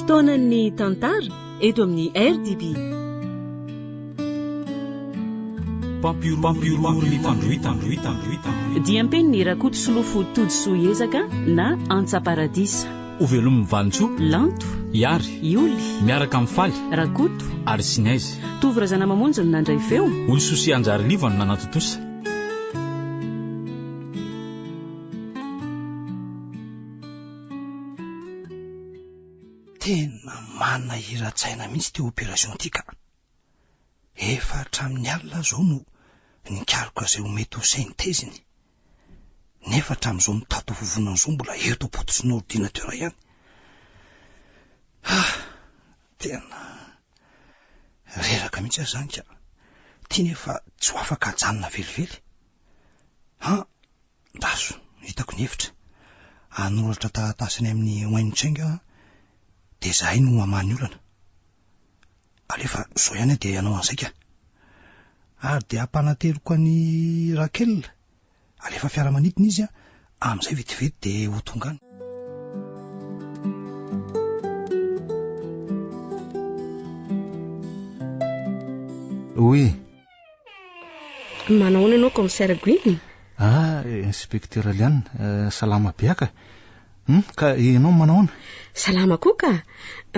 Fotoanan'ny tantara eto amin'ny RDB. Mpampihorohoro ny fandrohitana. Diam-penin'i Rakotosolofo Todisoa Ezaka na Antsa Paradisa. Hovelomin'i Vanintsoa. Lanto. Iary. Ioly. Miaraka amin'i Faly. Rakoto. Ary Sinèzy. Tovo Razanamamonjy no nandray feo. Olosoa sy Anjariliva no nanatontosa. Tena manahiran-tsaina mihitsy ity opération ity ka. Efa hatramin'ny alina aho izao no nikaroka izay ho mety ho synthèse-ny. Nefa hatramin'izao mitataovovonana izao mbola eto am-pototry ny ordinateur ihany. Ah, tena reraka mihitsy aho izany ka. Ity nefa tsy ho afaka hajanona velively. Han, Daso, hitako ny hevitra. Hanoratra taratasy any amin'ny Wen Cheng aho dia izahay no hamaha ny olana. Alefa izao ihany aho dia hanao an'izay ka. Ary dia hampananteriko an'i Raquel, alefa fiaramanidina izy amin'izay vetivety dia ho tonga any. Oui. Manahoana ianao Commissaire Gwyn? Ah, Inspecteur Liane, eh, salama be aka. Hmm, ka ianao manahoana? Salama koa ka.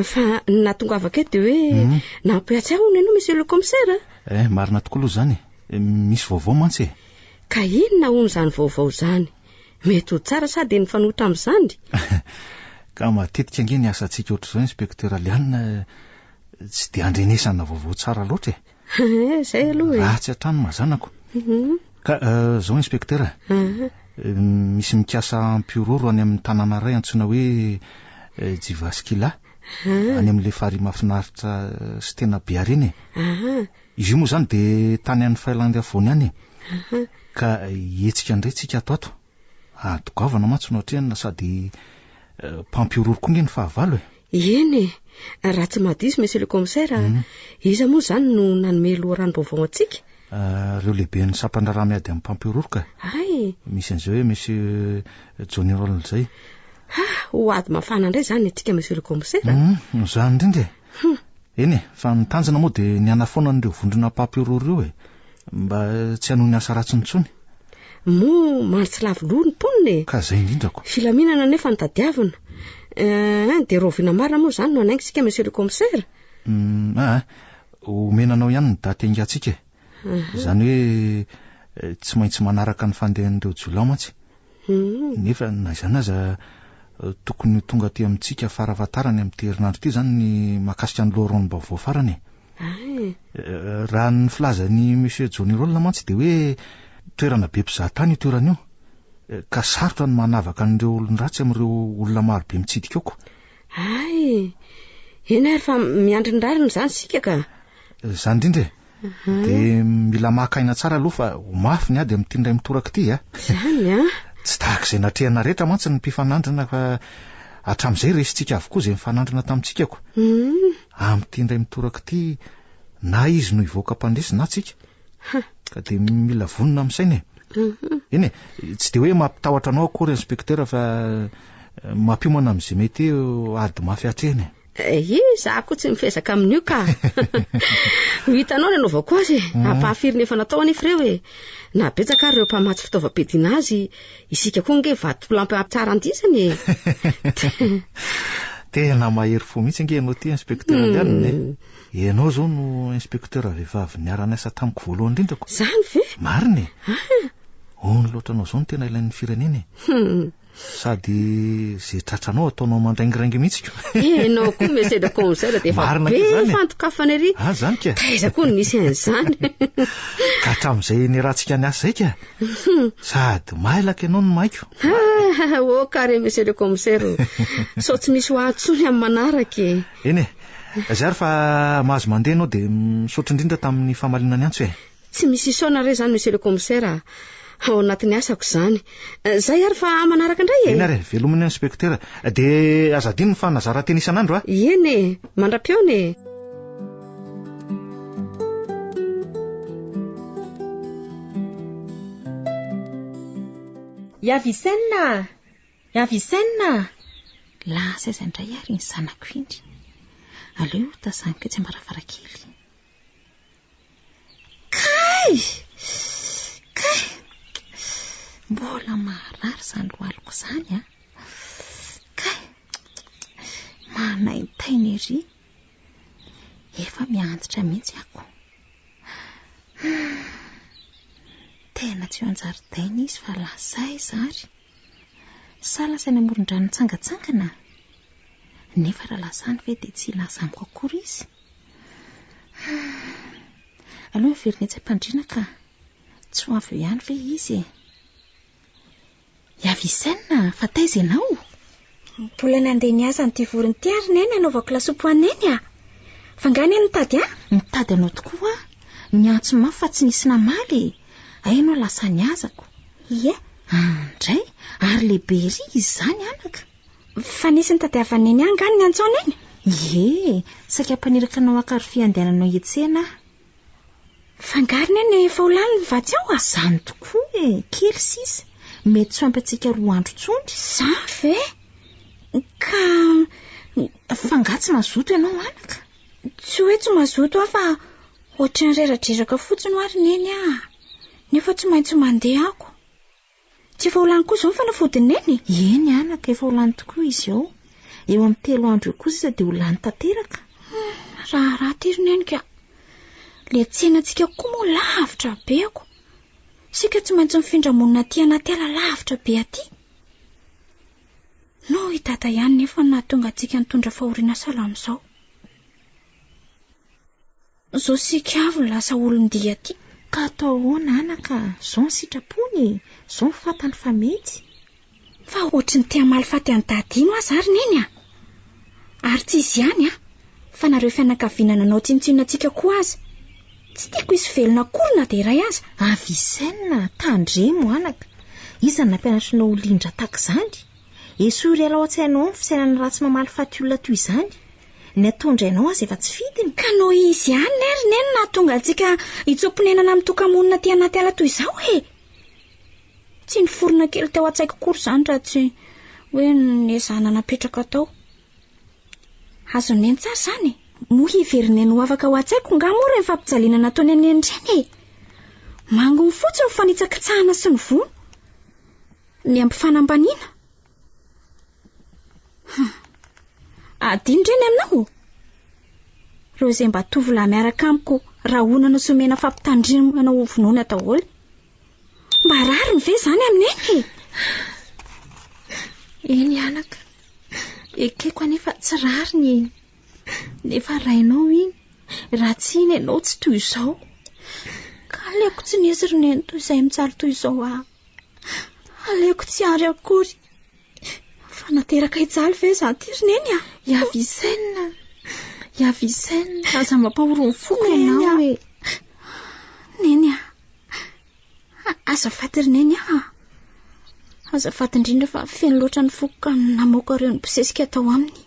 Fa ny nahatongavako eto dia hoe hmm. nampiatsy ahy hono ianao Monsieur le Commissaire. Eh, marina tokoa aloha izany e. Misy vaovao mantsy e. Ka inona hono izany vaovao izany? Mety ho tsara sa dia nifanohitra amin'izany? Ka matetika ange ny asantsika ohatr'izao Inspecteur Liane tsy dia andrenesana vaovao tsara loatra e. Ehe, zay aloha e. Ratsy hatrany mazanako. Mhm. Ka eh, zao inspecteur, Aha. eh, misy mikasa hampihorohoro any amin'ny tanàna iray antsoina hoe eh, Jivaskila, Aha. any amin'ilay farihy mahafinaritra eh, sy tena be harena e. Aha. Izy io moa izany dia tany any Finlande afovoany any e. Aha. Ka hihetsika indray tsika ato ato. Ady goavana mantsy no atrehina sady mpampihorohoro koa nge ny fahavalo e. Eny e! Raha tsy mahadiso Monsieur le Commissaire, iza moa izany no nanome loharanom-baovao antsika? Ireo lehiben'ny sampan-draharaha miady amin'ny mpampihorohoro ka. Hay! Misy an'izay hoe Monsieur Johnny Roll izay. Ha! Ho ady mafana indray izany ny antsika Monsieur le Commissaire. Hum, izany indrindra e! Eny e, fa ny tanjona moa dia ny hanafoana an'ireo vondrona mpampihorohoro ireo e, mba tsy hanohy ny asa ratsiny intsony. Moa mandry tsy lavo loha ny mponina e! Ka izay indrindra ko. Filaminana anefa no tadiavina. Eh, dia rahoviana marina moa izany no hanainga isika Monsieur le Commissaire? Hum, aa, omena anao ihany ny daty haingantsika e. Izany hoe tsy maintsy manaraka ny fandehan'ireo jiolahy mantsy. Nefa na izany aza tokony ho tonga aty amintsika farafahatarany amin'ity herinandro ity izany ny mahakasika ny loharanom-baovao farany e. Raha ny filazan'i Monsieur Johnny Roll mantsy dia hoe toerana be mpizaha tany io toerana io ka sarotra ny manavaka an'ireo olon-dratsy amin'ireo olona maro be mitsidika ao ko. Hay! Eny ary fa miandry ny rariny izany isika ka. Izany indrindra e. Dia mila maka aina tsara aloha fa ho mafy ny ady amin'ity indray mitoraka ity a! Izany an! Tsy tahaka izay natrehana rehetra mantsy ny mpifanandrina fa hatramin'izay resintsika avokoa izay nifanandrina tamintsika ko. Amin'ity indray mitoraka ity na izy no hivoaka mpandresy na tsika. Ka dia mila vonona amin'ny saina e. Eny e, tsy dia hoe mampitahotra anao akory inspecteur fa mampiomana amin'izay mety hoe ady mafy hatrehina e. Ehe, za koa tsy mifezaka amin'io ka. Ho hitanao ny anaovako azy e. Hmm. Ampahafiriny efa natao anefa ireo e. Na betsaka ary ireo mpamatsy fitaovam-piadiana azy, isika koa ange vatolampy tsara andisany e. Tena mahery fo mihitsy ange ianao ity inspecteur hmm. Liane e. Ianao izao no inspecteur vehivavy niara-niasa tamiko voalohany indrindra ko. Zany ve? Marina e. Ah. Hono loatra anao izao no tena ilain'ny firenena e. Hmm. Sady ze tratranao ataonao mandraingiraingy mihitsy ko. Enao koa monsieur le commissaire dia efa be e. fandokafana ery. Ah zany ka. Taiza koa no nisy an'izany. Ka hatramin'izay niarahantsika niasa izay ka. Sady mailaka ianao no maiko. Ah, ok re monsieur le commissaire o. Sao tsy misy ho ahy intsony amin'ny manaraka e. Eny e. Zay ary fa mahazo mandeha ianao dia misaotra indrindra tamin'ny famaliana ny antso e. Tsy misy isaona re izany Monsieur le Commissaire a! Ao anatin'ny asako izany. Zay ary fa manaraka indray e! Eny ary e, veloma ny Inspecteur. Dia aza adino ny fanazaran-tena isan'andro a! Eny e! Mandra-pihaona e! Iavicenne a! Iavicenne a! Lasa aiza indray ary iny zanako iny? Aleo tazaniko etsy am-baravarankely. Kay! Kay! Mbola marary izany lohaliko izany an! Kay! Manaintaina ery. Efa miha-antitra mihitsy ako. Tena tsy eo an-jaridaina izy fa lasa aiza ary? Sa lasa eny amoron-drano mitsangantsangana? Nefa raha lasa any ve dia tsy hilaza amiko akory izy? Aleo miverina etsy am-pandriana ka. Tsy ho avy eo ihany ve izy e? I Avicenne, fa taiza ianao? Mbola nandeha nihaza an'ity vorona ity ary Neny hanaovako lasopy ho an'i Neny a! Fa angaha Neny nitady ahy? Nitady anao tokoa aho. Niantso mafy fa tsy nisy namaly e! Hay ianao lasa nihazako. Ie. Andray, ary lehibe ery izy izany anaka. Fa nisy nitadiavan'i Neny ahy angaha ny niantso an'i Neny? Ie, saika hampaniraka anao haka rofia handehananao hiantsena aho. Fa angaha ry Neny efa ho lany ny vatsy ao a? Izany tokoa e, kely sisa. Mety tsy ho ampy antsika 2 andro intsony. Izany ve? Ka... Fa angaha tsy mazoto ianao anaka? Tsy hoe tsy mazoto aho fa ohatry ny reradreraka fotsiny hoa ry Neny a! Nefa tsy maintsy mandeha ako. Tsy efa ho lany koa izao ny fanafodin'i Neny? Eny anaka, efa ho lany tokoa izy eo. Eo amin'ny 3 andro eo koa sisa dia ho lany tanteraka. Raharaha ity ry Neny ka. Ilay tsenantsika koa moa lavitra be ako. Isika tsy maintsy mifindra monina aty anaty ala lavitra be aty. Noho i Dada ihany nefa no nahatonga antsika nitondra fahoriana sahala amin'izao. Zao sika avy no lasa olon-dia aty. Ka atao ahoana anaka, zao ny sitrapony e, zao ny fantany fa mety. Fa ohatry ny te hamaly faty an'i Dada ino aza ary Neny a! Ary tsy izy ihany a, fa nareo fianakaviana nanao tsinontsinona antsika koa aza. Tsy tiako hisy velona akory na dia iray aza. Avicenne, tandremo anaka. Iza no nampianatra anao ho lindra tahaka izany? Esory hiala ao an-tsainao ao ny fisainana ratsy mamaly faty olona toy izany. Ny ataon-drainao aza efa tsy fidiny. Ka noho izy ihany ry Neny no nahatonga antsika hitsoa-ponenana mitoka-monina aty anaty ala toy izao e! Tsy niforona kely teo an-tsaiko akory izany raha tsy hoe nezahana napetraka tao. Azon'i Neny tsara izany e! Moa heverin'i Neny ho afaka ao an-tsaiko angaha moa ireny fampijaliana nataony an'i Neny ireny e? Manginy fotsiny ny fanitsakitsahana sy ny vono. Miampy fanambaniana. Hum. Adino re ny aminao? Ireo izay mba tovolahy miaraka amiko rahonana sy omena fampitandremana ho vonoina daholo. Mba rariny ve izany amin'i Neny e? Eny anaka, ekeko anefa tsy rariny e. Nefa rainao iny, raha tsy iny ianao tsy toy izao. Ka aleoko tsy nisy ry Neny toy izay mijaly toy izao aho. Aleoko tsy ary akory. Fa nateraka hijaly ve izaho ity ry Neny a? I Avicenne, i Avicenne, aza mampahory ny foko ianao e. Neny a, azafady ry Neny a. Azafady indrindra fa feno loatra ny foko ka namoaka ireo nibosesika tao aminy.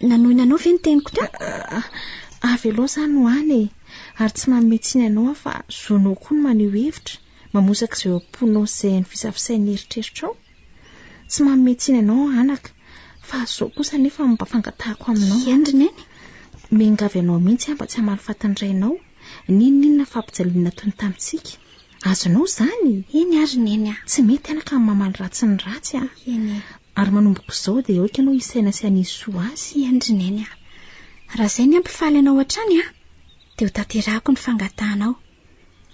Nanohina anao ve ny teniko teo? Avelao izany ho any e! Ary tsy manome tsiny anao aho fa zonao koa ny maneho hevitra, mamosaka izay ao am-ponao sy izay novisavisain'ny eritreritrao. Tsy manome tsiny anao aho anaka, fa izao kosa anefa no mba fangatahako aminao. Eny ry Neny. Miangavy anao mihitsy aho mba tsy hamaly faty ny rainao, n'inon'inona fampijaliana nataony tamintsika. Azonao izany? Eny ary Neny a! Tsy mety anaka ny mamaly ratsy ny ratsy a! Eny e! Ary manomboka izao dia aoka ianao hisaina sy hanisy soa azy. Eny ry Neny a! Raha izay ny hampifaly anao hatrany a, dia ho tanterahako ny fangatahanao.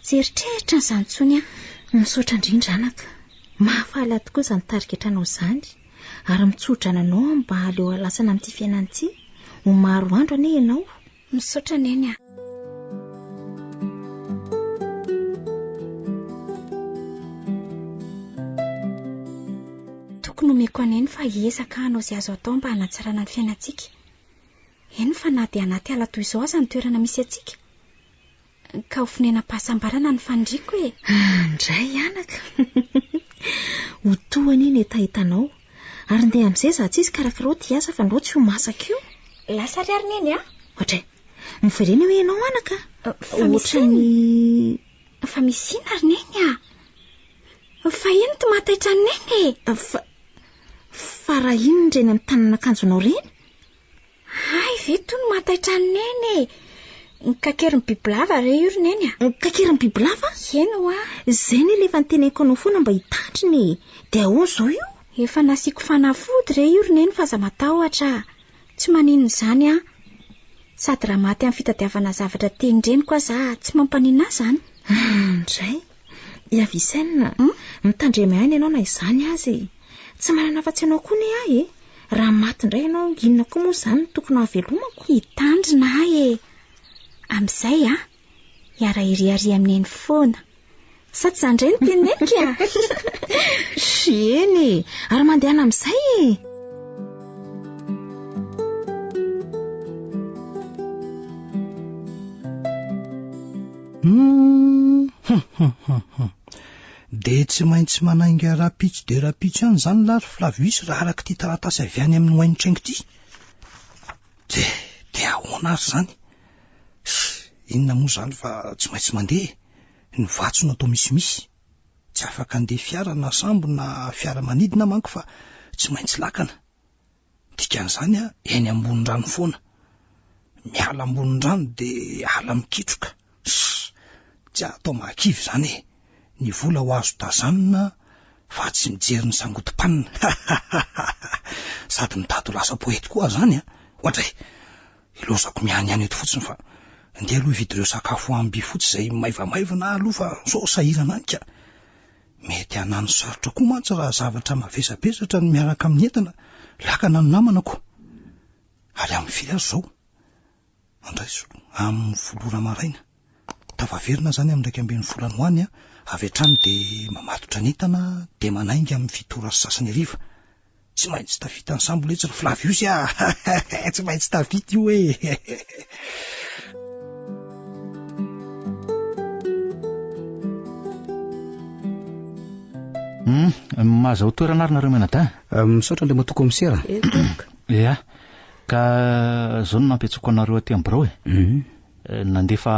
Tsy eritreritra an'izany intsony aho. Misaotra indrindra anaka. Mahafaly ahy tokoa izany tarigetranao izany. Ary mitsodrano anao aho mba hahaleo halasana amin'ity fiainana ity. Ho maro andro anie ianao. Misaotra Neny a. Toky nomeko an'i Neny fa hiezaka hanao izay azo atao mba hanatsarana ny fiainantsika. Eny fa na dia anaty ala toy izao aza ny toerana misy antsika. Ka ho fonenam-pahasambarana ny faniriako e! Andray anaka! Ho toa anie ny hetahetanao. Ary ndeha amin'izay izaho tsy izy karakaraho ity asa fa ndao tsy ho masaka io. Lasa ary ary Neny a! Ohatray. Miverena hoe ianao anaka. Fa misy inona? Fa misy inona ry Neny a? Fa inona ity mahataitra an'i Neny e? Fa, fa raha inona ireny amin'ny tanan'akanjonao ireny? Hay! ve itony mahataitra an'i Neny e? Ny kakerin'ny bibilava re io ry Neny a! Ny kakerin'ny bibilava? Eny hoa! Izay anie ilay efa noteneniko anao foana mba hitandrina e! Dia ahoana izao io? Efa nasiako fanafody re io ry Neny fa aza matahotra a! Tsy maninona izany an! Sady raha maty amin'ny fitadiavana zavatra tian-dreniko aza aho, tsy mampaninona ahy izany. Andray! I Avicenne, mitandrema ihany ianao na izany aza e! Tsy manana afa-tsy anao koa anie aho e! Raha maty indray ianao, inona koa moa izany no tokony hahavelomako? Hitandrina aho e! Amin'izay an, hiara-hiriaria amin'i Neny foana. Sa tsy izany indray no teneniko e? Eny e! Ary mandehana amin'izay e! Dia tsy maintsy manainga rahampitso dia rahampitso ihany izany lahy ry Flavius raha araka ity taratasy avy any amin'ny Wayne Cheng ity. Dia, dia ahoana ary izany? Inona moa izany fa tsy maintsy mandeha e! Ny vatsy no atao misimisy. Tsy afaka handeha fiara na sambo na fiaramanidina manko fa tsy maintsy lakana. Dikan'izany a, eny ambony rano foana. Miala ambony rano dia ala mikitroka. Ss! Tsy atao mahakivy izany e! Ny vola ho azo tazanina fa tsy mijery ny sangodim-panina. Sady mitady ho lasa poety koa aho izany a! Oadray! Ilaozako mianiany eto fotsiny fa ndeha aloha hividy ireo sakafo ambifotsy izay maivamaivana aho aloha fa sao sahirana any ka. Mety hanano sarotra koa mantsy raha zavatra mavesabesatra no miaraka amin'ny entana, lakana ny namana ko. Ary amin'ny firy ary izao? Andraiso, amin'ny folo ora maraina. Tafaverina izany amin'ny 11 any ho any, avy hatrany dia mamatotra ny entana dia manainga amin'ny fito ora sy sasany hariva. Tsy maintsy tafita ny sambo letsy ry Flavius a! Tsy maintsy tafita io e! Hum, mahazaho toerana ary nareo mianadahy. Eh, misaotra Andriamatoa Kaomisera. Ia, ka zao no nampiantsoako anareo aty amin'ny birao e. Mhm. Eh, nandefa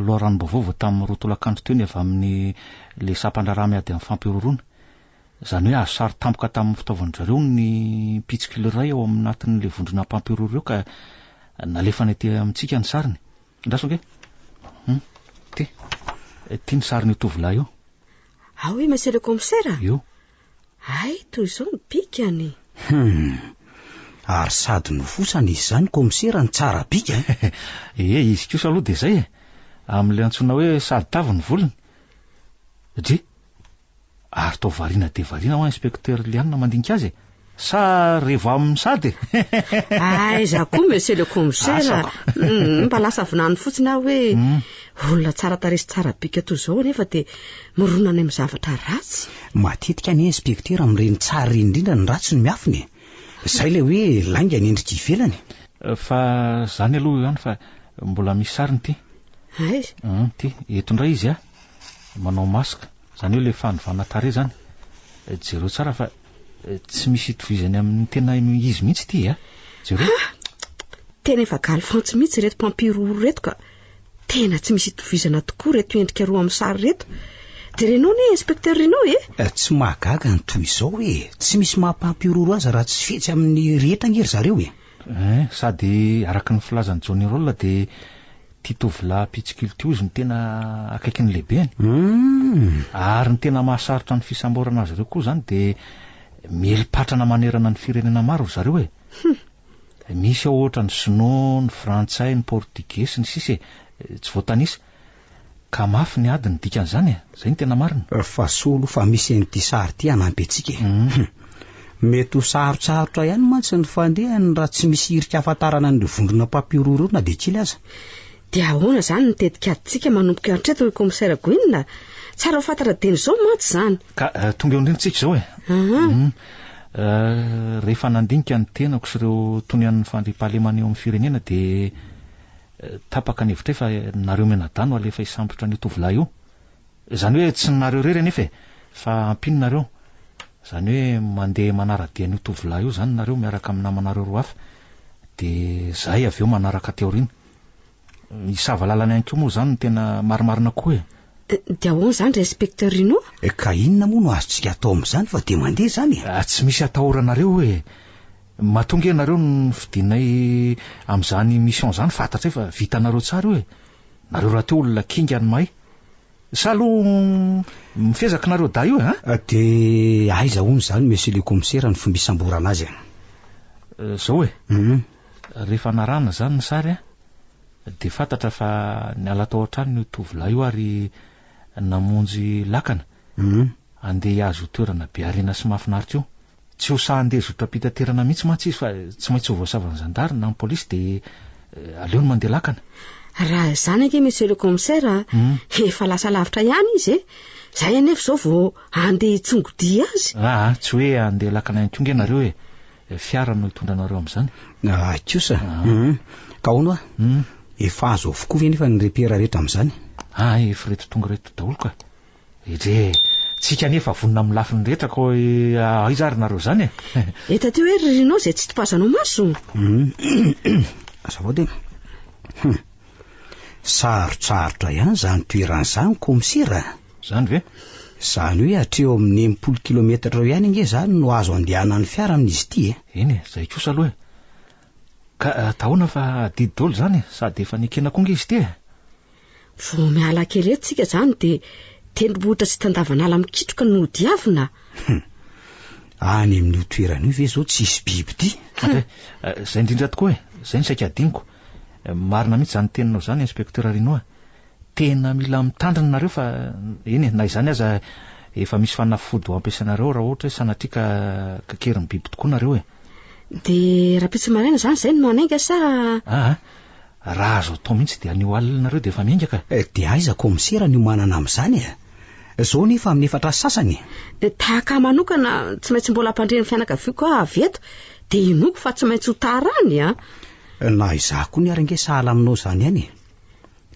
loharanom-baovao vao tamin'ny roa tolakandro teo ny avy amin'ny le sampan-draharaha miady amin'ny fampihorohoroana. Izany hoe azo sary tampoka tamin'ny fitaovan-dry zareo ny mpitsikilo iray ao anatin'ilay vondrona mpampihorohoro ireo ka nalefany aty amintsika ny sariny. Andraso ange. Hum, ty. Ty ny sarin'io tovolahy io. Ah oui, monsieur le commissaire? Io. Hay, toy izao ny bikany. Hum. Ary sady nofosana izy izany commissaire no tsara bika eh. Ie, izy kosa aloha dia izay e. Amin'ilay antsoina hoe sady tavy ny volony. Dry. Ary toa variana dia variana hoa inspecteur Liana mandinika azy e! Sa revo aminy sady e! Aiza koa monsieur le commissaire a! Mba lasa vinany fotsiny aho hoe olona tsara tarehy sy tsara bika toy izao anefa dia mirona any amin'ny zavatra ratsy. Matetika anie inspecteur amin'ireny tsara ireny indrindra ny ratsy no miafina e! Izay ilay hoe lainga ny endrika ivelany. Fa izany aloha ihany fa mbola misy sariny ity. Aiza? Ity, eto indray izy a! Manao masque. Izany hoe ilay fanovana tarehy izany, jereo tsara fa tsy misy itovizany amin'ny tena izy mihitsy ity a! Jereo. Ha! Tena efa galifantsy mihitsy ireto mpampihorohoro ireto ka! Tena tsy misy itovizana tokoa ireto endrika roa amin'ny sary ireto. Jerenao anie Inspecteur Rino e! Tsy mahagaga ny toy izao e! Tsy misy maha mpampihorohoro azy raha tsy fetsy amin'ny rehetra ange ry zareo e! Hein, sady araka ny filazan'i Johnny Roll dia ity tovolahy mpitsikilo ity hozy no tena akaikin'ny lehibeny. Ary ny tena mahasarotra ny fisamborana azy ireo koa izany dia mieli-patrana manerana ny firenena maro ry zareo e. Misy ao ohatra ny sinoa, ny frantsay, ny portugais sy ny sisa e, tsy voatanisa. Ka mafy ny ady ny dikan'izany e! Zay no tena marina. Fa soa aloha fa misy an'ity sary ity hanampy antsika e! Hum. Mety ho sarotsarotra ihany mantsy ny fandehany raha tsy misy hirika ahafantarana an'ireo vondrona mpampihorohoro ireo na dia kely aza. Dia ahoana izany ny tetikadintsika manomboka hatreto ry Commissaire Gwyn a? Tsara ho fantatra dieny izao mantsy izany. Ka tonga eo indrindra tsika izao e! Hum. Rehefa nandinika ny tenako sy ireo tonian'ny fandriampahalemana eo amin'ny firenena dia Tapaka ny hevitray fa nareo mianadahy no alefa hisambotra an'io tovolahy io. Izany hoe tsy nareo irery anefa e! Fa ampiany nareo. Izany hoe mandeha manara-dia an'io tovolahy io izany nareo miaraka amin'ny namanareo roa hafa. Dia izahay avy eo manaraka aty aoriana. Hisava lalana ihany koa moa izany no tena marimarina kokoa e! Dia ahoana izany ry Inspecteur Rino? Ka inona moa no azontsika atao amin'izany fa dia mandeha izany e? Tsy misy atahoranareo e! Matoa ange nareo no fidinay amin'izany mission izany fantatray fa vitanareo tsara io e. Nareo rahateo olona kinga ny mahay. Sa aloha mifezaka nareo dahy io e an? Dia aiza hono izany monsieur le commissaire ny fomba hisamborana azy e? Zao e. Rehefa narahana izany ny sary an, dia fantatra fa niala tao an-tranony io tovolahy io ary namonjy lakana handeha hihazo io toerana be harena sy mahafinaritra io. Tsy ho sahy handeha zotram-pitaterana mihitsy mantsy izy fa tsy maintsy ho voasavan'ny zandary na ny polisy dia aleony mandeha lakana. Raha izany ange monsieur le commissaire a, efa lasa lavitra ihany izy e! Izahay anefa izao vao handeha hitsongodia azy. Aa, tsy hoe handeha lakana ihany koa ange nareo e! Fiara no hitondra anareo amin'izany. Ah, kosa. Ka ahoana hoa? Efa azo avokoa ve nefa ny repera rehetra amin'izany? Ah, efa ireto tonga ireto daholo ka. Edrey, tsika anie efa vonona amin'ny lafiny rehetra ko aiza ary nareo izany e? Eto aty hoe ry Rino izay tsy topazanao maso. Azafady e. Hum. Sarotsarotra ihany izany toerana izany kaomisera a. Izany ve? Izany hoe hatreo amin'ny 60 kilometatra eo ihany ange izany no azo andehanan'ny fiara amin'izy ity e. Eny e, izay kosa aloha e. Ka atahoana fa adidy daholo izany e, sady efa nekena koa ange izy ity e. Vao miala kely eto tsika izany dia tendrombohitra sy tandavan'ala mikitroka no hodiavina. Hum. Any amin'io toerana io ve izao tsy hisy biby ity? Andre, izay indrindra tokoa e, izay no saika hadinoko. Marina mihitsy izany teninao izany Inspecteur Rino a. Tena mila mitandrina nareo fa eny e, na izany aza efa misy fanafody ho ampiasainareo raha ohatra hoe sanatria ka kakerin'ny biby tokoa nareo e. Dia rahampitso maraina izany izay no manainga sa? Aa, raha azo atao mihitsy dia anio alina nareo dia efa miainga ka. Dia aiza kaomisera no manana amin'izany e? Izao nefa amin'ny efatra sy sasany e. Dia tahaka ahy manokana tsy maintsy mbola hampandre ny fianakaviako aho avy eto dia inoako fa tsy maintsy ho tara any a. Na izaho koa ny ary ange sahala aminao izany ihany e.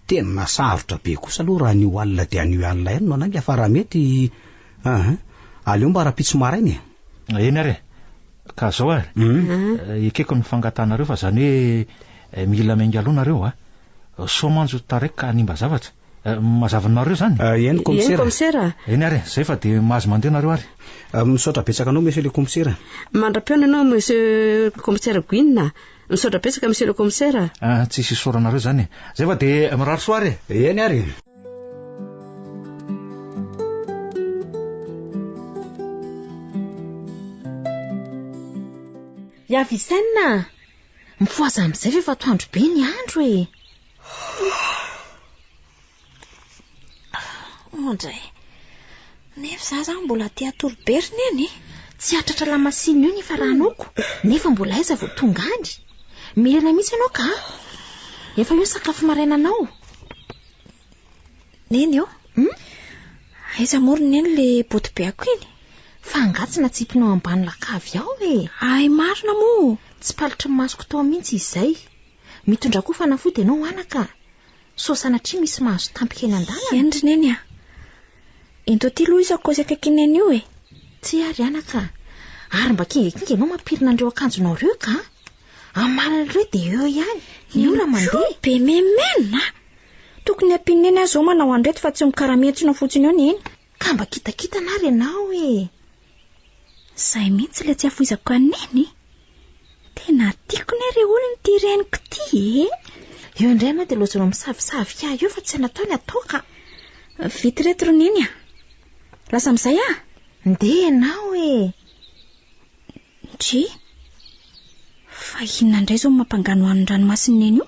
Tena sarotra be kosa aloha raha anio alina dia anio alina ihany no hanainga fa raha mety aa aleo mba rahampitso maraina e. Eny ary e. Ka zao ary, ekeko ny fangatahanareo fa zany hoe mila miainga aloha nareo a. Sao manjo taraiky ka hanimba zavatra. Mazava aminareo zany? Eny Eny kaomisera. Eny ary e, zay fa dia mahazo mandeha nareo ary. Misaotra betsaka anao monsieur le commissaire. Mandra-pihaona ianao monsieur commissaire Gwyn. Misaotra betsaka monsieur le commissaire a. Ah, tsisy isaoranareo izany e. Zay fa dia mirary soa ary e. Eny ary e. I Avicenne a! Mifohaza amin'izay fa efa atoandro be ny andro e! Ondray. Nefa za zany mbola te hatory be ry neny e. Tsy hahatratra lamasinina eo ny hifaranaoko, nefa mbola aiza vao tonga any. Mirana mihitsy ianao ka. Efa eo ny sakafo marainanao. Neny ô. Hmm? Aiza moa ry neny le botibeako iny? Fa angaha tsy natsipinao ambany lakavy ao e? Ay marina moa. Tsy palitry ny masoko tao mihitsy izay. Mitondra koa fanafody ianao anaka. Sao sanatria misy mahazo tampika eny an-dalana? Eny ry Neny a! Ento aty aloha io sakaosy akaikin'i Neny io e! Tsia ry anaka a! Ary mba kingakinga ianao mampirina an'ireo akanjonao ireo ka! Amalona ireo dia eo ihany, ny ora mandeha. Be memena! Tokony hampian'i Neny aho izao manao an'ireto fa tsy mikaramentsona fotsiny eo Neny. Ka mba kitakitana ary ianao e! Izay mihitsy ilay tsy afoizako an'i Neny. Tena tiako ne re olona ity reniko ity e! Eo indray ianao dia lozanao misavisavika ahy eo fa tsy natao ny atao ka. Vita ireto ry Neny a! Lasa amin'izay aho. Ndeha ianao e! Ndry! Fa inona indray izao no mampanganohano ny ranomasin'i Neny io?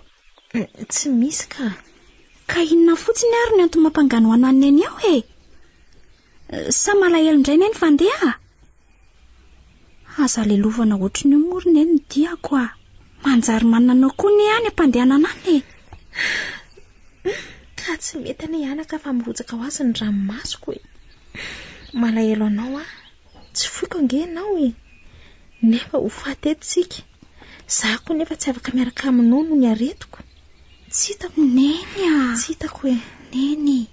Tsy misy ka. Ka inona fotsiny ary ny antony mampanganohano an'i Neny ao e? Sa malahelo indray Neny fa ndeha? Aza lelovana ohatran'io moa ry Neny ny diako a! Manjary manana anao koa anie any am-pandehanana any e! Ka tsy mety anie anaka fa mirotsaka ho azy ny ranomasoko e! Malahelo anao aho, tsy foiko ange ianao e! Nefa ho faty eto isika, izaho koa nefa tsy afaka miaraka aminao noho ny aretiko. Tsy hitako. Neny a! Tsy hitako e! Neny!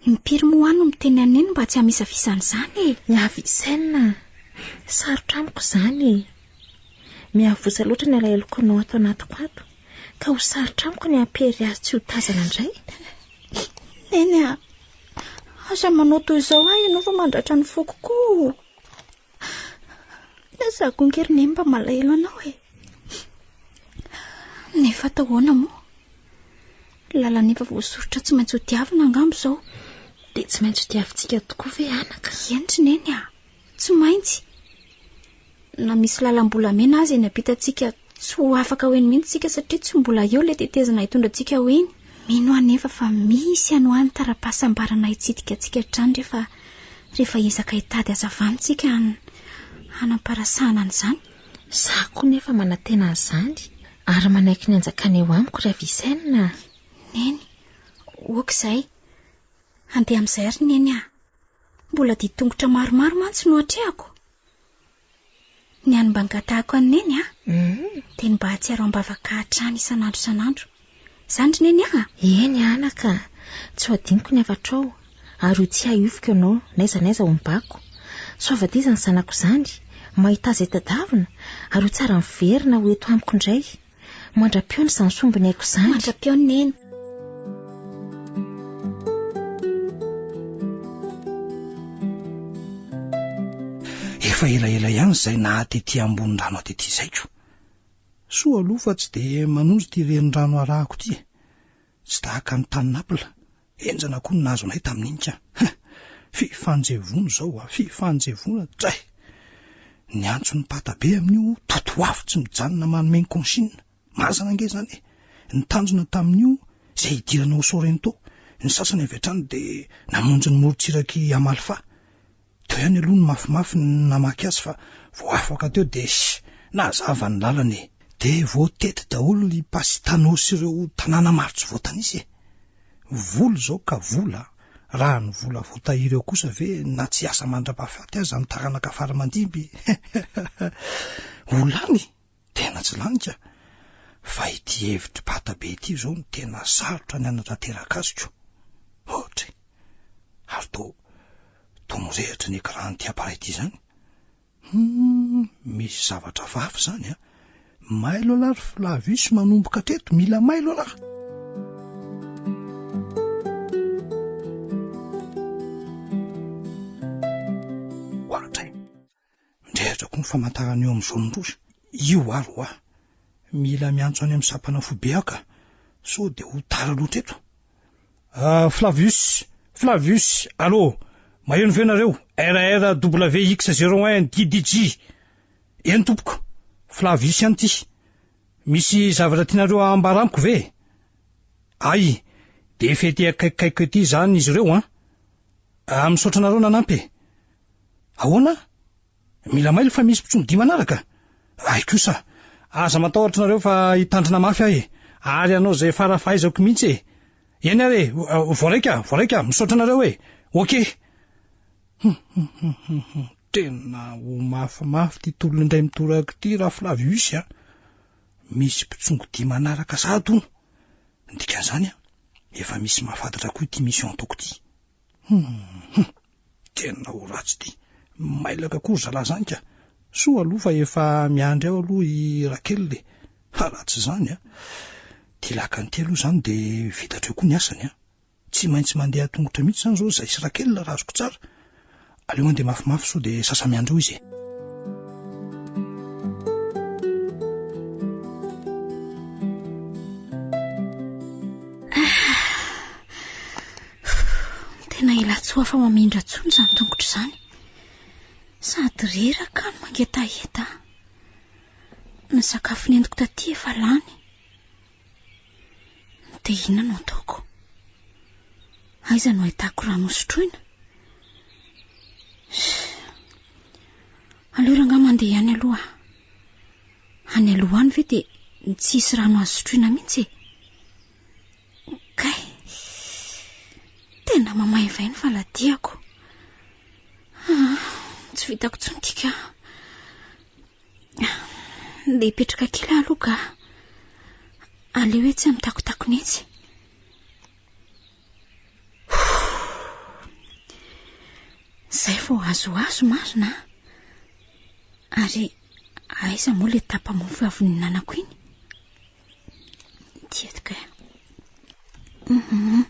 Impiry moa aho no miteny an'i Neny mba tsy hamisavisa an'izany e? Miavicenne a! Sarotra amiko izany e! Miavosa loatra ny alaheloko anao ato anatiko ato, ka ho sarotra amiko ny hampihery azy tsy ho tazana indray. Neny a! Aza manao toy izao ahy ianao fa mandratra ny foko koa. Izaho koa ange ry Neny mba malahelo anao e. Nefa atao ahoana moa? Lalana efa voasoritra tsy maintsy hodiavina angamba izao. Dia tsy maintsy hodiavintsika tokoa ve anaka? Eny ry Neny a! Tsy maintsy. Na misy lalam-bolamena aza eny ampitantsika tsy ho afaka ho eny mihitsy isika satria tsy mbola eo ilay tetezana hitondra antsika ho eny. Mino aho anefa fa misy any ho any tara-pahasambarana hitsidika antsika hatrany rehefa rehefa hiezaka hitady hazavana isika hanam-parasahana an'izany. Izaho koa nefa manantena an'izany ary manaiky ny hanjakana eo amiko ry Avicenne a! Neny, ok izay. Handeha amin'izay ry Neny a! Mbola dian-tongotra maromaro mantsy no atrehako. Ny hany mba angatahako an'i Neny a, dia ny mba hahatsiaro am-bavaka hatrany isan'andro isan'andro. Izany ry Neny a! Eny anaka, tsy ho adinoko ny hafatrao, ary ho tsiahiviko ianao n'aiza n'aiza hombako. Soavadia izany zanako izany, mahita izay tadavina, ary ho tsara miverina ho eto amiko indray. Mandra-pihaona izany sombiny aiko izany. Mandra-pihaona Neny. Efa elaela ihany izay naha tety ambony rano tety izay ko. Soa aloha fa tsy dia manonja ity renirano arahako ity e. Tsy tahaka ny tany Naples. Henjana koa ny nahazo anay tamin'iny ka. Fifanjevoana izao a, fifanjevoana, dray! Niantso ny pata be amin'io totoafo tsy mijanona manome ny consigne. Mazana ange izany e! Ny tanjona tamin'io izay hidirana ao Sorrento. Ny sasany avy hatrany dia namonjy ny morontsirak'i Amalfa. Teo ihany aloha ny mafimafy ny namaky azy fa vao afaka teo dia nazava ny lalana e! Dia voatety daholo i Pasitano sy ireo tanàna maro tsy voatanisa e! Vola izao ka vola, raha ny vola voatahiry eo kosa ve na tsy hiasa mandra-pahafaty aza ny taranaka fara aman-dimby ho lany? Tena tsy lany ka! Fa ity hevitr'i Pata be ity izao no tena sarotra ny hanatanteraka azy ko! Ohatra e! Ary toa toa mirehitra ny écran-n'ity appareil ity izany. Hum, misy zavatra hafahafa izany an! Mailo alah ry Flavius manomboka hatreto, mila mailo alah! Ohatra e! Mirehitra koa ny famantarana eo amin'ny zone rouge. Io ary hoa! Mila miantso any amin'ny sampana foibe aho ka! Sao dia ho tara loatra eto. Ah, Flavius! Flavius! Allô! Maheno ve nareo? RRWX01 DDG! Eny tompoko! Flavius ihany ity. Misy zavatra tianareo ambara amiko ve? Ay! Dia efa ety akaikikaiko ety izany izy ireo an! Ah, misaotra anareo nanampy e! Ahoana? Mila mailo fa misy mpitsongodia manaraka? Hay kosa! Aza matahotra nareo fa hitandrina mafy aho e! Ary hanao izay fara fahaizako mihitsy e! Eny ary e! Voaraika, voaraika! Misaotra anareo e! Ok! Hum hum hum hum hum Tena ho mafimafy ity tolona indray mitoraka ity Raflavius a! Misy mpitsongodia manaraka sahady hono! Ny dikan'izany an, efa misy mahafantatra koa ity mission ataoko ity. Hum hum Tena ho ratsy ity. Mailaka koa ry zalahy zany ka. Soa aloha fa efa miandry ao aloha i Raquel e. Ha raha tsy izany an. Ity lakana ity aloha izany dia vita hatreo koa ny asany an. Tsy maintsy mandeha an-tongotra mihitsy izany izao izahay sy Raquel raha azoko tsara. Aleo mandeha mafimafy sao dia sasa-miandry eo izy e. Tena ela tsy ho afa-mamindra intsony izany tongotra izany. Sady reraka no mangetaheta. Ny sakafo nentiko taty efa lany. Dia inona no ataoko? Aiza no ahitako rano hosotroina? Aleo rangahy mandeha ihany aloha. Any aloha any ve dia tsy hisy rano azo sotroina mihitsy e? Kay! Tena mamaivay ny faladiako. Ah, tsy vitako intsony ity ka. Ndeha hipetraka kely aho aloha ka. Aleo etsy amin'ny takotakony etsy. Izay vao azoazo marina a. Ary aiza moa ilay tapa-mofo avy nihinanako iny? Ity eto kay. Mhm.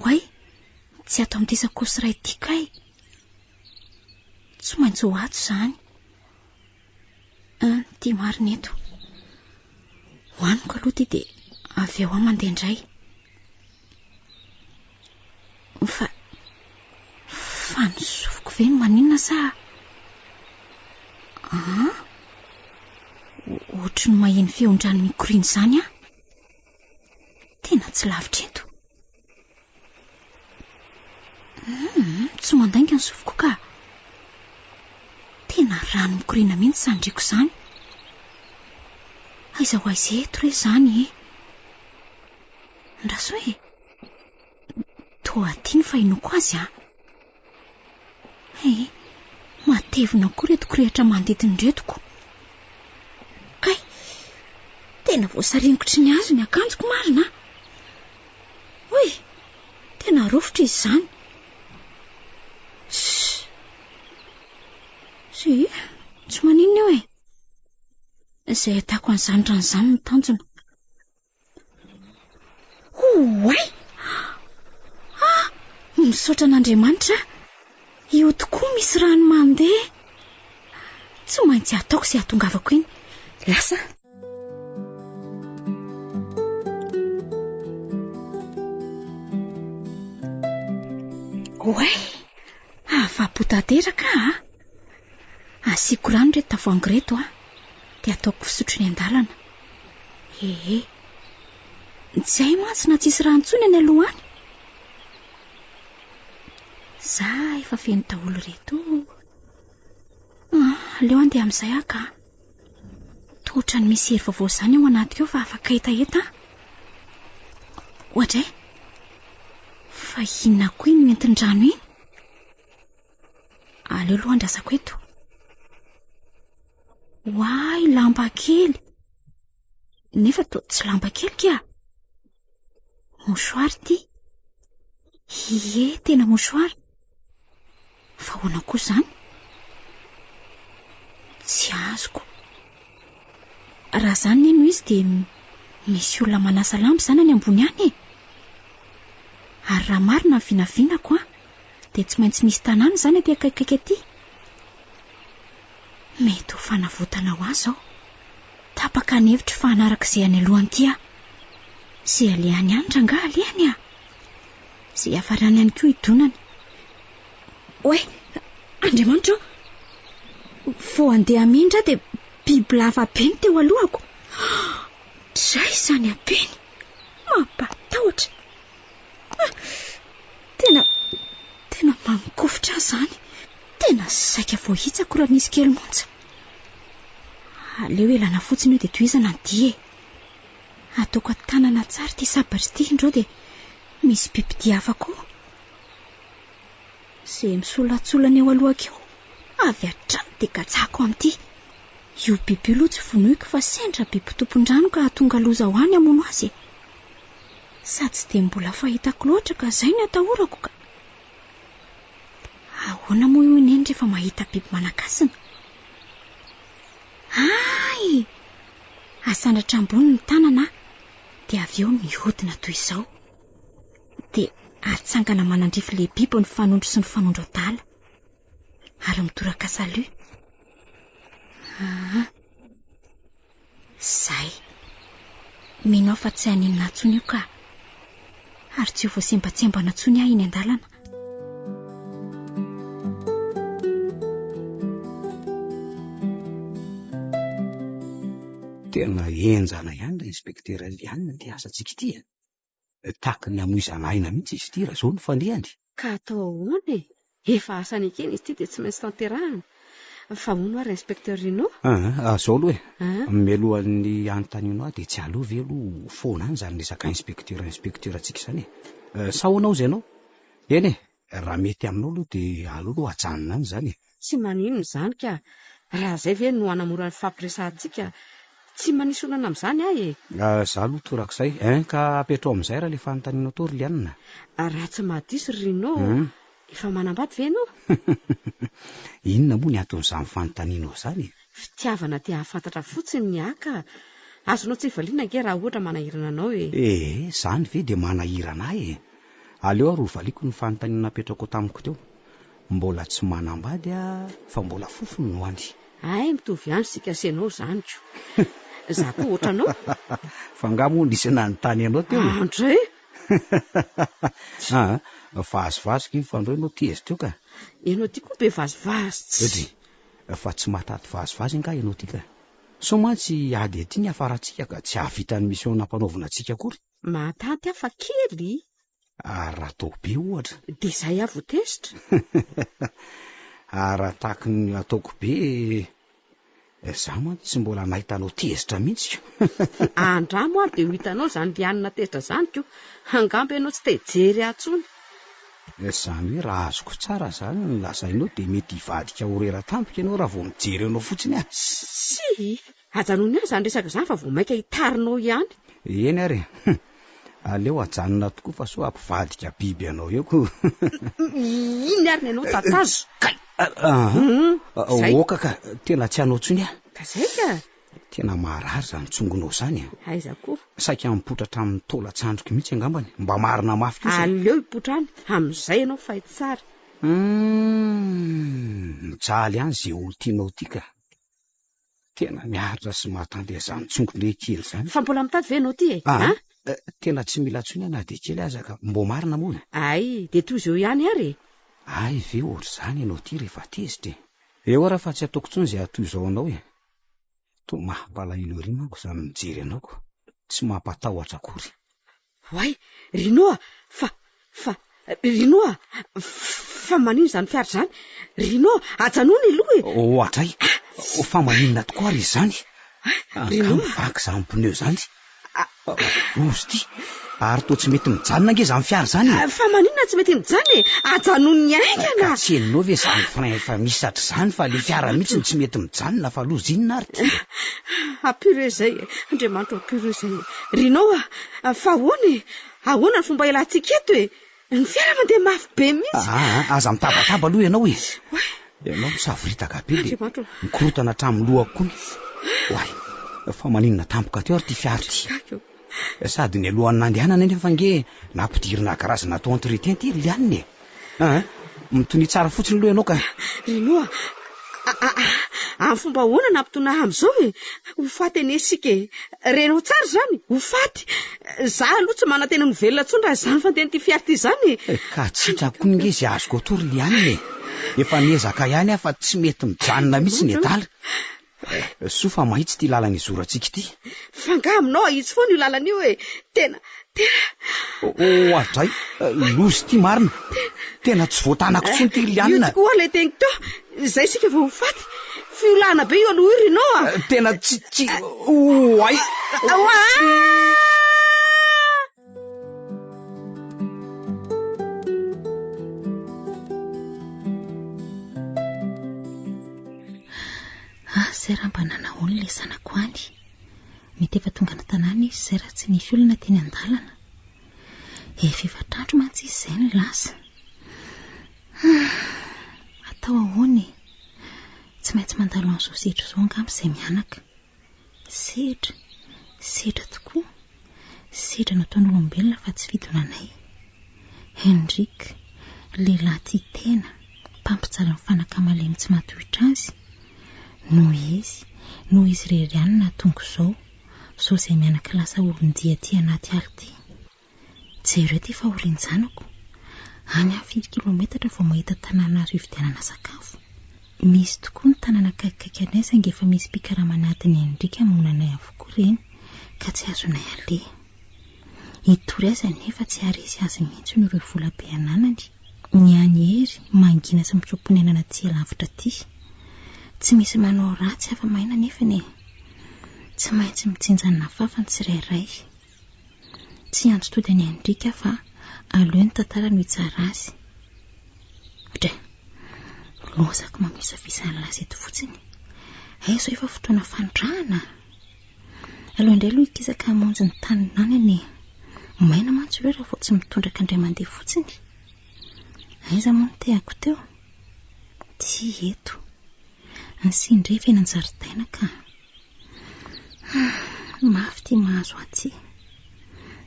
Oay, tsy ato amin'ity sakaosy iray ity kay. Tsy Tsy maintsy ho ato izany. Ity marina eto. Hohaniko aloha ity dia avy eo aho mandeha indray. Fa fa ny sofiko ve no maninona sa An? Ohatry ny maheno feon-drano mikoriana izany aho. Tena tsy lavitra eto. Hum, tsy mandainga ny sofiko ka. Tena rano mikoriana mihitsy izany reko izany. Aiza ho aiza eto re izany e? Andraso e. Toa aty ny fahenoako azy an. He, matevina koa ireto kirihitra manodidina ireto ko. Kay, tena voasaringotry ny hazo ny akanjoko marina an. Oy, tena rovitra izy izany. Tss. Tsia, tsy maninona io e. Izay ahitako an'izany rano izany no tanjona. Oay! Ah! Misaotra an'Andriamanitra aho. Io tokoa misy rano mandeha. Tsy maintsy ataoko izay hahatongavako iny. Lasa aho. Oay! Ahafapo tanteraka aho a! Asiako rano ireto tavoahangy ireto a! Dia ataoko fisotro eny an-dalana. Ehe. Tsy hay mantsy na tsisy rano intsony any aloha any. Za efa feno daholo ireto. Ah, aleo andeha amin'izay aho ka. Toa ohatran'ny misy hery vaovao izany ao anatiko ao fa afaka hetaheta aho. Oadray. Fa inona koa iny nentin-drano iny? Aleo aloha andrasako eto. Oay, lamba kely. Nefa toa tsy lamba kely ka. Mouchoir ity. Ie, tena mouchoir. Fa ahoana koa izany? Tsy azoko. Raha izany anie no izy dia misy olona manasa lamba izany any ambony any e. Ary raha marina ny vinavinako an, dia tsy maintsy misy tanàna izany aty akaikikaiky aty. Mety ho fanavotana ho ahy izao. Tapaka ny hevitro fa hanaraka izay any alohany ity aho. Izay alehany any rangahy alehany ah! Izay hiafarany ihany koa hidonany. Oay! Andriamanitra ô! Vao handeha hamindra aho dia bibilava be no teo alohako. Dray izany habeny! Mampatahotra! Ah! Tena, tena mangovitra ahy izany. Tena saika voahitsako raha nisy kely monja. Aleo elana fotsiny io dia tohizana ny dia e. Ataoko an-tanana tsara ity sabatra ity indreo dia misy bibidia hafa koa. Izay misolatsolana eo alohako eo, avy hatrany dia katsahako amin'ity. Io biby io aloha tsy vonoiko fa sendra biby tompon-drano ka hahatonga loza ho ahy ny hamono azy e. Sady tsy dia mbola fahitako loatra ka izay no atahorako ka. Ahoana moa hoy Neny rehefa mahita biby manan-kasina? Hay! Asandratra ambony ny tanana dia avy eo mihodina toy izao. Dia atsangana manandrify ilay biby ny fanondro sy ny fanondro adala. Ary mitoraka salut. Aa. Zay. Mino aho fa tsy haninona ahy intsony io ka. Ary tsy ho voasembatsembana intsony aho eny an-dalana. Tena henjana ihany ry inspektera Liane ity asantsika ity a! Tahaky ny hamoizana aina mihitsy izy ity raha izao no fandehany. Ka atao ahoana e? Efa asa nekena izy ity dia tsy maintsy tanterahana. Fa hono hoa ry Inspecteur Rino? Aa, izao aloha e. Mialohan'ny hanontanianao ahy dia tsy aleo ve aloha ho foana any izany resaka inspecteur inspecteur antsika izany e? Sa ahoana hozy ianao? Eny e, Raha mety aminao aloha dia aleo aloha ajanona any izany e. Tsy maninona izany ka! Raha izay ve no hanamora ny fifampiresahantsika, tsy manisy olana amin'izany aho e! Izaho aloha torak'izay ein! Ka apetraho amin'izay raha ilay fanontanianao teo ry Liana. Raha tsy mahadiso ry Rino, efa manambady ve ianao? Inona moa ny anton'izany fanontanianao izany e? Fitiavana te hahafantatra fotsiny ny ahy ka! Azonao tsy valiana ange raha ohatra manahirana anao e! Ee, izany ve dia manahirana ahy e! Aleo ary ho valiako ny fanontaniana napetrakao tamiko teo. Mbola tsy manambady aho fa mbola fofony no any. Hay mitovy ihany isika sy ianao izany ko. Za koa ohatranao. Fa angaha moa nisy nanontany anao teo e? Andray! Aa, vazivazy iny fa ndreo ianao tezitra eo ka. Ianao ty koa be vazivazy tsy. Dry, fa tsy mahataty vazivazy angaha ianao ty ka. Sao mantsy ady aty ny hiafarantsika ka tsy hahavita ny mission nampanaovina antsika akory. Mahatanty aho fa kely. Ary raha atao be ohatra? Dia izay aho vao tezitra. Ary raha tahaky ny ataoko be, izaho mantsy tsy mbola nahita anao tezitra mihitsy ko. Andramo ary dia ho hitanao izany lianina tezitra izany ko. Angamba ianao tsy te hijery ahy intsony. Izany hoe raha azoko tsara izany ny lazainao dia mety hivadika ho rera tampoka ianao raha vao mijery anao fotsiny aho. Tsia! Ajanony ihany izany resaka izany fa vao mainka hitarinao ihany. Eny ary e! Hum! Aleo ajanona tokoa fa sao hampivadika biby anao eo ko. Iny ary ny anao tatazo. Kay! Ahan! Oka ka! Tena tsy hanao intsony aho. Ka zay ka! Tena maharary izany tsongonao izany a! Aiza koa? Saika mipoitra hatramin'ny taolan-tsandriko mihitsy angambany. Mba marina mafy kosa e! Aleo hipoitra any, amin'izay ianao fay tsara. Humm! Mijaly ihany izay olon-tianao ity ka! Tena miaritra sy mahatanty an'izany tsongo-ndre kely izany. Fa mbola mitady ve ianao ity e? Aa! Tena tsy mila intsony aho na dia kely aza ka. Mbô marina moa e! Ay, dia tohizo eo ihany ary e! Hay ve ohatr'izany ianao ity rehefa tezitra e! Eo ara fa tsy ataoko intsony izay hahatoy izao anao e! Toa mampalahelo ery manko izany mijery anao ko! Tsy mampatahotra akory. Oay! Rino a! Fa, fa, Rino a! Fa maninona izany fiara izany? Rino a! Ajanony aloha e! Ohatray! Fa maninona tokoa ary izany? Angaha mivaky izany pneu izany? Loza ity! Ary toa tsy mety mijanona ange izany fiara izany e! Fa maninona tsy mety mijanona e? Ajanony haingana! Ka tsy henonao ve izany frein efa mihisatra izany fa ilay fiara mihitsy no tsy mety mijanona fa loza inona ary ity e? Ampio re izay e! Andriamanitra ô ampio re izay e! Rinao a! Fa ahoana e? Ahoana ny fomba hialantsika eto e? Ny fiara mandeha mafy be mihitsy. Aa, aza mitabataba aloha ianao e. Ianao misavoritaka be dia mikorontana hatramin'ny lohako koa. Oay, fa maninona tampoka teo ary ity fiara ity? Sady nialohan'ny nandehanana anefa ange nampidirina garazy natao entretien ity ry Liane e. Aa, mitonia tsara fotsiny aloha ianao ka. Rino a, amin'ny fomba ahoana nampitony ahy amin'izao e? Ho faty anie isika e! Renao tsara izany? Ho faty! Za aloha tsy manantena ny ho velona intsony raha izany fandehan'ity fiara ity izany e! Ka tsy sitrako koa ange izay azoko atao ry Liane e! Efa niezaka ihany aho fa tsy mety mijanona mihitsy ny adala. Soa fa mahitsy ity lalana izorantsika ity. Fa angaha aminao ahitsy foana io lalana io e! Tena, tena. Oadray, loza ity marina. Tena tsy voatanako intsony ity ry Liana. Io tokoa ilay teniko teo. Izay isika vao ho faty. Fiolahana be io aloha io ry Nao a! Tena tsy, tsy, oay. Oay! Ah, izay raha mba nanahoana ilay zanako any. Mety efa tonga any an-tanàna izy izay raha tsy nisy olona teny an-dalana. Efa efatr'andro mantsy izy izay no lasa. Hum, atao ahoana e? Tsy maintsy mandalo an'izao sedra izao angamba izay mianaka. Sedra, sedra tokoa. Sedra nataon'olombelona fa tsy fidonanay. Henrik, lehilahy tia tena, mpampijaly ny fanaka malemy tsy mahatohitra azy. Noho izy, noho izy irery ihany no nahatonga izao, izao izay mianaka lasa olon-dia aty anaty ala ity. Jereo ity fahorian-janako. Any aho firy kilometatra vao mahita tanàna azo ividianana sakafo. Misy tokoa ny tanàna akaikikaiky anay saingy efa misy mpikarama an'adiny Henrique hamono anay avokoa ireny ka tsy azonay aleha. Hitory azy anefa tsy haharesy azy mihitsy noho ireo vola be ananany. Ny an'i Hery mangina sy mitsoa-ponenana aty alavitra aty. Tsy misy manao ratsy afa-maina anefany e! Tsy maintsy mijinja ny nafafa ny tsirairay. Tsy hiantso tody an'i Henrique aho fa aleo ny tantara no hitsara azy. Dre! Lozako mamisavisa ny lasa eto fotsiny. Hay izao efa fotoana fanondrahana? Aleo indray aloha hikisaka hamonjy ny taninanany e. Maina mantsy ireo raha vao tsy mitondraka indray mandeha fotsiny. Aiza moa ny tehako teo? Tsy eto. Ny sindrefy eny an-jaridaina ka. Mafy ity mahazo ahy ity.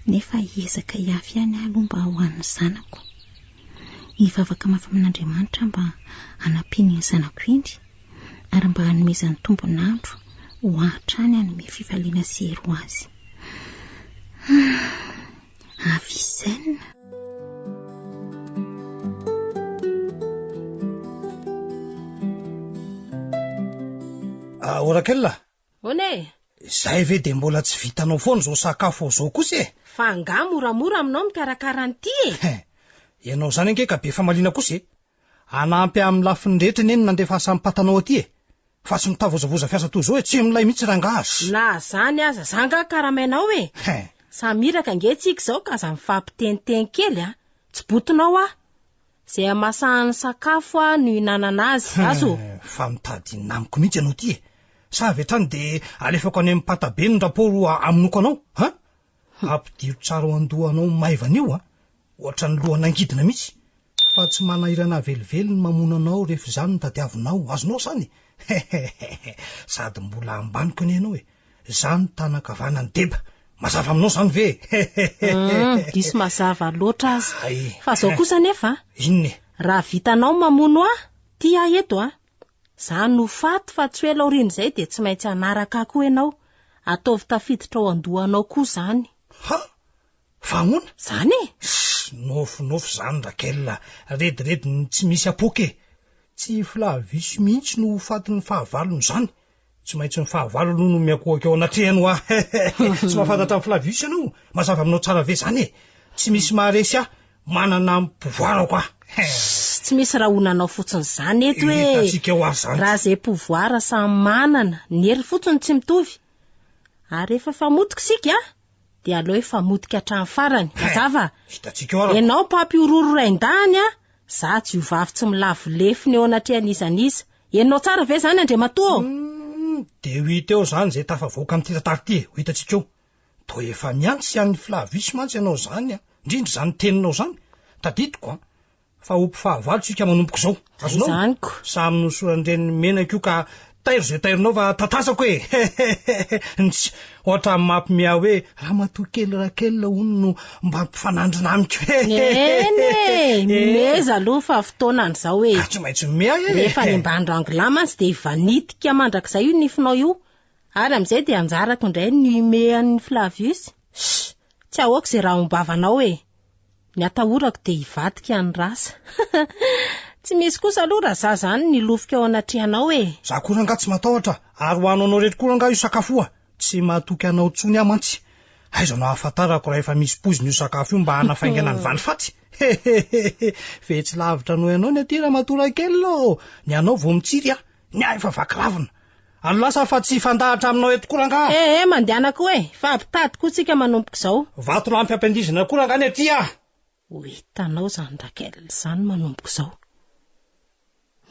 Nefa hiezaka hihafy ihany aho aloha mba ho an'ny zanako. Hivavaka mafy amin'Andriamanitra aho mba hanampiany iny zanako iny ary mba hanomezany tombon'andro ho ahy hatrany hanome fifaliana sy hery ho azy. Avicenne. Ah, Orakel a! Ahoana e? Izay ve dia mbola tsy vitanao foana izao sakafo ao izao kosa e? Fa angaha moramora aminao mikarakara an'ity e? Ianao izany ange ka be famaliana kosa e! Hanampy amin'ny lafiny rehetra anie ny nandefasan'ny patanao aty e! Fa tsy mitavozavoza fiasa toy izao e! Tsy milay mihitsy rangaha a! Na izany aza, za angaha karamainao e! Samy iraka ange tsika izao ka aza mifampiteniteny kely a! Tsy botonao aho! Izay hamasahan'ny sakafo aho no ihinanana azy, azo? Fa mitady inona amiko mihitsy ianao ity e! Sa avy hatrany dia alefako any amin'ny patabe ny raporo hamonoako anao, an? Ampidiro tsara ao an-dohanao maivana io an! Ohatran'ny lohan'angidina mihitsy! Fa tsy manahirana ahy velively ny mamono anao rehefa izany no tadiavinao, azonao izany? Hehehehe! Sady mbola ambaniko anie ianao e! Izaho no tanan-kavanan'i Deba. Mazava aminao izany ve e? Hum, diso mazava loatra aza. Hay. Fa izao kosa anefa an. Inona e? Raha vitanao ny mamono ahy, ity aho eto an. Izaho no faty fa tsy ho ela aorian'izay dia tsy maintsy hanaraka ahy koa ianao. Ataovy tafiditra ao an-dohanao koa izany. Ha! Fa ahoana? Izany e! Ssss, nofinofy izany Raquel a! Redirediny tsy misy apoaka e! Tsy i Flavius mihitsy no ho fatin'ny fahavalony izany. Tsy maintsy ny fahavalo aloha no miankohoka eo anatrehany hoa! Tsy mahafantatra an'i Flavius ianao? Mazava aminao tsara ve izany e? Tsy misy maharesy ahy, manana ny pouvoir-ko aho. Ssss, tsy misy rahonanao fotsiny izany eto e! Hitantsika eo ary izany. Raha izay pouvoir samy manana, ny hery fotsiny tsy mitovy. Ary rehefa hifamotika isika, dia aleo hifamotika hatramin'ny farany. Mazava? Hitantsika eo ary. Ianao mpampihorohoro rain-dahiny a, za jiovavy tsy milavo lefona eo anatrehan'iza n'iza. Henonao tsara ve izany Andriamatoa ô? Humm, dia ho hita eo izany izay tafavoaka amin'ity tantara ity e, ho hitantsika eo. Toa efa miantsy an'i Flavius mantsy ianao izany an, indrindra izany teninao izany. Tadidiko an, fa ho mpifahavalo isika manomboka izao. Azonao? Izany ko. Samy nosoran-dreniny menaka io ka tairo izay tairinao fa tatasako e! Hehehehe! Ntsy, ohatran'ny mampime ahy hoe Ramatoa kely Raquel hono no mba mpifanandrina amiko. Eny e! Mimeza aloha fa fotoanany izao e! Ka tsy maintsy mime ahy e! Rehefa any ambany rangilahy mantsy dia hivanitika mandrakizay io nifinao io. Ary amin'izay dia anjarako indray ny hime an'i Flavius. Shh! Tsy ahoako izay rahom-bavanao e! Ny atahorako dia hivadika ny rasa. Tsy misy kosa aloha raha za zany ny hilofika eo anatrehanao e! Za koa rangaha tsy matahotra ary ho anao rery koa rangaha io sakafo io a! Tsy matoky anao intsony aho mantsy. Aiza no ahafantarako raha efa misy poizina io sakafo io mba hanafaingana ny valifaty? Hehehehe! Vetsy lavitra noho ianao ny aty ramatoa Raquel ô! Ny anao vao mitsiry a! Ny ahy efa vaky ravina. Aleo lasa fa tsy hifandahatra aminao eto koa rangaha. Eh eh mandehana koa e! Fa ampitady koa tsika manomboka izao. Vatolampy ampandihizina koa rangaha ny aty ah! Ho hitanao izany Raquel izany manomboka izao.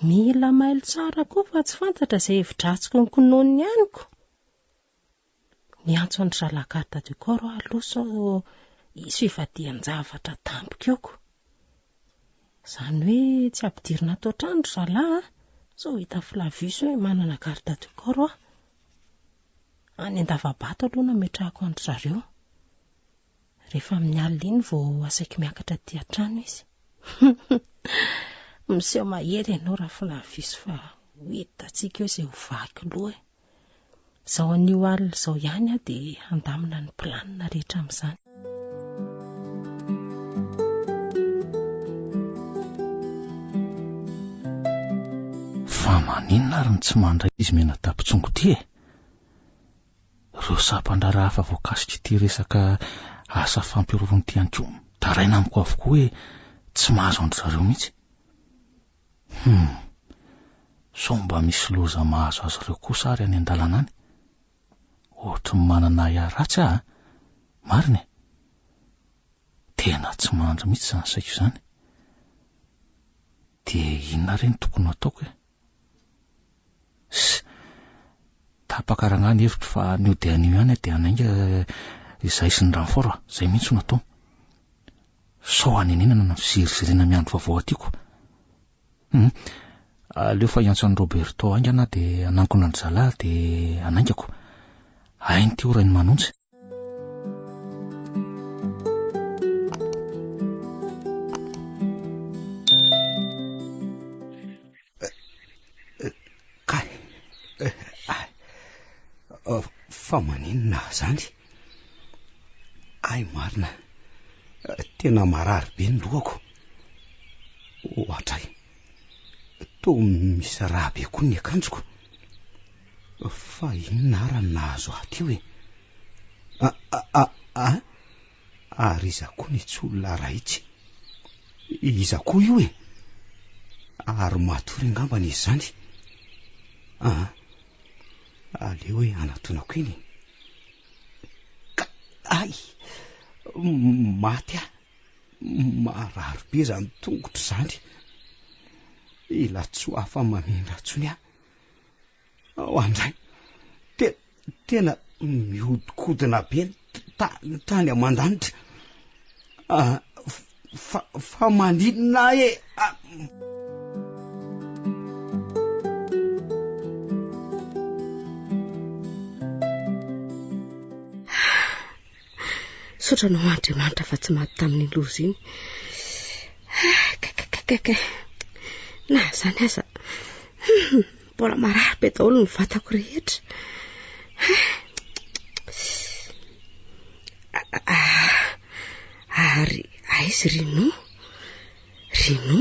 Mila mailo tsara koa fa tsy fantatra izay hevi-dratsy konkononiny any ko. Niantso an-dry zalahy garde du corps aho aloha sao hisy fivadihan-javatra tampoka eo ko. Izany hoe tsy ampidirina ato an-trano ry zalahy an, sao hitan'i Flavius hoe manana garde du corps aho. Any an-dava-bato aloha no ametrahako an-dry zareo. Rehefa amin'ny alina iny vao asaiko miakatra aty an-trano izy. Miseho mahery ianao Raflavius fa ho hitantsika eo izay ho vaky loha e. Izao anio alina izao ihany aho dia handamina ny planina rehetra amin'izany. Fa maninona ary no tsy mandray izy mianadahy mpitsongo ity e? Ireo sampan-draharaha hafa voakasik'ity resaka asa fampihorohoroana ity ihany koa mitaraina amiko avokoa hoe tsy mahazo an-dry zareo mihitsy. Hum! Sao mba misy loza mahazo azy ireo kosa ary any an-dalana any? Ohatry ny manana ahiahy ratsy aho an! Marina e! Tena tsy mandry mihitsy izany saiko izany. Dia inona re no tokony ho ataoko e? Ss! Tapaka rangahy ny hevitro fa anio dia anio ihany aho dia hanainga izahay sy ny renfort a! Izay mihitsy no atao. Sao hanenenana na fiziriziriana miandry vaovao aty ko. Hum! Aleo fa hiantso an'i Roberto haingana aho dia hanankona an-dry zalahy dia hanaingako. Hainy ity ho Rainimanonjy. Fa maninona aho izany? Hay marina, tena marary be ny lohako. Ohatray, toa misy rà be koa ny akanjoko. Fa inona ara no nahazo ahy teo e? A, a, a, a, ary iza koa ny itsy olona iray itsy? Iza koa io e? Ary matory angambany izy izany. Aa, aleo hoe anatonako eny e. Ka, ay! Maty aho. Marary be izany tongotro izany. Ela tsy ho afa-mamindra intsony aho. Ao andray, te- tena mihodinkodina be ny ta- ny tany aman-danitra. Ah, fa, fa maninona ahy e? Ah. Misaotra anao Andriamanitra fa tsy maty tamin'iny loza iny. Ah, Kaikakaikay. Na izany aza, mbola marary be daholo ny vatako rehetra. Ah, ary aiza Rino? Rino?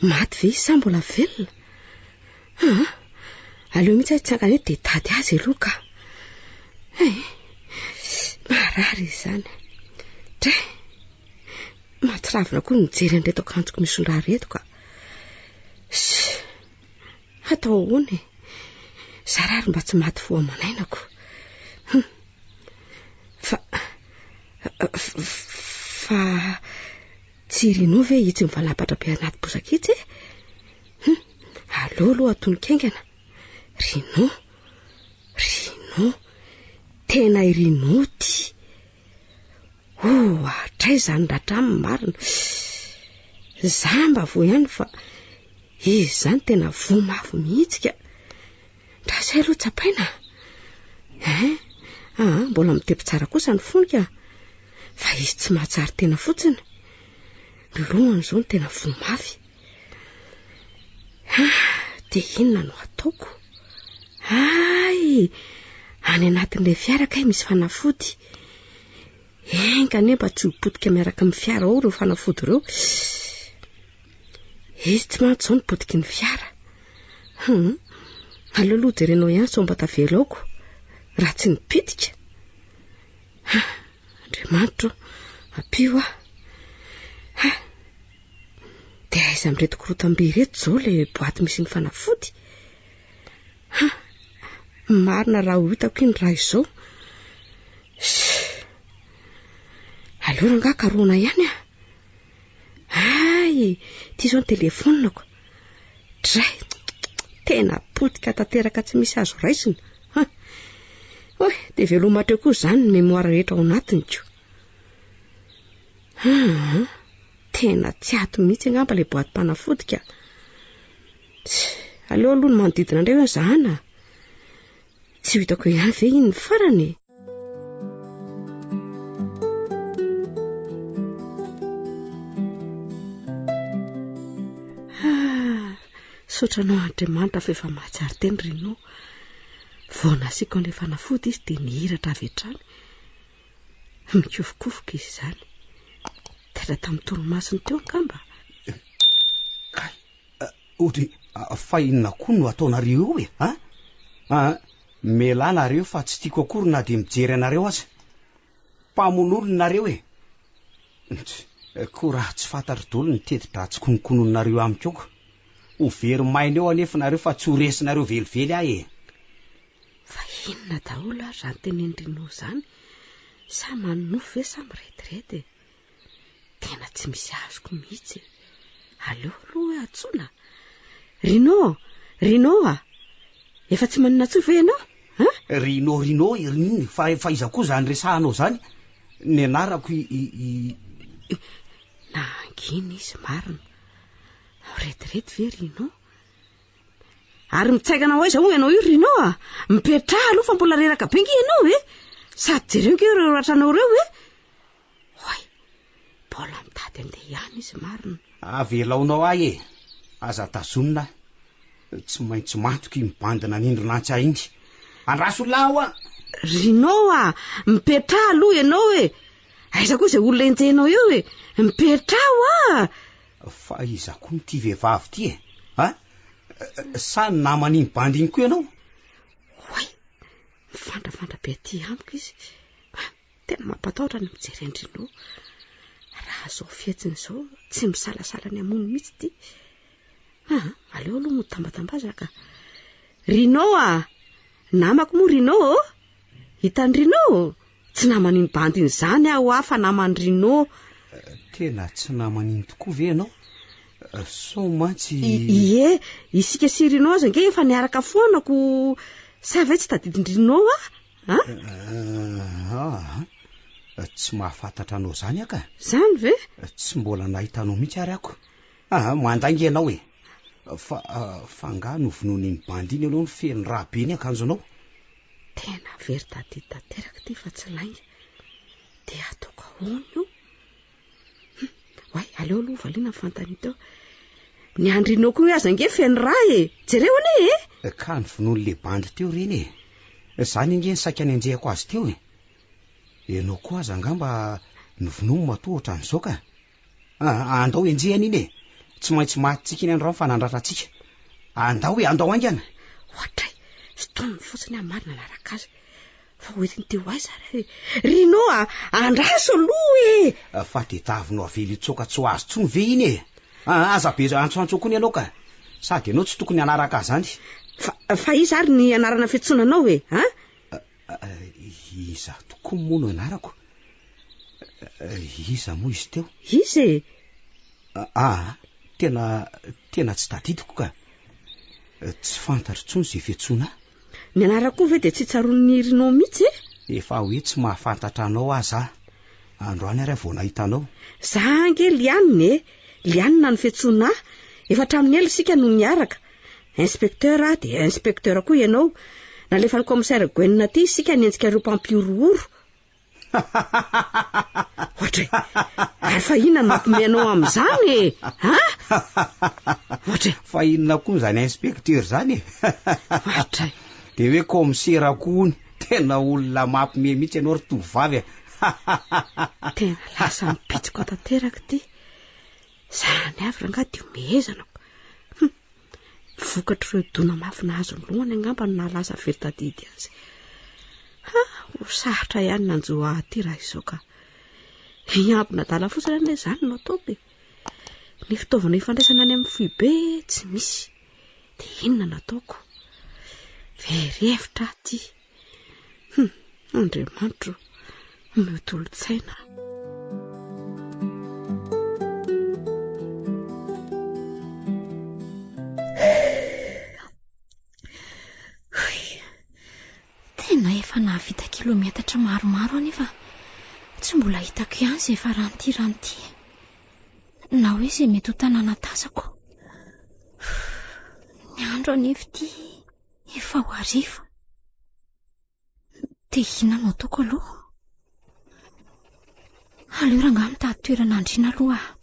Maty ve izy sa mbola velona? Ah, aleo mihitsy aho hitsangana eto dia hitady azy aloha ka. Eh, marary izy izany. Dray, mahatsiravina koa ny mijery an'ireto akanjoko misy rà ireto ka. Sy, atao ahoana e? Zara ary mba tsy maty fo aman'ainako. Hum. Fa, fa tsy irinao ve itsy mivalapatra be anaty bozaka itsy e? Hum, aleo aloha atonika haingana. Rino, Rino, tena i Rino ity. Oh, hatraiza izany ratraminy marina. Za mba voa ihany fa izy izany tena voa mafy mihitsy ka. Ndraso aloha tsapaina. Hein? Ah, mbola mitepo tsara kosa ny fony ka. Fa izy tsy mahatsiaro tena fotsiny. Ny lohany izao no tena voa mafy. Ah, dia inona no ataoko? Hay! Any anatin'ilay fiara kay misy fanafody. Enga anie mba tsy ho potika miaraka amin'ny fiara ao ireo fanafody ireo. Izy tsy mantsy izao no potiky ny fiara. Hum, aleo aloha jerenao ihany sao mba tavela aoko, raha tsy nipitika. Ha, Andriamanitro, ampio aho. Ha, dia aiza amin'ireto korotam-by ireto izao ilay boaty misy ny fanafody? Ha, marina raha ho hitako iny raha izao. Aleo rangahy karohina ihany ah. Hay, ity izao ny telefaoniko. Dray, tena potika tanteraka tsy misy azo raisina. Ha. Oy, dia veloma hatreo koa izany ny mémoire rehetra ao anatiny ko. Haa, tena tsy ato mihitsy angamba ilay boatim-panafody ka. Aleo aloha ny manodidina indray hoe zahana. Tsy ho hitako eo ihany ve iny ny farany e? Misaotra anao Andriamanitra fa efa mahatsiaro tena Rino. Vao nasiako an'ilay fanafody izy dia nihiratra avy hatrany. Mikofokofoka izy izany. Taitra tamin'ny torimasony teo angamba. Kay, Audrey, fa inona koa no ataonareo eo e? An? An, mialà nareo fa tsy tiako akory na dia mijery anareo aza. Mpamono olona nareo e! Koa raha tsy fantatro daholo ny teti-dratsy kononkononinareo amiko eo, ho very maina eo anefa nareo fa tsy ho resinareo velively aho e! Fa inona daholo ary izany tenenin-dry Noa izany? Sa manonofy ve sa mirediredy e? Tena tsy misy azoko mihitsy e. Aleo aloha hoe antsoina. Rino, Rino a! Efa tsy maninona intsony ve ianao? An? Rino, Rino, Rino, fa, fa iza koa izany resahanao izany? Ny anarako i, i, i... Nangina izy marina. Mirediredy ve Rino? Ary mitsaikana ho aiza hono ianao io Rino a? Mipetraha aloha fa mbola reraka be nge ianao e! Sady jereo nge ireo ratranao ireo e! Oay! Mbola mitady andeha ihany izy marina. Avelaonao ahy e! Aza tazonina aho. Tsy maintsy matoky iny bandy nanindrona antsy ahy iny. Andraso lahy aho a! Rino a! Mipetraha aloha ianao e! Aiza koa izay olona enjehinao eo e! Mipetraha hoa! Fa iza koa ity vehivavy ity e? A? Sa naman'iny bandy iny koa ianao? Oay! Mivandravandra be aty amiko izy. Tena mampatahotra ny mijery an-dRino. Raha izao fihetsiny izao, tsy misalasala ny hamono mihitsy ity. Ah, aleo aloha mody tambatambazana ka. Rino a! Namako moa Rino ô! Hitan'i Rino? Tsy naman'iny bandy iny izany aho hoa fa naman'i Rino. Tena tsy naman'iny tokoa ve ianao? Sao mantsy... Ie, isika sy Rino aza ange efa niaraka foana ko sa ve tsy tadidin-dRino aho? A? Ah, tsy mahafantatra anao izany aho ka. Izany ve? Tsy mbola nahita anao mihitsy ary ako. Ah, mandainga ianao e. Fa fa angaha novonoin'iny bandy iny ianao no feno rà be ny akanjonao? Tena very tadidy tanteraka ity fa tsy lainga. Dia ataoko ahoana io? Hum, oay, aleo aloha valiana ny fanontaniana teo. Ny andrinao koa aza ange feno rà e! Jereo anie e! Ka novonoin'ilay bandy teo ireny e! Izany ange ny saika nenjehako azy teo e! Ianao koa aza angamba novonoiny matoa ohatran'izao ka! Ah, andao enjehina iny e! Tsy maintsy matintsika iny androany fa nandratra antsika. Andao e, andao haingana! Ohatray, sintominy fotsiny aho marina hanaraka azy. Fa ho entiny teo aiza ary e? Rino a, andraso aloha e! Fa tediavinao avela hitsoaka tsy ho azo intsony ve iny e? Ah, aza be antsoantso koa ny ianao ka! Sady ianao tsy tokony hanaraka azy izany. Fa, fa iza ary ny anarana fiantsoana anao e? An? Iza tokoa moa no anarako? Iza moa izy teo? Iza e? Ah, tena, tena tsy tadidiko ka. Tsy fantatro intsony izay fiantsoana ahy. Ny anarako koa ve dia tsy tsaroan'i Rino mihitsy e? Efa hoe tsy mahafantatra anao aza aho. Androany ary aho vao nahita anao. Za ange Liane e! Liane no fiantsoana ahy. Efa hatramin'ny ela isika no niaraka. Inspecteur aho dia inspecteur koa ianao. Nalefan'ny commissaire Gwen aty isika hanenjika ireo mpampihorohoro. Ohatray, ary fa inona no mampime anao amin'izany e? Ha? Ohatray. Fa inona koa izany inspecteur izany e? Ohatray. Dia hoe commissaire koa hono. Tena olona mampime mihitsy ianao ry tovovavy a. Tena lasa mipitsoka tanteraka ity. Izany avy rangahy dia omehezana. Hum. Vokatr'ireo dona mafy nahazo ny lohany angamba no nahalasa very tadidy azy. Ha, ho sarotra ihany nanjo ahy aty raha izao ka. Hiambina adala fotsiny anie izany no ataoko e. Ny fitaovana ifandraisana any amin'ny foibe tsy misy. Dia inona no ataoko? Very hevitra aho ity. Hum, Andriamanitro, omeo tolo-tsaina aho. Tena efa nahavita kilometatra maromaro aho nefa tsy mbola hitako ihany izay faran'ity rano ity. Na hoe izay mety ho tanàna tazako. Ny andro anefa ity efa ho hariva. Dia inona no ataoko aloha? Aleo rangahy mitady toerana handriana aloha aho.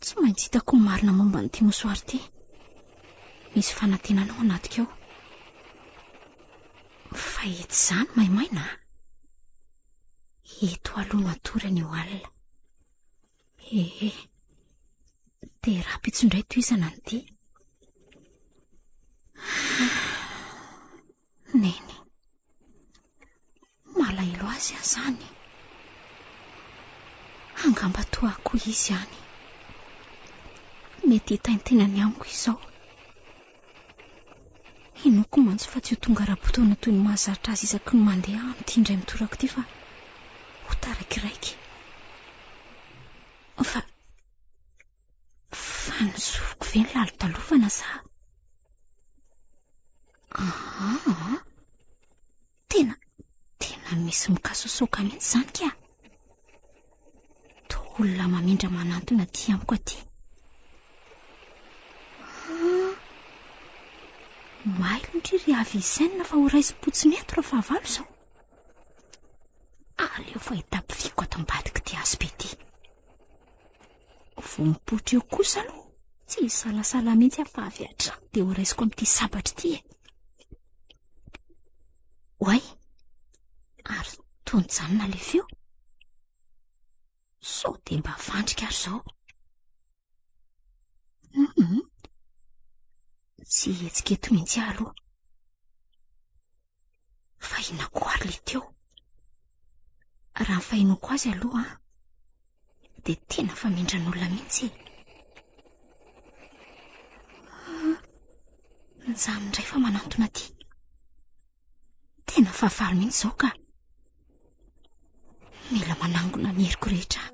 Tsy maintsy hitako ny marina momba an'ity mosoara ity. Misy fanantenana ao anatiko ao. Fa etsy izany maimaina a! Eto aloha no hatory anio alina. Ehe, dia rahampitso indray tohizana ny dia. Neny, malahelo azy aho izany. Angamba toa ahy koa izy any. Mety hitaintaina ny amiko izao. Inoako mantsy fa tsy ho tonga ara-potoana toy ny mahazatra azy isaky ny mandeha aho amin'ity indray mitoraka ity fa ho taraikiraiky. Fa, fa ny zoviko ve ny lalodalovana sa? Aa, tena, tena misy mikasosoka mihitsy izany ka. Toa olona mamindra manantona aty amiko aty. Ah, mailo ndry ry Avicenne fa ho raisim-potsiny eto raha fahavalo izao. Aleo fa hitapifiko ato ambadik'ity hazo be ity. Vao mipoitra eo kosa aloha, tsy hisalasala mihitsy aho fa avy hatrany dia ho raisiko amin'ity sabatra ity e. Oay! Toa nijanona ilay feo. Sao dia mba fandrika ary izao. Hum, tsy hihetsika eto mihitsy aho aloha. Fa inona koa ary ilay teo? Raha ny fahenoako azy aloha dia tena famindran'olona mihitsy e. Nijanona indray fa manantona aty. Tena fahavalo mihitsy izao ka. Mila manangona ny heriko rehetra aho.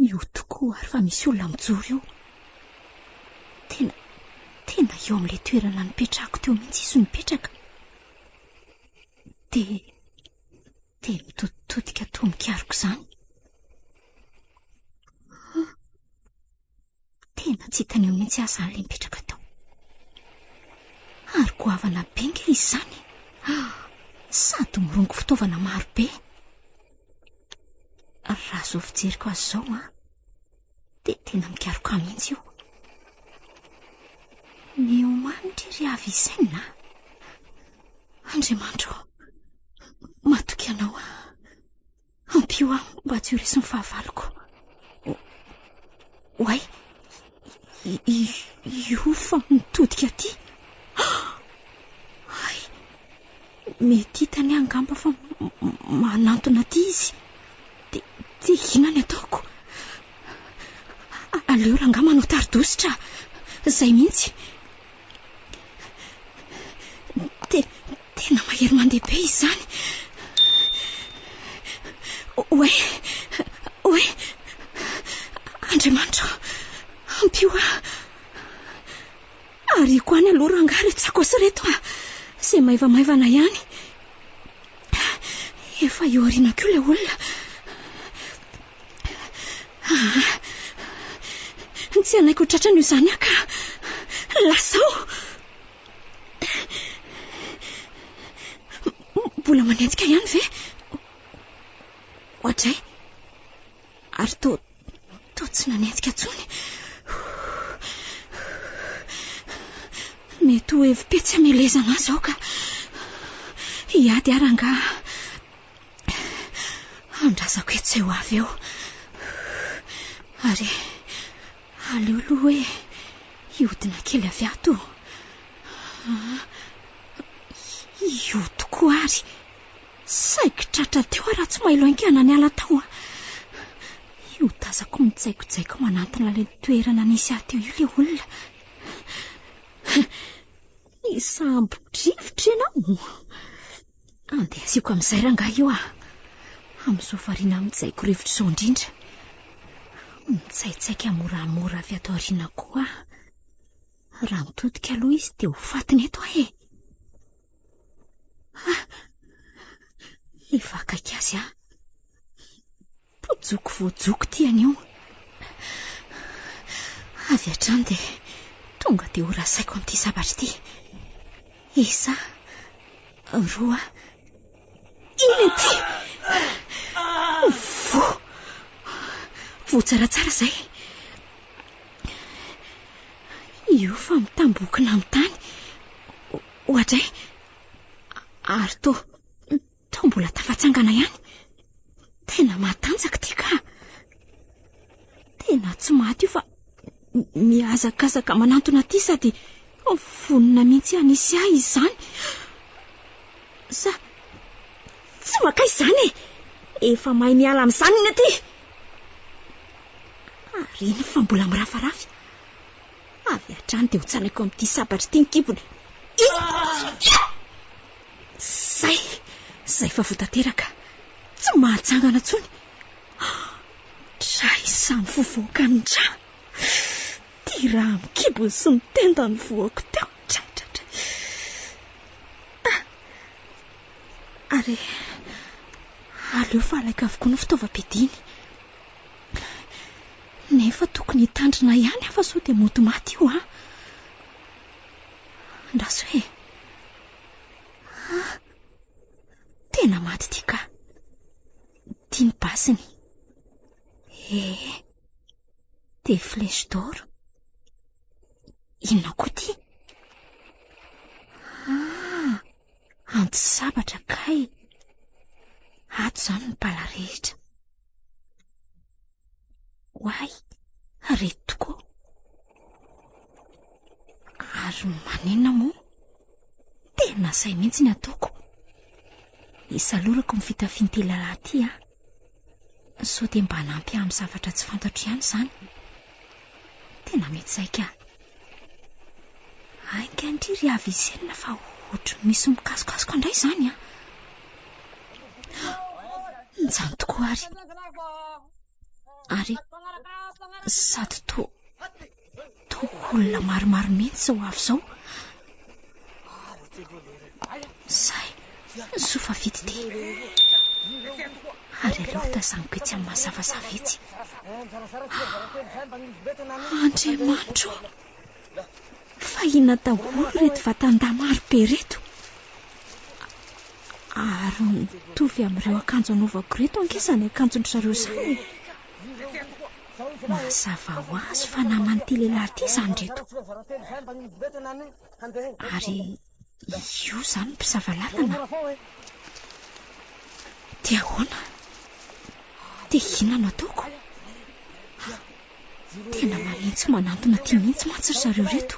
Io tokoa ary fa misy olona mijoro io. Tena, tena eo amin'ilay toerana nipetrahako teo mihitsy izy no mipetraka. Dia, dia mitoditodika toa mikaroka izany. Tena tsy hitany eo mihitsy aho izany ilay mipetraka tao. Ary goavana be ange izy izany e! Sady mirongo fitaovana maro be. Raha izao fijeriko azy izao an, dia tena mikaroka ahy mihitsy io. Niomanitra ery avy Isaina a! Andriamanitra ô, matoky anao aho. Ampio aho mba tsy ho resin'ny fahavaloko. Oay, io fa mitodika aty. Hay, mety hitany aho angamba fa manantona aty izy. Dia, dia inona ny ataoko? Aleo rangahy manao tari-dositra. Izay mihitsy. Te, tena mahery mandeha be izy izany. Oay, oay, Andriamanitra ô, ampio aho. Ariako any aloha rangahy ireto sakaosy ireto a. Izay maivamaivana ihany. Efa eo aoriana koa ilay olona. Aa, tsy hanaiky ho tratran'io izany aho ka. Lasa aho. Mbola manenjika ihany ve? Oadray. Ary toa, toa tsy nanenjika intsony. Mety ho hevi-petsy hamelezana ahy izao ka. Hiady aho rangahy. Andrasako eto izay ho avy eo. Ary aleo aloha hoe hihodina kely avy ato. Ah, io tokoa ary. Saiky tratra teo aho raha tsy mailo haingana niala tao. Io tazako mijaikojaiko manantona ilay toerana nisy ahy teo io ilay olona. Hisambo-drivotra ianao. Andeha asiako amin'izay rangahy io ah. Amin'izao variana mijaiko rivotra izao indrindra. Mitsaitsaika moramora avy ato aoriana koa aho. Raha mitodika aloha izy dia ho fatiny eto aho e. Ah, efa akaiky azy aho. Mpojoko voajoko ity anio. Avy hatrany dia tonga dia ho rasaiko amin'ity sabatra ity. Isa, roa, iny ity! Voa! Voa tsaratsara izay. Io fa mitambokina amin'ny tany. Oadray! Ary toa Toa mbola tafatsangana ihany. Tena matanjaka ity ka. Tena tsy maty io fa mihazakazaka manantona aty sady vonona mihitsy hanisy ahy izany. Sa tsy makay izany e! Efa mahay miala amin'izany ny aty. Ary iny fa mbola mirafarafy. Avy hatrany dia hotsanaiko amin'ity sabatra ity ny kibony. Zay! Zay fa voa tanteraka. Tsy mahatsangana intsony. Dray samy vovokan'ny ra. Ty ra amin'ny kibony sy ny tendany voako teo. Dray, dray, dray. Ah! Ary aleo fa alaiko avokoa ny fitaovam-piadiany. Nefa tokony hitandrina ihany aho fa sao dia mody maty io an. Andraso e. Ah, tena maty ity ka. Ity ny basiny. Eh, dia flèche d'or. Inona koa ity? Ah, antsy sabatra kay. Ato izany ny bala rehetra. Oay, reto tokoa. Ary maninona moa? Tena izay mihitsy ny ataoko. Isalorako ny fitafian'ity lehilahy ity aho. Sao dia mba hanampy ahy amin'ny zavatra tsy fantatro ihany izany. Tena mety izay ka. Ainga ndry ry Avicenna fa ohatry ny misy mikasokasoka indray izany an. Izany tokoa ary. Ary sady toa toa olona maromaro mihitsy izao avy izao. Zay, soa fa vita ity. Ary aleo tazaniko etsy amin'ny mazavazava etsy. Andriamanitro ô! Fa inona daholo ireto vatan-dahy maro be ireto? Ary mitovy amin'ireo akanjo anaovako ireto ange izany akanjon-dry zareo izany e! Mazava ho azy fa naman'ity lehilahy ity izany ireto. Ary io izany mpisava lalana? Dia ahoana? Dia inona no ataoko? Tena manitsy manantona aty mihitsy mantsy ry zareo ireto.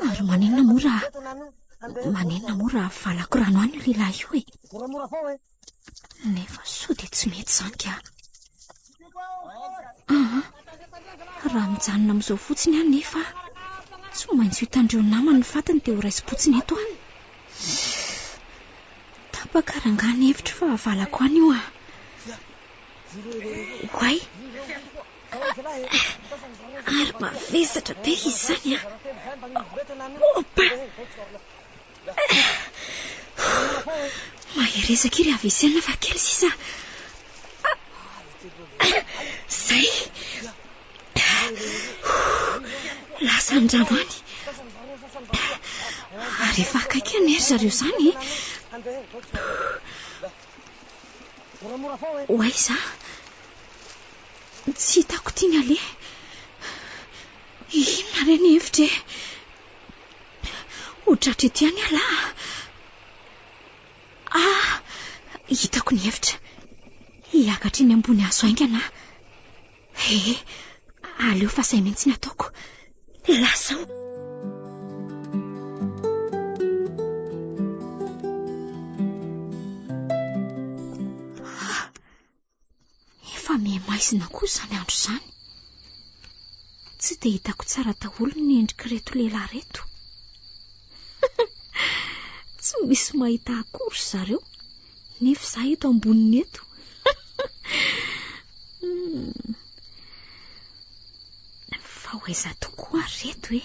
Ary maninona moa raha maninona moa raha valako rano any io lehilahy io e? Nefa soa dia tsy mety izany ka. Aa, raha mijanona amin'izao fotsiny aho nefa tsy maintsy ho hitan'ireo namany ny fatiny dia ho raisim-potsiny eto aho. Tapaka rangahy ny hevitro fa avalako any io ah. Oay! Ary mavesatra be izy izany ah. Opa! Mahereza akia ry Avicenna fa kely sisa. Zay. Lasa ny rano any. Ary efa akaiky anie ry zareo izany e. Ho aiza? Tsy hitako ity ny aleha. Inona re ny hevitra e? Ho tratra eto ihany ialahy a! Ah! Hitako ny hevitra. Hiakatra eny ambony hazo haingana aho. Ee, aleo fa izay mihitsy ny ataoko. Lasa aho. Ah! Efa miha-maizina koa izany andro izany. Tsy dia hitako tsara daholo ny endrik'ireto lehilahy ireto. Tsy misy mahita akory ry zareo, nefa izaho eto amboniny eto. Hmm. Fa ho aiza tokoa ary ireto e?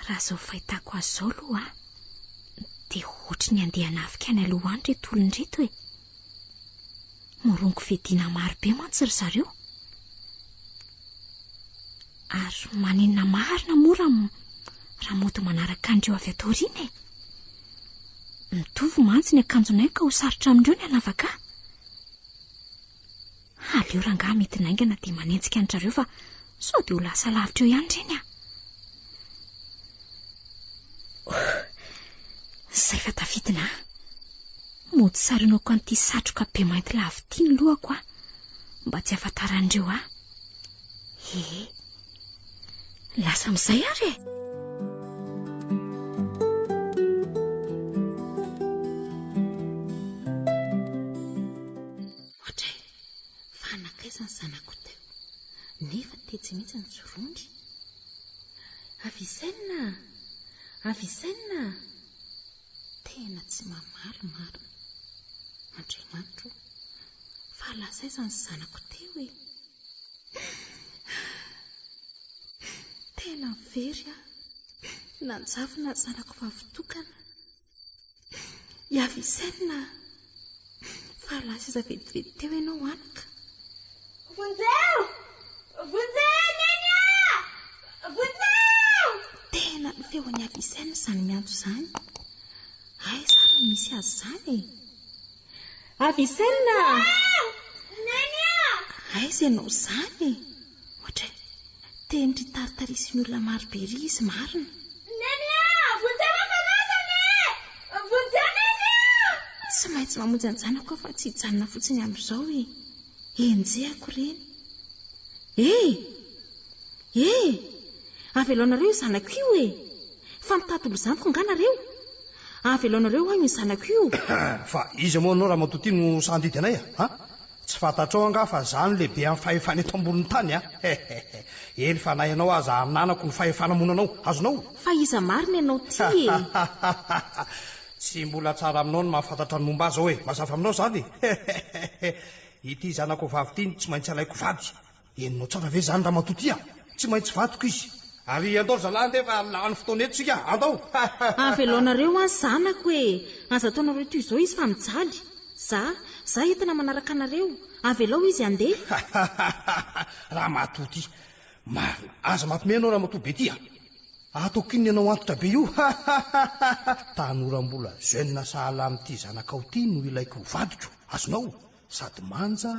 Raha izao fahitako azy izao aloha, dia ohatry ny handeha hanafika any aloha any ireto olona ireto e. Mirongo fiadiana maro be mantsy ry zareo. Ary maninona marina moa raha raha mody manaraka an'ireo avy ato aoriana e? Mitovy mantsy ny akanjonay ka ho sarotra amin'ireo ny hanavaka ahy. Aleo rangahy midina haingana dia manenjika an-dry zareo fa sao dia ho lasa lavitra eo ihany ireny ah. Izay fa tafidina ah. Mody saronako an'ity satroka be mainty lava ity ny lohako ah. Mba tsy hahafantaran'ireo ahy. Ee. Lasa amin'izay ary e. Ohatray, fa nankaiza ny zanako teo, nefa tetsy mihitsy ny jorondry. Avicenna a! Avicenna a! Tena tsy mamaly marina. Andriamanitro o! Fa lasa aiza ny zanako teo e? Tena very aho. Nanjavona ny zanako vavy tokana. I Avicenna a! Fa lasa iza vetivety teo ianao anaka? Vonjeo! Vonjeo Neny a! Vonjeo! Tena ny feon'i Avicenna izany miantso izany. Aiza ary no misy azy izany e? Avicenna! Vonjeo! Neny a! Aiza ianao izany e? Ohatray. Teny ry taritarisin'ny olona maro be ry izy marina. Neny a! Vonjeo aho fa lasana e! Vonjeo Neny a! Tsy maintsy mamonjy an-janako aho fa tsy hijanona fotsiny amin'izao e! Enjehako ireny. E! E! Avelaonareo io zanako io e! Fa mitady ho zanako angaha nareo? Avelaonareo aho io zanako io. Fa iza moa ianao ramatoa ity no sahy handidy anay a? Tsy fantatrao angaha fa za no lehibe amin'ny fahefana eto ambonin'ny tany a? Hehehe. Eny fa na ianao aza ananako ny fahefana hamono anao. Azonao? Fa iza marina ianao ity e? Tsy mbola tsara aminao ny mahafantatra ny momba ahy izao e! Mazava aminao izany e? Hehehe. Ity zanako vavy ity no tsy maintsy alaiko vady. Henonao tsara ve izany ramatoa ity a? Tsy maintsy vadiko izy. Ary andao ry zalahy andeha fa lany fotoana eto isika. Andao! Avelaonareo an zanako e! Aza ataonareo toy izao izy fa mijaly. Za, za entina manaraka anareo. Avelao izy handeha. Ramatoa ity. Marina. Aza mampime ianao ramatoa be ity a! Ataoko inona ianao antitra be io? Tanora mbola jeune sahala amin'ity zanakao ity no ilaiko ho vadiko. Azonao? Sady manja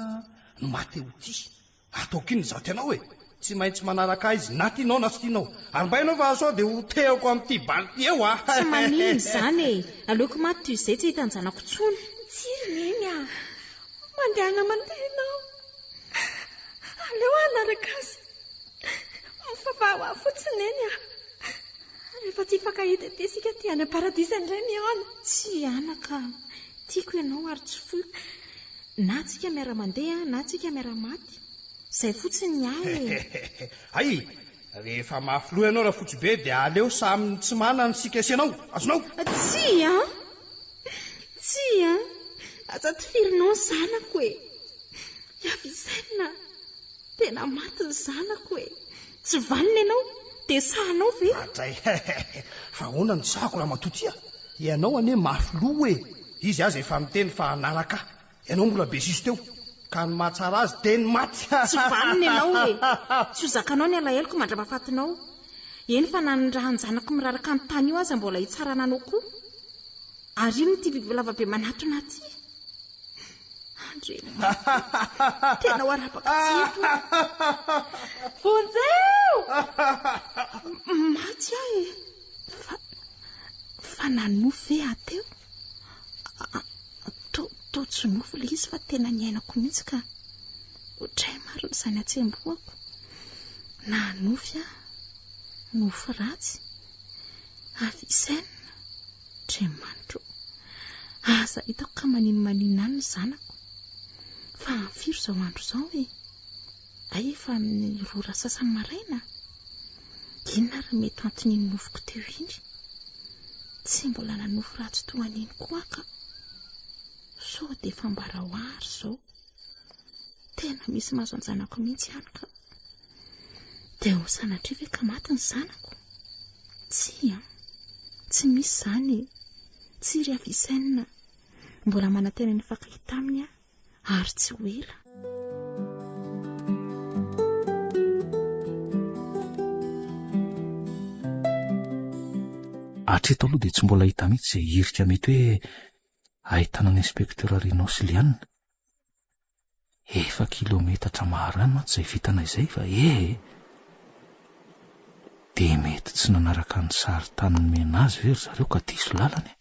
no maha te ho tia. Ataoko inona izato ianao e? Tsy maintsy manaraka ahy izy na tianao na tsy tianao. Ary mba ianao fa sao dia ho tehako amin'ity bal ity eo a! Tsy maninona izany e! Aleoko maty toy izay tsy hahita ny zanako intsony. Tsia ry Neny a! Mandehana mandeha ianao. Aleo aho hanaraka azy. Mivavaha ho ahy fotsiny Neny a! Rehefa tsy hifankahita ety isika dia any am-paradisa indray mihaona. Tsia anaka, tiako ianao ary tsy foiko. Na tsika miara-mandeha na tsika miara-maty. Izay fotsiny ny ahy e. Hay! Rehefa mafy loha ianao Rafotsibe dia aleo samy tsy manana isika sy ianao. Azonao? Tsia an! Tsia an! Aza tifirinao ny zanako e! I Avicenne! Tena maty ny zanako e! Tsy vanona ianao? Dia sahanao ve? Adray! Fa ahoana no sahako ramatoa ty a? Ianao anie mafy loha e! Izy aza efa miteny fa hanaraka ahy. Ianao mbola be siso teo. Ka ny mahatsara azy dia ny maty! Tsy vanona ianao e! Tsy ho zakanao ny alaheloko mandra-pahafatinao. Eny fa na ny ràn-janako miraraka an-tany io aza mbola hitsarana anao koa. Ary inona ity bibilava be manatona aty? Andriamanitra, tena ho arabaka tsy eto aho. Vonjeo! Maty aho e! Fa, fa nanofy ve aho teo? Toa, toa tsy nofy ilay izy fa tena niainako mihitsy ka. Ohatray marina izany hatsembohako. Nanofy aho, nofy ratsy. Avicenne. Andriamanitra ô! Aza hitako ka maninomaninona any ny zanako. Fa amin'ny firy izao andro izao e? Hay efa amin'ny roa ora sasany maraina? Inona ary no mety anton'iny nofiko teo iny? Tsy mbola nanofy ratsy toa an'iny koa aho ka. Sao dia efa ambara ho ahy ary izao. Tena misy mahazo an-janako mihitsy any ka. Dia ho sanatria ve ka maty ny zanako? Tsia, tsy misy izany e. Tsia ry Avicenne, mbola manantena ny hifankahita aminy aho ary tsy ho ela. Hatreto aloha dia tsy mbola hita mihitsy izay hirika mety hoe ahitana ny inspecteur Rino sy Liana. Efa kilometatra maro ihany mantsy izay vitana izay fa ee! Dia mety tsy nanaraka ny sarintany nomena azy ve ry zareo ka diso lalana e?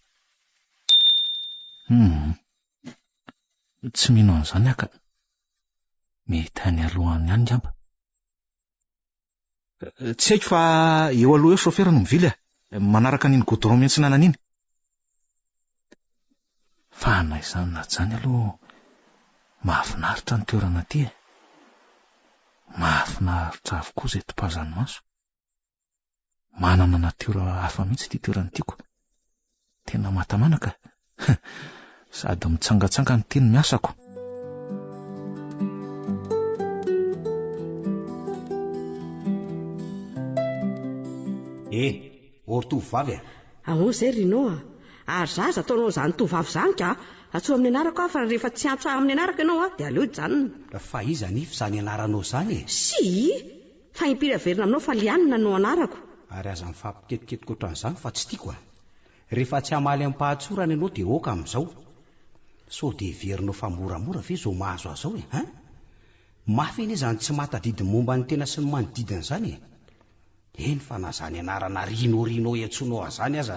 Hum! Tsy mino an'izany aho ka. Mety any aloha any ihany angamba. Tsy haiko fa eo aloha eo chauffeur no mivily a! Manaraka an'iny goudron miantsinanana iny. Fa na izany na izany aloha mahafinaritra ny toerana aty e! Mahafinaritra avokoa izay topazan'ny maso. Manana natiora hafa mihitsy ity toerana ity ko. Tena mahatamana ka. Sady mitsangantsangana ity no miasako. Eh, ô ry tovovavy a! Ahoana izay ry Rino a? Ary za aza ataonao izany tovovavy izany ka! Antsoy amin'ny anarako aho fa rehefa tsy antso ahy amin'ny anarako ianao a, dia aleo hijanona. Fa iza anefa izany anaranao izany e? Sii! Fa impiry averina aminao fa Liana no anarako. Ary aza mifampiketoketoka ohatran'izany fa tsy tiako a! Rehefa tsy hamaly amim-pahatsorana ianao dia ok amin'izao. Sao dia heverinao fa moramora ve izao mahazo ahy izao e? Hein? Mafy anie izany tsy mahatadidy ny momba ny tena sy ny manodidina izany e! Eny fa na izany anarana Rino Rino iantsoanao azy izany aza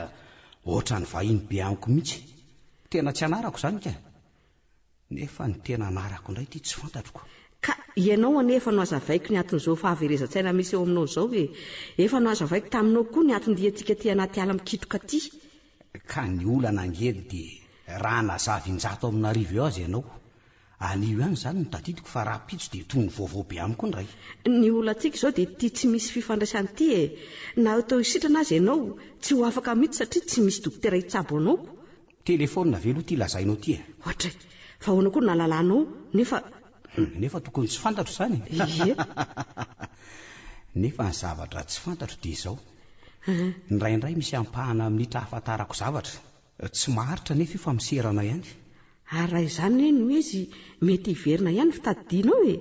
ohatran'ny vahiny be amiko mihitsy. Tena tsy anarako izany ka! Nefa ny tena anarako indray ity tsy fantatro ko. Ka ianao anie efa nohazavaiko ny anton'izao fahaverezan-tsaina misy eo aminao izao e! Efa nohazavaiko taminao koa ny anton-diantsika aty anaty ala mikitroka aty. Ka ny olana ange dia raha nazava injato amin'arivo eo aza ianao, anio ihany izany no tadidiko fa rahampitso dia toy ny vaovao be amiko indray. Ny olantsika izao dia ity tsy misy fifandraisana ity e! Na atao hisitrana aza ianao, tsy ho afaka mihitsy satria tsy misy dokotera hitsabo anao ko. Telephone ve aloha ity lazainao ity e? Ohatray! Fa ahoana koa no nahalalanao nefa. Nefa tokony tsy fantatro izany e! Ie. Nefa ny zavatra tsy fantatro dia izao. Indraindray misy ampahana minitra ahafantarako zavatra. Tsy maharitra anefa io fa miserana ihany. Ary raha izany anie no izy, mety hiverina ihany ny fitadidianao e!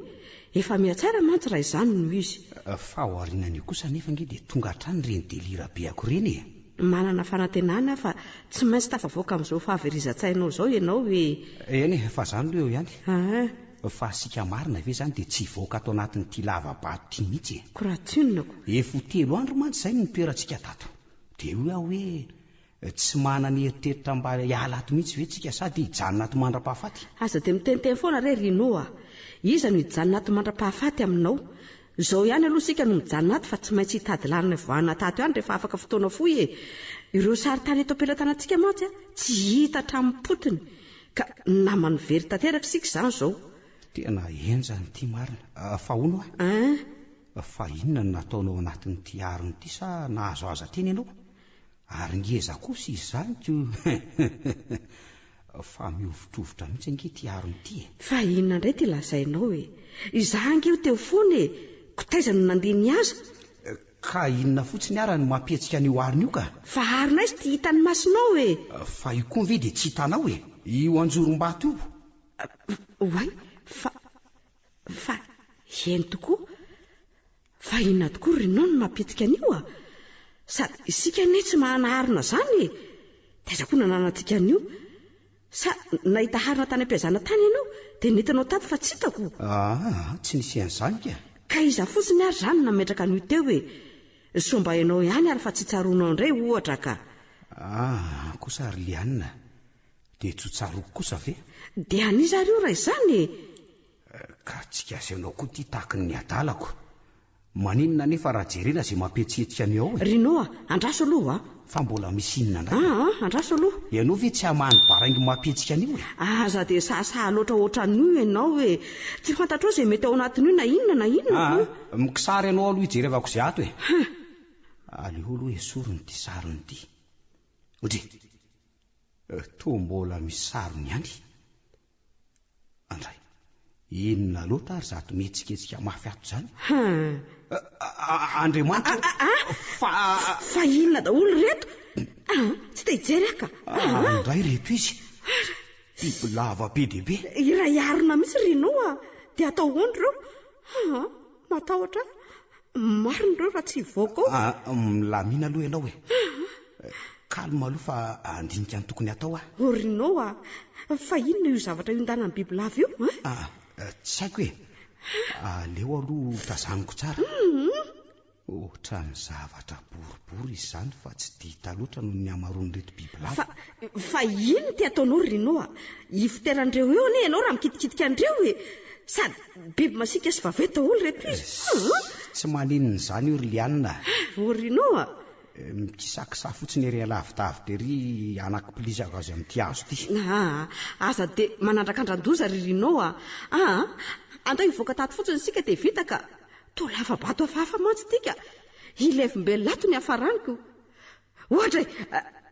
Efa mihatsara mantsy raha izany no izy. Fa aorianan'io kosa anefa ange dia tonga hatrany ireny delira be-ako ireny e! Manana fanantenana aho fa tsy maintsy tafavoaka amin'izao fahaverezan-tsainao izao ianao e! Eny e, fa izany aloha eo ihany. Aa. Fa isika marina ve izany dia tsy hivoaka ato anatin'ity lava-bato ity mihitsy e? Ko raha tsy inona ko. Efa ho telo andro mantsy izay no nitoerantsika tato. Dia hoy aho hoe, Tsy manana eritreritra mba hiala ato mihitsy ve tsika sa dia hijanona ato mandra-pahafaty? Aza dia miteniteny foana re Rino a! Iza no hijanona ato mandra-pahafaty aminao? Izao ihany aloha isika no mijanona ato fa tsy maintsy hitady lalana hivoahana tato ihany rehefa afaka fotoana fohy e! Ireo sarintany eto am-pelatanantsika mantsy tsy hita hatramin'ny potiny ka naman'ny very tanteraka isika izany izao. Tena henjana ity marina. Fa hono hoa? Ein? Fa inona no nataonao anatin'ity harona ity sa nahazo aza teny ianao? Ary ngeza kosa izy izany ko Fa mihovitrovitra mihitsy ange ity harona ity e! Fa inona indray ity lazainao e? Izaho ange io teo foana e! Ko taiza no nandeha nihaza? Ka inona fotsiny ara no mampihetsika an'io harona io ka? Fa harona aiza ity hitan'ny masonao e? Fa io koa ve dia tsy hitanao e? Io anjorom-bato io? Oay! Fa. Fa eny tokoa. Fa inona tokoa ry Nony no mampihetsika an'io a? Sady isika anie tsy manana harona izany e! Taiza koa nananantsika an'io? Sa nahita harona tany am-piazana tany ianao dia nentinao tato fa tsy hitako? Aa, tsy nisy an'izany ka! Ka iza fotsiny ary izany no nametraka an'io teo e? Soa mba ianao ihany ary fa tsy tsaroanao indray ohatra ka! Aa, kosa ry Liana, dia tsy ho tsaroako kosa ve? Dia an'iza ary io raha izany e? Ka tsy asehonao koa ity tahaky ny adalako. Maninona anefa raha jerena izay mampihetsiketsika an'io ao e? Ry Noa, andraso aloha a! Fa mbola misy inona indray? Aa, andraso aloha. Ianao ve tsy hamaha ny baraingo mampihetsika an'io e? Aza dia sahasaha loatra ohatran'io ianao e! Tsy fantatrao izay mety ao anatin'io na inona na inona ko. Aa, mikisary ianao aloha hijerevako izay ato e! Aleo aloha esorina ity sarony ity. Ndry! Toa mbola misy sarony ihany. Andray. Inona loatra ary izato mihetsiketsika mafy ato izany? Hum. Andriamanitra o! Fa. Fa inona daholo ireto? Ah, tsy te hijery aho ka. Andray ireto izy. Bibilava be dia be. Iray harona mihitsy ry Rino a! Dia atao ahoana ireo? Ah, matahotra aho. Marina ireo raha tsy hivoaka ao. Ah, milamina aloha ianao e. Calme aloha fa handinika ny tokony hatao aho. Oh ry Noa a! Fa inona io zavatra iondanan'ny bibilava io an? Ah, tsy haiko e. Aleo aloha tazaniko tsara. Ohatran'ny zavatra boribory izy izany fa tsy dia hita loatra noho ny hamaroan'ireto bibilava. Fa, fa inona ity ataonao ry Noa a? Hifoteran'ireo eo anie ianao raha mikitikitika an'ireo e! Sady biby masiaka sy vaventy daholo ireto izy. Tsy maninona izany io ry Liana a! Oh ry Noa a! Mikisakisa fotsiny ery alavidavitra ery anakipilizako azy amin'ity hazo ity. Aa, aza dia manandrakandran-doza ry Rino a! Aa, andao hivoaka tato fotsiny isika dia vita ka! Toa lava-bato hafahafa mantsy ity ka! Hilevim-belona ato ny hafaraniko. Ohatra e!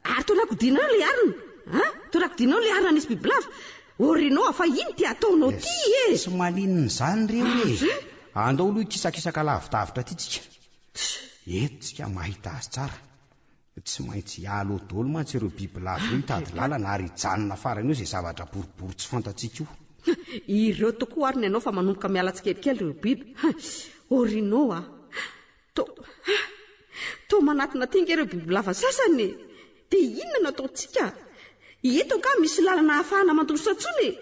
Ary toa nakodianao ilay harona! A! Toa nakodianao ilay harona nisy bibilava! Ô Rino a, fa ino ity ataonao ity e? Tsy maninona izany ireo e! Andao aloha hikisakisaka lavidavitra aty tsika. Eto tsika mahita azy tsara. Tsy maintsy hiala eo daholo mantsy ireo bibilava ireo hitady lalana ary hijanona farany eo izay zavatra boribory tsy fantatsika io. Ireo tokoa ary ny anao fa manomboka miala tsikelikely ireo biby. Oh Rino a! Toa, toa manatona aty ange ireo bibilava sasany e! Dia inona no ataontsika? Eto angaha misy lalana ahafahana mandositra intsony e?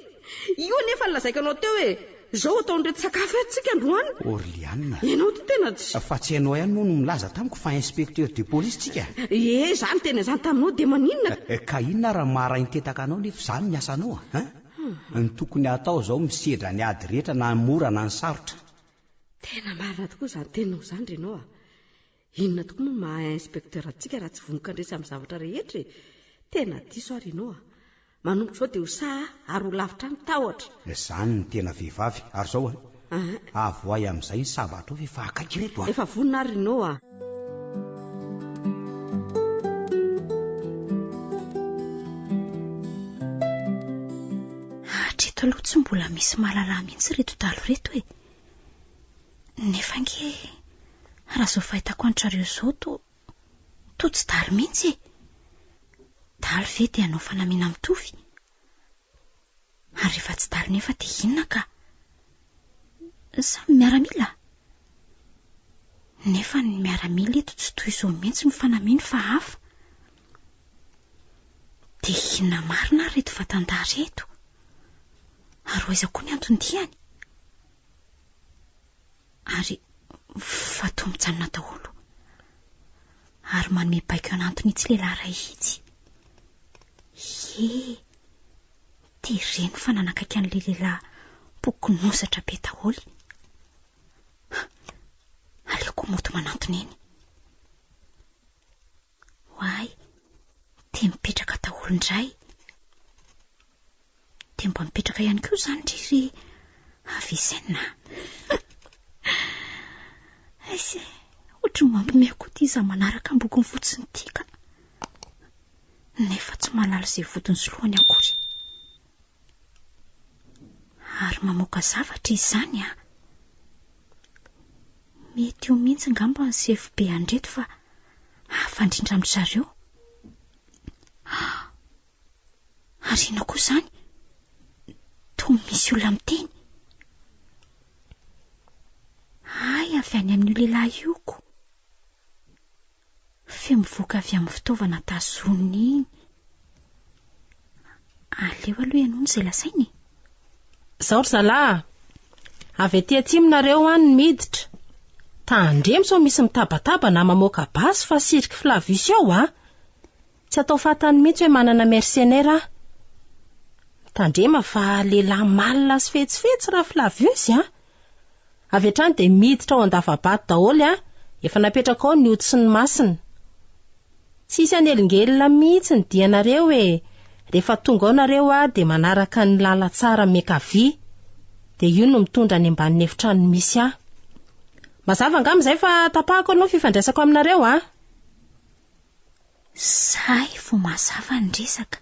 Io anefa no lazaiko anao teo hoe. Izao ataon'ireto sakafo eto tsika androany. Orliana. Ianao ity tena tsy. Fa tsy hainao ihany moa no milaza tamiko fa inspecteur de police tsika? Ie, izaho niteny an'izany taminao dia maninona? Ka inona ary ny maha-rain-tetaka anao nefa izany ny asanao a? Hein? Ny tokony hatao izao misedra ny ady rehetra na ny mora na ny sarotra. Tena marina tokoa izany teninao izany ry ianao a! Inona tokoa moa maha inspecteur antsika raha tsy vonon-kandresy amin'ny zavatra rehetra e! Tena diso aho ry ianao a! Manomboka izao dia ho sahy aho ary ho lavitra ny tahotra. Izany no tena vehivavy. Ary izao a! Avoahy amin'izay ny sabatrao fa efa akaiky ireto a! Efa vonona aho ry Rino a! Hatreto aloha tsy mbola misy mahalala mihitsy ireto dahalo ireto e! Nefa ange raha izao fahitako an-dry zareo izao toa Toa tsy dahalo mihitsy e! Dahalo ve dia hanao fanamiana mitovy? Ary rehefa tsy dahalo nefa dia inona ka? Samy miaramila? Nefa ny miaramila eto tsy toy izao mihitsy ny fanamiany fa hafa. Dia inona marina ary ireto vatan-dahy ireto? Ary ho aiza koa ny anton-diany? Ary fa toa mijanona daholo. Ary manome baiko an'antony itsy lehilahy iray itsy. Ie, dia reny fa nanakaiky an'ilay lehilahy bokonosatra be daholo. Aleoko mody manantona eny. Oay, dia mipetraka daholo indray. Dia mba mipetraka ihany koa izany ry ry Avicenne a. Aiza e, ohatry ny mampimehy koa ity izaho manaraka ambokony fotsiny ity ka. Nefa tsy mahalala izay vodiny sy lohany akory. Ary mamoaka zavatra izy izany an! Mety io mihitsy angamba ny sefo be an'ireto fa hafa indrindra amin-dry zareo. Ary inona koa izany? Toa misy olona miteny. Hay avy any amin'io lehilahy io ko. Feo mivoaka avy amin'ny fitaovana tazoniny iny. Aleo aloha ianao izay lazainy e. Zao ry zalahy a! Avy aty atsimo nareo an ny miditra. Tandremo sao misy mitabataba na mamoaka basy fa cirque Flavius ao a! Tsy atao fantany mihitsy hoe manana mercenaire aho. Mitandrema fa lehilahy malina sy fetsifetsy raha Flavius a! Avy hatrany dia miditra ao an-dava-bato daholo an, efa napetraka ao ny ody sy ny masina. Tsy hisy hanelingelina mihitsy ny dianareo e! Rehefa tonga ao nareo an dia manaraka ny lalantsara miankavia, dia io no mitondra any ambanin'ny efitrano misy ahy. Mazava angamba izay fa tapahako aloha ny fifandraisako aminareo an! Zay vao mazava ny resaka.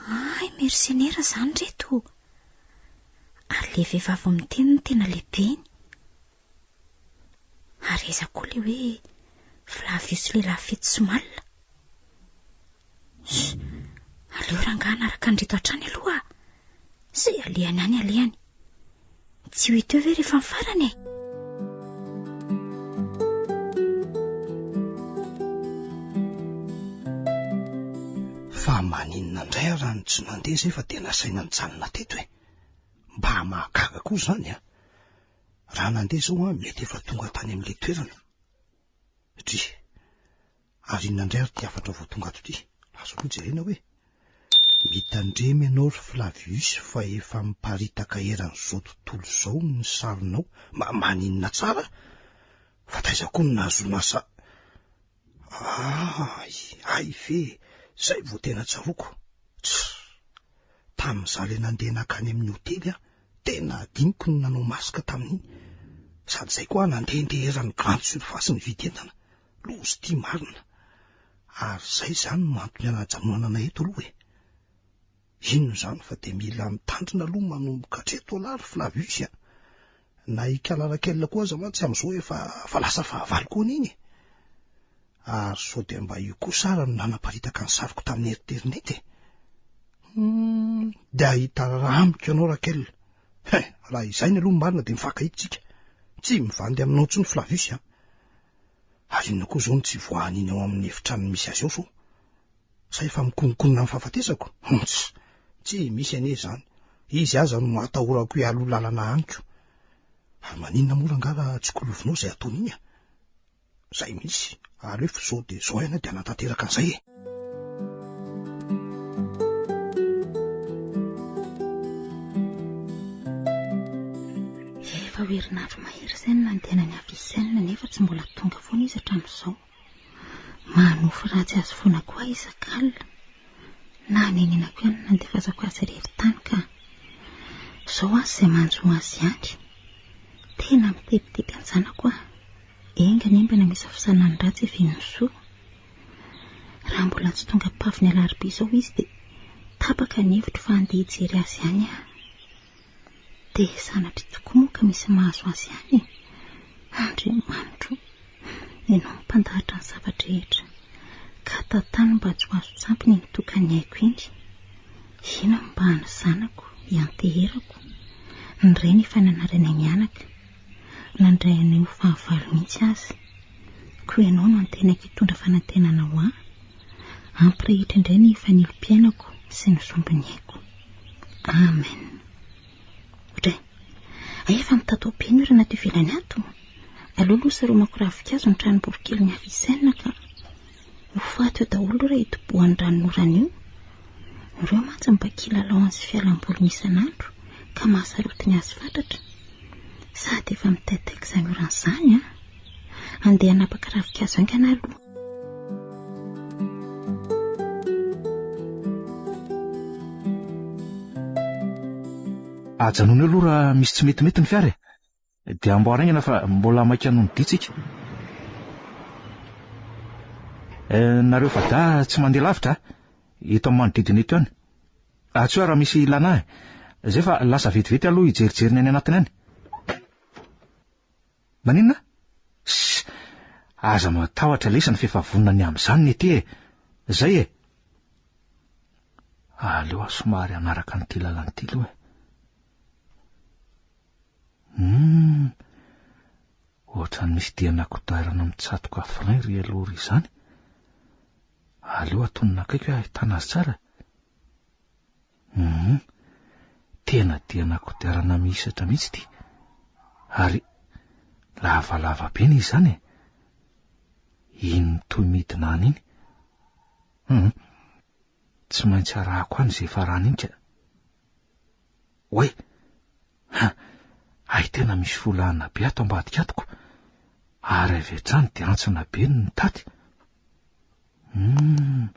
Hay mercenaire zany reto. Ary le vehivavy miteny no tena lehibeny. Ary aiza koa le hoe Flavius lehilahy fetsy sy malina. Sh, aleo rangahy hanaraka an'ireto hatrany aloha. Izay alehany any alehany. Tsy ho hita eo ve rehefa ny farany e? Fa maninona indray aho raha ny tsy nandeha izay fa dia nasaina nijanona teto e? Mba mahagaga koa izany an! Raha nandeha izao aho mety efa tonga tany amin'ilay toerana. Dry! Ary inona indray ary ity hafatra vao tonga ato ity? Azo aloha jerena hoe. Mitandrema ianao ry Flavius fa efa miparitaka eran'izao tontolo izao ny sarinao. Ma maninona tsara? Fa taiza koa no nahazoana sa. Hay, hay ve, izay vao tena tsaroako. Tsia, tamin'izaho ilay nandeha nankany amin'ny hotely aho, tena adinoko ny nanao masque tamin'iny. Sady izay koa aho nandehandeha eran'ny grande surface nividy entana. Loza ity marina. Ary izay izany no antony anajanonana eto aloha e. Inona izany fa dia mila mitandrina aloha manomboka hatreto aloha ry Flavius a. Na i Kala Raquel koa aza mantsy amin'izao efa fa lasa fahavalo koa anie iny e. Ary sao dia mba io kosa ara no nanaparitaka ny sariko tamin'ny internet e. Hum, dia hahita raha amiko ianao Raquel. Hein, raha izay ny aloha ny marina dia mifankahita isika. Tsy mivandy aminao intsony Flavius a. Ary inona koa izao no tsy ivoahany iny ao amin'ny efitrano misy azy ao sao? Sa efa mikononkonona amin'ny fahafatesako? Hunts! Tsy misy anie izany. Izy aza no atahorako hialoha lalana amiko. Ary maninona moa rangahy raha tsy kolovinao izay ataony iny a? Zay mihitsy, alefa izao dia izao ianao dia hanatanteraka an'izay e. Efa ho herinandro mahery izay no nandehanany Avicenne nefa tsy mbola tonga foana izy hatramin'izao. Manofy ratsy azy foana koa aho isak'alina. Nanenenako ihany ny nandefasako azy irery tany ka. Izao aza izay manjo azy ihany. Tena mitebiteby an-janako aho. Enga anie mba namisafisana ny ratsy hivian'ny soa. Raha mbola tsy tonga am-pavy ny alarobia izao izy dia tapaka ny hevitro fa handeha hijery azy ihany aho. Dia sanatria tokoa moa ka misy mahazo azy ihany e! Andriamanitro, Ianao no mpandahatra ny zava-drehetra, ka tantano mba tsy ho azon-tsampy iny tokan'ny aiko iny. Inona no mba hany zanako ianteherako? Ny rainy efa nanary anay mianaka, nandray anay ho fahavalo mihitsy aza. Koa Ianao no antenaiko hitondra fanantenana ho ahy. Ampirehitra indray ny fanilom-piainako sy ny sombin'ny aiko. Amen. Ohatray. Efa mitatao be ny orana ato ivelany ato. Aleo aloha saromako ravinkazo ny tranom-borokelin'i Avicenne ka. Ho faty eo daholo aloha raha itobohan'ny ranonorana io. Ireo mantsy mba kilalaony sy fialamboliny isan'andro ka mahasarotiny azy fatratra. Sady efa mitaitaika izany orana izany an. Andeha hanapaka ravinkazo haingana aloha. Ajanony eo aloha raha misy tsy metimety ny fiara e. Dia amboary haingana fa mbola maika noho ny dia tsika. Eh, nareo fada tsy mandeha lavitra a. Eto amin'ny manodidina eto ihany. Antsoy aho raha misy ilana ahy. Zay fa lasa vetivety aloha hijerijery ny any anatiny any. Maninona? Ssss! Aza matahotra lesy fa efa vonona ny amin'izany ny ety e! Zay e! Aleo aho somary hanaraka an'ity lalana ity aloha e. Humm! Ohatran'ny misy diana kodiarana mitsatoka frein ry aloha ry izany. Aleo atonina akaiky hoe ahitana azy tsara. Humm! Tena diana kodiarana mihisatra mihitsy ity. Ary lavalava be ny izany e. Iny mitohy midina any iny. Humm! Tsy maintsy arahako any izay farany iny ka. Oay! Ha! Hay tena misy folahana be ato ambadika ato ko! Ary avy hatrany dia hantsana be ny nitaty. Humm!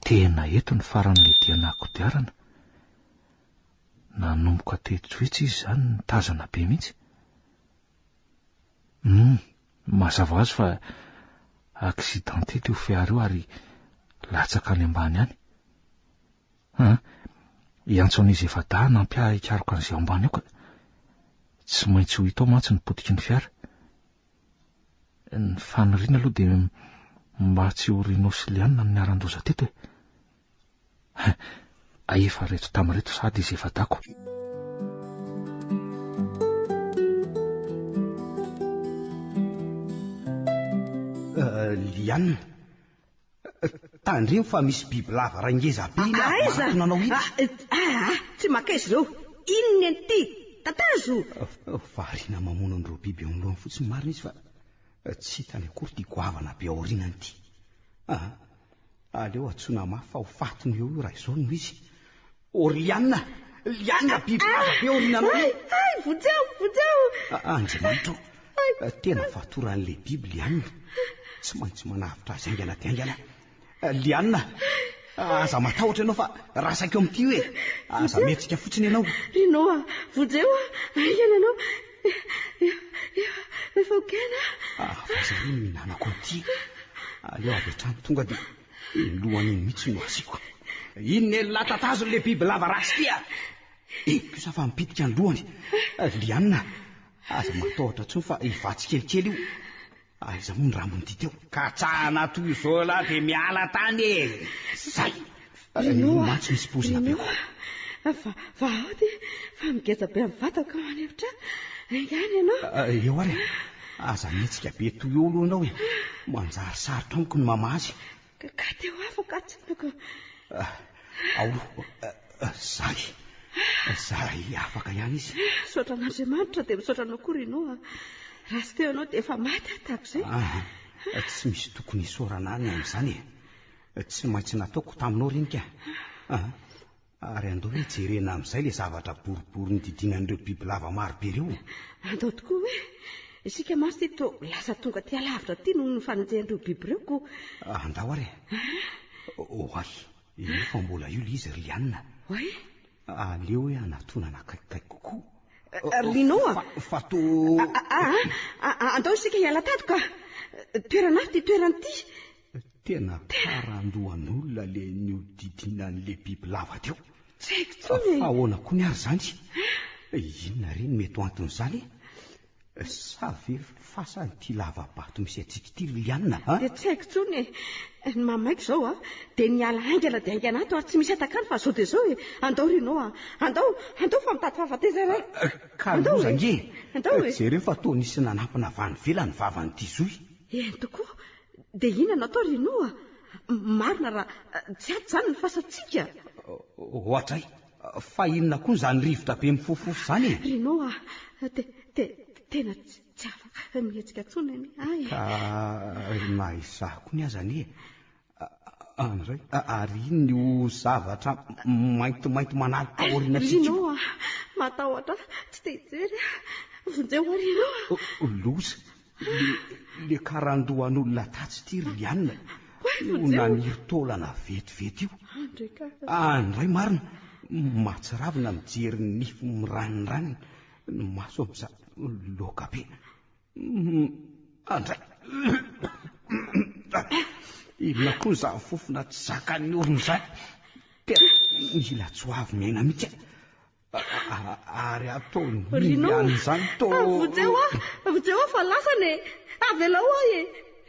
Tena eto ny faran'ilay diana kodiarana. Nanomboka teto etsy izy izany nitazana be mihitsy. Humm! Mazava ho azy fa accidenté io fiara io ary latsaka any ambany any. An! Hiantso an'izy efa-dahy hanampy ahy hikaroka an'izay ao ambany ao ka. Tsy maintsy ho hita ao mantsy ny potiky ny fiara. Ny faniriana aloha dia mba tsy ho Rino sy Liana no niharan-doza teto e. Efa reto tamin'ireto sahady izy efa-dako. Liana, Tandremo fa misy bibilava iray ngeza be iny avy Aiza? manatona anao iny. Ah, ah, ah, tsy makaiza ireo. Inona ny an'ity? Tatazo! Variana mamono an'ireo biby eo anoloany fotsiny marina izy fa tsy hitany akory ity goavana be aorianany ity. Ah, aleo antsoina mafy fa ho fatiny eo io raha izao no izy. Oh Liana! Liana, bibilava be aoriananao iny! Ay, ay, vonjeo, vonjeo! Ah, Andriamanitra o! Tena fatoran'ilay biby Liana. Tsy maintsy manavotra azy haingana dia haingana. Liana, aza matahotra ianao fa rasaiko amin'ity io e! Aza mihetsika fotsiny ianao. Ry Noa, vonjeo aho, haingana ianao. Efa ho kena. Ah, fa aiza re no hihinanako an'ity? Aleo avy hatrany tonga dia Iny lohany iny mihitsy no asiako. Iny nen'lah tatazony le biby lava ratsy ty a! Iny kosa fa mipitika ny lohany. Liana, aza matahotra intsony fa hivatsy kelikely io. Aiza moa ny rambon'ity teo? Katsahana toy izao lah dia miala tany e! Zay! Io mantsy misy pozina be koa. Va, vahao ty fa migeja be amin'ny vatako aho manefitra. Haingana ianao. Eo ary e! Aza mihetsika be toy eo aloha ianao e! Manjary sarotra amiko ny mamaha azy. Ka te ho afaka aho tsapako. Ao aloha. Zay. Zay afaka ihany izy. Misaotra an'Andriamanitra dia misaotra anao koa Rino a. Raha tsy teo ianao dia efa maty aho tahak'izay. Ah, tsy misy tokony hisaorana ahy ny amin'izany e. Tsy maintsy nataoko taminao ireny ka. Ah, ary andao hoe jerena amin'izay ilay zavatra boribory nodidinan'ireo bibilava maro be ireo. Andao tokoa hoe. Isika mantsy ity toa lasa tonga aty alavitra aty noho ny fanenjehan'ireo biby ireo ko. Andao ary e. Oay, efa mbola io ilay izy ry Liana. Oay. Aleo hoe hanatonana akaikikaiky kokoa. Rino a! Fa toa... Andao isika hiala tato ka! Toerana hafa ity toerana ity. Tena karandohan'olona ilay nihodidinan'ilay bibilava teo. Tsy haiko intsony e! Fa ahoana koa ny ary izany? Inona re no mety ho anton'izany e? Sa ve fasana ity lava-bato misy antsika ity ry Liana a? Dia tsy haiko intsony e! Ny mahamaika izao a, dia ny hiala haingana dia haingana ato ary tsy misy atakalo fa izao dia izao e! Andao Rino a! Andao! Andao fa mitady fahafatesana aho! Ka loza ange e! Andao e! Jereo fa toa nisy nanampina avy any ivelany ny vavan'ity zohy. Eny tokoa! Dia inona no atao Rino a? Marina raha tsy ato izany ny fasantsika? Ohatray! Fa inona koa izany rivotra be mifofofofo izany e? Rino a, te, te, tena tsy afaka mihetsika intsony anie aho e. Ka na izaho koa ny aza anie. Andray, ary inona io zavatra maintimainty manaloka aorianantsika io? Rino a, matahotra aho, tsy te hijery aho. Vonjeo aho Rino a. Loza, Le, le karandohan'olona tatsy ity ry Liana io naniry taolana vetivety io. Andray marina, mahatsiravina mijery ny nify miranindraniny, ny maso amin'izany loaka be. Andray. Inona koa izany fofona tsy zakan'ny orona izany? Tena mila tsy ho avy miaina mihitsy aho. Ary ataony Rino, an'izany to. Vonjeo aho, vonjeo aho fa lasana e! Avelao aho e!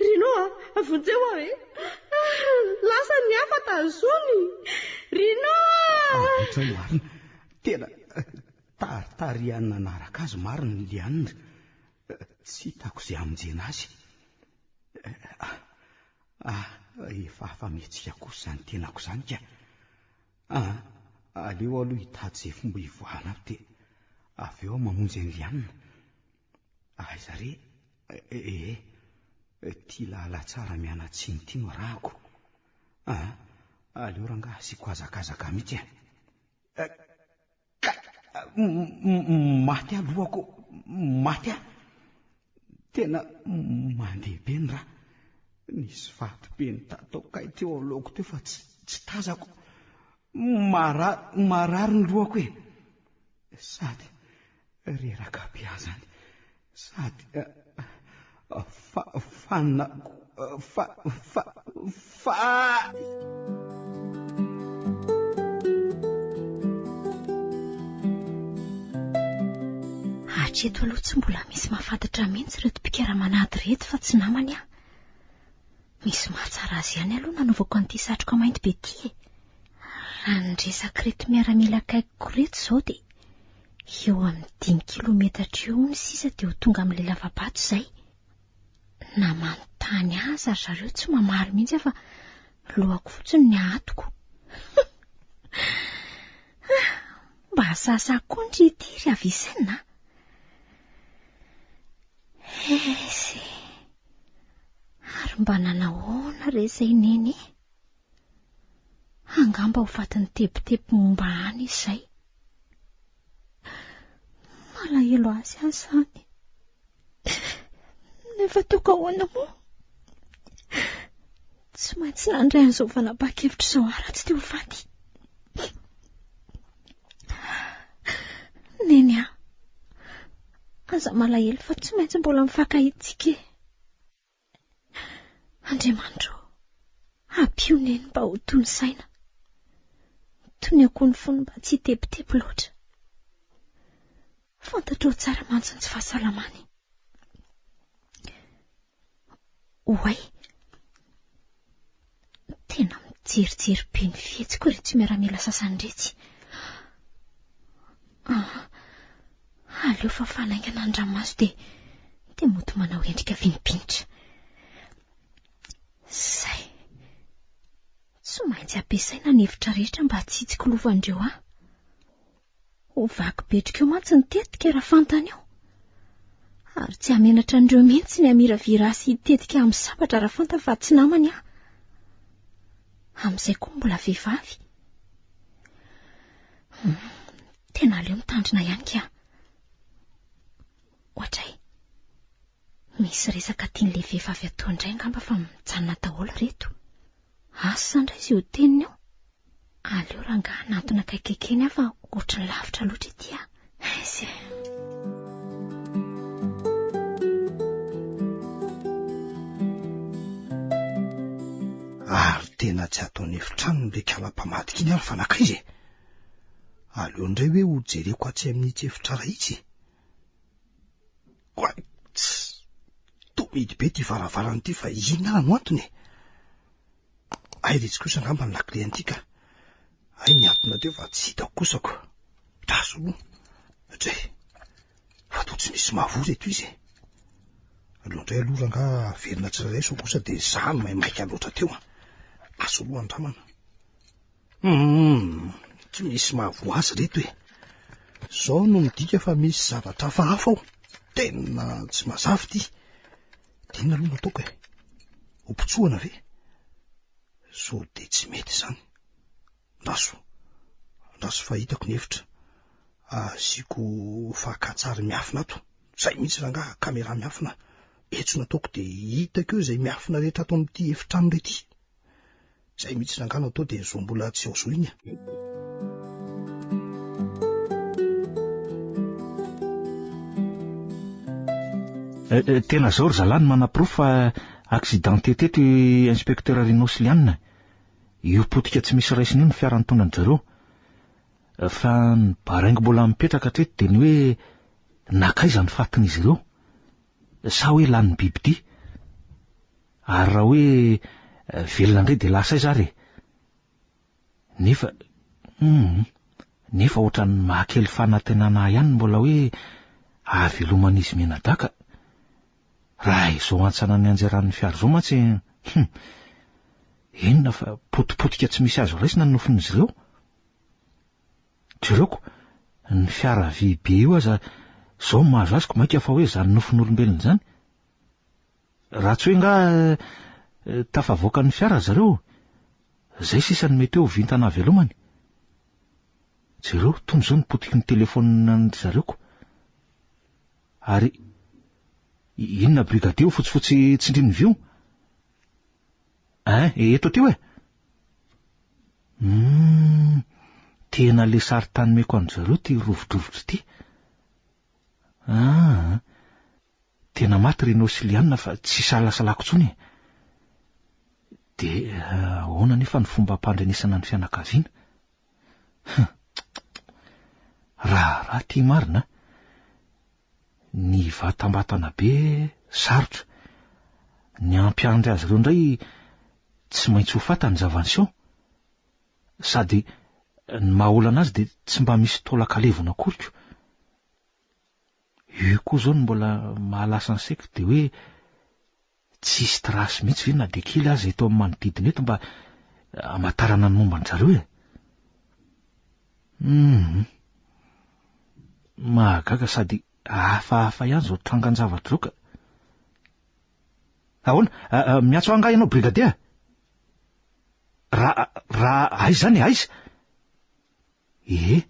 Rino a, vonjeo aho e! Lasa ny hafa tazony! Rino a! Ohatra marina, tena taritarihany nanaraka azy marina i Liane. Tsy hitako izay hamonjena azy. Ah, efa afa-mihetsika kosa izany tenako izany ka. Ah, aleo aloha hitady izay fomba hivoahana ato dia avy eo aho mamonjy an'i Liana. Aiza re? Eh, ity lala tsara mianatsimo ity no arahako. Ah, aleo rangaha asiako hazakazaka mihitsy e. Ka maty aho lohako, maty aho. Tena mandeha be ny rà. Nisy vato be nitatao kay teo alohako teo fa tsy, tsy tazako. Marary, marary ny lohako e. Sady reraka be aho izany. Sady fa, fanina, fa, fa, fa. Hatreto aloha tsy mbola misy mahafantatra mihitsy ireto mpikaramanady ireto fa tsy namany aho. Misy mahatsara azy ihany aloha nanaovako an'ity satroka mainty be ity e. Raha ny resak'ireto miaramila akaikiko ireto izao dia eo amin'ny dimy kilometatra eo ny sisa dia ho tonga amin'ilay lava-bato izay. Na manontany aza ry zareo tsy mamaly mihitsy aho fa lohako fotsiny ny ahatoko. Mba sahasaha koa ndry ity ry Avicenne a! Esy! Ary mba nanahoana re izay neny e? Angamba ho fatin'ny tebiteby momba any izy izay. Malahelo azy aho izany. Nefa ataoko ahoana moa? Tsy maintsy nandray an'izao fanapahan-kevitra izao aho raha tsy te ho faty. Neny a, aza malahelo fa tsy maintsy mbola mifankahita isika e. Andriamanitra ô, ampio Neny mba ho tony saina. Toneo koa ny fony mba tsy hitebiteby loatra. Fantatrao tsara mantsy ny tsy fahasalamany. Oay! Tena mijerijery be ny fihetsiko iretsy miaramila sasany iretsy. Ah, aleo fa fanaingana ny ranomaso dia dia mody manao endrika vinipinitra. Zay. Tsy maintsy ampiasaina ny hevitra rehetra mba tsy hitsikilovan-dreo ahy. Ho vaky betroka eo mantsy ny tetika raha fantany eo. Ary tsy hamenatra an'ireo mihitsy ny hamiravira ahy sy hitetika amin'ny sabatra raha fantany fa tsy namany aho. Amin'izay koa mbola vehivavy. Hmm, tena aleo mitandrina ihany ka. Ohatray. Misy resaka tian'ilay vehivavy atao indray angamba fa mijanona daholo ireto. Asa indray izay ho teniny eo. Aleo rangahy hanantona akaikikaiky eny aho fa ohatran'ny lavitra loatra ity ah. Aiza e. Ary tena tsy ataon'ny efitrano ilay kala mpamadika iny ary fa nankaiza e? Aleo indray hoe ho jereko atsy amin'itsy efitrara itsy e. Oay! Toa mihidy be ity varavarana ity fa inona ary no antony e? Hay ry tsy kosa angamba ny lakile an'ity ka. Hay nihantona teo fa tsy hitako kosa ko. Draso aloha. Dray. Fa toa tsy misy mahavoa ireto izy e. Aleo indray aloha rangaha averina tsirairay sao kosa dia izaho no maimaika loatra teo an. Aso aloha andramana. Hum, tsy misy mahavoa azy ireto e. Izao no midika fa misy zavatra hafahafa ao. Tena tsy mazava ity. Dia inona aloha no ataoko e? Ho mpitsohana ve? Sao dia tsy mety izany. Andraso, andraso fa hitako ny hevitra. Asiako fakan-tsary miafina ato. Izay mihitsy rangaha, caméra miafina. Etso no ataoko dia hitako eo izay miafina rehetra ato amin'ity efitrano iray ity. Izay mihitsy rangaha no atao dia zo mbola tsy ao zo iny a. Eh, eh, tena zao ry zalahy no manaporofo fa accidenté teto i inspecteur Rino sy Liane. Io potika tsy misy raisina io ny fiara nitondra an-dry zareo. Fa ny baraingo mbola mipetraka hatreto dia ny hoe nankaiza ny fatin'izy ireo? Sa hoe lanin'ny bibidia? Ary raha hoe velona indray dia lasa aiza ary e? Nefa, hum, nefa ohatran'ny mahakely fanantenana ahy ihany ny mbola hoe ahaveloman'izy mianadahy ka. Raha izao hantsana nianjeran'ny fiara izao mantsy, hum, inona fa potipotika tsy misy azo raisina ny nofin'izy ireo. Jereo ko, ny fiara vy be io aza izao mahazo azy ko mainka fa hoe izany nofin'olombelona izany. Raha tsy hoe nga tafavoaka ny fiara zareo, zay sisa no mety hoe ho vintana havelomany. Jereo, tony zao ny potiky ny telephone an-dry zareo ko. Ary inona brigadier io fotsifotsy tsindrin'ny vy io? Hein, eto aty hoe? Humm, tena le sarintany meko an-dry zareo ty rovidrovitra ity. Aa. Tena maty ry Nosy Liana fa tsy isalasalako intsony e! Dia ahoana anefa ny fomba hampandrenesana ny fianakaviana? Hum! Raharaha ity marina a! Ny hivatambatana be sarotra, ny hampiandry azy ireo indray tsy maintsy ho fantany ny zava-niseho. Sady ny maha olana azy dia tsy mba misy taolan-kalevona akory ko! Io koa izao no mbola mahalasa ny saiko dia hoe tsisy trace mihitsy ve na dia kely aza eto amin'ny manodidina eto mba hamantarana ny momba an-dry zareo e? Hum. Mahagaga sady hafahafa ihany izao trangan-javatra izao ka. Ahoana? Miantso ahy angaha ianao brigadier? Raha raha aiza izany e, aiza? Ee.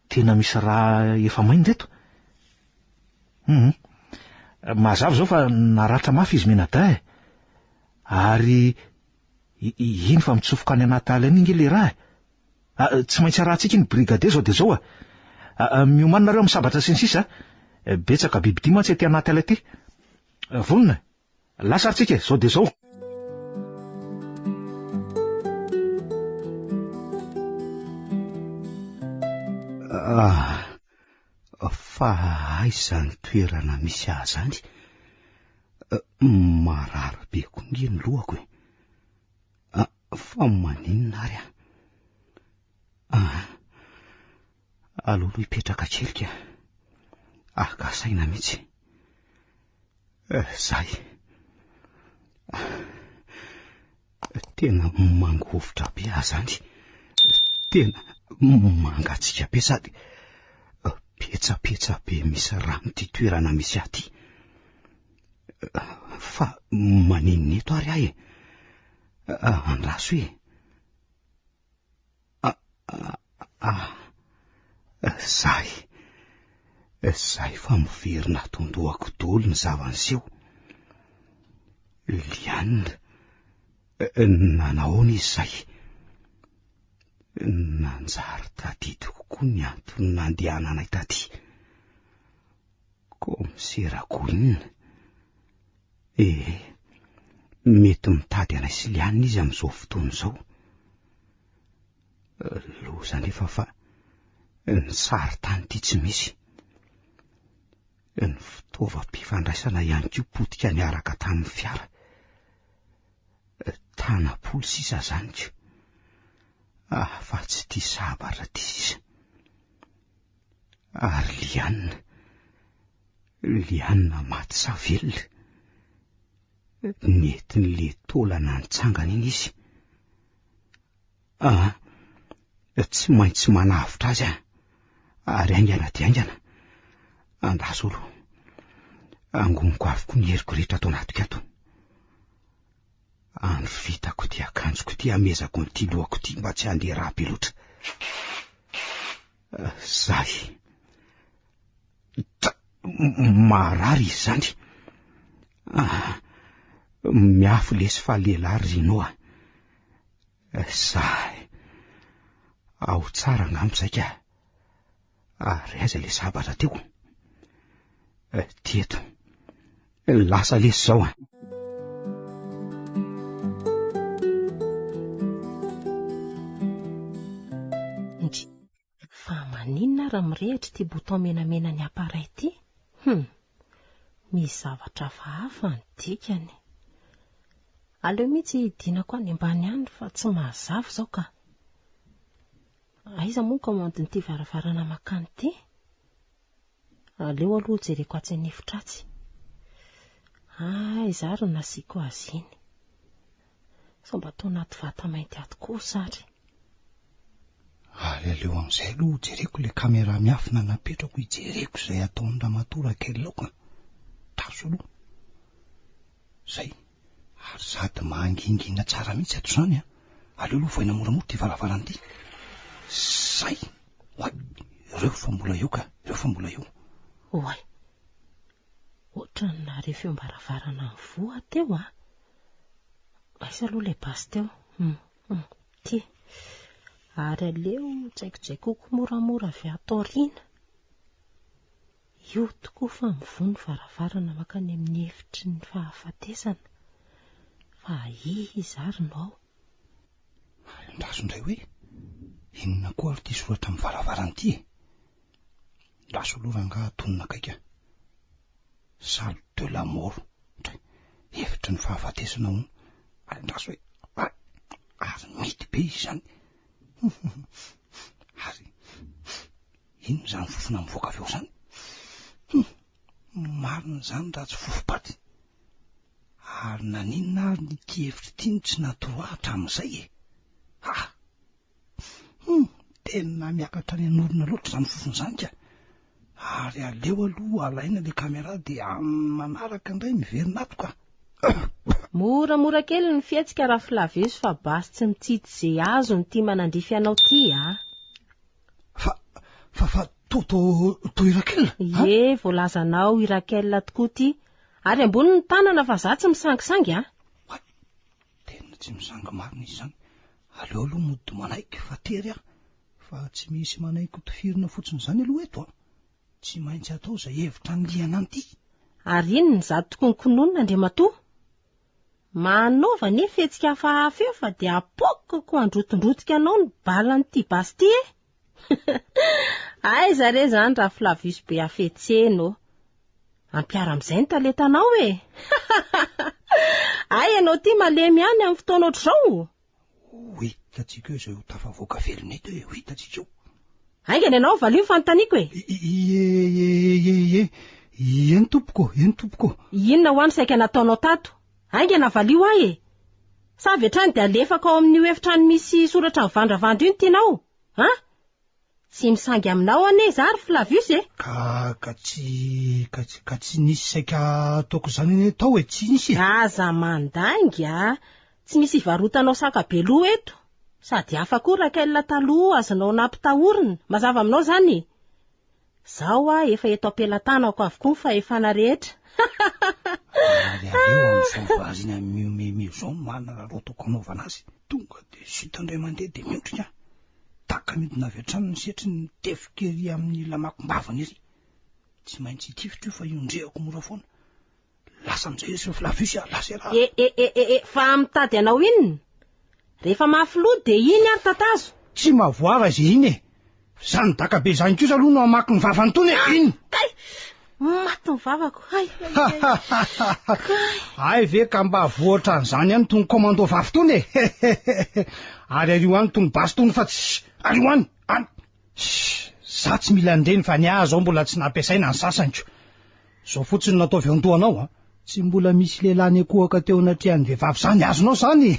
Tena misy rà efa maina ireto. Hum. Mazava izao fa naratra mafy izy mianadahy e. Ary iny fa mitsofoka any anaty ala iny ange ilay rà e. Ah, tsy maintsy arahantsika iny brigadier izao dia izao a. Ah, miomàna nareo amin'ny sabatra sy ny sisa a. Betsaka bibidia mantsy aty anaty ala aty. Vonona? Lasa ary tsika e, zao dia zao. Ah, fa aiza izany toerana misy ahy izany? Eh, marary be koa nge ny lohako e. Ah, fa maninona ary aho? Ah, aleo aloha hipetraka kely ka. Haka saina mihitsy. Eh, zay. Tena mangovitra be aho zany. Tena Mangatsiaka be sady petsapetsa be misy rano ity toerana misy ahy ity. Fa maninona eto ary aho e? Andraso e. Zay. Zay fa miverina ato an-dohako daholo ny zava-niseho. Liane, nanahoana izy izay? Nanjary tadidiko koa ny antony nandehananay taty. Kaomisera Gwyn. Ee, mety mitady anay sy Liane izy amin'izao fotoana izao. Loza anefa fa ny sarintany ity tsy misy. Ny fitaovam-pifandraisana ihany koa potika niaraka tamin'ny fiara. Tanam-polo sisa izany ko. Afa-tsy ity sabatra ity sisa. Ary Liane, Liane maty sa velona? Nentin'ilay taolana nitsangana iny izy. Ah, tsy maintsy manavotra azy aho, ary haingana dia haingana. Andraso aloha. Angoniko avokoa ny heriko rehetra ato anatiko ato. Andro vitako ity akanjoko ity hamezako an'ity lohako ity mba tsy handeha rà be loatra. Zay. Marary izy izany. Ah, miafy lesy fa lehilahy ry Rino a. Zay. Ao tsara angamba izay ka. Ary aiza ilay sabatra teo? Ty eto. Lasa lesy izao a. Ndry, fa maninona ary mirehitra ity bouton menamena ny appareil ity? Hum, misy zavatra hafahafa ny dikany. Aleo mihitsy hidinako any ambany any fa tsy mahazava izao ka. Aiza moa ny commande-n'ity varavarana makany ity? Aleo aloha jereko atsy an'efitra atsy. Aiza ary no nasiako azy iny? Sao mba tao anaty vata mainty ato kosa ary. Ary aleo amin'izay aloha jereko ilay caméra miafina napetrako hijereko izay ataon'i ramatoa Raquel ao ka. Tazo aloha. Izay. Ary sady mangingina tsara mihitsy ato izany an. Aleo aloha vohaina moramora ity varavarana ity. Zay! Oay! Ireo fa mbola eo ka, ireo fa mbola eo. Oay! Ohatran'ny nahare feom-baravarana nivoha teo an. Aiza aloha ilay basy teo? Hum, hum, ity. Ary aleo jaikojaikoko moramora avy ato aoriana. Io tokoa fa mivoha ny varavarana mankany amin'ny efitry ny fahafatesana. Fa iza ary no ao? Ary andraso indray hoe inona koa ary ity soratra amin'ny varavarana ity e? Andraso aloha rangaha tonona akaiky a. Salle de la mort. Dray, efitry ny fahafatesana hono. Ary andraso hoe ary mety be izy izany. Ary Inona izany fofona mivoaka avy ao izany? Hum! Marina izany raha tsy fofom-paty. Ary naninona ary ity hevitra ity no tsy natoro ahy hatramin'izay e? Ha! Hum! Tena miakatra any an'orona loatra izany fofona izany ka. Ary aleo aloha alaina ilay caméra dia amin'ny manaraka indray miverina ato ka. Moramora kely ny fihetsika raha Flavius fa basy tsy mitsitsy ze azony ity manandrify anao ty a! Fa, fa, fa, to, to, to i Raquel? Ie, voalazanao i Raquel tokoa ty. Ary ambony ny tanana fa za tsy misangisangy a! Oay, tena tsy misangy marina izy izany. Aleo aloha mody manaiky fa tery aho. Fa tsy misy manaiky ho tifirina fotsiny izany aloha eto a! Tsy maintsy atao izay hevitra anilihana an'ity. Ary inona izato tokony kononina Andriamatoa? Manaova anie fihetsika hafahafa eo fa dia apoakako handrotindrotika anao ny balan'ity basy ity e! Aiza re izany raha Flavius be hafetsena ô! Ampiaro amin'izay ny talentanao e! Hay ianao ity malemy ihany amin'ny fotoana ohatr'izao! Ho hitantsika eo izay ho tafavoaka velona eto e, ho hitantsika eo. Haingana ianao, valio ny fanontaniako e! Ie, ie, ie, ie, eny tompoko, eny tompoko. Inona hoa no saika nataonao tato? Haingana valio ahy e! Sa avy hatrany dia alefako ao amin'io efitrano misy soratra mivandravandra io ny tianao? An? Tsy misangy aminao anie izaho ry Flavius e! Ka, ka tsy, ka tsy, ka tsy nisy saika ataoko izany anie tao e, tsy nisy e! Aza mandainga a! Tsy misy ivarotanao saka be loha eto. Sady hafa koa Raquel taloha azonao nampitahorina. Mazava aminao izany? Zao a, efa eto am-pelatanako avokoa ny fahefana rehetra. Ary aleo amin'izao variana mihomehimehy izao no manana roa ataoko hanaovana azy. Tonga dia sita indray mandeha dia miondrika aho. Daka midina avy hatrany ny setriny mitefika ery amin'ny lamakom-bavany ery. Tsy maintsy hitifitra io fa iondrehako mora foana. Lasa amin'izay izy Flavius a, lasa ialahy. E e e e e, fa mitady anao inona? Rehefa mafy loha dia iny ary tatazo. Tsy mahavoara izay iny e. Izany daka be izany kosa aloha no hamaky ny vavany tony e, iny. Kay! Maty ny vavako, hay hay hay. Kay! Hay ve ka mba voa ohatran'izany ihany tony commando vavy tony e. Ary ario any tony basy tony fa tsy, ario any, any. Za tsy mila an'ireny fa ny ahy zao mbola tsy nampiasaina ny sasany ko. Zao fotsiny no ataovy eo an-dohanao a. Tsy mbola misy lehilahy niankohoka teo anatrehan'ny vehivavy zany, azonao zany?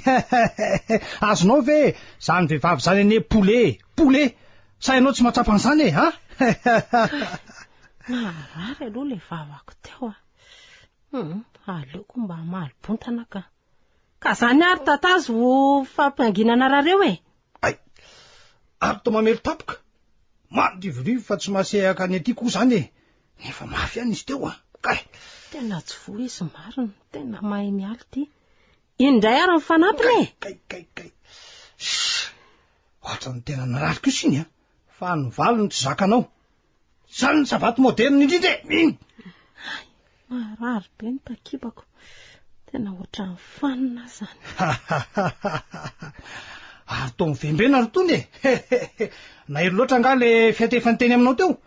Azonao ve? Zany vehivavy zany anie poulet e, poulet! Sa ianao tsy mahatsapa an'izany e, ha? Naharary aloha ilay vavako teo a. Hum, aleoko mba hamaly bontana ka. Ka zany ary tatazo ho fampanginana rareo e. Hay! Ary toa mamely tampoka. Mandrivorivo fa tsy mahasehaka ny aty koa zany e. Nefa mafy ihany izy teo a. Kay! Tena tsy voa izy marina, tena mahay miala ity. Iny indray ary ny fanampiny e. Kay, kay, kay. Shh! Ohatran'ny tena narary kosa iny a. Fa ny valiny tsy zakanao. Izany ny savaty moderina indrindra e! Iny! Hay, marary be ny takibako. Tena ohatran'ny fanina aho izany. Ary toa mivembena ry tony e! Nahery loatra angaha ilay fiantefany teny aminao teo?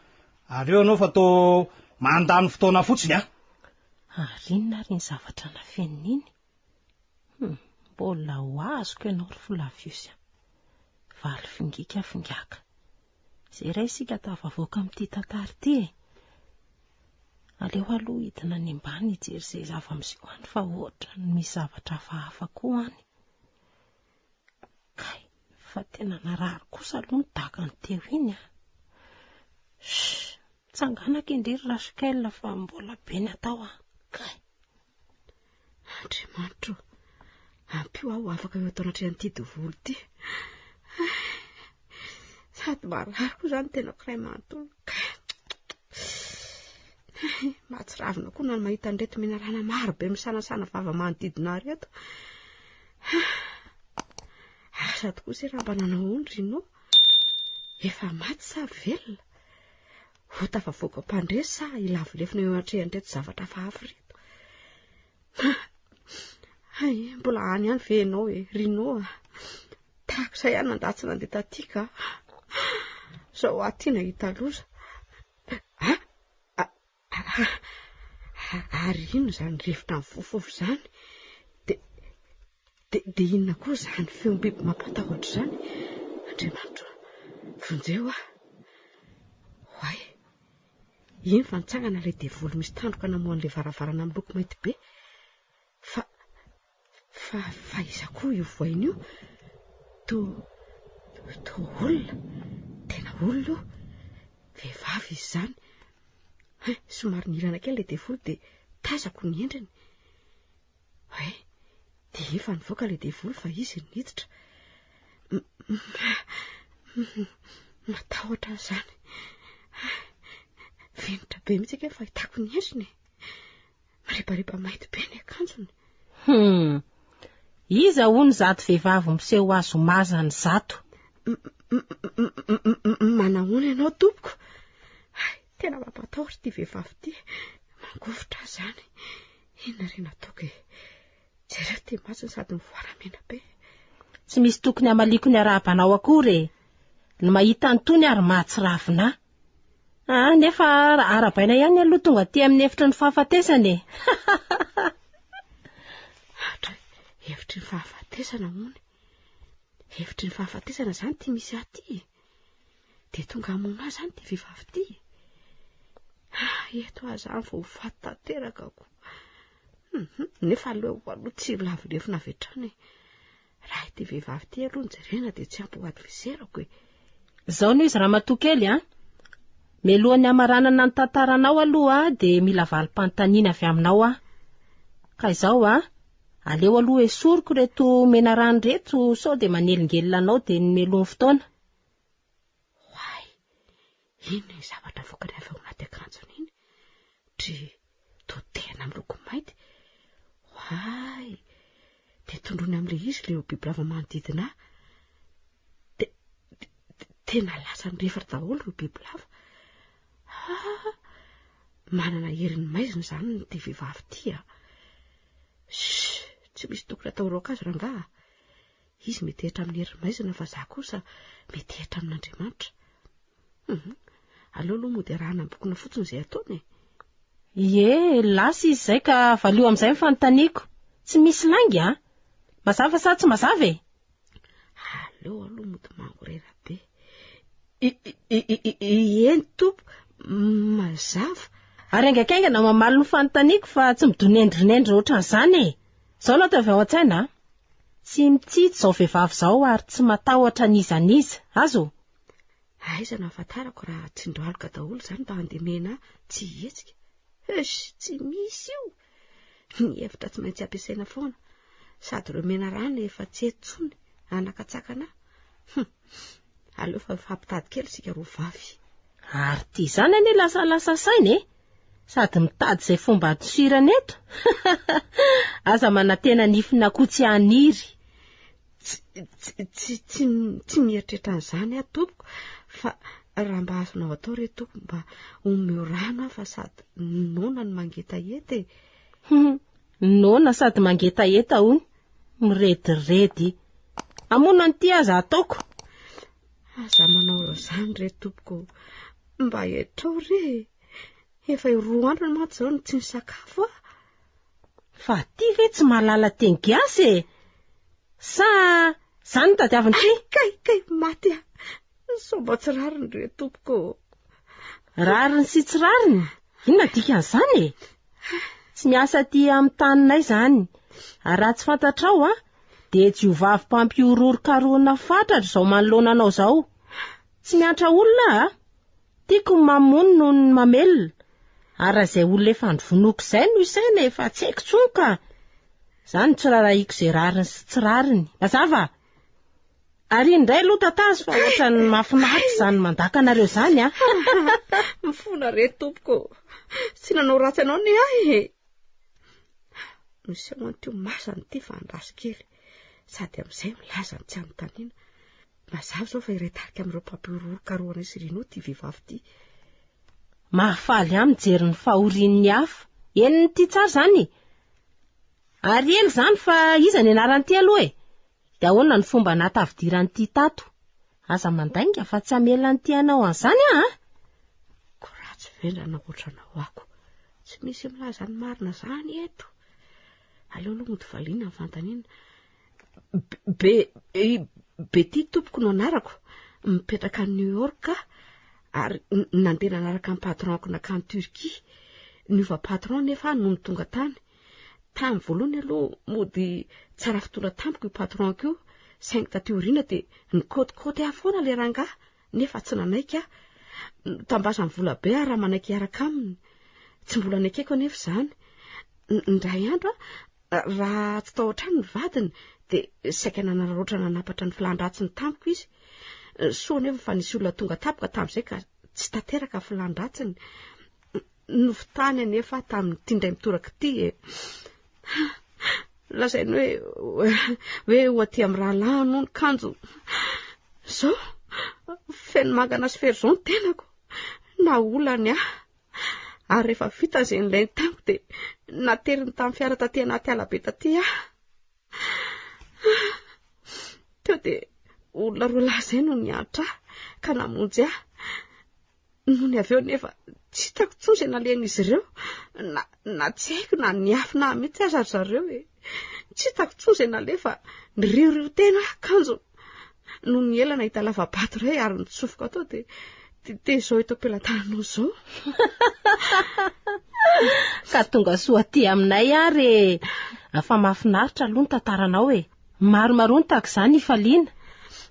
Ary eo ianao fa toa mandany fotoana fotsiny an! Ary inona ary iny zavatra nafenina iny? Hum, mbola ho azoko ianao ry Flavius a! Valy fingika fingaka. Izay iray isika tafavoaka amin'ity tantara ity e! Aleo aloha hidina any ambany hijery izay zava-miseho any fa ohatran'ny misy zavatra hafahafa koa any. Kay, fa tena narary kosa aloha ny dakany teo iny a! Shh, mitsangàna aky ndry ry Rachel fa mbola be ny atao a! Kay! Andriamanitra ô, ampio aho ho afaka eo ato anatrehan'ity devoly ity. Sady marary koa izany tenako iray manontolo. Mahatsiravina koa na ny mahita an'ireto menarana maro be misanasana vava manodidina ahy ireto. Asa tokoa se raha mba nanao ahoana ry Rino? Efa maty sa velona? Ho tafavoaka mpandresy sa hilavo lefona eo anatrehan'ireto zavatra hafahafa ireto? Hay, mbola any ihany ve ianao e, Rino a? Tahaka izay aho nandà tsy nandeha taty ka. Izao aho ty nahita loza. Ary inona izany rivotra mifofofofo izany? Dia, dia, dia inona koa izany feom-biby mampatahotra izany? Andriamanitra ô, vonjeo aho. Oay, iny fa nitsangana ilay devoly misy tandroka namoha an'ilay varavarana miloko mainty be. Fa, Fa, fa iza koa io voainy io? Toa, toa olona, tena olona io. Vehivavy izy izany. Hein, somary nihirana kely ilay devoly dia tazako ny endriny. Hay, dia efa nivoaka ilay devoly fa izy no niditra. Matahotra aho izany. Venitra be mihitsy ange ny fahitako ny endriny e. Mirebareba mainty be ny akanjony. Hum. Iza hono izato vehivavy miseho azy ho mazana izato? Manahoana ianao tompoko? Hay, tena mampatahotra ity vehivavy ity. Mangovitra aho izany. Inona re no ataoko e? Jereo ity masony sady mivoara mena be. Tsy misy tokony hamaliako ny arahabanao akory e. Ny mahita an'itony ary mahatsiravina ahy. Ah, nefa arahabaina ihany aloha tonga aty amin'ny efitry ny fahafatesana e. Atra, efitry ny fahafatesana hono. Efitry ny fahafatesana izany ity misy ahy ity e. Dia tonga hamono ahy izany ity vehivavy ity e. Ah, eto aho izany vao ho faty tanteraka ko. Mhm, nefa aleo aloha tsy ho lavo lefona avy hatrany e. Raha ity vehivavy ity aloha no jerena dia tsy ampy ho adversaire-ko e. Izao no izy ramatoa kely a! Mialohan'ny hamaranana ny tantaranao aloha dia mila valim-panontaniana avy aminao aho. Ka izao a, aleo aloha esoriko ireto menarano ireto sao dia manelingelina anao dia ny mialoha ny fotoana. Oay! Inona iny zavatra avoakany avy ao anaty akanjony iny? Dry, toa tena miloko mainty. Oay! Dia tondroiny amin'ilay izy ilay bibilava manodidina ahy. Dia tena lasa nirefatra daholo ireo bibilava. Ah! Manana herin'ny maizina izany ity vehivavy ity a. Shh! Tsy misy tokony atahorako azy rangaha. Izy metehitra amin'ny herin'ny maizina fa za kosa metehitra amin'Andriamanitra. Hum, aleo aloha mody arahana am-pokona fotsiny izay ataony e. Ie, lasa izy izay ka valio amin'izay ny fanontaniako. Tsy misy lainga an! Mazava sa tsy mazava e? Aleo aloha mody mangorera be. Eny tompo, mazava. Ary haingankaingana mamaly ny fanontaniako fa tsy midonendrinendrina ohatran'izany e! Izao no ataovy ao an-tsaina an! Tsy mitsitsy izao vehivavy izao ary tsy matahotra n'iza n'iza. Azo? Aiza no ahafantarako raha tsindroaloka daholo izany mba handemena ahy tsy hihetsika? Hush, tsy misy io! Ny hevitra tsy maintsy ampiasaina foana. Sady ireo menarana efa tsy eto intsony hanakatsakana ahy. Hum, aleo fa mifampitady kely isika roa vavy. Ary ity izany anie lasalasa saina e! Sady mitady izay fomba handosirana eto. Aza manantena nifin'akoho tsy haniry. Tsy, tsy, tsy, tsy mieritreritra an'izany aho tompoko, fa raha mba azonao atao re tompoko mba omeo rano aho fa sady noana no mangetaheta e. Noana sady mangetaheta hono. Mirediredy. Hamono an'ity aza ataoko. Aza manao izany re tompoko. Mba etrao re e. Efa roa andro mantsy izao no tsy nisakafo aho. Fa ty ve tsy mahalala teny gasy e? Sa zany no tadiaviny ty? Kay, kay, maty aho. Sao mba tsy rariny re tompoko. Rariny sy tsy rariny? Inona dikan'izany e? Tsy miasa aty amin'ny taninay izany. Ary raha tsy fantatrao an, dia jiovavy mpampihorohoro karohina fatratra izao manoloana anao izao. Tsy miantra olona aho a! Tiako ny mamono noho ny mamelona. Ary raha izay olona efa novonoiko izay no isaina efa tsy haiko intsony ka. Izany no tsy rarahiako izay rariny sy tsy rariny. Mazava? Ary iny indray aloha tatazo fa ohatran'ny mahafinaritra izany mandaka anareo izany a. Mifona re tompoko. Tsy nanao ratsy anao ny ahy e. Miseho an'ity masany ity fa andraso kely. Sady amin'izay milaza ny tsy anontaniana. Mazava izao fa iray tarika amin'ireo mpampihorohoro karohana sy Rino ity vehivavy ity. Mahafaly ahy mijery ny fahorian'ny hafa. Henon'ity tsara izany e. Ary ela izany fa iza ny anaran'ity aloha e? Dia ahoana ny fomba nahatafidiran'ity tato? Aza mandainga fa tsy hamela an'ity hanao an'izany aho a! Ko ratsy vendrana ohatranao ako. Tsy misy milaza ny marina izany eto. Aleo aloha mody valiana ny fanontaniana. Be, Betty tompoko no anarako. Mipetraka any New York aho ary nandeha nanaraka ny patron-ko nankany Turquie. Niova patron nefa aho nony tonga tany. Tamin'ny voalohany aloha mody tsara fitondra tamiko io patron-ko io, saingy taty aoriana dia nikaotikaoty ahy foana ilay rangahy nefa tsy nanaiky aho. Notambazany vola be aho raha manaiky hiaraka aminy. Tsy mbola nekeko anefa izany. Indray andro aho, raha tsy tao an-trano ny vadiny dia saika nanararaotra nanapatra ny filàn-dratsiny tamiko izy. Soa anefa fa nisy olona tonga tampoka tamin'izay ka tsy tanteraka ny filàn-dratsiny. Nofitahany anefa aho tamin'ity indray mitoraka ity e. Lazainy hoe hoe ho aty amin'ny rahalahiny hono kanjo izao feno mangana sy fery izao ny tenako. Naolany ahy. Ary rehefa vita izay nilainy tamiko dia nateriny tamin'ny fiara taty anaty ala be taty aho. Teo dia olona roa lahy izay no niantra ahy ka namonjy ahy. Nony avy eo nefa tsy hitako intsony izay nalehan'izy ireo, na na tsy haiko na niafina ahy mihitsy aza ry zareo e. Tsy hitako intsony izay naleha fa niriorio tena aho kanjo nony ela nahita lava-bato iray ary nitsofoka tao dia dia izao eto am-pelatananao izao. Ka tonga soa aty aminay ary e. Fa mahafinaritra aloha ny tantaranao e. Maromaroa ny tahaka izany hifaliana.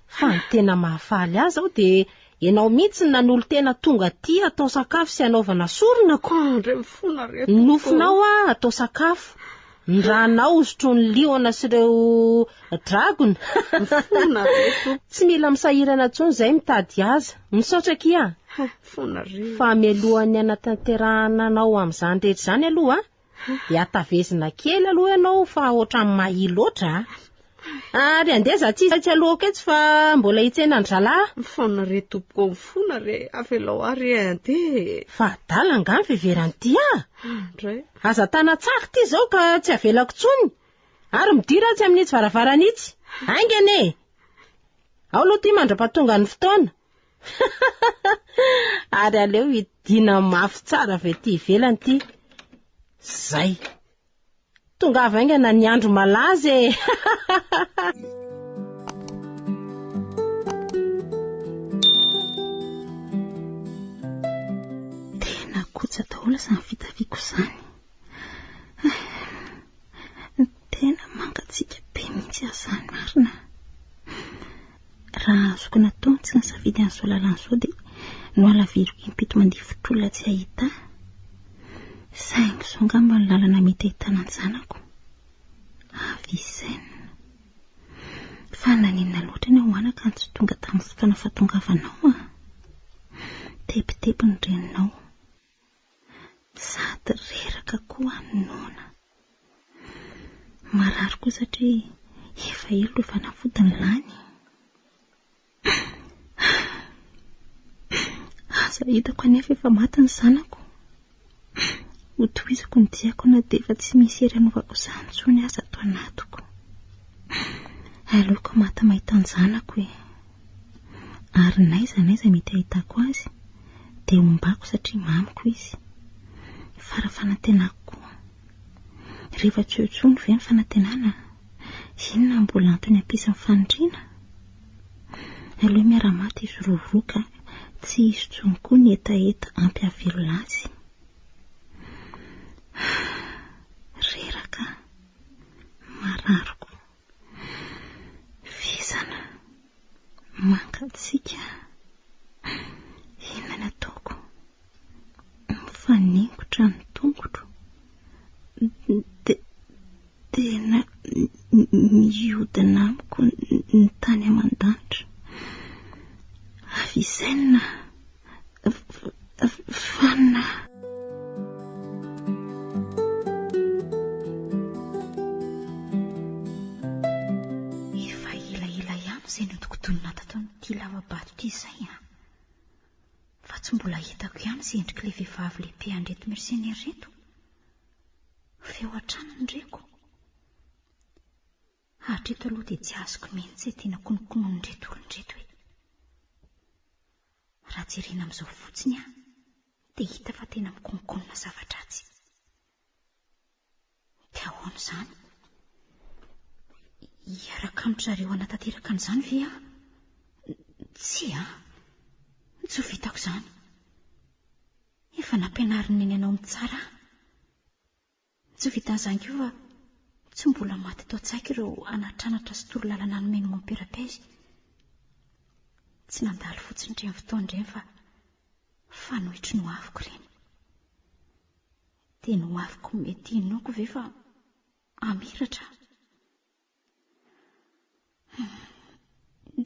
Fa ny tena mahafaly ahy izao dia. Ianao mihitsy no nanolo-tena tonga aty hatao sakafo sy hanaovana sorona ko. Andry mifona re Ny nofonao ah atao sakafo. Ny rànao hosotroin'ny liona sy ireo dragona. Mifona re tompoko. Tsy mila misahirana intsony izay mitady aza. Misaotra akia. Mifona re. Fa mialohan'ny hanatanterahana anao amin'izany rehetra izany aloha dia hatavezina kely aloha ianao fa ohatran'ny mahia loatra a. Ary andeha za tsy tsy aloako etsy fa mbola hitsena an-dry zalahy. Mifona re tompoko, mifona re, avelao ahy re andeha e. Fa adala angaha ny fiheveran'ity ahy? Andray. Aza tana tsaka ity izao ka tsy avelako intsony. Ary midira atsy amin'itsy varavarana itsy. Haingana e! Ao aloha ity mandra-pahatonga ny fotoana. Ary aleo hidiana mafy tsara avy aty ivelany ity. Zay. Tongava haingana ny andro malaza e! Tena kotsa daholo izany fitafiako izany. Tena mangatsiaka be mihitsy aho izany marina. Raha azoko natao ny tsy nisafidy an'izao lalana izao dia nohalaviriko impito mandifotr'olona tsy hahita ahy. Saingy izao angamba ny lalana mety ahitana ny zanako. Avicenne. Fa naninona loatra anie ho anaka no tsy tonga tamin'ny fotoana fahatongavanao ah? Tebiteby ny reninao. Sady reraka koa aho noana. Marary koa satria efa ela ireo fanafody no lany. Aza hitako anefa efa maty ny zanako. Hotohizako ny diako na dia efa tsy misy hery hanaovako izany intsony aza ato anatiko. Aleoko maty mahita ny zanako e. Ary n'aiza n'aiza mety hahitako azy dia ombako satria mamiko izy. Fara fanantenako koa. Rehefa tsy eo intsony ve ny fanantenana, inona no mbola antony hampisy ny faniriana? Aleo miara-maty izy roa ka tsy hisy intsony koa ny hetaheta ampy hahavelona azy. Reraka, marary koa. Vizana, mangatsiaka. Inona no ataoko? Mifaningotra ny tongotro. Tena mihodina amiko ny tany aman-danitra. Avisaina Vanona. Efa elaela ihany izay nodinkodinina tato amin'ity lava-bato ity izay an. Fa tsy mbola hitako ihany izay endrik'ilay vehivavy lehibe an'ireto mercenaires ireto. Feo hatrany no reko. Hatreto aloha dia tsy azoko mihitsy izay tena konokononin'ireto olona ireto e. Raha jerena amin'izao fotsiny an, dia hita fa tena mikononkonona zava-dratsy. Dia ahoana izany? Hiaraka amin-dry zareo hanatanteraka an'izany ve aho? Tsia, tsy ho vitako izany. Efa nampianarin'i Neny anao mitsara aho. Tsy vitan'izany koa fa tsy mbola maty tao an-tsaiko ireo anatranatra sy torolalana nomen'i Mompera Pez. Tsy nandalo fotsiny ireny fotoana ireny fa fanoitry ny hoaviko ireny. Dia ny hoaviko mety hinoako ve fa hamiratra?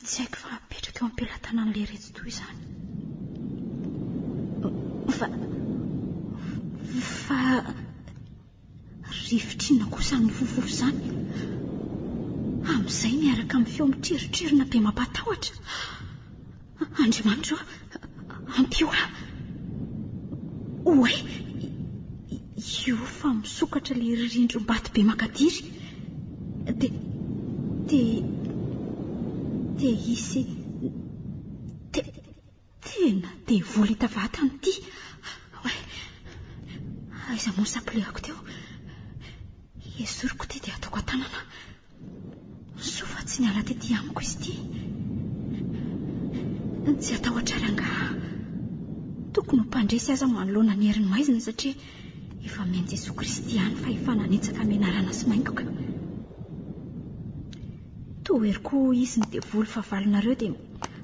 Tsy haiko fa apetraka eo am-pelatanan'ilay retsy toy izany. Fa... fa... rivotra inona kosa ny fofofo izany? Amin'izay miaraka amin'ny feo mitrirotrirona be mampatahotra. Andriamanitra ô, ampio ahy. Oay, io fa misokatra ilay rindrim-bato be makadiry. Dia, dia, dia hisy, te, tena devoly hita vatana ity. Oay, aiza moa ny sapilehako teo? Esoriko ity dia ataoko an-tanana. Soa fa tsy niala tety amiko izy ity. Tsy hatahotra rangahy. Tokony ho mpandresy aza manoloana ny herin'ny maizina satria efa omen'i Jesoa Kristy ihany fahefana hanitsaka menarana sy maingoka. Tohero koa izy ny devoly fahavalonareo dia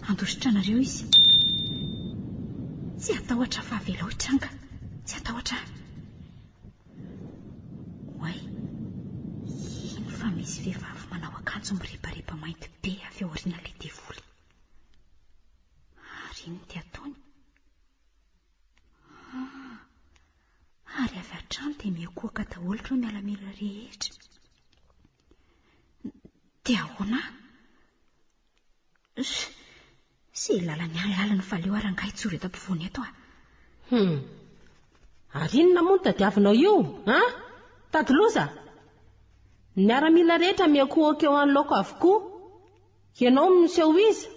handositra anareo izy. Tsy hatahotra fa avelao hitranga. Tsy hatahotra aho. Oay, iny fa misy vehivavy manao akanjo mirebareba mainty be avy ao aorianan'ilay devoly. Ary inona ity ataony? Ah, ary avy hatrany dia mihoakoaka daholo ireo miaramila rehetra. Dia ahoana? Sy lalany any lalany fa aleo ary angaha hijoro eto ampovoany eto aho. Hum. Ary inona moa no tadiavinao io, an? Tady loza? Ny miaramila rehetra miankohoka eo anoloako avokoa. Ianao no miseho iza?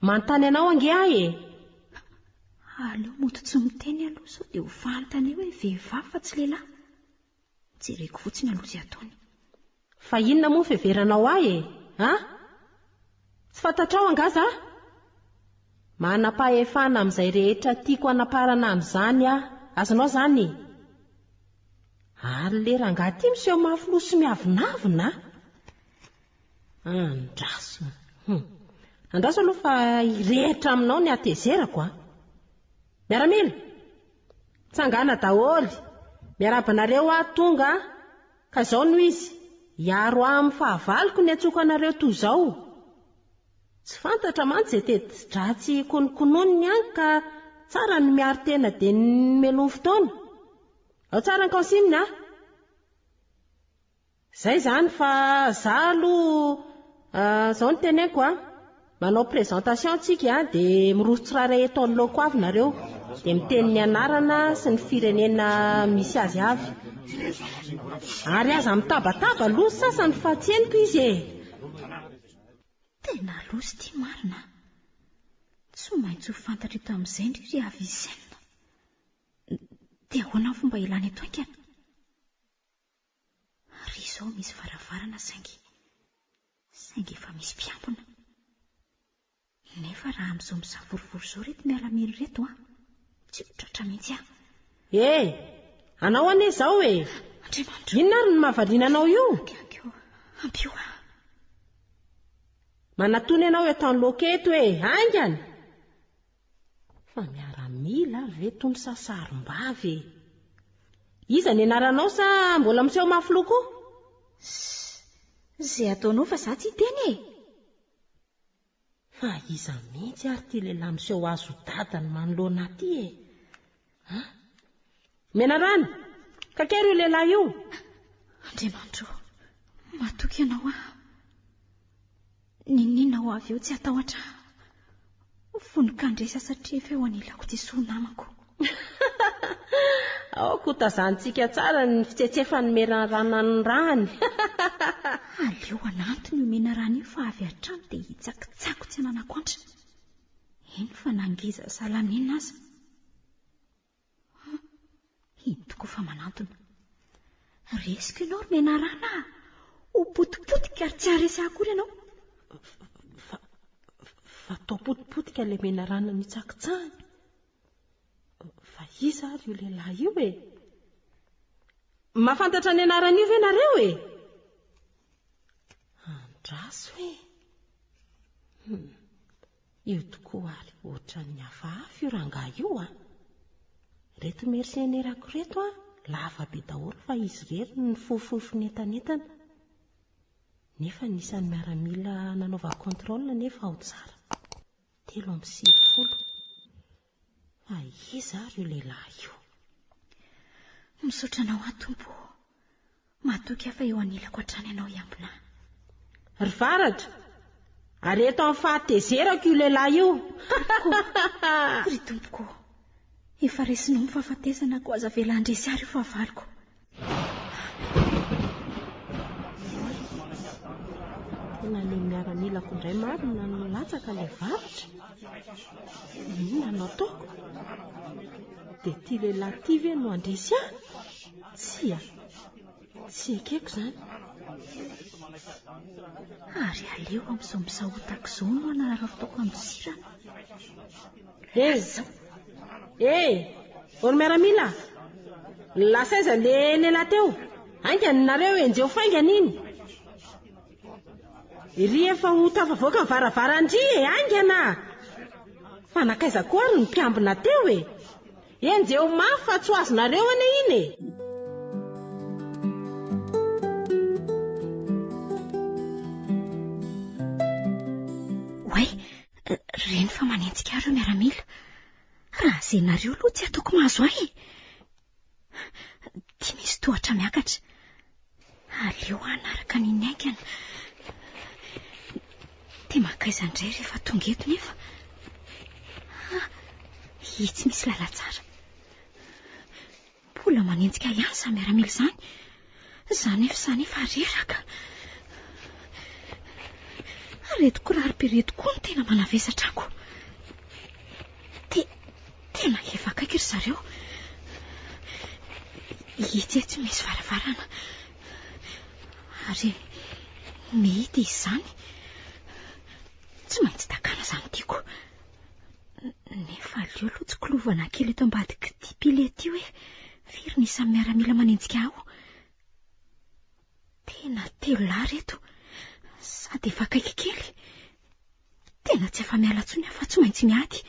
Manontany anao ange aho e! Aleo mody tsy miteny aloha sao dia ho fantany eo hoe vehivavy fa tsy lehilahy. Jereko fotsiny aloha izay ataony. Fa inona moa ny fiheveranao ahy e? An? Tsy fantatrao angaha za? Manam-pahefana amin'izay rehetra tiako hanaparana amin'izany aho. Azonao izany? Ary le rangahy ity miseho mafy loha sy miavonavona a! Andraso. Hum. Andraso aloha fa hirehitra aminao ny hatezerako a! Miaramila! Tsangana daholo! Miarahaba anareo aho tonga ka izao no izy, hiaro ahy amin'ny fahavaloko ny antsoiko anareo toy izao. Tsy fantatra mantsy izay teti-dratsy kononkononiny any ka tsara ny miaro tena dia ny meloa ny fotoana. Ao tsara ny consigne a! Zay zany fa za aloha zao no teneniko a, manao présentation tsika de miroso tsirairay eto anoloako avy nareo de miteny ny anarana sy ny firenena misy azy avy. Ary aza mitabataba aloha ny sasany fa tsy henoko izy e. Tena loza ity marina a. Tsy maintsy ho fantatra eto amin'izay ndry ry Avicenne. Dia ahoana ny fomba ilana eto haingana? Ary izao misy varavarana saingy saingy efa misy mpiambina. Nefa raha amin'izao misavorovoro izao ireto miaramila ireto an, tsy ho tratra mihitsy aho. Eh! Anao anie izao e! Andriamanitra! Inona ary no mahavariana anao io? Ampio, ampio aho. Manatona ianao eto anoloako eto e! Haingana! Fa miaramila ary ve tony sa sarim-bavy e? Iza ny anaranao sa mbola miseho mafy loha koa? Ssss, izay ataonao fa za tsy hiteny e! Fa iza mihitsy ary ity lehilahy miseho azy ho dadany manoloana ahy ity e? An? Menarana! Kakero io lehilahy io! Andriamanitro, matoky anao aho. N'inon'inona ho avy eo tsy hatahotra aho. Vonon-kandresy aho satria efa eo anilako Jesoa namako. Aoka ho tazanintsika tsara ny fitsetsefan'ny menarana ny rany. Aleo hanantona io menarana io fa avy hatrany dia hitsakitsako tsy ananako antra. Eny fa na ngeza sahala amin'inona aza. Iny tokoa fa manantona. Resiko ianao ry menarana a! Ho potipotika ary tsy haharesy ahy akory ianao. Fa, fa toa potipotika ilay menarana nitsakitsahany. Fa iza ary io lehilahy io e? Mahafantatra ny anaran'io ve nareo e? Andraso e! Hmm. Io tokoa ary ohatran'ny hafahafa io rangahy io an! Ireto mercenaires-ko ireto an, lava be daholo fa izy irery no nifofoifo nientanentana. Nefa ny isan'ny miaramila nanaovako contrôle anefa ao tsara, 93. Fa iza ary io lehilahy io? Misaotra anao aho Tompo ô! Matoky aho fa eo anilako hatrany ianao hiambina ahy. Ry Varatra, areto amin'ny fahatezerako io lehilahy io. Tompoko, ry tompoko, efa resinao ny fahafatesana koa aza avela handresy ahy ireo fahavaloko. Tena ilay miaramilako indray marina no latsaka ilay varatra. Inona no ataoko? Dia ity lehilahy ity ve no handresy ahy? Tsia, tsy ekeko izany. Ary aleo amin'izao misahotaka izao no hanararaotako handosirana. Eh! Eh! Ry miaramila! Lasa aiza le lehilahy teo? Haingana nareo, enjeho faingana iny! Iry efa ho tafavoaka ny varavaran-dry e, haingana! Fa nankaiza koa ary ny mpiambina teo e? Enjeho mafy fa tsy ho azonareo anie iny e! Oay, reny fa manenjika ahy ireo miaramila. Raha zenareo aloha tsy ataoko mahazo ahy e! Ty misy tohatra miakatra. Aleo hanaraka an'iny haingana. Dia mankaiza indray rehefa tonga eto nefa? Ah, itsy misy lalantsara. Mbola manenjika ihany izany miaramila izany. Izaho nefa izaho nefa reraka. Ireto kiraro be ireto koa no tena manavesatra ako. Te, tena efa akaiky ry zareo. Itsy etsy misy varavarana. Ary mihidy izy izany. Tsy maintsy dakana izany tiako. Nefa aleo aloha tsikilovana kely eto ambadik'ity pilier ity hoe firy ny isan'ny miaramila manenjika aho. Tena telo lahy ireto, sady efa akaiky kely. Tena tsy afa-miala intsony aho fa tsy maintsy miady.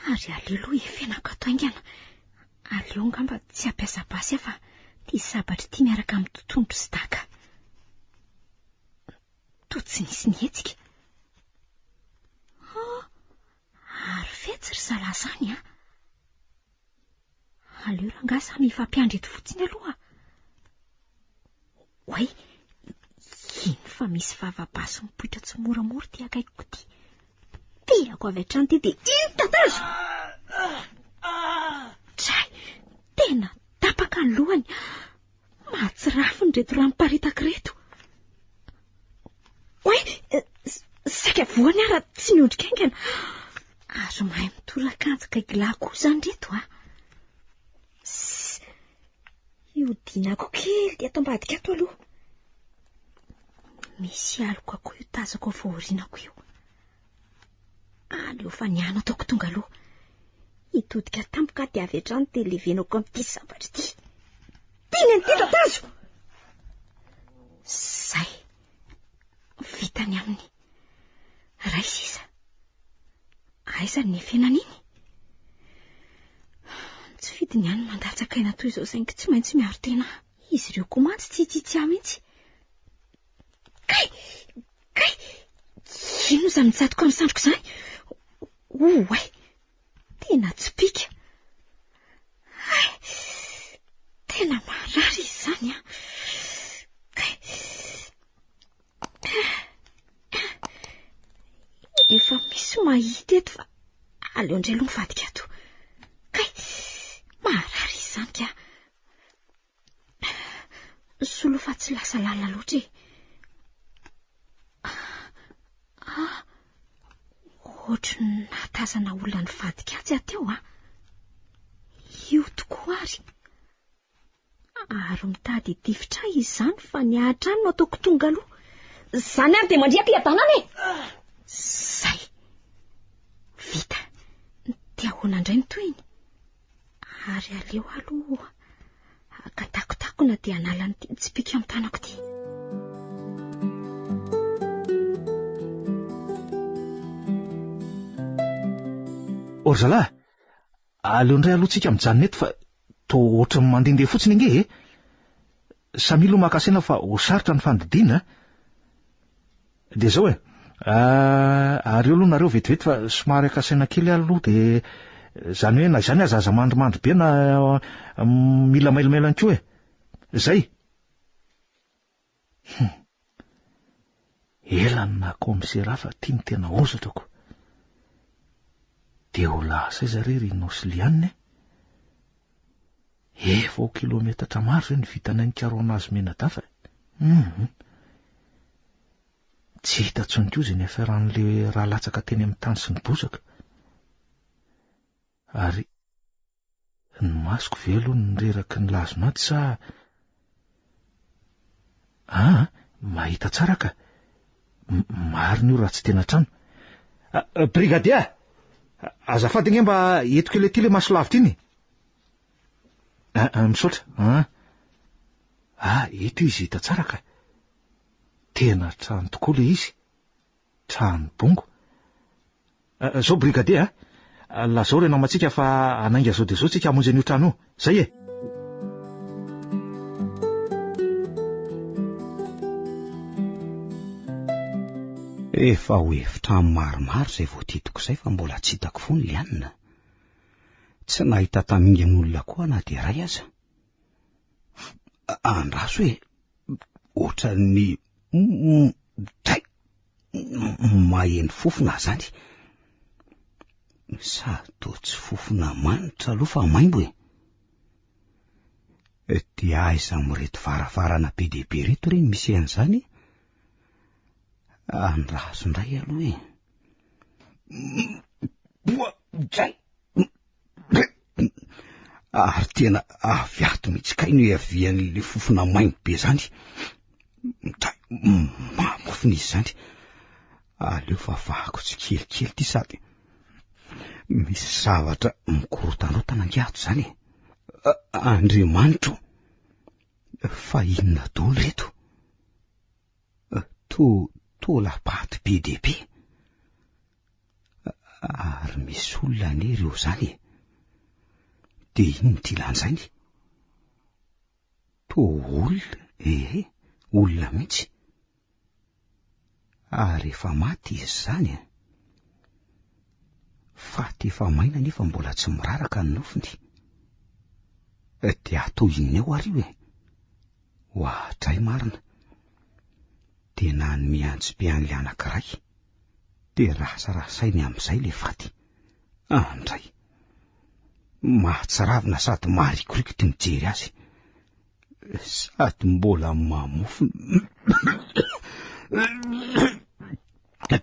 Ary aleo aloha efenako ato haingana. Aleo angamba tsy hampiasa basy aho fa ity sabatra ity miaraka amin'ny totohondry sy daka. Toa tsy nisy nihetsika. Ah, ary fetsy ry zalahy izany an! Aleo rangahy samy hifampiandry eto fotsiny aloha. Oay, iny fa misy vava-basy mipoitra tsy moramora ity akaikiko ity. Tehako avy hatrany ity dia iny tatazo! Tray, tena tapaka ny lohany. Mahatsirafina ireto rano miparitaka ireto. Oay, saika voany aho raha tsy miondrika haingana. Ary mahay mitoraka antsy gaigilahy koa izany ireto a. Sss, hiodinako kely dia ato ambadika ato aloha. Misy aloka koa io tazako avy aorianako io. Aleo fa ny ahy no ataoko tonga aloha. Hitodika tampoka aho dia avy hatrany dia levenako amin'ity sabatra ity. Tiany an'ity tatazo! Zay. Vita ny aminy. Ray sisa. Aiza ny niafenana iny? Tsy fidiny ihany mandatsaka aina toy izao saingy tsy maintsy miaro tena. Izy ireo koa mantsy tsy hitsitsy ahy mihitsy. Kay! Kay! Inona izany mitsatoka amin'ny sandriko izany? Oay! Tena tsipìka! Hay! Tena marary izy izany an! Kay! Efa misy mahita eto fa aleo indray aloha mivadika ato. Kay! Marary izy izany ka! Solo fa tsy lasa lalina loatra e. Ah, ohatry ny nahatazana olona nivadika atsy aho teo ah. Io tokoa ary. Ary mitady hitifitra ahy izany fa ny ahy hatrany no ataoko tonga aloha. Izany ary dia mandria am-piadanana e. Zay. Vita. Dia ahoana indray ny tohiny? Ary aleo aloha haka takotakona dia hanala an'ity tsipìka amin'ny tanako ity. Ô ry zalahy, aleo indray aloha tsika mijanona eto fa toa ohatran'ny mandehandeha fotsiny ange e! Samia aloha maka saina fa ho sarotra ny fandidiana a! Dia izao e, ary eo aloha nareo vetivety fa somary akasaina kely aho aloha dia izany hoe na izany aza aza mandrimandry be na mila mailomailo ihany koa e. Izay. Hum. Ela ny naha kaomisera fa ity no tena hozatrako. Dia ho lasa aiza re ry Nosy Liane e? Efa ho kilometatra maro izay no vitanay nikarohana azy mianadahy fa hum. Tsy hita intsony koa izay niafaran'ilay rà latsaka teny amin'ny tany sy ny bozaka. Ary ny masoko ve aloha no reraky ny lazon'ady sa... Ah, mahita tsara ka. Marina io raha tsy tena trano. Ah, brigadier! Azafady ange mba eto kely aty ilay maso lavitra iny. Ah, ah, misaotra. Ah. ah, eto izy hita tsara ka. Tena trano tokoa ilay izy. Trano bongo. Zao brigadier a! Lazao ireo namantsika fa hanainga zao dia zao tsika hamonjy an'io trano io. Zay e! Efa ho efitrano maromaro izay voadidiko izay fa mbola tsy hitako foana ilay anona. Tsy nahita tamingan'olona koa na dia iray aza. Andraso e! Ohatran'ny dray maheno fofona izany. Sady toa tsy fofona manitra aloha fa maimbo e. Dia aiza amin'ireto varavarana be dia be ireto re no misy an'izany? Andraso indray aloha e. Boa, dray. Ary tena avy ato mihitsy kay no hiavian'ilay fofona maimbo be izany. Dray, mamofona izy izany. Aleo fa vahako tsikelikely ity sady misy zavatra mikorotanrotana ange ato izany e. Andriamanitro, fa inona daholo ireto? Toa taolam-paty be dia be. Ary misy olona anie ireo izany e. Dia inona ity lanjainy? Toa olona, ee, olona mihitsy. Ary efa maty izy izany e. Faty efa maina nefa mbola tsy miraraka ny nofony. Dia atao inona eo ary io e? Oadray marina. Dia nanome antsy-be an'ilay anankiray. Dia rasarasainy amin'izay ilay faty. Andray. Mahatsiravina sady maharikoriko ity mijery azy. Sady mbola mamofona.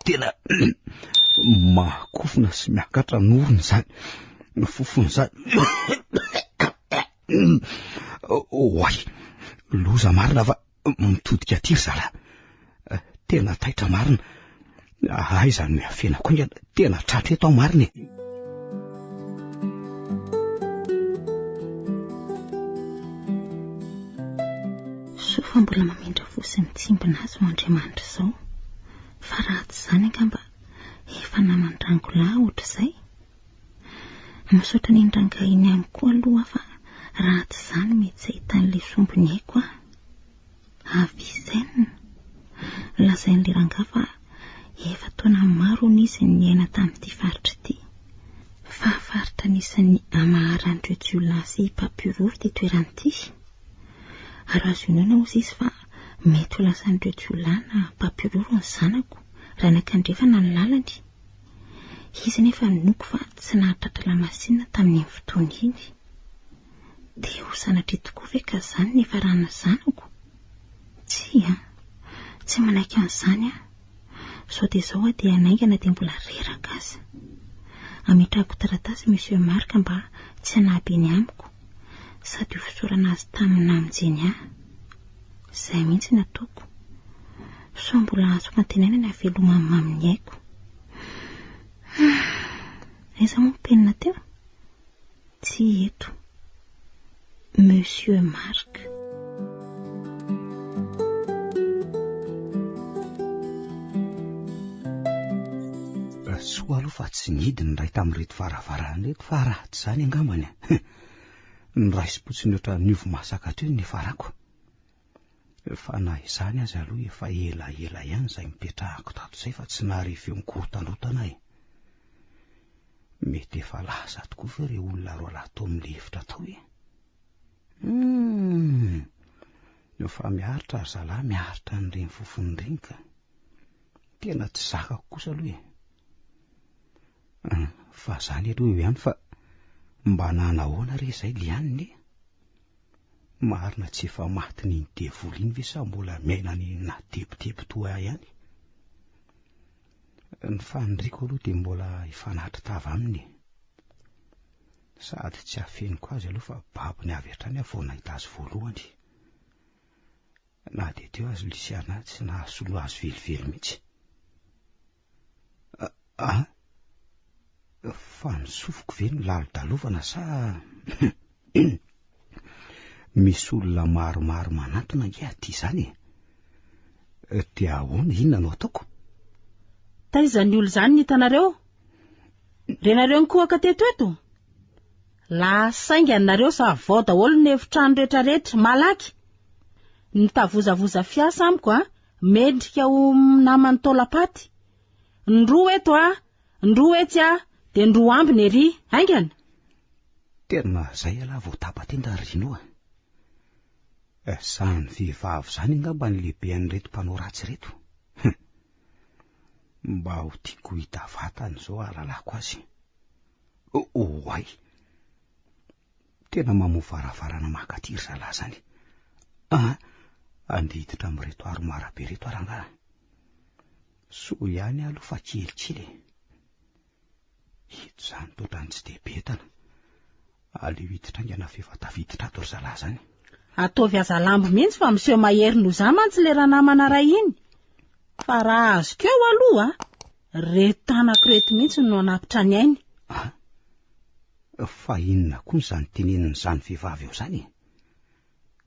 Tena mahakofona sy miakatra norona izany fofona izany. Oay, loza marina fa mitodika aty ry zalahy. Tena taitra marina. Aiza no iafenako haingana? Tena tratra eto aho marina e. Soa fa mbola mamindra fo sy mitsimbina azy izao Andriamanitra izao. Fa raha tsy izany angamba efa naman'i Rangolahy ohatr'izay. Misaotra an'iny rangahy iny ihany koa aloha aho fa raha tsy izany mety tsy hahitan'ilay sombiny aiko aho. Avicenne. Lazain'ilay rangahy fa efa taona maro hono izy no niaina tamin'ity faritra ity. Fa faritra anisan'ny amaharan'ireo jiolahy sy mpampihorohoro ity toerana ity. Ary azo inoana hozy izy fa mety ho lasan'ireo jiolahy na mpampihorohoro ny zanako raha niankandrefana ny lalany. Izy nefa noko fa tsy nahatratra lamasinina tamin'iny fotoana iny. Dia ho sanatria tokoa ve ka izany ny niafaran'ny zanako? Tsia, tsy manaiky an'izany aho. Sao dia izao aho dia hanainga na dia mbola reraka aza. Ametrahako taratasy Monsieur Marc mba tsy hanahy be ny amiko, sady ho fisaorana azy tamin'ny namonjeny ahy. Izay mihitsy no ataoko. Sao mbola azoko antenaina ny hahavelomany mamy ny aiko. Aiza moa ny penina teo? Tsy eto. Monsieur Marc. Soa aloha fa tsy nihidy ny iray tamin'ireto varavarana ireto fa raha tsy izany angambany noraisim-potsiny ohatran'ny ovy masaka teo ny niafarako. Fa na izany aza aloha efa elaela ihany izay nipetrahako tato izay fa tsy nahare feo mikorontandrotana e. Mety efa lasa tokoa ve ireo olona roalahy tao amin'ilay efitra tao e? Hum, fa miaritra ry zalahy miaritra an'ireny fofony ireny ka. Tena tsy zakako kosa aloha e. Fa zany aloha eo ihany fa mba nanahoana re izay Liane e? Marina tsy efa matin'iny devoly iny ve sa mbola miaina any anaty tebiteby toa ahy ihany? Ny faniriako aloha dia mbola hifanatri-tava aminy e. Sady tsy afeniko azy aloha fa babony avy hatrany aho vao nahita azy voalohany. Na dia teo aza Luciana tsy nahasolo azy velively mihitsy. Ah, fa ny sofiko ve no lalodalovana sa misy olona maromaro manantona ange aty izany e? Dia ahoana, inona no ataoko? Taiza ny olona izany ny hitanareo? Renareo nikohaka teto eto? Lasa haingana nareo savao daholo ny efitrano rehetrarehetra, malaky! Ny mitavozavoza fiasa amiko a, mendrika ho naman'ny taolam-paty. Ny roa eto a, ny roa etsy a, dia ny roa ambiny ery, haingana! Tena zay ialahy vao tapa-tenda ry Rino a! Zany vehivavy zany angamba ny lehibean'ireto mpanao ratsy ireto. Hum! Mba ho tiako ho hita vatana izao hahalalako azy. Oay! Tena mamoha varavarana maka aty ry zalahy zany. Ah! Andeha hiditra amin'ireto armoire be ireto aho rangahy. Soa ihany aho aloha fa kelikely e. Eto izany toa ohatran'ny tsy dia be entana. Aleo hiditra haingana fa efa tafiditra ato ry zalahy zany. Ataovy hazalambo mihitsy fa miseho mahery noho izaho mantsy ilay ranamana iray iny. Fa raha azoko eo aloha, reto tanako ireto mihitsy no hanapitra ny ainy. Ah! Fa inona koa izany tenenin'izany vehivavy eo izany e?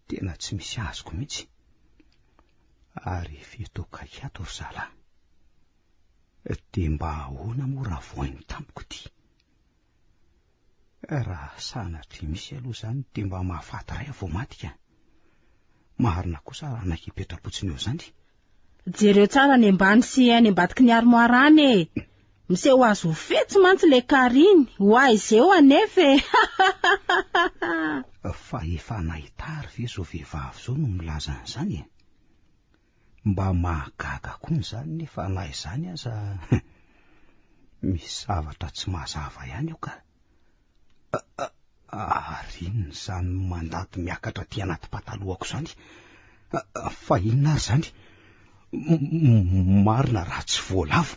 Tena tsy misy azoko mihitsy. Ary efa eto akaiky ato ry zalahy. Dia mba ahoana moa raha vohainy tampoka ity? Raha sanatria misy aloha izany dia mba mahafaty iray aho vao maty ka. Marina kosa raha hanaiky hipetra-potsiny eo izany. Jereo tsara any ambany sy any ambadiky ny armoire any e! Miseho azy ho fetsy mantsy ilay kary iny, ho aiza eo anefa e! Fa efa nahita ary ve izao vehivavy izao no milaza an'izany e? Mba mahagaga koa izany nefa na izany aza misy zavatra tsy mazava ihany eo ka. Ary inona izany mandady miakatra aty anaty patalohako izany? Fa inona ary izany? Marina raha tsy voalavo.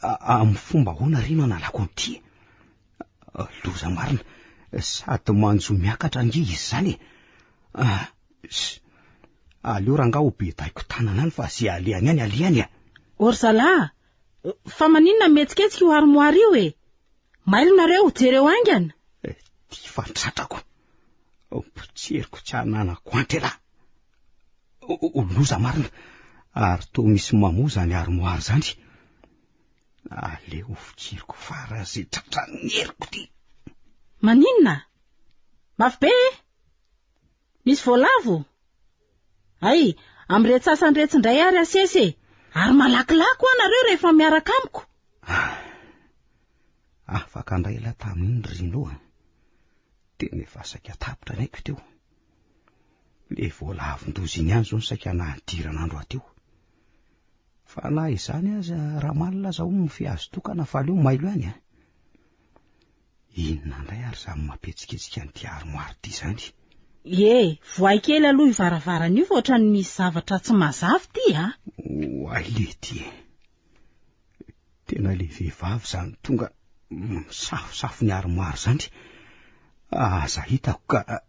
Amin'ny fomba ahoana re no analako an'ity? Loza marina, sady manjo miakatra ange izy izany e. Aleo rangaha ho bedaiko tanana any fa ze alehany any alehany e. Ô ry zalahy, fa maninona mihetsiketsika io armoire io e? Mailo nareo, jereo haingana. Ty fa tratrako. Potseriko tsy hananako antra elah. Loza marina, ary toa misy mamoa izany armoire izany. Aleo fikiriko fara ze tratran'ny heriko ty. Maninona? Mafy be e? Misy voalavo? Hay, amin'iretsy sasany iretsy indray ary asesy e! Ary malakilaky hoa nareo rehefa miaraka amiko. Afaka indray ialahy tamin'iny ry Rino a. Tena efa saika tapitra ny aiko teo. Ilay voalavon-doza iny ihany izao no saika nahadiran'andro ahy teo. Fa na izany aza, Ramalina aza hono mifehy azo tokana fa aleo mailo ihany a. Inona indray ary izany mampihetsiketsika an'ity armoire ity izany? Ie, voay kely aloha io varavarana io fa ohatran'ny misy zavatra tsy mazava ity a. Oay lety e. Tena ilay vehivavy izany tonga misafosafo ny armoire izany. Aza hitako ka.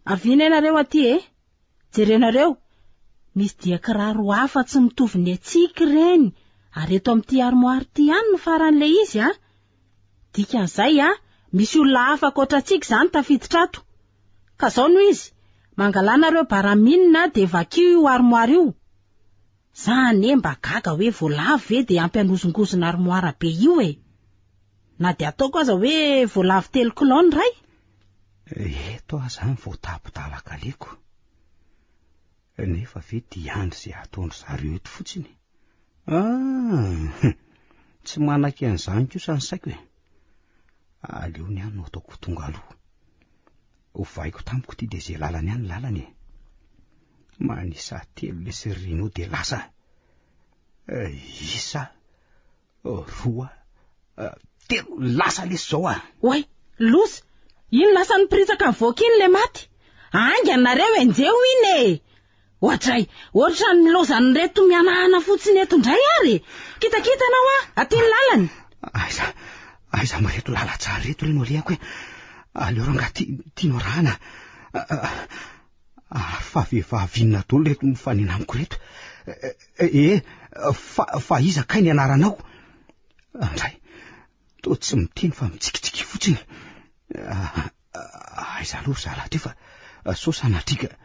Avia ianareo aty e. Jerenareo, misy dia kiraro hafa tsy mitovy ny antsika ireny, ary eto amin'ity armoire ity ihany no faran'ilay izy a. Dikan'izay a, misy olona hafa ankoatra antsika izany tafiditra ato. Ka izao no izy, mangalà nareo baraminina dia vakio io armoire io. Za anie mba gaga hoe voalavo ve dia ampy hanozongozona armoire be io e. Na dia ataoko aza hoe voalavo telo kilao ny iray. Eto aho izany vao tapi-dalan-kaleko. Nefa ve dia hiandry izay hataon-dry zareo eto fotsiny? Ah! Tsy manaiky an'izany kosa ny saiko e. Aleo ny ahy no ataoko tonga aloha. Ovaiko tamiko ity dia izay lalany any lalany e. Manisa telo lesy ry Rino dia lasa. Isa. Roa, telo, lasa lesy zao ah! Oay, loza! Iny lasa niporitsaka nivoaka iny ilay maty! Haingana nareo enjeho iny e! Oadray, ohatran'ny lozan'ireto mihanahana fotsiny eto indray ary e! Kitakitana hoa, aty ny lalany! Aiza, aiza amin'ireto lalantsara ireto re no alehako e? Aleo rangahy ty, ty no arahana. Ary fa vehivavy inona daholo ireto mifanena amiko ireto? Eh, fa, fa iza kay ny anaranao? Andray, toa tsy miteny fa mitsikitsiky fotsiny. Aiza aloha ry zalahy teo fa sao sanatria ka...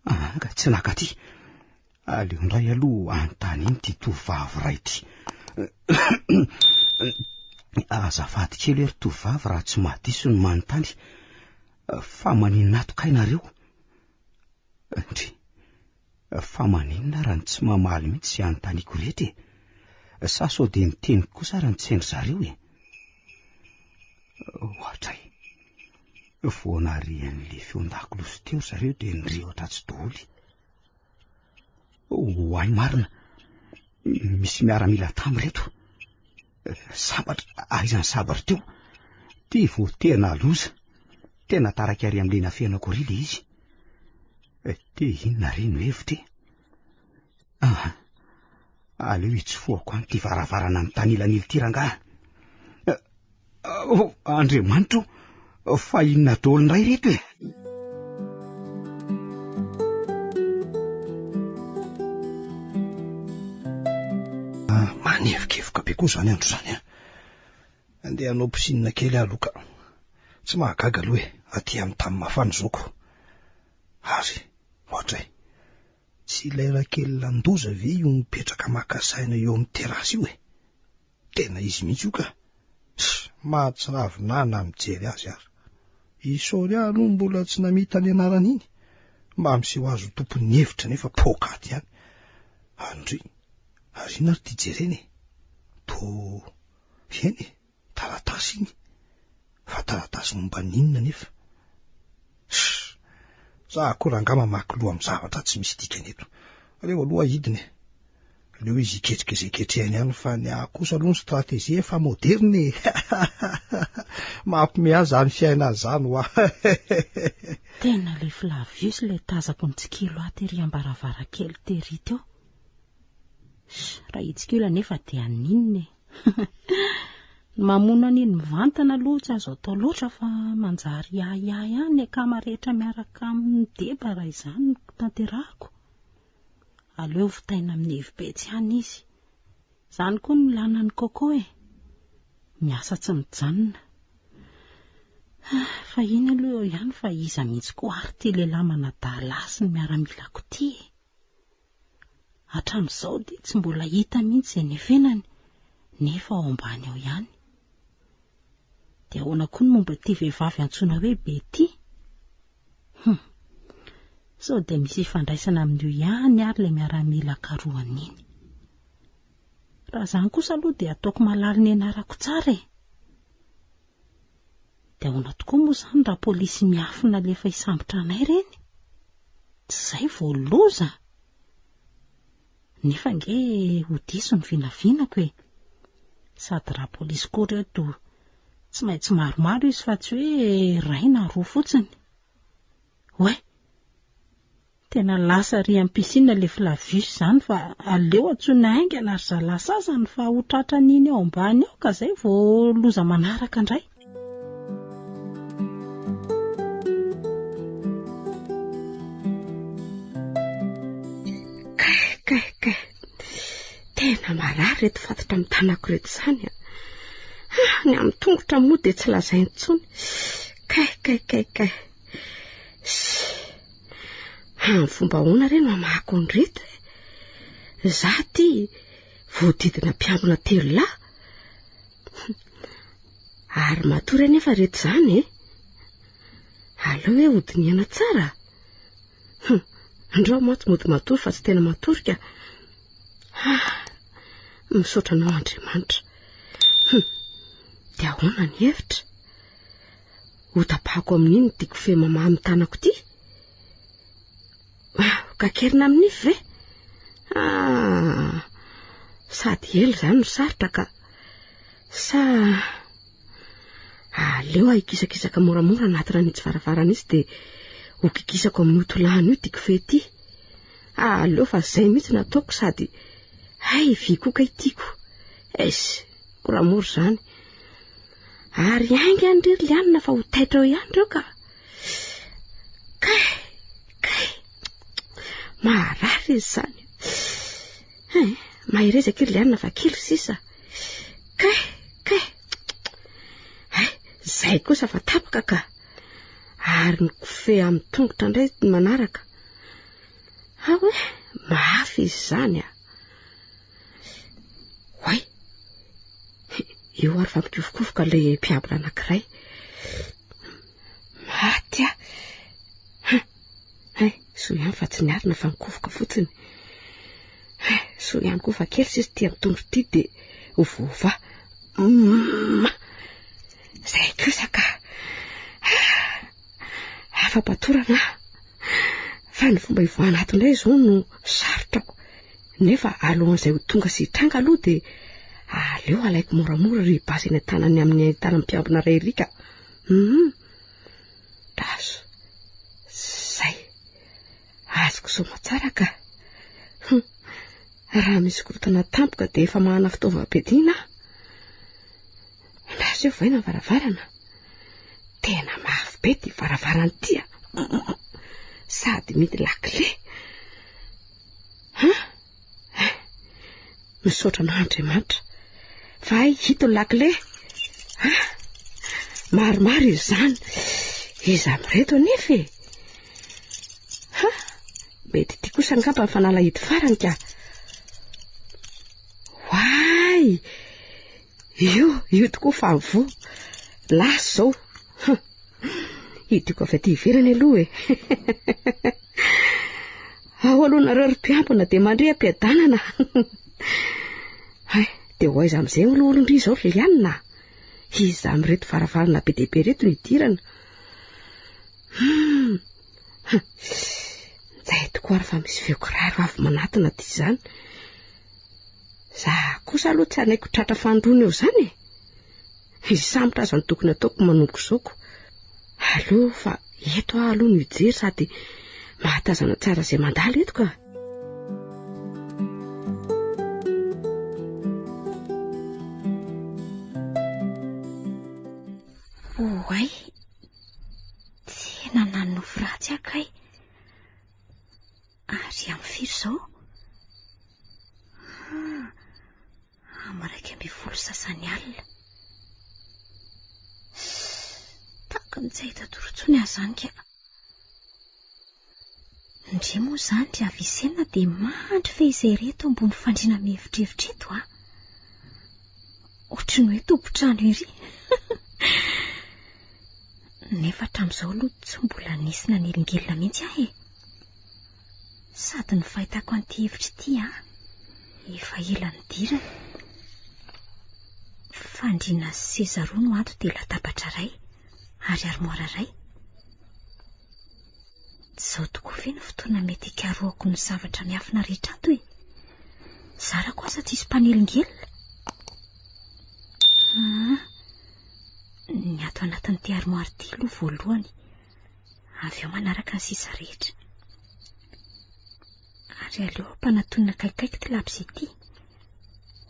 Anga tsy naka aty. Aleo indray aloha anontany iny ity tovovavy iray ity. Azafady kely hoe ry tovovavy raha tsy mahadiso ny manontany, fa maninona ato kay nareo? Ndry, fa maninona raha ny tsy mamaly mihitsy izay anontaniako rehetra e? Sa sao dia ny teniko kosa ary no tsy hain-dry zareo e? Ohatray, vao nahare an'ilay feon-dakolosy teo ry zareo dia nirehitra atsy daholo. Oay marina, misy miaramila tamy ireto. Sabatra, aiza ny sabatra teo? Ty vao tena loza. Tena taraiky ary amin'ilay nafenako ary ilay izy. Te inona re no hevitra e? Ah, aleo hitsofohako any ity varavarana mitanilanila ity rangahy. Oh, Andriamanitro, fa inona daholo indray ireto e? Ah, manevokevoka be koa izany andro izany an. Andeha hanao piscine kely aho aloha ka. Tsy mahagaga aloha e, aty amin'ny tany mafana izao ko. Ary, ohatray, tsy ilay Rakelinandoza ve io mipetraka maka saina eo amin'ny terasy io e? Tena izy mihitsy io ka! Tss, mahatsiravina ahy na mijery azy ary. I Soria aloha mbola tsy namita ny anarany iny. Mba miseho azy ho tompon'ny hevitra nefa poakaty ihany. Andry, ary inona ary ity jerena e? Toa, eny e, taratasy iny. Fa taratasy momba ny inona anefa? Tss, za koa rangahy mamaky loha amin'ny zavatra tsy misy dikany eto. Aleo aloha hidina e. Aleo izy hiketrika izay ketrehany any fa ny ahy kosa aloha ny stratégie efa moderina e! Mampime ahy izany fiainana izany hoa! Tena ilay Flavius ilay tazako nitsikilo ahy tery am-baravarankely tery teo. Sh, raha hitsikilo anefa dia haninona e? Ny mamono an'iny mivantana aloha tsy azo atao loatra fa manjary ahiahy ihany ny akama rehetra miaraka amin'i Deba raha izany no tanterahako. Aleo vitaina amin'ny hevi-petsy ihany izy. Izany koa no ilana an'i Coco e. Miasa tsy mijanona. Fa iny aloha eo ihany fa iza mihitsy koa ary ity lehilahy manadala ahy sy ny miaramilako ity e. Hatramin'izao dia tsy mbola hita mihitsy izay nefenany nefa ao ambany ao ihany. Dia ahoana koa ny momba ity vehivavy antsoina hoe Betty? Hum. Sao dia misy ifandraisana amin'io ihany ary ilay miaramila karohana iny. Raha izany kosa aloha dia ataoko malalo ny anarako tsara e. Dia ahoana tokoa moa izany raha polisy miafina alefa hisambotra anay ireny? Tsy izay vao loza? Nefa ange ho diso ny vinavinako e. Sady raha polisy koa ireto tsy maintsy maromaro izy fa tsy hoe iray na roa fotsiny. Oay! Tena lasa ary amin'ny piscine ilay Flavius izany fa aleo antsoina haingana ry zalahy sasany fa ho tratran'iny ao ambany ao ka izay vao loza manaraka indray. Kay, kay, kay. Tena marary ireto fatotra amin'ny tanako ireto izany a. Ah, ny amin'ny tongotra moa dia tsy lazaina intsony. Kay, kay, kay, kay. Amin'ny fomba ahoana re no hamahako an'ireto e? Za ty voadidina mpiambina telolahy. Ary matory anefa ireto izany e. Aleo hoe hodinihana tsara. Hum, andrao mantsy mody matory fa tsy tena matory ka. Ah, misaotra anao Andriamanitra. Hum, dia ahoana ny hevitra? Hotapahako amin'iny ity kofehy mamaha amin'ny tanako ity? Ah, kakerina amin'ny nify ve? Ah, sady ela izany no sarotra ka. Sa aleo aho hikisakisaka moramora anaty ran'itsy varavarana itsy dia ho kikisako amin'io tolàna io ity kofehy ity. Ah, aleo fa izay mihitsy no ataoko sady hay vy koa kay tiako. Eish, moramora izany. Ary haingana ry ry Lianina fa ho taitra eo ihany ireo ka. Kay, kay, maharary izy izany. Hein, mahereza akia ry Lianina fa kely sisa. Kay, kay, hay, izay kosa fa tapaka ka. Ary ny kofehy amin'ny tongotra indray ny manaraka. Ao e, mafy izy izany a. Oay! Io ary fa mikofokofoka ilay mpiambina anankiray. Maty aho. Hein, hein, soa ihany fa tsy niarina fa nikofoka fotsiny. Hein, soa ihany koa fa kely sisa ity amin'ny tongotro ity dia ho voavaha. Ma! Izay kosa ka. Afa-patorana aho. Fa ny fomba hivoahana ato indray izao no sarotra ko. Nefa alohan'izay ho tonga sy hitranga aloha dia aleo alaiko moramora ry basy eny an-tanany amin'ny tanan'ny mpiambina iray ery ka. Hum. Draso. Zay. Azoko soamatsara ka. Hum. Raha misy korontana tampoka dia efa manana fitaovam-piadiana aho. Andraso eo vohaina ny varavarana. Tena mafy be ity varavarana ity a. Sady midy lakile. Ha? Misaotra anao Andriamanitra. Fa hay ito ny lakile. Ha? Maromaro izy izany. Iza amin'ireto anefa e? Ha? Mety ity kosa angamba ny fanalahidy farany ka. Oay! Io, io tokoa fa voa. Lasa izao. Hum. Hidiko avy aty ivelany aloha e. Ao aloha nareo ry mpiambina dia mandria am-piadanana. Hay, dia ho aiza amin'izay aloha olon-dry izao ry Liliana? Iza amin'ireto varavarana be dia be ireto no hidirana? Hum. Izay tokoa ary fa misy feo kiraro avy manatona aty izany. Za kosa aloha tsy hanaiky ho tratra fandroana eo izany e. Hisambotra aza no tokony ataoko manomboka izao ko. Aleo fa eto aho aloha no hijery sady mahatazana tsara izay mandalo eto ka. Oay, tena nanonofy ratsy aho kay. Ary amin'ny firy izao? Ah, amin'ny 11 sasany alina. Tahaka ny tsy hahita tory intsony aho izany ka. Ndry moa izany ry Avicenna dia mandry fehizay ireto ambony fandriana mihevitrevitra eto a. Ohatry ny hoe tompon-trano ery. Nefa hatramin'izao aloha tsy mbola nisy nanelingelina mihitsy aho e. Sady ny fahitako an'ity hevitra ity an, efa ela nidirana. Fandriana sy seza roa no ato dia latabatra iray ary armoire iray. Tsy izao tokoa ve no fotoana mety hikarohako ny zavatra miafina rehetra ato e? Zarako aza tsisy mpanelingelina. Ah, ny ato anatin'ity armoire ity aloha voalohany. Avy eo manaraka ny sisa rehetra. Ary aleo ampanatonina akaikikaiky ity labozia ity.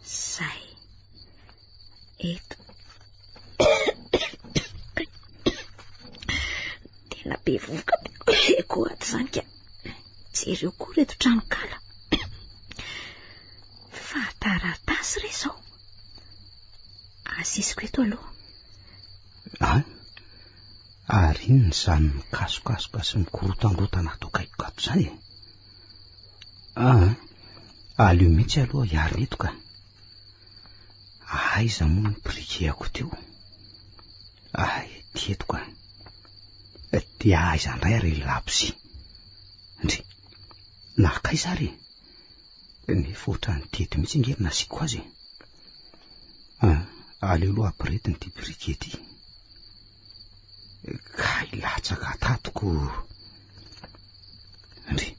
Zay. Eto. Tena be vovoka be koa ato izany ka. Jereo koa ireto tranonkala. Fa taratasy re izao. Asesiko eto aloha. Ah, ary inona izany mikasokasoka sy mikorotanrotana ato akaikiko ato izany e? Ah, aleo mihitsy aloha hiarina eto ka. Aiza moa ny briquet-ako teo? Ay, ty eto ka. Dia aiza indray ary ilay labozia? Ndry, nankaiza ary e? Nefa ohatran'ny teto mihitsy ange no nasiako azy e. Ah, aleo aloha ampiretina ity briquet ity. Kay latsaka tato ko. Ndry,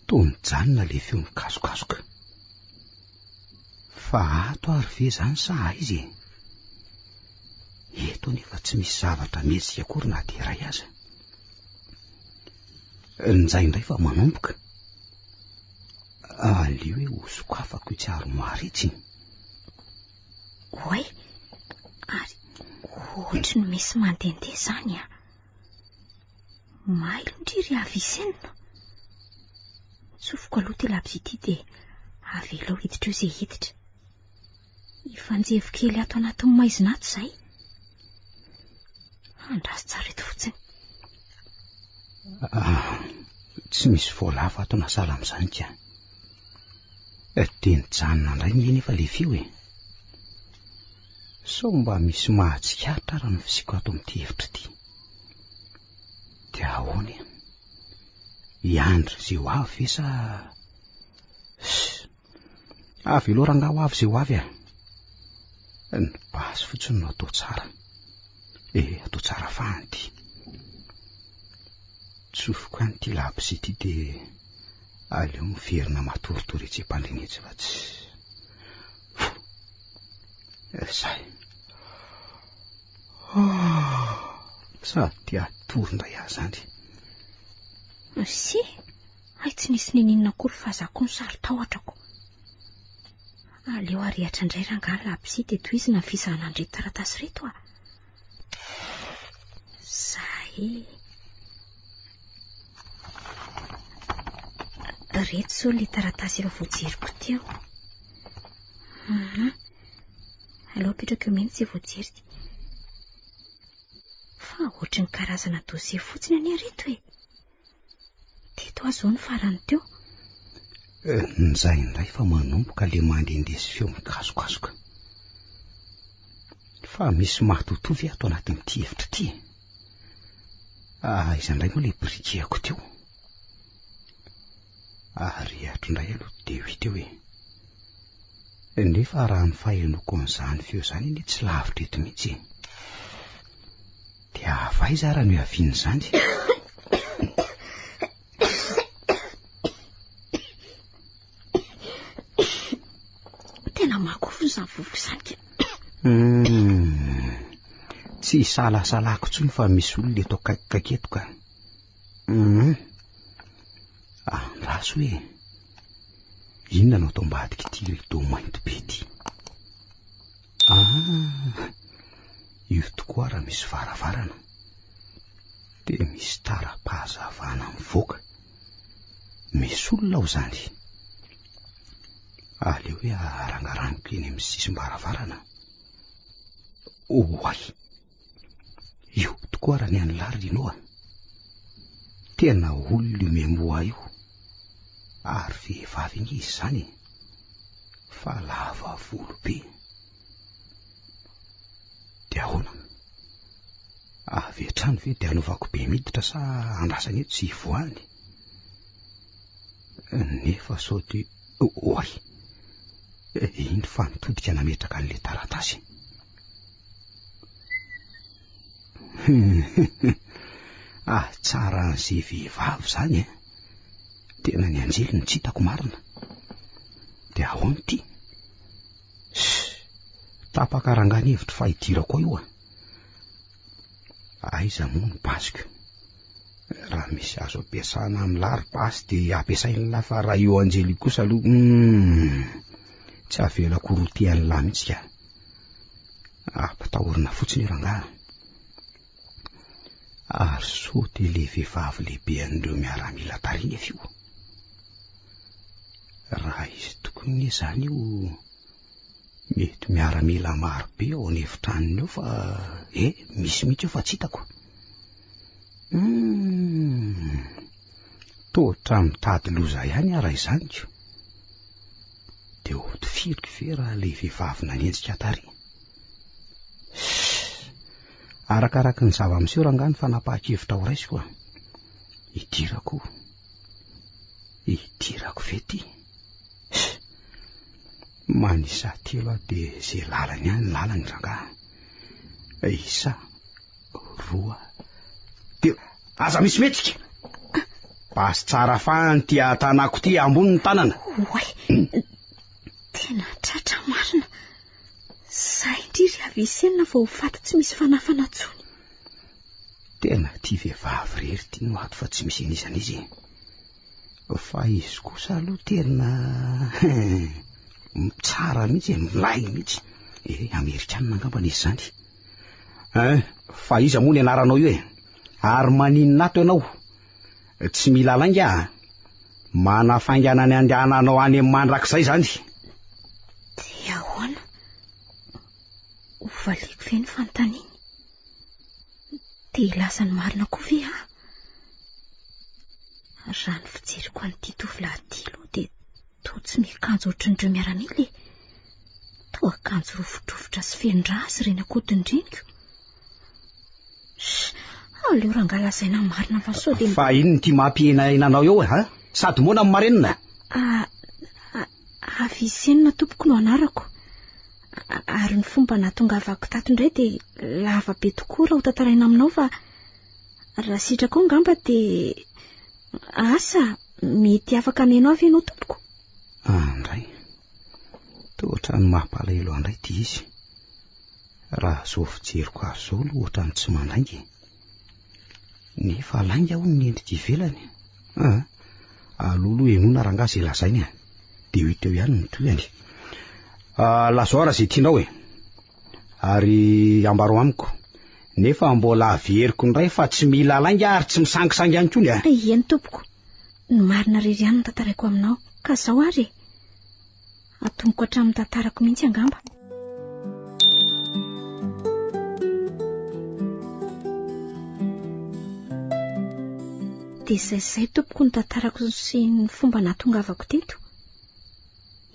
toa nijanona ilay feo nikasokasoka. Fa ato ary ve izany sa aiza e? Eto anefa tsy misy zavatra mihetsika akory na dia iray aza. Njay indray fa manomboka. Aleo hoe hosokafako itsy armoire itsy. Oay, ary ohatry ny misy mandehandeha izany an. Mailo ndry ry Avicenna. Tsofiko aloha ity labozia ity dia avelao hiditra eo izay hiditra. Hifanjevo kely ato anatin'ny maizina ato izay. Andraso tsara eto fotsiny. Ah, tsy misy voalavo ato na sahala amin'izany ka. Eh, dia nijanona indray nge nefa ilay feo e. Sao mba misy mahatsikaritra ary ny fisiako ato amin'ity efitra ity. Dia ahoana e? Hiandry izay ho avy ve sa... Avelao rangahy ho avy izay ho avy a! Ny basy fotsiny no atao tsara. Eh, atao tsara fahany ity. Tsofiko any ity labozia ity dia aleo miverina matoritory etsy am-pandriana etsy fa tsy... Zay. Sady te hatory indray aho izany. Si, hay tsy nisy niniana akory fa za koa no saro-tahotra ko. Aleo arehatra indray rangahy ny labozia dia tohizina ny fizahana an'ireto taratasy ireto a. Zay. Ireto izao ilay taratasy efa voajeriko teo. Mhm. Aleo apetraka eo mihitsy izay voajerika. Fa ohatry ny karazana dossier fotsiny anie ireto e. Teto aho izao no farany teo. Eh, Njay indray fa manomboka le mandehandeha sy feo mikasokasoka. Fa misy matotoa ve ato anatin'ity efitra ity e? Ah, aiza indray moa le briquet-ako teo? Arehitro indray aloha dia ho hita eo e. Nefa raha ny fahenoako an'izany feo izany anie tsy lavitra eto mihitsy e. Dia avy aiza ara no hiavian'izany? Tena mahakofona izany vovoka izany ka. Hmm. Tsy isalasalako intsony fa misy olona eto akaikikaiky eto ka. Hmm. Andraso hoe inona no atao ambadik'ity rideau mainty be ity? Ah, io tokoa raha misy varavarana. Dia misy tara-pahazavana mivoaka. Misy olona ao izany. Aleo hoe arangaraniko eny amin'ny sisim-baravarana. Oay! Io tokoa raha ny an'i lahy ry Noa. Tena olona io miamboha io. Ary vehivavy ange izy izany e. Fa lava volo be. Dia ahoana? Avy hatrany ve dia anaovako be miditra sa andrasana eto tsy hivoahany? Nefa sao dia... Oay! Iny fa nitodika nametraka an'ilay taratasy. Ah, tsara an'izay vehivavy izany e. Tena ny anjely no tsy hitako marina. Dia ahoana ity? Tapaka rangahy ny hevitro fa hidirako ao io a. Aiza moa ny basiko? Raha misy azo ampiasana amin'ny lary basy dia ampiasain'ny lahy fa raha io anjely io kosa aloha, hmm, tsy avelako rotian'ny lahy mihitsy ka. Ampitahorina fotsiny io rangahy. Ary soa dia ilay vehivavy lehibe an'ireo miaramila tary nefa io. Raha izy tokoa anie izany io, mety miaramila maro be ao an'efitranony ao fa eh, misy mihitsy eo fa tsy hitako. Hmm, toa ohatran'ny mitady loza ihany aho raha izany ko. Dia hotifiriko ve raha ilay vehivavy nanenjika tary? Shh! Arakaraky ny zava-miseho rangahy ny fanapahan-kevitra ho raisiko a! Idirako. Idirako ve ity? Shh! Manisa telo aho dia izay lalany ihany lalany rangahy. Isa, roa, telo. Aza misy mihetsika! Basy tsara fahany ity tanako ity ambony ny tanana. Oay! Tena tratra marina. Zay indry ry Avicenna vao ho faty tsy misy fanafana intsony. Tena ity vehivavy irery ity no ato fa tsy misy an'iza n'iza e. Fa izy kosa aloha tena tsara mihitsy e, milay mihitsy. Eh, Amerikanina angambany izy izany. Hein, fa iza moa ny anaranao io e? Ary maninona ato ianao? Tsy mila lainga a! Manafaingana ny andehananao any amin'ny mandrakizay izany. Dia ahoana? Hovaliako ve ny fanontaniany? Te hilaza ny marina koa ve aho? Raha ny fijeriko an'ity tovolahy ity aloha dia toa tsy miakanjo ohatran'ireo miaramila e. Toa akanjo rovidrovitra sy feno rà azy ireny akodin-dreniko. Sh! Aleo rangahy lazaina ny marina fa sao dia... Fa inona ity mampihenahena anao eo e, ha? Sady moana ny marenina? Ah, Avicenna tompoko no anarako. Ary ny fomba nahatongavako tato indray dia lava be tokoa raha ho tantaraina aminao fa raha sitrakao angamba dia asa mety afaka mihaino ahy ve ianao tompoko? Andray. Toa ohatran'ny mampalahelo ahy indray ity izy. Raha izao fijeriko azy izao aloha ohatran'ny tsy mandainga e. Nefa lainga hono ny endrika ivelany. Ah, aleo aloha henoina rangahy izay lazainy e. Dia ho hita eo ihany ny tohiny. Ah, lazao raha izay tianao e. Ary ambarao amiko. Nefa mbola averiko indray fa tsy mila lainga ary tsy misangisangy ihany koa ny a. Eny tompoko. Ny marina irery ihany no tantaraiko aminao. Ka izao ary e. Atomboko hatramin'ny tantarako mihitsy angamba. Dia izay izay tompoko ny tantarako sy ny fomba nahatongavako teto.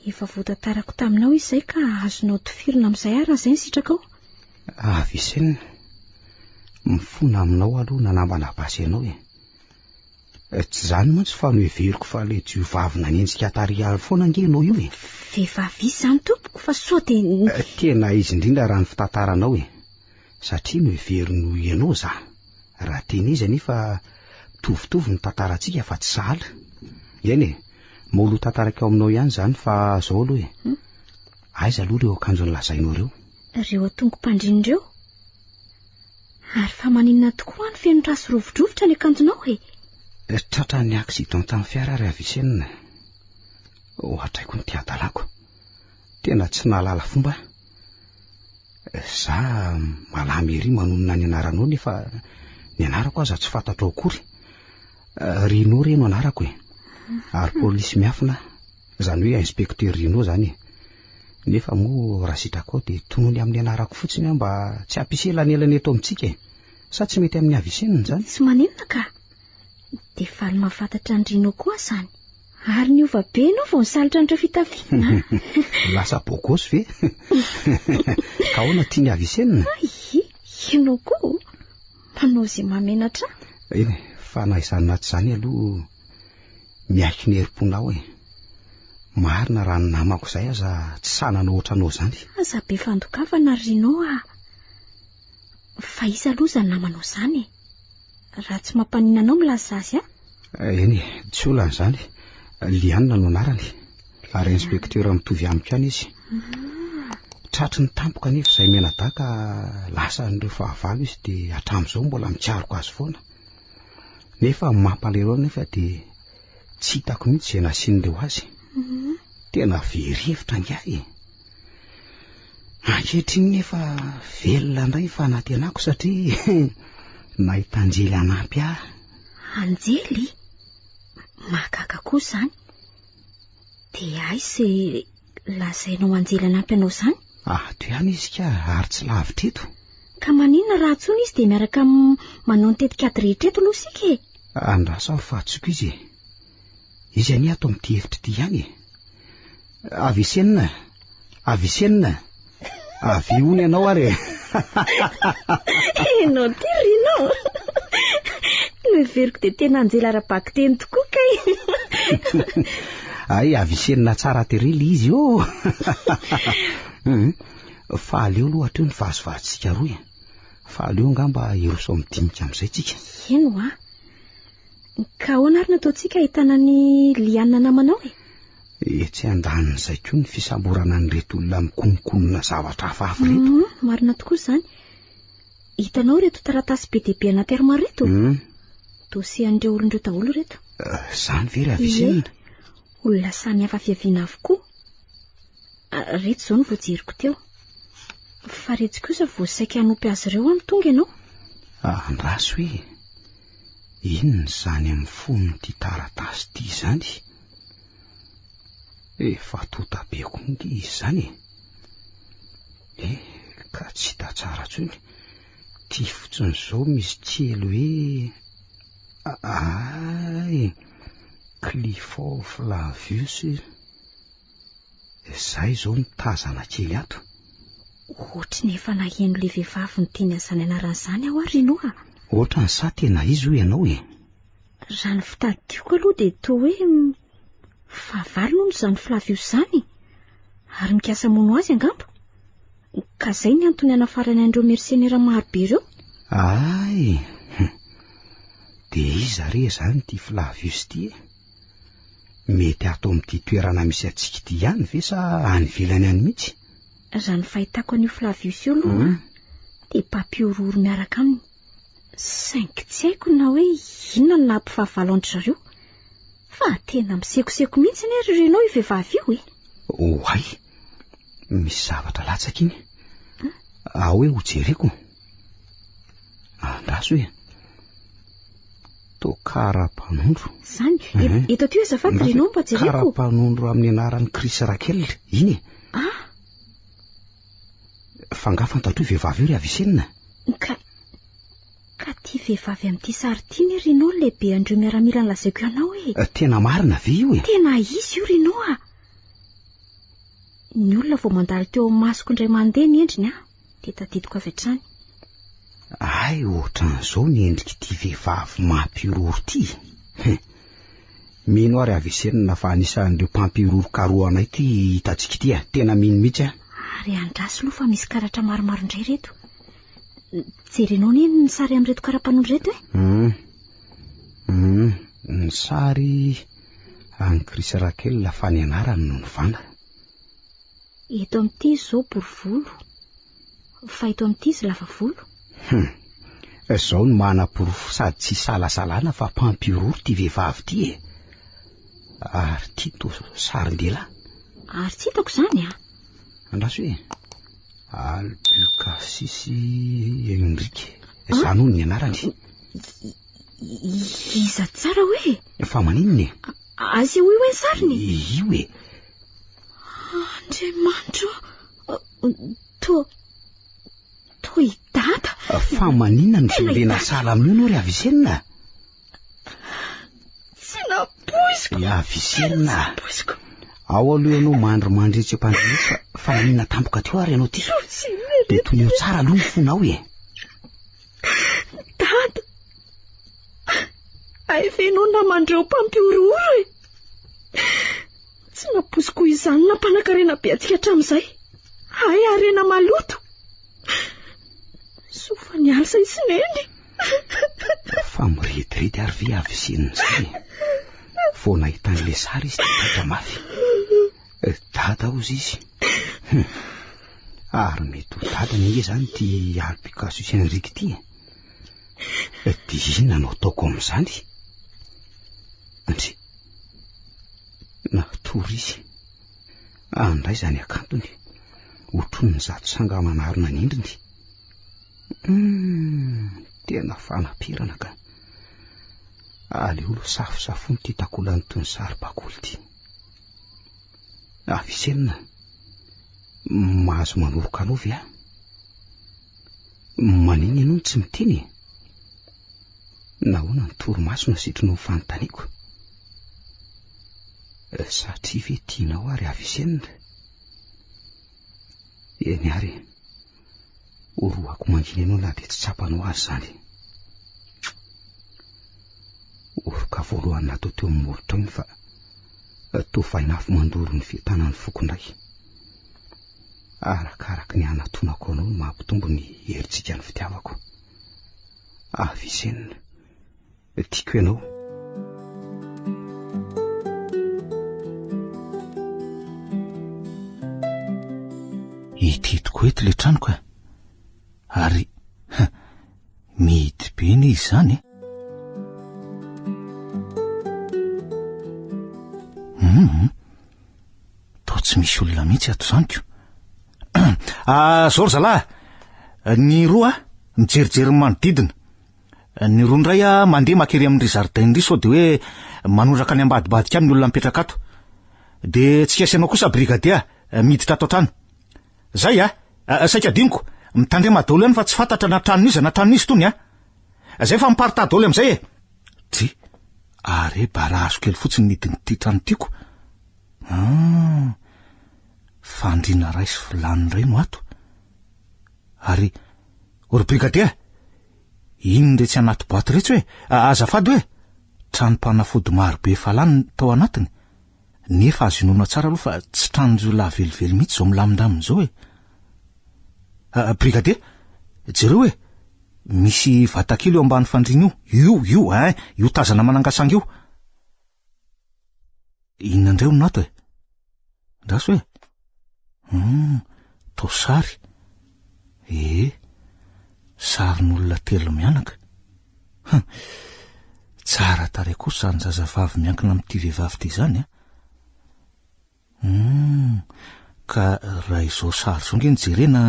Efa voatantarako taminao izy izay ka azonao tifirina amin'izay ary raha izay ny sitrakao. Avicenne, mifona aminao aloha nanambana basy anao e. Tsy izany mantsy fa noheveriko fa ilay jiovavy nanenjika tary aly foana ange ianao io e. Vehivavy iza izany tompoko fa soa dia... Tena izy indrindra raha ny fitantaranao e. Satria noheveriny ho ianao za. Raha tena izy anefa mitovitovy ny tantarantsika fa tsy sahala. Eny e, mbola ho tantaraiko aminao ihany izany fa izao aloha e. Aiza aloha ireo akanjo nolazainao ireo? Ireo atongo-pandriana ireo? Ary fa maninona tokoa no feno ra sy rovidrovitra ny akanjonao e? Tratran'ny accident tamin'ny fiara ry Avicenne. Ohatraiko ny hadalako. Tena tsy nahalala fomba aho. Za malama ery manonona ny anaranao nefa ny anarako aza tsy fantatrao akory. Rino re no anarako e. Ary polisy miafina aho. Izany hoe inspecteur Rino izany e. Nefa moa raha sitrakao dia tonony amin'ny anarako fotsiny aho mba tsy hampisy elanelana eto amintsika e. Sa tsy mety amin'ny Avicenne izany? Tsy maninona ka. Dia faly mahafantatra an-dry Rino koa aho izany. Ary niova be ianao vao nisalotra an'ireo fitafiana. Lasa beau gosse ve? Ka ahoana tian'i Avicenne? Hay, ianao koa manao izay mahamenatra ahy. Eny e, fa na izany na tsy izany aloha miaiky ny herim-ponao e. Marina raha ny namako izay aza tsy sahy nanao ohatranao izany. Aza be fandokafana ry Rino a! Fa iza aloha izany namanao izany e? Raha tsy mampaninona anao milaza azy ahy? Eny e, tsy olana izany. Liana no anarany. Ary inspecteur mitovy amiko ihany izy. Tratry ny tampoka anefa izay mianadahy ka lasan'ireo fahavalo izy dia hatramin'izao mbola mikaroka azy foana. Nefa ny mampalahelo ahy nefa dia tsy hitako mihitsy izay nasian'ireo azy. Tena very hevitra ingahy e. Ankehitriny nefa velona indray ny fanantenako satria nahita anjely hanampy ahy. Anjely? Mahagaga koa izany. Dia aiza izay lazainao anjely hanampy anao izany? Ato ihany izy ka, ary tsy lavitra eto. Ka maninona raha antsoina izy dia miaraka manao ny tetikady rehetra eto aloha isika e? Andraso aho fa antsoiko izy e. Izy anie ato amin'ity efitra ity ihany e. Avicenne, Avicenne, avia hono ianao ary e. Ianao ity ry Rino. Noheveriko dia tena anjely ara-bakiteny tokoa kay. Hay Avicenne tsara tery ilay izy ô. Fa aleo aloha hatreo ny vazivazintsika roa e. Fa aleo angamba hiroso amin'ny dinika amin'izay tsika. Eny hoa. Ka ahoana ary no ataontsika ahitana an'i Liana namanao e? Etsy andanin'izay koa ny fisamborana an'ireto olona mikononkonona zavatra hafahafa ireto. Marina tokoa izany. Hitanao ireto taratasy be dia be anaty armoire ireto? Dossier an'ireo olona ireo daholo ireto. Izany ve ry Avicenne? Ie. Olona samy hafa fiaviana avokoa. Ireto izao no voajeriko teo. Fa iretsy kosa vao saika hanopy azy ireo aho no tonga ianao. Andraso e! Inona izany amin'ny fonon'ity taratasy ity izany? Efa tonta be koa ange izy izany e! Eh, ka tsy hita tsara intsony. Ity fotsiny izao misy kely hoe... Ay! Clifford Flavius. Izay izao no tazana kely ato. Ohatry ny efa naheno ilay vehivavy niteny an'izany anarana izany aho ary Rino a! Ohatran'ny sa tena izy hoy ianao e? Raha ny fitadidiako aloha dia toa hoe fahavalo hono izany Flavius izany e! Ary mikasa hamono azy angamba. Ka izay ny antony hanafarany an'ireo mersenera maro be ireo. Ay! Dia iza re izany ity Flavius ity e? Mety ato amin'ity toerana misy antsika ity ihany ve sa any ivelany any mihitsy? Raha ny fahitako an'io Flavius io aloha dia mpampihorohoro miaraka aminy. Saingy tsy haiko na hoe inona no naha-mpifahavalo an-dry zareo. Fa tena misekoseko mihitsy anie ry Renaud io vehivavy io e! Oay! Misy zavatra latsaka iny. Ao hoe hojereko. Andraso e. Toa kara-panondro. Izany, eto aty azafady Renaud mba jereko. Kara-panondro amin'ny anaran'i Chris Raquel, iny e. Ah! Fa angaha fantatr'io vehivavy io ry Avicenna? Ka, ka ity vehivavy amin'ity sary ity anie Renaud no lehibe an'ireo miaramila nolazaiko anao e. Tena marina ve io e? Tena izy io Renaud a! Ny olona vao mandalo teo amin'ny masoko indray mandeha ny endriny an, dia tadidiko avy hatrany. Hay ohatran'izao ny endrik'ity vehivavy mampihorohoro ity e! Mino aho ry Avicenna fa anisan'ireo mpampihorohoro karohanay ity hitantsika ity e! Tena mino mihitsy aho. Ary andraso aloha fa misy karatra maromaro indray ireto. Jerenao anie ny sary amin'ireto kara-panondro ireto e! Hum. Hum. Ny sary an'i Chris Raquel fa ny anarany no novana. Eto amin'ity izy izao bory volo, fa eto amin'ity izy lava volo. Hum. Izao no manaporofo sady tsy isalasalana fa mpampihorohoro ity vehivavy ity e. Ary ity toa sarin-dehilahy. Ary tsy hitako izany a. Andraso e. Albucasis Enrique. Izany hono ny anarany. Iza tsara hoe? Fa maninona e? Asehoy hoe ny sariny. Io e. Andriamanitra ô! Toa, toa i Dada. Fa maninona no jerena sahala amin'io ianao ry Avicenna? Tsy nampoiziko. I Avicenna. Tsy nampoiziko. Ao aloha ianao mandrimandry etsy am-pandriana etsy fa fa maninona tampoka teo ary ianao ity? Dia toneo tsara aloha ny fonao e. Dada! Hay ve ianao naman'ireo mpampihorohoro e? Tsy nampoiziko izany nampanankarena be antsika hatramin'izay. Hay harena maloto. Soa fa niala i Neny. Fa mirediredy ary ve avy sy izany e? Vao nahita an'ilay sary izy dia taitra mafy. Dada hozy izy. Hum. Ary mety ho dadany ange izany ity Albucasus Henrique ity e. Dia inona no ataoko amin'izany? Ndry. Natory izy. Andray izany hakantony. Otronin'izato sanga manarona ny endriny. Hum, tena fanapirana ka. Aleo aloha safosafoina ity takolany toy ny saribakoly ity. Avicenna, mahazo manoroka anao ve aho? Maninona ianao no tsy miteny e? Nahoana ny torimaso no asetrinao ny fanontaniako? Satria ve tianao aho ry Avicenna? Eny ary e, orohako mangina ianao na dia tsy tsapanao aza izany. Oroka voalohany natao teo amin'ny molotrao iny fa toa vainafo mandoro ny fitanan'ny foko indray. Arakaraky ny hanatonako anao no mampitombo ny herijika ny fitiavako. Avicenna, tiako ianao. Ity tokoa eto ilay trano ka. Ary mihidy be anie izany e. Hum, toa tsy misy olona mihitsy ato izany ko. Ah, zao ry zalahy, ny roa mijerijery ny manodidina. Ny roa indray ah, mandeha makery amin'ry zaridaina ry sao dia hoe manondraka any ambadibadika any ny olona mipetraka ato. Dia tsy kasy anao kosa brigadier, miditra ato an-trano. Zay a! Saika adinoko, mitandrema daholo ihany fa tsy fantatra na tranon'iza na tranon'iza itony a! Zay fa miparitaha daholo amin'izay e! Dry, are barazo kely fotsiny ny hidin'ity trano tiako. Ah! Fandriana iray sy vilany iray no ato. Ary, o ry brigadier! Inona iretsy anaty boaty iretsy hoe? Azafady hoe! Tranom-panafody maro be efa lany tao anatiny. Nefa azo inoana tsara aloha fa tsy tranon-jiolahy velively mihitsy izao milamindamina izao e! Brigadier, jereo e! Misy vatakely eo ambany fandriana io. Io, io, ein, io tazana manangasanga io. Inona indray hono ato e? Andraso e. Hum, toa sary. Ee, sarin'olona telo mianaka. Hum, tsara tarehy kosa izany zazavavy miankina amin'ity vehivavy ity izany a. Humm, ka raha izao sary izao nge no jerena,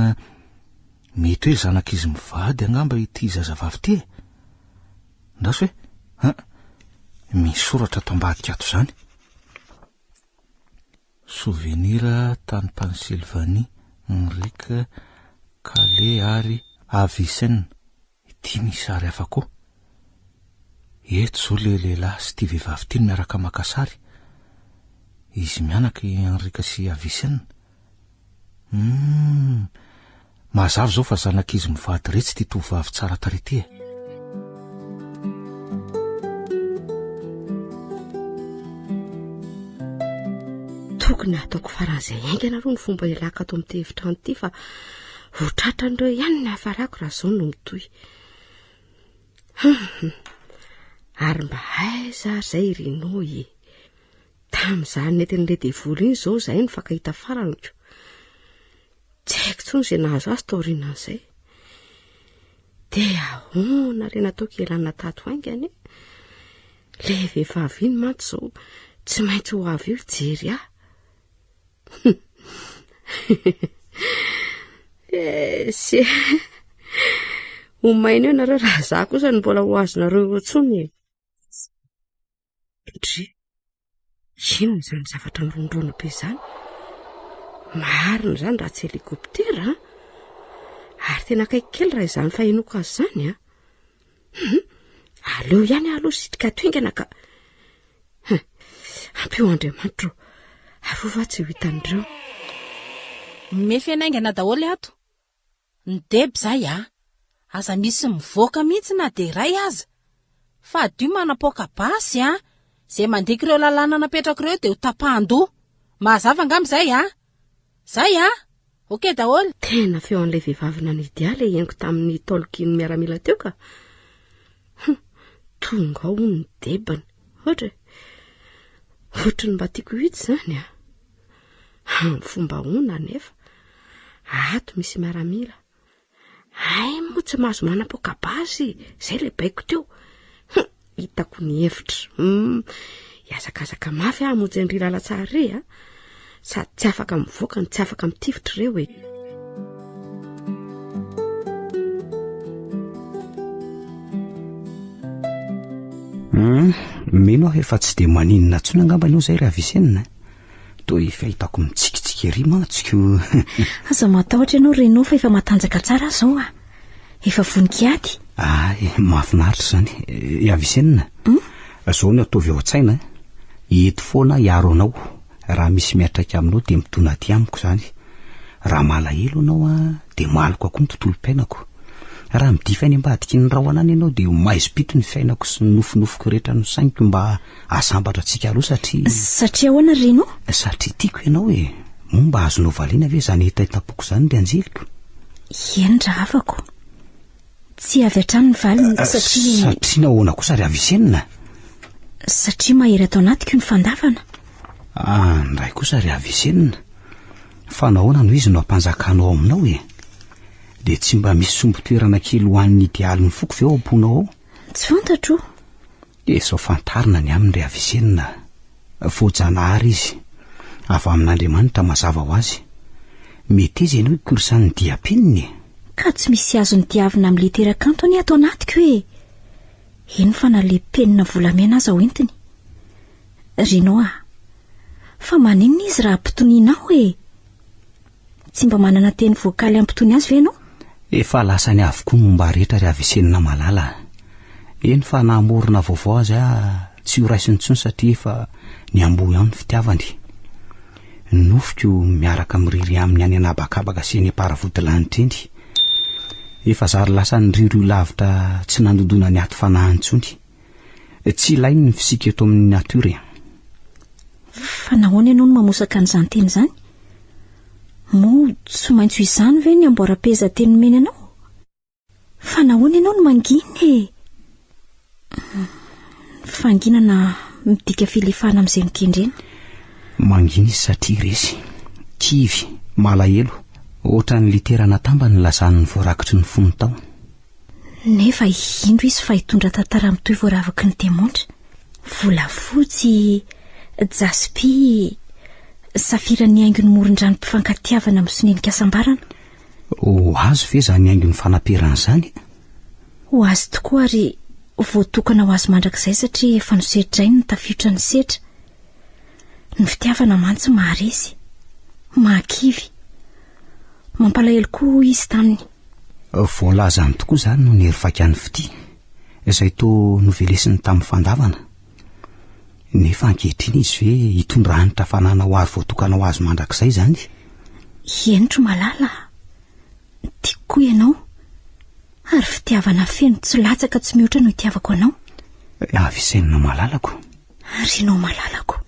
mety hoe zanak'izy mivady angamba ity zazavavy ity e! Andraso e! An! Misy soratra ato ambadika ato izany. Souvenir tany Pennsylvanie, Enrique, Calais ary Avicenne. Ity misy sary hafa koa. Eto izao ilay lehilahy sy ity vehivavy ity no miaraka maka sary. Izy mianaka i Enrique sy Avicenne. Humm, mazava izao fa zanak'izy mivady iretsy ity tovovavy tsara tarehy ity e. Tokony hataoko faran'izay haingana aloha ny fomba hialako ato amin'ity efitrano ity fa Ho tratran'ireo ihany ny hafarako raha izao no mitohy. Hum, ary mba aiza ary izay i Rino e? Tamin'izany nentin'ilay devoly iny izao izahay nifankahita farany ko. Tsy haiko intsony izay nahazo azy taorianan'izay. Dia ahoana re nataoko hialana tato haingana e? Ilay vehivavy iny mantsy izao tsy maintsy ho avy eo hijery ahy. Esy e. Ho maina eo nareo raha za kosa no mbola ho azonareo eo intsony e. Ndry, inona izany zavatra mirondrona be izany? Marina izany raha tsy helikoptera an! Ary tena akaiky kely raha izany fahenoako azy izany an! Hum, aleo ihany aho aloha sitrika ato haingana ka. Hum, ampio Andriamanitra ô, arovy aho tsy ho hitan'ireo. Mifehy haingana daholo ato. Ny deba izay a! Aza misy mivoaka mihitsy na dia iray aza. Fadio manapoaka basy a! Izay mandika ireo lalàna napetrako ireo dia ho tapahan-doha. Mazava angamba izay a! Zay a! Ok daholo. Tena feo an'ilay vehivavy nanidy ahy ilay henoko tamin'ny talkie-n'ny miaramila teo ka. Hum, tonga ao hono ny debany. Ohatra e. Ohatry ny mba tiako hitsy izany a. Amin'ny fomba ahoana anefa? Ato misy miaramila. Hay moa tsy mahazo manapoaka basy, izay ilay baiko teo. Hum, hitako ny hevitra. Hum, hihazakazaka mafy aho hamonjy an-dry Lalatsara ry a. Sady tsy afaka mivoaka no tsy afaka mitifitra ireo e. Hum, mino aho efa tsy dia maninona intsony angamba aloha izay ry Avicenne. Toa efa hitako mitsikitsiky ery mantsy ko. Aza matahotra ianao Renaud fa efa matanjaka tsara aho izao ah. Efa vonon-kiady. Ay, mahafinaritra izany. I Avicenne, hmm? izao no ataovy ao an-tsaina. Eto foana hiaro anao. Raha misy miantraika aminao dia midona aty amiko izany. Raha malahelo ianao ah, dia maloka koa ny tontolom-piainako. Raha midify any ambadiky ny rahona any ianao dia ho maizim-pito ny fiainako sy ny nofinofiko rehetra nosainiko mba Ahasambatra antsika aloha satria. Satria ahoana ry Rino? Satria tiako ianao e! Moa mba azonao valiana ve izany hetahetam-poko izany ry anjeliko? Eny rahavako. Tsia avy hatrany ny valiny satria. Satria nahoana kosa ry Avicenne? Satria mahery ato anatiko ny fandavana. Ah, ndray kosa ry Avicenne. Fa nahoana no izy no ampanjakanao ao aminao e? Dia tsy mba misy sombin-toerana kely ho an'ny idealin'ny foko ve ao am-ponao ao? Tsy fantatro. Dia izao fantarina ny aminy ry Avicenne a! Voajanahary izy, avy amin'Andriamanitra mazava ho azy. Meteza ianao hikorsan'ny diam-peniny e! Ka tsy misy azony diavina amin'ny litera kanto anie ato anatiko e! Eny fa na le penina volamena aza hoentiny. Rino a! Fa maninona izy raha ampitonianao e? Tsy mba manana teny voakaly hampitony azy ve ianao? Efa lasany avokoa ny momba rehetra ry Avicenne malala a! Eny fa na hamorona vaovao aza aho tsy ho raisiny intsony satria efa niamboho ihany ny fitiavany. Nofiko miaraka miriry aminy any an'habakabaka sy eny am-paravodilanitra eny. Efa zary lasa niriorio lavitra tsy nandondona ny aty fanahiny intsony. Tsy ilainy ny fisika eto amin'ny natiora e. Fa nahoana ianao no mamosaka an'izany teny izany? Moa tsy maintsy ho izany ve ny amboaram-pehezanteny nomeny anao? Fa nahoana ianao no mangina e? Ny fanginana midika filefana amin'izay nokendrena. Mangina izy satria resy, kivy, malahelo, ohatran'ny litera natambany nilazany ny voarakitry ny fony tao. Nefa indro izy fa hitondra tantara mitohy voaravaky ny diamondra, volafotsy, jaspy, safira ny haingon'ny morondrano mpifankatiavana misonenikasambarana. Ho azo ve izany haingon'ny fanaperana izany? Ho azy tokoa ary voatokana ho azy mandrakizay satria efa nosedrainy ny tafiotra ny sedra. Ny fitiavana mantsy maharesy, mahakivy. Mampalahelo koa hoy izy taminy. Voalazany tokoa izany no nerivaika ny fitia, izay toa novelesiny tamin'ny fandavana. Nefa ankehitriny izy ve hitondra hanitra fanana ho ary voatokana ho azy mandrakizay izany? Henotro malala a! Tiako koa ianao. Ary fitiavana feno tsy latsaka tsy mihoatra no itiavako anao. Avicenna malalako. Ary ianao malalako.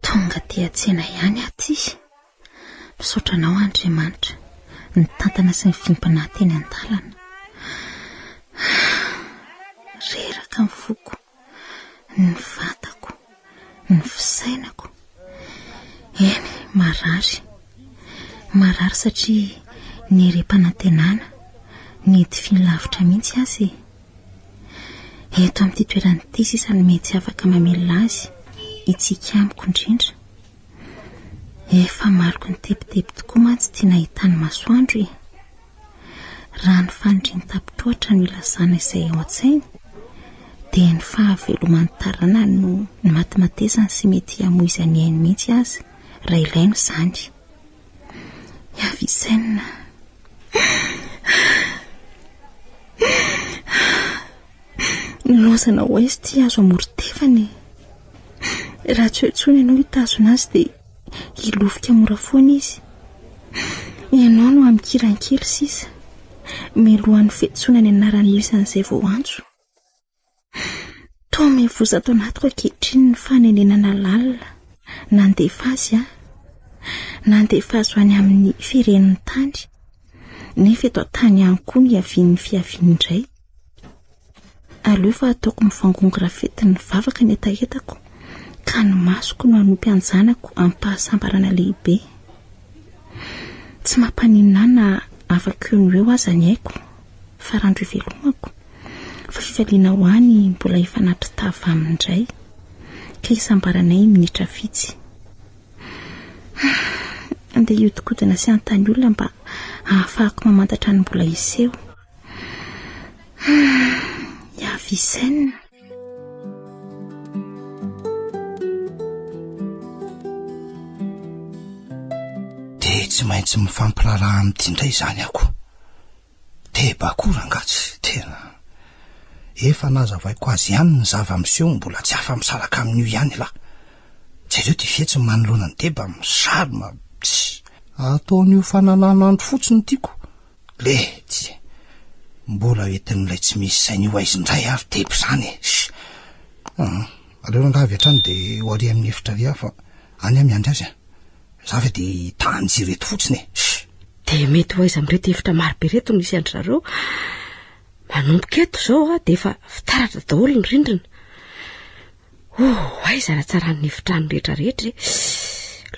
Tonga aty an-tsena ihany aho ty. Misaotra anao Andriamanitra, nitantana sy nivimpina ahy teny an-dalana. Reraka ny foko, ny vatako, ny fisainako. Eny, marary. Marary satria nirem-panantenana, nidifiny lavitra mihitsy aza e. Eto amin'ity toerana ity sisa no mety afaka mamelona azy, hitsiky amiko indrindra. Efa mariko nitebiteby tokoa mantsy ity nahitany masoandro e. Raha ny faniriany tapitroatra no ilazana izay ao an-tsainy, dia ny fahaveloman'ny taranany no nimatimatesany sy mety hamoizany ainy mihitsy aza raha ilaina izany. I Avicenne. Nilaozana ho aiza ity hazo amoron-tevana e? Raha tsy eo intsony ianao hitazona azy dia hilofika mora foana izy. Ianao no amikirankely sisa, mialohan'ny fiantsoana ny anaran'ny isan'izay voaantso. Toa mivoza ato anatiko ankehitriny ny fanenenana lalina. Nandefa azy aho. Nandefa azy ho any amin'ny firen'ny tany. Nefa eto an-tany ihany koa ny hiavian'ny fiaviany indray. Aleo fa ataoko mivangongo rafetin'ny vavaka ny hetahetako, ka ny masoko no hanopy an-janako amim-pahasambarana lehibe. Tsy mampaninona ahy na afaka eo no eo aza ny aiko, fa randro ivelomako. Fa fifaliana ho ahy ny mbola hifanatri-tava aminy indray, ka hisambaranay minitra vitsy. Andeha hiodikodina sy hanontany olona mba hahafahako mamantatra ny mbola hiseho. I Avicenne. Dia tsy maintsy mifampiraharaha amin'ity indray izany aho ko. Deba koa rangaha tsy tena. Efa nazavaiko azy ihany ny zava-miseho mbola tsy afa-misaraka amin'io ihany ialahy. Jereo ty fihetsiny manoloana an'i Deba misarona tsy. Ataony ho fanalan'andro fotsiny tiako. Letsy e! Mbola entin'ilay tsy misy saina io aiza indray ary Deba izany e! Hum, aleo rangaha avy hatrany dia ho ary amin'ny efitra ary aho fa any aho miandry azy a! Za ve dia hitanjy ireto fotsiny e! Dia mety ho aiza amin'ireto efitra maro be ireto no hisy an-dry zareo? Manomboka eto izao a, dia efa fitaratra daholo ny rindrina. Oh, aiza rahatsaran'ny efitrano rehetra rehetra e!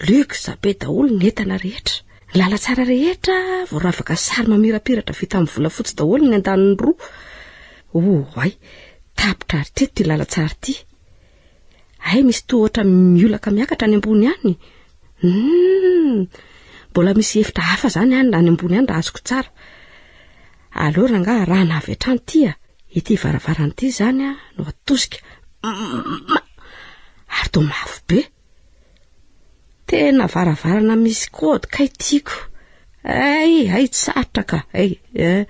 Luxe be daholo ny entana rehetra. Ny lalantsara rehetra voaravaka sary mamirapiratra vita amin'ny volafotsy daholo ny andaniny roa. Oh, ay, tapitra hatreto ity lalantsara ity. Hay misy tohatra miolaka miakatra any ambony any. Humm! Mbola misy efitra hafa zany any any ambony any raha azoko tsara. Aleo rangaha arahana avy hatrany ity a. Ity varavarana ity zany a no atosika. Ma! Ary toa mafy be. Tena varavarana misy code kay tiako. Hay, hay tsy sarotra ka. Hay, eh.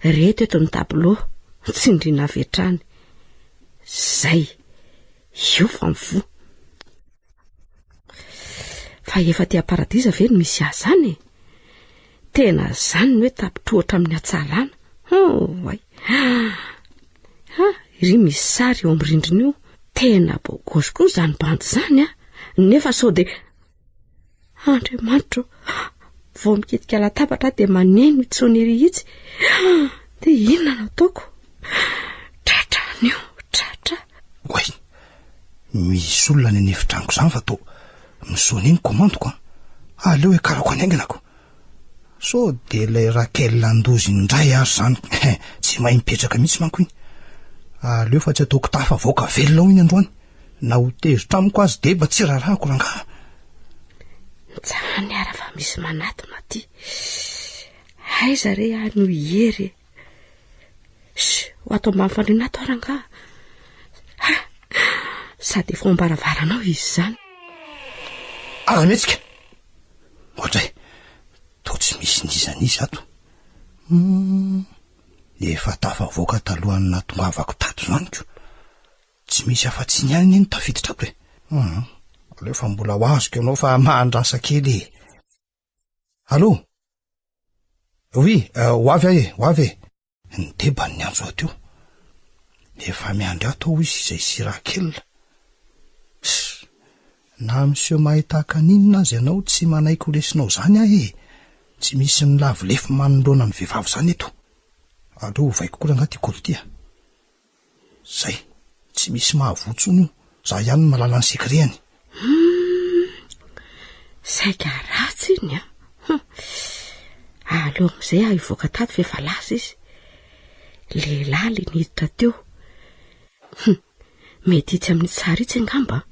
Reto eto ny tableau. Tsindriana avy hatrany. Zay. Io fa mivoha. Fa efa aty am-paradisa ve no misy ahy zany e? Tena zany ny hoe tapitrohatra amin'ny hatsarana. Oay. Ha, iry misy sary eo amin'ny rindrina io. Tena bogosy koa izany bandy izany a. Nefa sao dia Andriamanitro, vao mikitika latabatra aho dia maneno itsy sonnerie itsy. Dia inona no ataoko? Tratra an'io, tratra. Oay, misy olona any an'efitranoko izany fa toa mi-sonner ny commande-ko an. Aleo hiakarako any haingana ko. Sao dia ilay Raquel Andozy indray ary izany, tsy mahay mipetraka mihitsy manko iny. Aleo fa tsy ataoko tafavoaka velona ao iny androany. Na ho tezitra amiko azy deba tsy rarahako rangaha. Mijanona ara fa misy manatona aty. Aiza re aho no hiery e? Sh, ho ato ambany fandriana ato aho rangaha. Ha! Sady efa ao am-baravaranao izy izany. Aza mihetsika! Ohatray, toa tsy misy n'iza n'iza ato. Hum, efa tafavoaka talohan'ny nahatongavako tato izany ko. Tsy misy afa-tsy ny ihany anie no tafiditra ato e. Hum, aleo fa mbola ho azoko ianao fa mahandrasa kely e. Allô? Oui, ho avy aho e, ho avy e. Ny deba no niantso ahy teo. Efa miandry ato aho hoy izy izay sy Raquel. Ss, na miseho mahay tahaka ny inona aza ianao tsy manaiky ho resinao izany aho e. Tsy misy milavo lefy manoloana ny vehivavy izany eto. Aleo ovaiko koa rangahy ity kaoty ity a. Zay, tsy misy mahavoa tsony io, za ihany no mahalala ny secret-ny. Humm, saika ratsy iny an! Hum, aleo amin'izay aho hivoaka tato fa efa lasa izy. Lehilahy ilay niditra teo. Hum, mety itsy amin'ny sary itsy angamba an!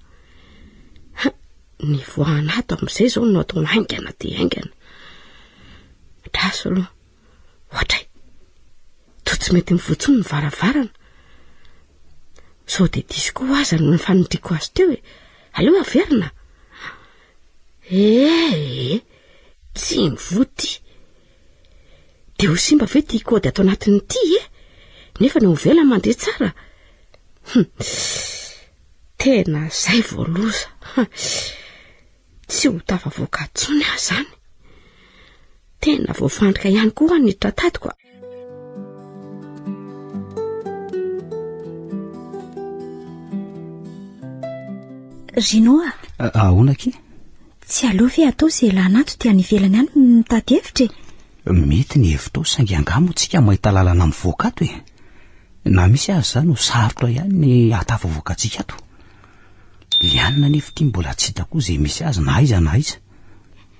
Hum, nivoahana ato amin'izay izao no atao haingana dia haingana. Andraso aloha. Ohatray! Toa tsy mety mivoha intsony ny varavarana. Sao dia diso koa aza no nifanindriako azy teo e. Aleo averina. Eh, tsy mivoha ity. Dia ho simba ve ity kaody ato anatin'ity e? Nefa ny ao ivelany mandeha tsara. Hum. Tena izay vao loza. Tsy ho tafavoaka intsony aho izany. Tena voafandrika ihany koa ny tratadiko a. Rino a. Ahoana akia? Tsy aleo ve atao izay lana ato dia any ivelany any mitady hevitra e? Mety ny hevitrao saingy angaha moa tsika mahita lalana mivoaka ato e? Na misy aza izany ho sarotra ihany ny hahatafavoaka antsika ato. Lianina anefa ity mbola tsy hita koa izay misy azy na aiza na aiza.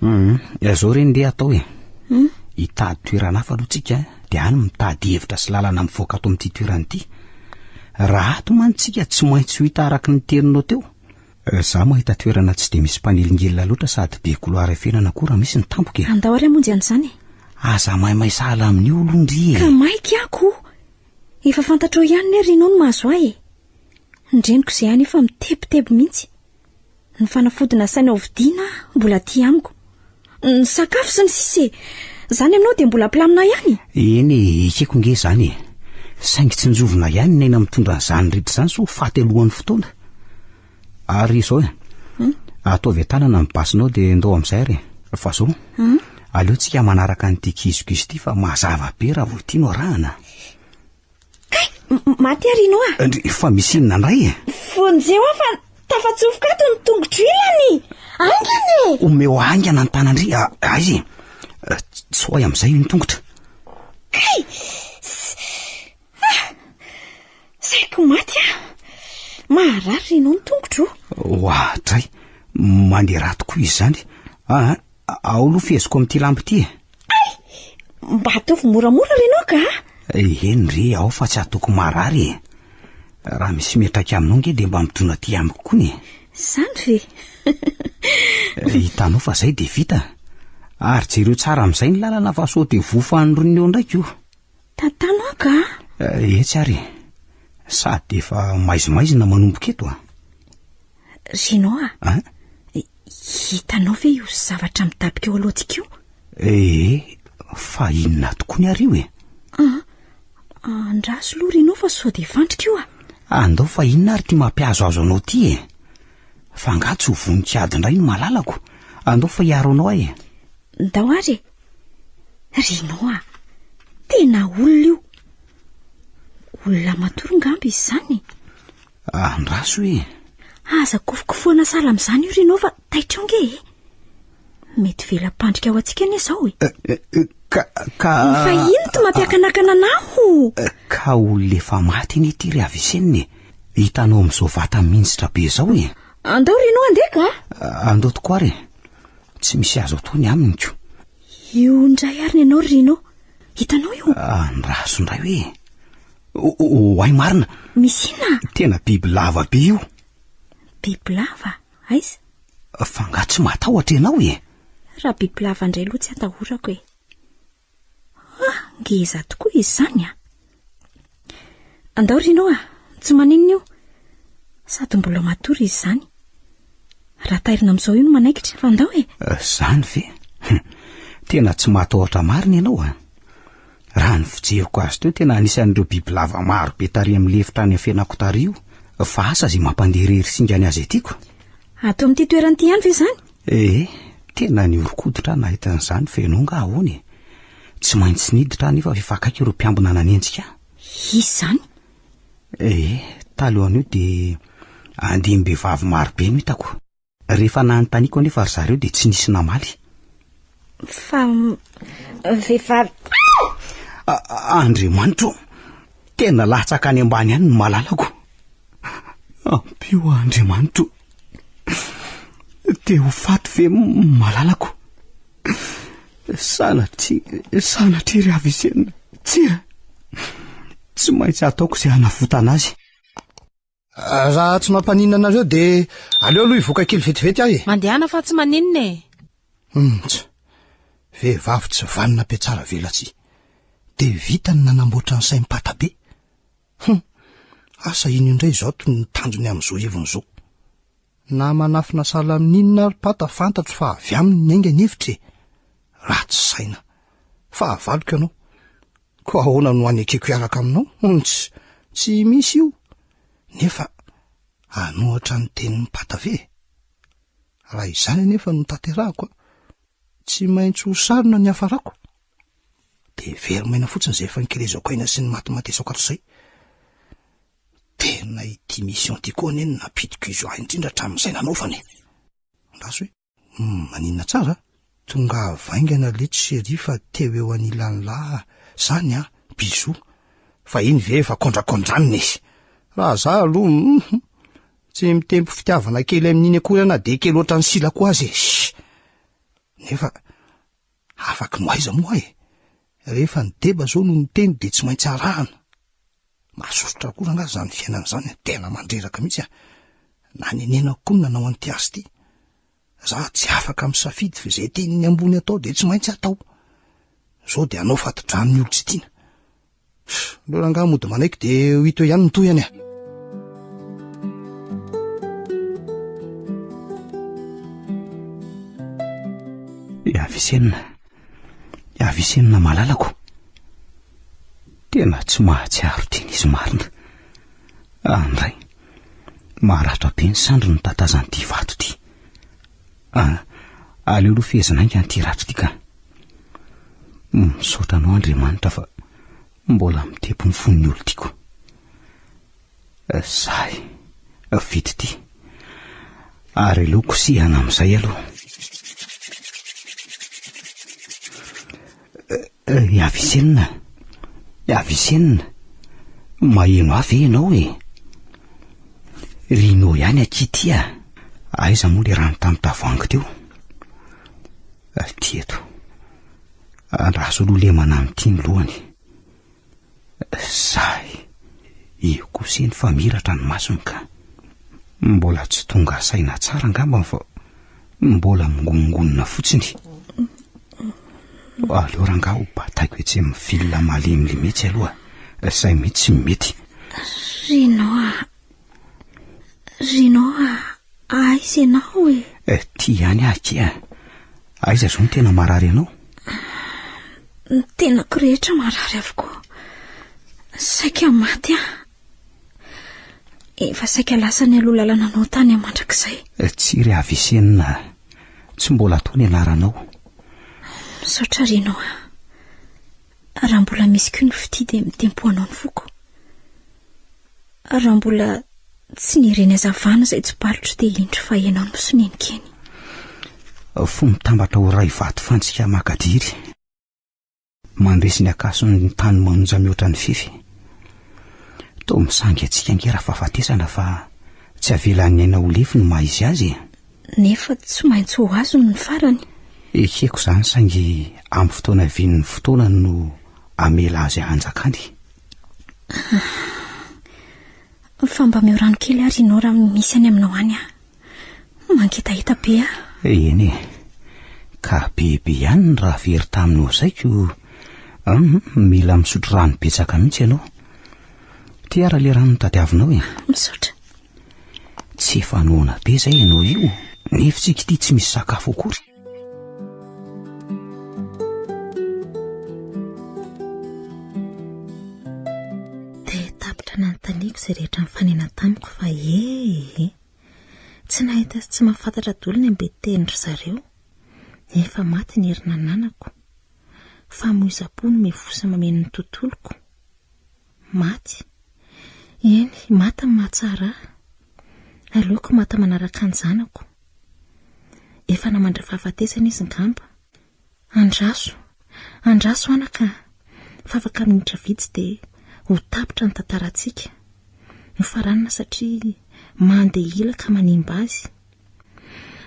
Hum, izao re ndeha atao e. Hmm? Hitady toerana hafa aloha tsika dia any mitady hevitra sy lalana mivoaka ato amin'ity toerana ity. Raha ato mantsy tsika tsy maintsy ho hita araka ny teninao teo. Izaho mahita toerana tsy dia misy mpanelingelina loatra sady be couloir efenana koa raha misy ny tampoka e. Andao ary hamonjy an'izany e. Aza maimay sahala amin'io aloha ndry e. Ka maika aho ko. Efa fantatrao ihany ne ry no ny mahazo ahy e. Ny reniko izay any efa mitebiteby mihitsy. Ny fanafody nasaina hovidiana mbola aty amiko. Ny sakafo sy ny sisa e. Izany aminao dia mbola ampilamina ihany? Eny e, ekeko nge izany e. Saingy tsinjovina ihany ny aina mitondra an'izany rehetra izany sao ho faty alohan'ny fotoana. Ary izao e, hmm? ataovy an-tanana ny basinao dia ndao amin'izay ary e. Fa izao, hmm? aleo tsika manaraka an'ity kizokizo ity fa mazava be raha vao ity no arahana. Kay! Maty ary Rino a! Ndry, fa misy inona indray e? Vonjeo aho fa tafatsofoka ato ny tongotro ilany! Haingana e! Omeo haingana ny tanan-dry, aiza e? Tsoahy amin'izay ny tongotra. Kay! Ah! Saiko maty aho. Maharary Rino ny tongotro. Oadray, mandeha ra tokoa izy izany. Ah, Ao aloha feheziko amin'ity lamba ity e. Ay! Mba ataovy moramora ry ianao ka! Eny re, ao fa tsy ataoko marary e. Raha misy miantraika aminao nge dia mba midona aty amiko koa e. Izany ve? Hitanao fa izay dia vita. Ary jereo tsara amin'izay ny lalana fa sao dia voa fanindroany eo ndraiky io. Tantano aho ka! Etsy ary e. Sady efa maizimaizina manomboka eto a. Rino a! An? Hitanao ve io zavatra midaboka eo alohantsika io? Ee, fa inona tokoa ny ary io e? An! Andraso aloha Rino fa sao dia fandrika io ah. Andao fa inona ary ity mampihazohazo anao ity e? Fa angaha tsy ho vonon-kiady indray ny malalako? Andao fa hiaro anao aho e. Ndao ary e. Rino ah, tena olona io. Olona matory ngamba izy izany e. Andraso e. Aza kofokofohana sahala amin'izany io Rino fa taitra eo nge e. Mety vela-pandrika ho antsika anie izao e. Eh, eh, ka ka Fa ino ty mampiakanakana anao? Eh, ka olona efa maty anie ity ry Avicenna e. Hitanao amin'izao vata mihinjitra be izao e. Andao Rino andeha ka. Andao tokoa ary e. Tsy misy azo atao ny aminy ko. Io indray ary ny anao ry Rino. Hitanao io? Andraso indray hoe. Oay marina. Misy inona? Tena biby lava be io. Biby lava? Aiza? Fa angaha tsy matahotra ianao e? Raha biby lava indray aloha tsy atahorako e. Ah, ngeza tokoa izy izany a. Andao Rino a, tsy maninona io. Sady mbola matory izy izany. Raha tairina amin'izao io no manaikitra, fa andao e. Izany ve? Tena tsy matahotra marina ianao a. Raha ny fijeriko azy teo tena anisan'ireo bibilava maro be tary amin'ny lefitra any afenako tary io, fa asa izay mampandeha irery singany azy aty ko. Ato amin'ity toerana ity ihany ve izany? Ee, tena nihoron-koditra aho nahita an'izany fa ianao angaha ahoana e? Tsy maintsy niditra aho nefa efa akaiky ireo mpiambina nanenjika ahy. Iza izany? Ee, talohan'io dia andiam-behivavy maro be no hitako. Rehefa nanontaniako anefa ry zareo dia tsy nisy namaly. Fa vehivavy... Andriamanitro ô! Tena latsaka any ambany any ny malalako. Ampio aho Andriamanitro. Te ho faty ve malalako? Sanatria, sanatria ry Avicenna. Tsia! Tsy maintsy ataoko izay hanavotana azy. Raha tsy mampaninona anareo dia aleo aloha hivoaka kely vetivety aho e. Mandehana fa tsy maninona e. Hum-ts. Vehivavy tsy vanona mpiatsara velatsihy. Dia vita ny nanamboatra ny saim-pata be. Hum. Asa ino indray izao to ny tanjony amin'izao heviny izao. Na manafina sahala amin'inona ary pata fantatro fa avy aminy niainga ny hevitra e. Ratsy saina. Fahavaloko ianao. Koa ahoana no hanekeko hiaraka aminao? Hunts! Tsy misy io! Nefa hanohatra ny tenin'i Pata ve e? Raha izany anefa no tanterahako a, tsy maintsy ho sarona ny hafarako. Dia very maina fotsiny izay efa nikelezako aina sy nimatimatesako hatrizay. Tena ity mission ity koa anie no nampidi-kizo ahy indrindra hatramin'izay nanaovana e! Andraso hoe. Humm maninona tsara a! Tongava haingana letsy chérie fa teo eo anilan'lah zany an! Bisous! Fa iny ve efa kondrakondranina e! Raha za aloha humm tsy mitempo fitiavana kely amin'iny akory aho na dia kely ohatran'ny silako aza e! Nefa afaky no aiza moa aho e! Rehefa ny deba zao no miteny dia tsy maintsy arahana. Mahasosotra koa rangaha izany fiainana izany a, tena mandreraka mihitsy a. Nanenenako koa ny nanao an'ity asa ity. Za tsy afaka misafidy fa izay tenin'ny ambony atao dia tsy maintsy atao. Zao dia hanao fati-drano ny olon-tsy tiana. Aleo rangaha mody manaiky dia ho hita eo ihany ny tohiny a. Avicenna, Avicenna malalako. Tena tsy mahatsiaro tena izy marina. Andray, maratra be ny sandriny tatazan'ity vato ity. Ah, aleo aloha fehezina haingana ity ratra ity ka. Misaotra anao Andriamanitra fa mbola mitepo ny fon'ny olon-tiako. Sahy, vita ity. Ary aleo kosehana amin'izay aloha. I Avicenna, Avicenna, maheno ahy ve ianao e? Rino ihany akia ity a! Aiza moa le rano tamin'ny tavoahangy teo? Aty eto. Andraso aloha lemana amin'ity ny lohany. Sahy, io kosa iny fa miratra ny masony ka. Mbola tsy tonga saina tsara angamba fa mbola mingonongonona fotsiny. Aleo rangaha ho bataiko etsy amin'ny fil malemilemy etsy aloha, izay mihitsy tsy mety. Rino a! Rino a! Aiza ianao e? Eh, ty ihany aho akia. Aiza izao no tena marary anao? Ny tenako rehetra marary avokoa. Saika maty aho. Efa saika lasa nialoha lalana anao tany aho mandrakizay. Tsia ry Avicenna, tsy mbola tao ny anaranao. Misaotra Rino a. Raha mbola misy koa ny fitia dia mitempo anao ny foko. Raha mbola tsy nireny hazavana izay tsipalotro dia indro fa ianao no sonenikeny. Fo mitambatra ho iray vato fantsika makadiry. Mandresy ny akason'ny tany manonja mihoatra ny fefy. Toa misangy antsika ange rafahafatesana fa tsy avelan'ny aina ho lefy ny maha izy azy e. Nefa tsy maintsy ho azony ny farany. Ekeko izany saingy amin'ny fotoana vian'ny fotoana no amela azy hanjakany. Fa mba meo rano kely ary ianao raha misy any aminao any aho. Mangetaheta be aho. Eny e. Ka bebe ihany ny raha very taminao izay ko. Hum, mila misotro rano betsaka mihitsy ianao. Ty ara le rano tadiavinao e. Misaotra. Tsy efa noana be izay ianao io, nefa tsika ity tsy misy sakafo akory. Dia tapitra nanontaniako izay rehetra nifanena tamiko fa ee. Tsy nahita sy tsy mahafantatra daholo ny ambetin-tenin-dry zareo. Efa maty ny hery nananako. Famoizam-po no mivosa mameno ny tontoloko. Maty. Eny, maty ny mahatsara ahy. Aleoko maty manaraka ny zanako. Efa namandry fahafatesana izy ngamba. Andraso, andraso anaka a! Fa afaka minitra vitsy dia ho tapitra ny tantarantsika. Nofaranana satria mandeha ila ka manimba azy.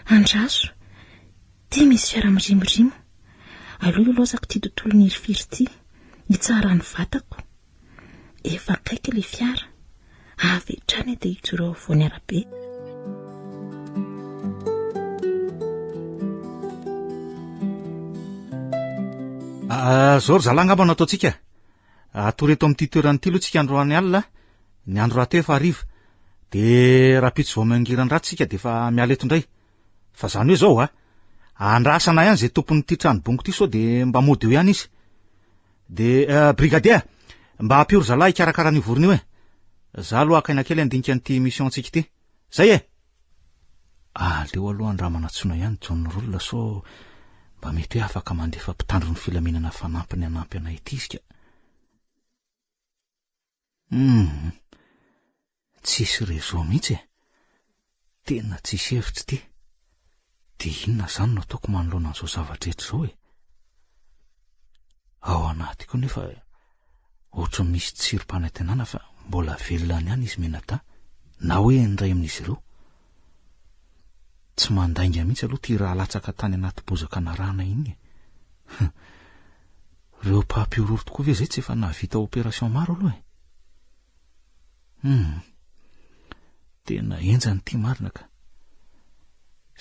Andraso, ity misy fiara mirimorimo. Aleo lolaozako ity tontolon'ny hirifiry ity, hitsara ny vatako. Efa akaiky ilay fiara. Avy hatrany dia hijoro eo afovoan'ny arabe. Ah, zao ry zalahy angamba no ataontsika. Hatory eto amin'ity toerana ity aloha tsika androany alina, ny andro rahateo efa hariva. Dia rahampitso vao mangiran-dratsy tsika dia efa miala eto indray. Fa zany hoe zao a, andrasana ihany izay tompon'ity trano bongo ity sao dia mba mody eo ihany izy. Dia eh, brigadier, mba ampio ry zalahy hikarakara an'io vorona io e. Za aloha haka aina kely handinika an'ity mission-tsika ity. Zay e! Aleo aloha andramana antsoina ihany John Roll sao mba mety hoe afaka mandefa mpitandro ny filaminana fanampiny hanampy anay ity izy ka. Hum, tsisy réseau mihitsy e. Tena tsisy hevitra ity. Dia inona izany no ataoko manoloana an'izao zava-drehetra izao e? Ao anatiko nefa ohatran'ny misy tsirom-panantenana fa mbola velona any ihany izy mianadahy, na hoe ny iray amin'izy ireo. Tsy mandainga mihitsy aloha ity raha latsaka tany anaty bozaka narahana iny e. Ireo mpampihorohoro tokoa ve izay tsy efa nahavita opération maro aloha e? Hum. Tena henjana ity marina ka.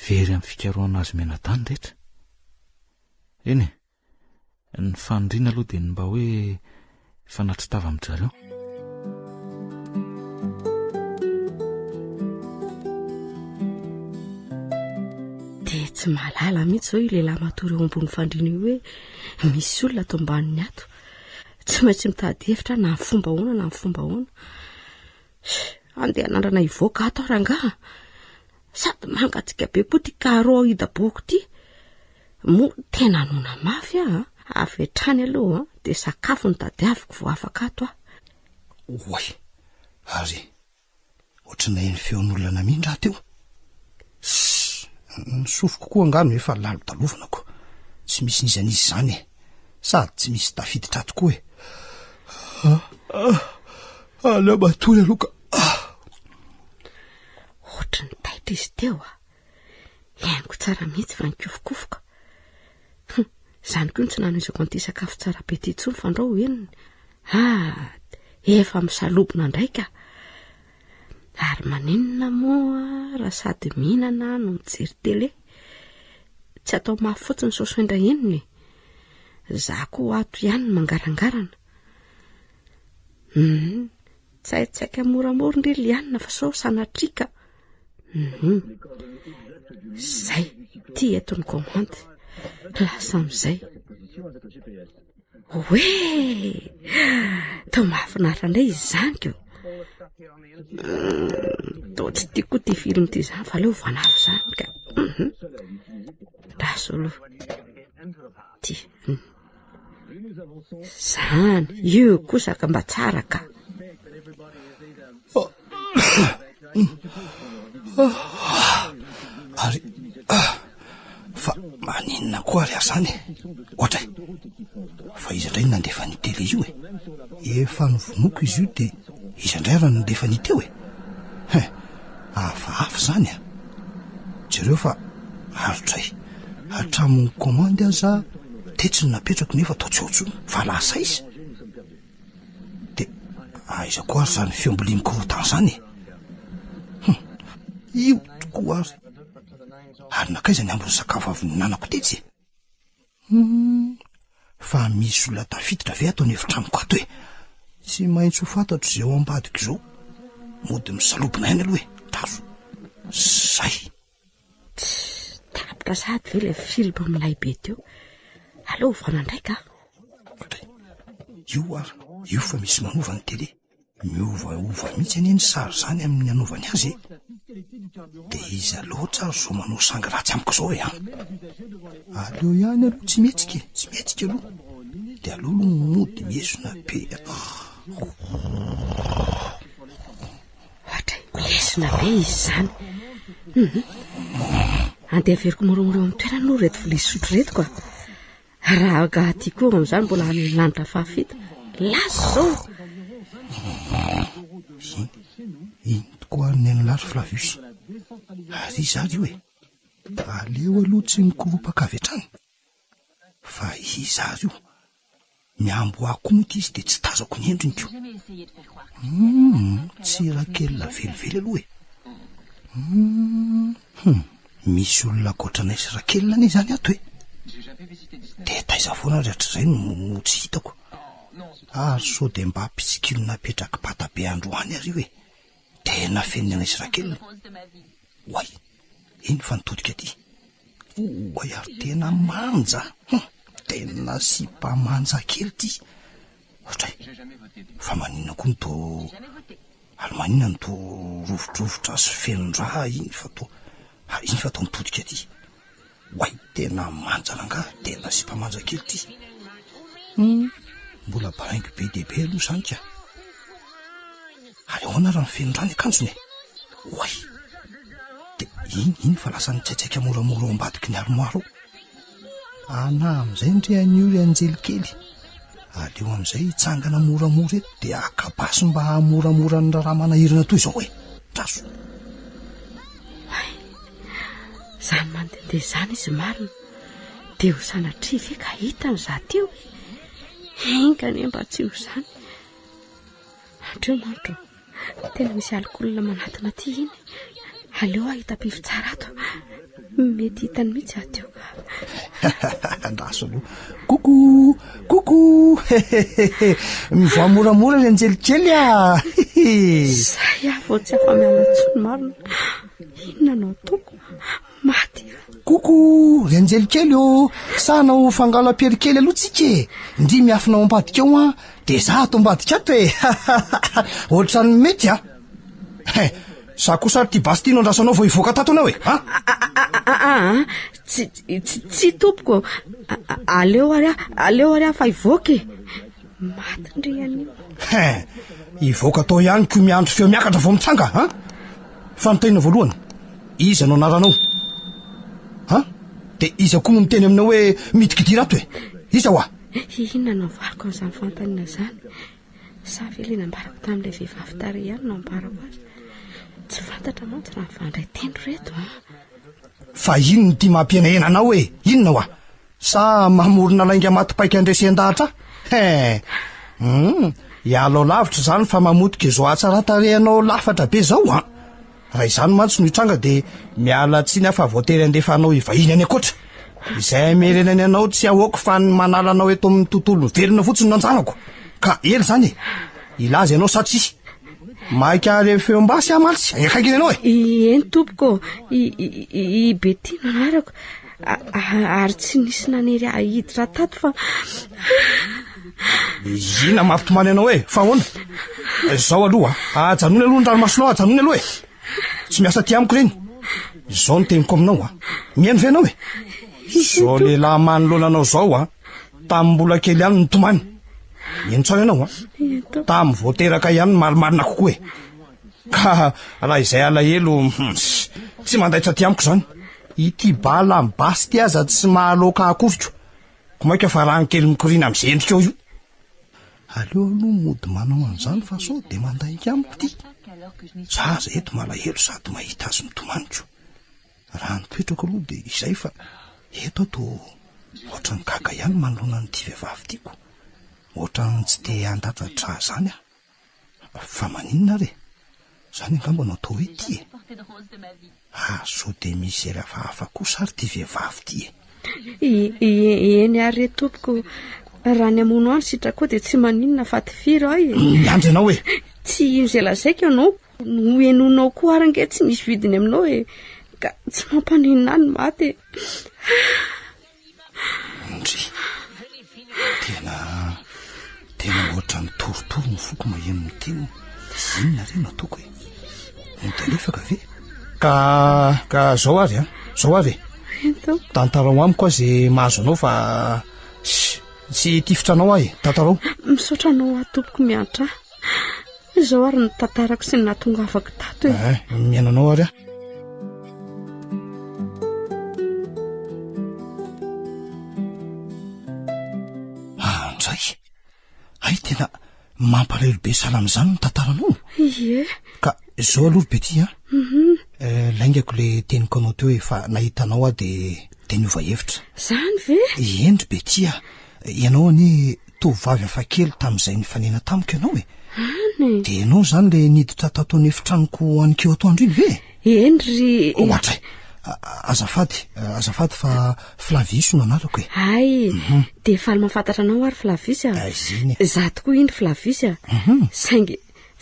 Very amin'ny fikarohana azy mianadahy ny rehetra. Eny e, ny faniriana aloha dia ny mba hoe hifanatri-tava amin-dry zareo. Dia tsy mahalala mihitsy izao io lehilahy matory eo ambony fandriana io hoe misy olona ato ambaniny ato. Tsy maintsy mitady hevitra na amin'ny fomba ahoana na amin'ny fomba ahoana. Andeha hanandrana hivoaka ato aho rangaha. Sady mangatsiaka be koa ity carreau hidabohako ity. Moa tena noana mafy aho an. Avy hatrany aloha dia sakafo no tadiaviko vao afaka ato aho. Oay! Ary ohatry ny naheno feon'olona namindra aho teo. Sss! Ny sofiko koa angaha no efa lalodalovana ko. Tsy misy n'iza n'iza izany e. Sady tsy misy tafiditra ato koa e. Aleo matory aloha ka. Ohatry ny taitra izy teo a. Henoko tsara mihitsy fa nikofokofoka. Hum, izany koa no tsy nanohizako an'ity sakafo tsara be ity intsony fandrao henony. Ah, efa misalobona indray ka. Ary maninona moa raha sady mihinana no mijery télé? Tsy atao mafy fotsiny sao sendra henony e. Za koa ato ihany no mangarangarana. Hum, tsaitsaika moramora ndry Liana fa sao sanatria ka. Hum, zay, ty eto ny commande. Lasa amin'izay. Oe! Toa mahafinaritra indray izy izany ko. Toa tsy tiako koa ity film ity izany fa aleo vanavy izany ka. Mhm. Andraso aloha. Ty. Izany, io kosa ka mba tsara ka. Ary fa maninona koa ary aho izany e? Ohatra e, fa iza indray no nandefa an'io télé io e? Efa novonoiko izy io dia iza indray ary no nandefa an'io teo e? Hein, hafahafa izany a! Jereo fa aritra e, hatramin'ny commande aza tetsy no napetrako nefa toa tsy ao intsony, fa lasa aiza? Dia aiza koa ary izany feom-bilia mikorontana izany e? Hum, io tokoa ary. Ary nankaiza ny ambin'ny sakafo avy nihinanako tetsy e? Hum, fa misy olona tafiditra ve ato an'efitranoko ato e? Tsy maintsy ho fantatro izay ao ambadika izao. Mody misalobona ihany aloha e, tazo. Zay. Tss, tapitra sahady ve ilay film milay be teo? Aleo ovana indray ka. Io ary, io fa misy manova ny télé. Miovaova mihitsy anie ny sary izany amin'ny anaovany azy e. Dia iza loatra ary izao manao sangy ratsy amiko izao e an? Aleo ihany aloha tsy mihetsika e, tsy mihetsika aloha. Dia aleo aloha mody miesona be. Ohatray, miesona be izy izany. Mhm. Andeha averiko moramora eo amin'ny toerany aloha ireto vilia sotro ireto ka. Raha angaha aty koa amin'izany mbola any amin'ny lanitra fahafito. Lasa izao. Iny, iny tokoa ary ny an'lah ry Flavius. Ary iza ary io e? Aleo aloha tsy mikoropaka avy hatrany. Fa iza ary io? Mihambo ahy koa moa ity izy dia tsy tazako ny endriny ko. Hum, tsy Rakelina velively aloha e. Hum, hum, misy olona ankoatra anay sy Rakelina anie izany ato e. Dia taiza foana ary hatrizay no tsy hitako. Ary sao dia mba mpitsikilo napetrak'i Badabe androany ary io e. Tena feniny anay sy Rakelina. Oay, iny fa nitodika aty. Oay ary tena manja. Hum, tena sipa manja kely ity. Ohatray, fa maninona koa no toa ary maninona no toa rovidrovitra sy feno rà iny fa toa iny fa toa mitodika aty. Oay, tena manja rangahy, tena sipa manja kely ity. Hum, mbola baraingo be dia be aloha izany ka. Ary ahoana raha mifeno rà ny akanjony e? Oay! Dia iny, iny fa lasa nitsaitsaika moramora ao ambadiky ny armoire ao. Ana amin'izay ndry anio ry anjely kely. Aleo amin'izay hitsangana moramora eto dia haka basy mba hahamoramora ny raharaha manahirana toy izao e! Traso! Oay! Izany mandehandeha izany izy marina. Dia ho sanatria ve ka hitany izaho teo e? Enga anie mba tsy ho izany. Andriamanitra ô, tena misy alikaolona manatona aty iny. Aleo aho hitapify tsara ato. Mety hitany mihitsy aho teo ka. Andraso aloha. Coucou, coucou. Mivoaha moramora ry anjely kely a. Izay aho vao tsy afa-miala intsony marina. Inona no ataoko? Maty aho. Coucou, ry anjely kely ô. Sa hanao fangalam-pery kely aloha tsika e. Ndry miafina ao ambadika ao an, dia za ato ambadika ato e. Ohatran'ny mety a. He, za kosa ary ity basy ity no andrasanao vao hivoaka tato ianao e. Ha? Aa, tsy tsy tsy tompoko. Aleo ary aho, aleo ary aho fa hivoaka e. Maty ndry anio. He, hivoaka tao ihany ko miandry feo miakatra vao mitsanga, ha? Fanontaniana voalohany, iza no anaranao? Ha? Dia iza koa no miteny aminao hoe midikidira ato e? Iza hoa? Inona no havaliko an'izany fanontaniana izany? Sa ve ilay nambarako tamin'ilay vehivavy tary ihany no ambarako azy? Tsy fantatra mantsy raha mifandray tendro ireto an! Fa inona ity mampihenahena anao e? Inona hoa? Sa mamorona lainga maty paika andresen-dahatra ahy? He! Hum, ialao lavitra izany fa mamotika izao hatsaran-tarehinao lafatra be izao an! Raha izany mantsy no hitranga dia miala tsiny aho fa voatery handefa anao hivahiny any ankoatra. Izay hamerenany anao tsy ahoako fa ny manala anao eto amin'ny tontolo velona fotsiny no anjarako. Ka ela izany e! Hilaza ianao sa tsia? Maika ary feom-basy aho mantsy, akaikiny ianao e! Eny tompoko, i, i, i Betty no anarako. Ary tsy nisy nanery ahy hiditra tato fa. Inona mampitomany anao e? Fa ahoana? Izao aloha, ajanony aloha ny ranomasonao, ajanony aloha e. Tsy miasa aty amiko ireny. Izao no teniko aminao a. Mihaino ve ianao e? Izao lehilahy manoloana anao izao a, tamin'ny mbola kely ihany no nitomany. Mihaino tsara ianao a. Tamin'ny vao teraka ihany no marimarina kokoa e. Ka raha izay alahelo, hum, tsy mandaitra aty amiko izany. Ity bala amin'ny basy ity aza tsy mahaloaka akoriko. Ko maika fa rano kely mikoriana amin'izay endrikao io. Aleo aloha mody manao an'izany fa sao dia mandainga amiko ity. Za aza eto malahelo sady mahita azy mitomany ko. Raha ny toetrako aloha dia izay fa eto aho toa ohatran'ny gaga ihany manoloana an'ity vehivavy ity ko. Ohatran'ny tsy te handatsa-drà izany aho. Fa maninona ary e? Izany angamba no atao hoe tia e? Ah, sao dia misy hery hafahafa kosa ary ity vehivavy ity e? Eny ary re tompoko, raha ny hamono ahy no sitrako dia tsy maninona fa tifiro aho e. Miandry anao e! Tsy hino izay lazaiko ianao, no henoinao koa ary ange tsy misy vidiny aminao e! Ka tsy mampaninona ahy ny maty e! Ndry! Tena, tena ohatran'ny torotoro ny foko maheno ny teniny. Inona re no ataoko e? Mody alefaka ve? Ka, ka zao ary an, zao ary e. Tantarao amiko aho ze mahazo anao fa tsy hitifitra anao aho e, tantarao. Misaotra anao aho tompoko miantra ahy. Izao ary ny tantarako sy ny nahatongavako tato e. Eh, mihaino anao ary aho. Andray! Hay tena mampalahelo be sahala amin'izany ny tantaranao. Ie. Ka izao aloha ry Betty a. Mhm. Eh, laingako le teniko anao teo efa nahita anao aho de de niova hevitra. Zany ve? Eny ry Betty a. Ianao anie tovovavy hafakely tamin'izay nifanena tamiko ianao e. Any. Dia ianao izany ilay niditra tato an'efitranoko aninkeo atoandro iny ve? Eny ry. Ohatray. Azafady, azafady fa Flavius no anarako e. Hay, mhm. dia faly mahafantatra anao ary Flavius a. Iziny. Za tokoa iny Flavius a. Mhm. Saingy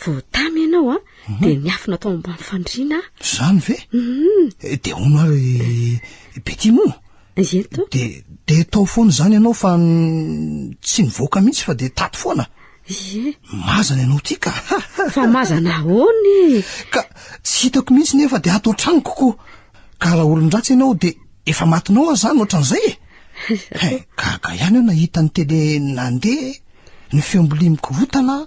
vao tamy ianao a, mhm. dia niafina tao ambany fandriana. Izany ve? Eh, dia hono ary Betty moa? Eto. Dia dia tao foana izany ianao fa tsy nivoaka mihitsy fa dia tato foana. Ie. Mazana ianao ity ka. Fa mazana ahoana e? Ka tsy hitako mihitsy nefa dia ato an-tranoko ko. Ka raha olon-dratsy ianao dia efa matinao aho izany ohatran'izay e. He, gaga ihany aho nahita ny tele nandeha, ny feom-bilia mikorotana.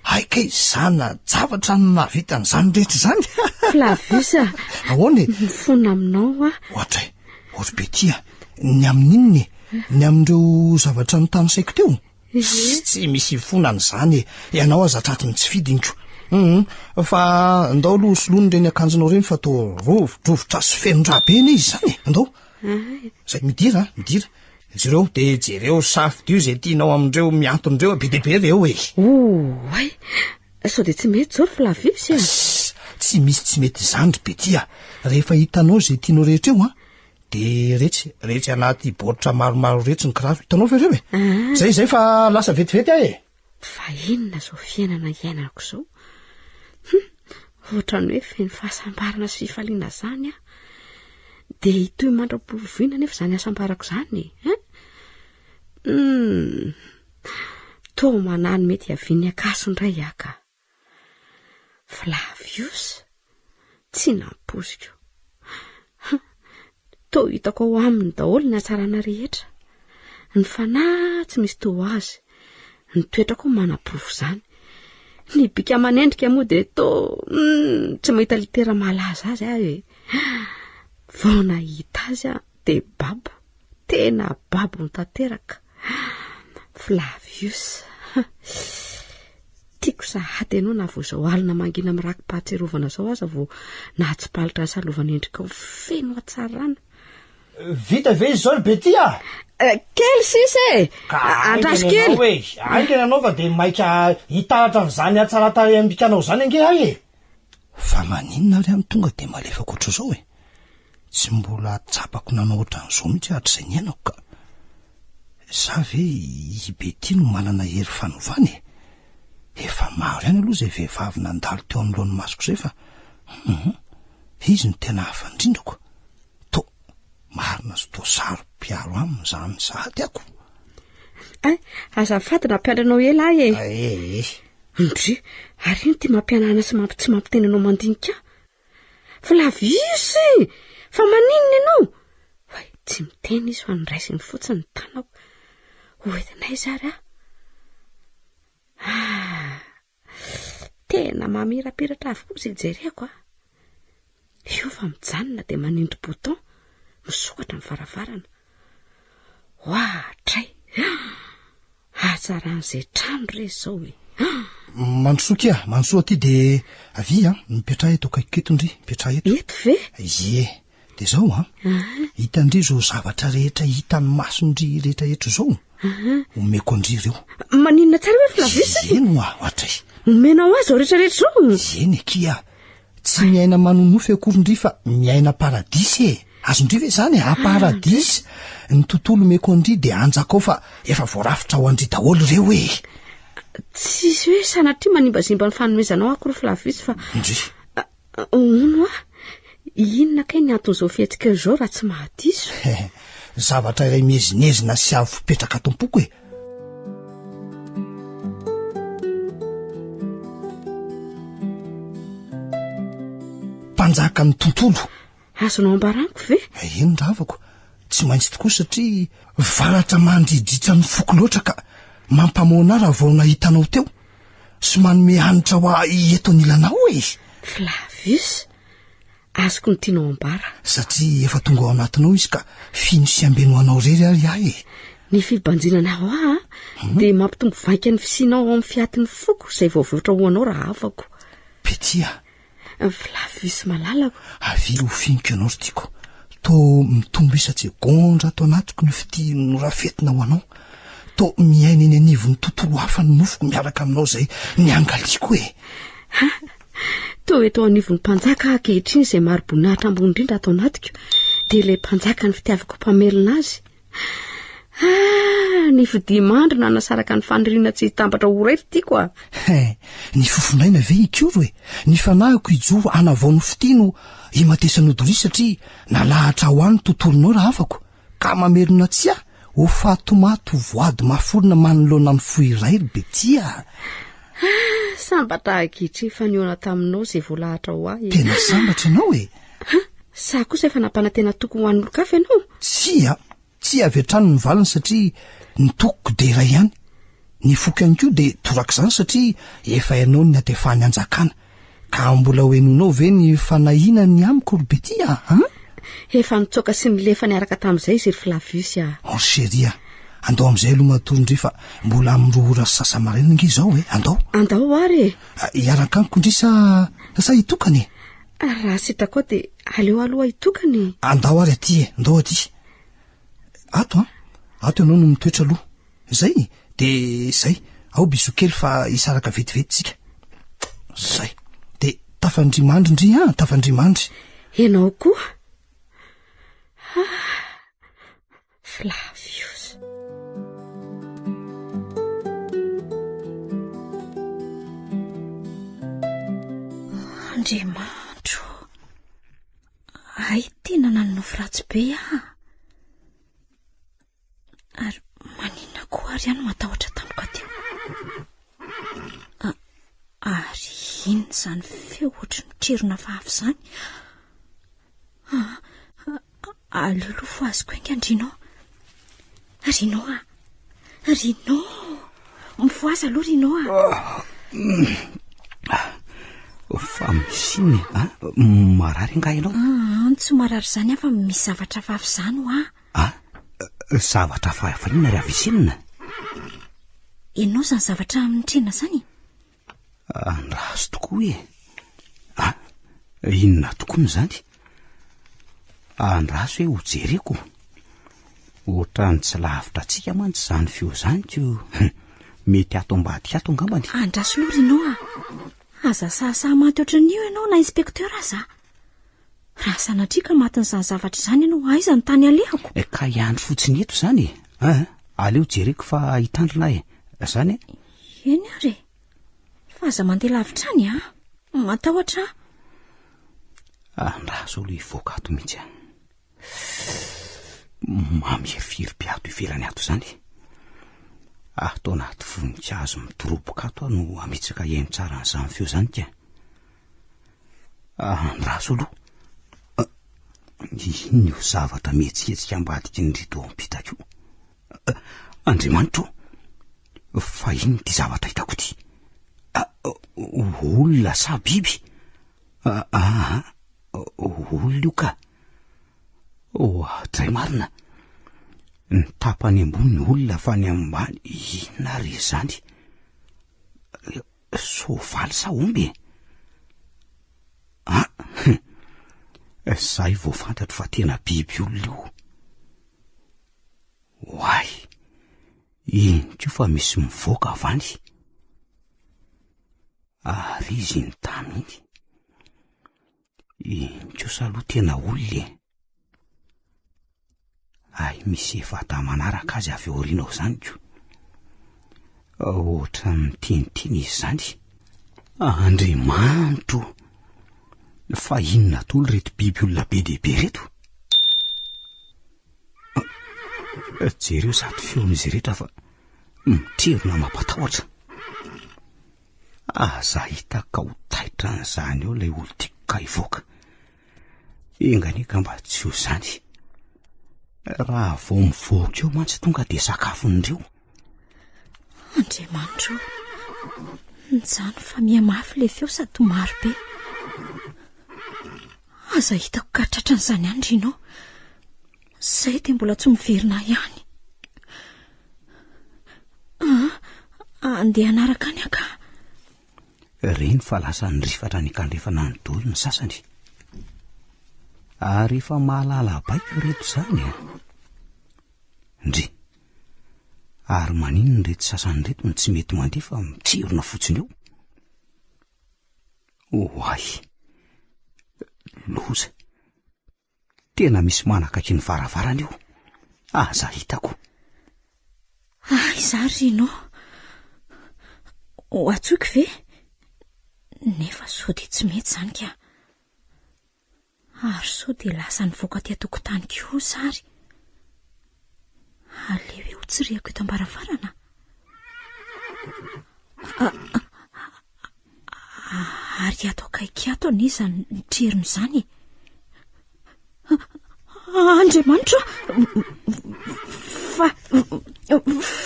Hay kay zana-javatra no nahavita an'izany rehetra izany. Flavius a! Ahoana e? Mifona aminao aho. Ohatray, ory Betty a! Ny amin'inona e? Ny amin'ireo zavatra notanisaiko teo? Tsy misy ifonana izany e! Ianao aza tratry ny tsy fidiniko. Hum, fa ndao aloha soloina ireny akanjonao ireny fa toa rovidrovitra sy feno rà be anie izy izany e! Andao. Zay, midira a, midira. Jereo, de jereo safidio izay tianao amin'ireo mihantona ireo, be dia be ireo e. Oay! Sao dia tsy mety izao ry Flavius a? Sss, tsy misy tsy mety izany ry Betty a! Rehefa hitanao izay tianao rehetra eo an, de retsy, retsy anaty baoritra maromaro retsy ny kiraro, hitanao ve ireo e? Zay, zay fa lasa vetivety aho e! Fa inona izao fiainana iainako izao? Hum, ohatran'ny hoe feno fahasambarana sy fifaliana izany aho. Dia hitohy mandra-povoina anefa izany hasambarako izany e. Hein? Hum, toa manahy ny mety hiavian'ny ankaso indray aho ka. Flavius, tsy nampoiziko. Toa hitako ao aminy daholo ny hatsarana rehetra. Ny fanahy tsy misy toa azy. Ny toetra koa manaporofo izany. Ny bika aman'endrika moa dia toa hmm, tsy mahita litera mahalaza azy aho e. Vao nahita azy aho dia babo. Tena babo tanteraka. Flavius. Tiako sahady ianao na vao izao alina mangina miraki-pahatsiarovana izao aza vao nahatsipalotra ny salovan'endrikao feno hatsarana. Vita ve izy izao ry Betty a? Eh, kely sisa e! Ka Andraso haingana kely. ianao e! Haingana ianao fa dia maika hitaratra an'izany hatsaran-tarehim-bikanao izany ange aho e! Fa maninona ary aho no tonga dia malefaka ohatr'izao e? Tsy mbola tsapako nanao ohatran'izao mihitsy hatrizay niainako ka. Sa ve i Betty no manana hery fanovana e? Efa maro ihany aloha izay vehivavy nandalo teo anoloan'ny masoko izay fa hum, izy no tena hafa indrindra ko. Toa marina sy toa saro-piaro aminy izany sahady ako. Ay, azafady nampiandry anao ela ahy e. Ee. Ndry, ary ino ity mampianana sy mampi tsy mampiteny anao mandinika ahy? Flavius! Fa maninona ianao? Oay, tsy miteny izy fa noraisiny fotsiny ny tanako. Ho entina aiza ary aho? Ah! Tena mamirapiratra avokoa izay jereko a! Io fa mijanona dia manindry bouton, misokatra ny varavarana. Ohatray! Hatsaran'izay trano re izao e! Mandrosoa kia, mandrosoa aty dia avia an, mipetraha eto akaikiko eto ndry, mipetraha eto. Eto ve? Ie, dia izao an, hitan-dry izao zavatra rehetra hitan'ny mason-dry rehetra eto izao, omeko an-dry ireo. Maninona tsara ve Flavius? Eny hoa, ohatray. Omenao ahy izao rehetra rehetra izao? Eny akia, Tsy miaina manonofy akory ndry fa miaina paradisa e! Azon-dry ve izany e? Paradisa! Ny tontolo omeko an-dry dia anjakao fa efa voarafitra ho an-dry daholo ireo e! Tsisy hoe sanatria manimbazimba ny fanomezanao aho akory Flavius fa. Ndry. Hono hoa, inona kay ny anton'izao fihetsikao izao raha tsy mahadiso? Zavatra iray miezinezina sy avo fipetraka ato am-poko e! Mpanjakan'ny tontolo. Azonao ambara amiko ve? Eny ravako, tsy maintsy tokoa satria varatra mandridritra ny foko loatra ka mampamoana ahy raha vao nahita anao teo sy manome hanitra ho ahy eto anilanao e. Flavius, Azoko ny tianao ambara. Satria efa tonga ao anatinao izy ka fino sy ambeno ho anao irery ary ahy e. Ny fibanjinanao ahy hmm? dia mampitombo vaika ny fisianao ao amin'ny fiatin'ny foko izay voavoatra ho anao raha havako. Petit a. Flavius malalako. Avia ho finiko ianao ry tiako. Toa mitombo isa-tsegondra ato anatiko ny fitia norafetina ho anao. Toa miaina eny anivon'ny tontolo hafa ny nofoko miaraka aminao izay niangaliako e. Ha! Toa eto anivon'ny mpanjaka aho ankehitriny izay mari-boninahitra ambony indrindra ato anatiko, dia ilay mpanjaka ny fitiavako mpamelona azy. Ah, ny fidimandry nanasaraka ny faniriana tsy hitambatra ho iray ry tiako a. He, ny fofonaina ve hikoro e? Ny fanahiko hijoro hanavao ny fitia no himatesanao doria satria nalahatra ho ahy ny tontolonao rahavako. Ka mamerina tsia ho fatomato voady maforona manoloana ny fo iray ry Betty a! Ah, sambatra aho ankehitriny fa nihaona taminao izay voalahatra ho ahy. Tena sambatra ianao e! Ha, sa kosa efa nampanantena toky ho an'olon-kafa ianao? Tsia, tsia avy hatrany ny valiny satria ny tokiko dia iray ihany. Ny foko ihany koa dia torak'izany satria efa ianao no niantefan'ny hanjakana. Ka mbola ho henoinao ve ny fanahiana ny amiko ry Betty a? An? Efa nitsoaka sy nilefa niaraka tamin'izay izy ry Flavius a! Oh chérie a! Andao amin'izay aloha matory ndry fa mbola amin'ny roa ora sy sasa-maraina ange izao e! Andao! Andao ary e! Hiaraka amiko ndry sa sa hitokana e? Raha sitrakao dia aleo aloha hitokana e! Andao ary aty e! Andao aty! Ato an! Ato ianao no mitoetra aloha. Zay? De zay. Ao bisous kely fa hisaraka vetivety tsika. Zay. De tafandria mandry ndry an, tafandria mandry. Ianao koa. Ah, Flavius. Andriamanitro. Hay tena nanonofy ratsy be aho. Ary maninona koa ary aho no matahotra tampoka teo? Ary inona izany feo ohatry ny trerona hafahafa izany? Aleo aloha fohaziko haingana Rino. Rino a! Rino! Mifohaza aloha Rino a! Fa misy inona e? Marary angaha ianao? Tsy marary izany aho fa misy zavatra hafahafa izany hoa. Ah, zavatra hafahafa inona ry Avicenna? Ianao izany zavatra mitrena izany e? Andraso tokoa e. Ah, inona tokoa izany? Andraso e ho jereko. Ohatran'ny tsy lavitra antsika mantsy izany feo izany ko mety ato ambadika ato angambany. Andraso aloha Rino a. Aza sahasaha maty ohatran'io ianao na inspecteur aza. Raha sanatria ka matin'izany zavatra izany ianao, aiza ny tany alehako? Eh, ka hiandry fotsiny eto izany e? Ah, aleo jereko fa hitandrina aho e. Izany e? Eny ary e. Fa aza mandeha lavitra any a. Matahotra aho. Andraso aloha hivoaka ato mihitsy aho. Mamirifiry be ato ivelany ato izany. Ato anaty voninkazo midoroboka ato aho no hametsaka hihaino tsara an'izany feo izany ka. Andraso aloha. Inona io zavatra mihetsiketsika ambadiky ny rideau ampitako io? Andriamanitra ô! Fa inona ity zavatra hitako ity? Olona sa biby? Aa, olona io ka. Oadray marina. Ny tapany ambony olona fa ny ambany inona ary izany? Soavaly sa omby e? Ah, zay vao fantatro fa tena biby olona io. Oay, iny koa fa misy mivoaka avy any. Ary izy iny tamy iny. Iny kosa aloha tena olona e. Hay misy efa-dahy manaraka azy avy aoriana ao izany ko. Ohatran'ny miteniteny izy izany. Andriamanitro o! Fa inona daholo ireto biby olona be dia be ireto? Jereo izato feon'izy rehetra fa mitrerona mampatahotra. Aza hita ka ho taitra an'izany eo ilay olon-tiako ka hivoaka. Enga anie ka mba tsy ho izany. Raha vao mivoaka eo mantsy tonga dia sakafon'ireo. Andriamanitro o, nijanona fa mihamafy ilay feo sady maro be. Aza hitako ka tratran'izany ihany Rino. Izay dia mbola tsy miverina ihany. Ah, andeha hanaraka any aho ka. Reny fa lasa nirifatra any ankandrefana any daholo ny sasany. Ary efa mahalala baiko ireto izany e. Ndry. Ary maninona ireto sasany ireto no tsy mety mandeha fa mitrerona fotsiny eo? Oay. Loza. Tena misy manakaiky ny varavarana io. Aza hitako. Aiza ary Rino? Ho antsoiko ve? Nefa sao dia tsy mety izany ka. Ary sao dia lasa nivoaka aty an-tokotany kosa ary. Aleo eo tsirihako eto am-baravarana. Ary ato akaiky ato anie izany mitrerona izany e. Andriamanitra fa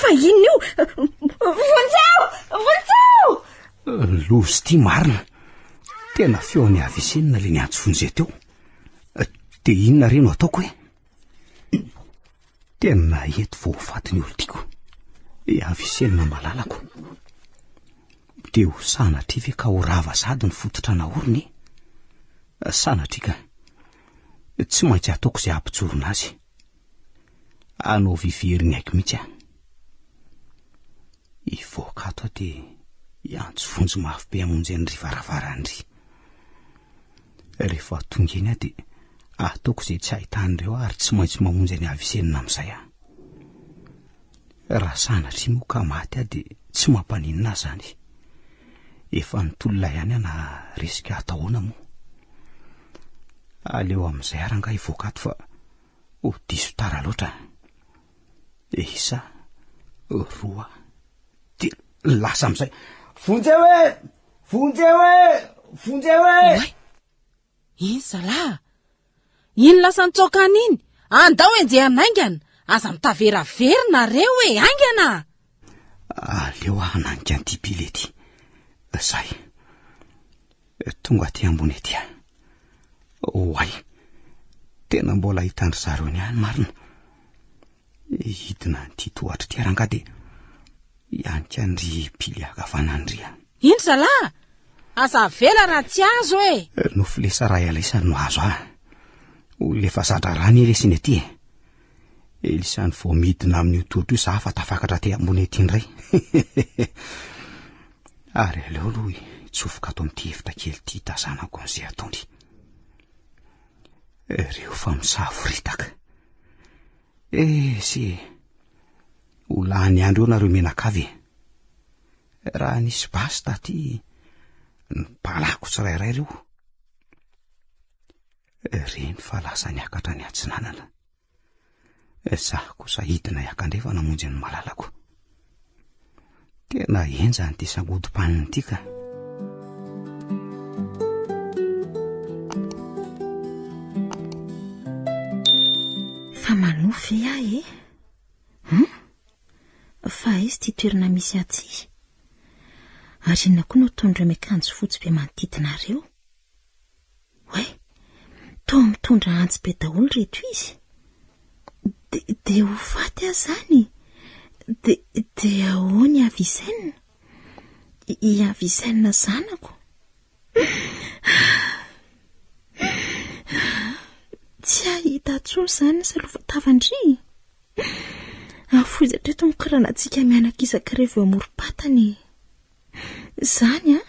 fa inona io? Vonjeo! Vonjeo! Loza ity marina. Tena feon'i Avicenna ilay niantso vonjeo teo. Dia inona re no ataoko e? Tena eto vao ho faty ny olon-tiako. I Avicenna malalako. Dia ho sanatria ve ka ho rava sady ny fototra naorina e? Sanatria ka. Tsy maintsy ataoko izay hampijorona azy. Anaovy very ny aiko mihitsy aho. Hivoaka ato aho dia hiantso vonjy mafy be hamonjy an'i Rivaravaran-dry. Rehefa tonga eny aho dia ataoko izay tsy ahitan'ireo ahy ary tsy maintsy mamonjy an'i Avicenna amin'izay aho. Raha sanatria moa ka maty aho dia tsy mampaninona ahy izany. Efa nitolona ihany aho na resy ka atao ahoana moa. Aleo amin'izay ary angaha hivoaka ato fa ho diso tara loatra. Isa, roa, telo, lasa amin'izay. Vonjeo e! Vonjeo e! Vonjeo e! Oay! Iny zalahy! Iny lasa nitsoaka any iny! Andao enjehana haingana! Aza mitaveravery nareo e! Haingana! Aleo aho hananika an'ity pile ity. Zay. Tonga aty ambony aty aho. Oay! Tena mbola hitan-dry zareo ny ahy marina. Hidina an'ity tohatra ity rangahy dia hianika an-dry pile ankavanan'dry aho. Iny zalahy! Aza avela raha tsy azo e! Nofilesa raha ialaisany no azo ahy. Olona efa za-draharaha anie lesy iny aty e. Elisany vao midina amin'io tohatra io za fa tafakatra aty ambony aty indray. Ary aleo aloha hitsofoka ato amin'ity efitra kely ity hitazanako an'izay ataony. Ireo fa misavoritaka. Esy e! Ho lany andro eo nareo mianakavy e! Raha nisy basy taty, nibalako tsirairay ireo. Reny fa lasa niakatra ny atsinanana. Izaho kosa hidina hiakandrefana hamonjy ny malalako. Tena henjana ity sangodim-panina ity ka. Fa manofy ve aho e? Hum? Fa aiza ity toerana misy ahy ity? Ary inona koa no ataon'ireo miakanjo fotsy be manodidina ireo? Oay, toa mitondra antsy be daholo ireto izy. Dia, dia ho faty aho izany? Dia, dia ahoana i Avicenne? I Avicenne zanako? Tsy hahita intsony izany ny salovan-tavan-dry. Afoizo hatreto ny koranantsika mianaka isak'ireo eo amorom-patana e. Izany an!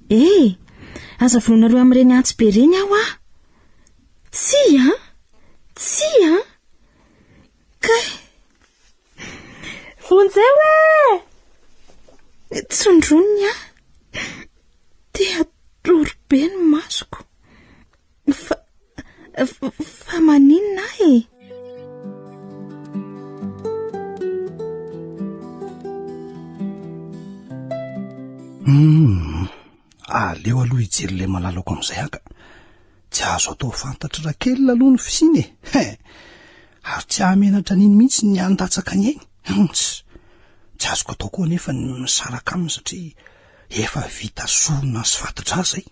Eh! Aza vonoinareo amin'ireny antsy be ireny aho ah! Tsia an! Tsia an! Kay! Vonjeo e! Tsindroniny aho. Te hatory be ny masoko. Fa, fa maninona ahy e? Hum, aleo aloha hijery ilay malalako amin'izay aho ka. Tsy azo atao fantatry Raquel aloha ny fisiany e. He! Ary tsy hahamenatra an'iny mihitsy ny handatsaka ny ainy. Hum, tsy, tsy azoko atao koa anefa ny misaraka aminy satria efa vita sorona sy fati-drà izay.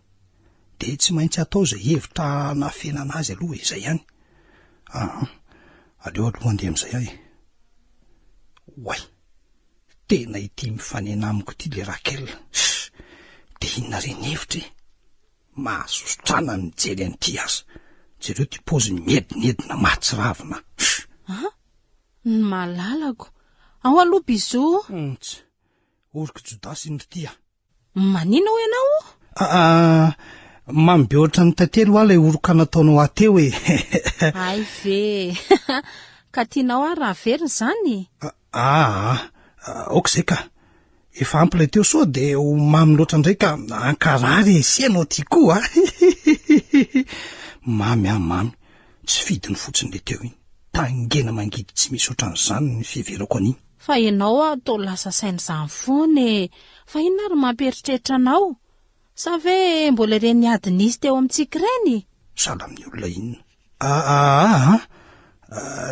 Dia tsy maintsy atao izay hevitra hanafenana azy aloha e, izay ihany. Aa, aleo aloha handeha amin'izay aho e. Oay, tena ity mifanena amiko ity le Raquel. Ss, dia inona re ny hevitra e? Mahasosotrana ny mijery an'ity aza. Jereo ity paoziny miedinedina mahatsiravina. Ss. An? Ny malalako. Ao aloha bisous. Nts, orok'i Jodasy iny ry ty a. Manina hoy ianao? Aa, mamy be ohatran'ny tantely hoa ilay oroka nataonao ahy teo e. Hay ve! Ka tianao ary raha averina izany? Aa, aoka izay ka. Efa ampy ilay teo sao dia ho mamy loatra indray ka hankarary e, sy ianao ty koa a. Mamy ah mamy, tsy fidiny fotsiny ilay teo iny. Tangena mangidy tsy misy ohatran'izany ny fiheverako an'iny. Fa ianao aho toa lasa saina izany foana e! Fa inona ary mampieritreritra anao? Sa ve mbola ireny ady nisy teo amintsika ireny? Sahala amin'ny olona inona? Aa,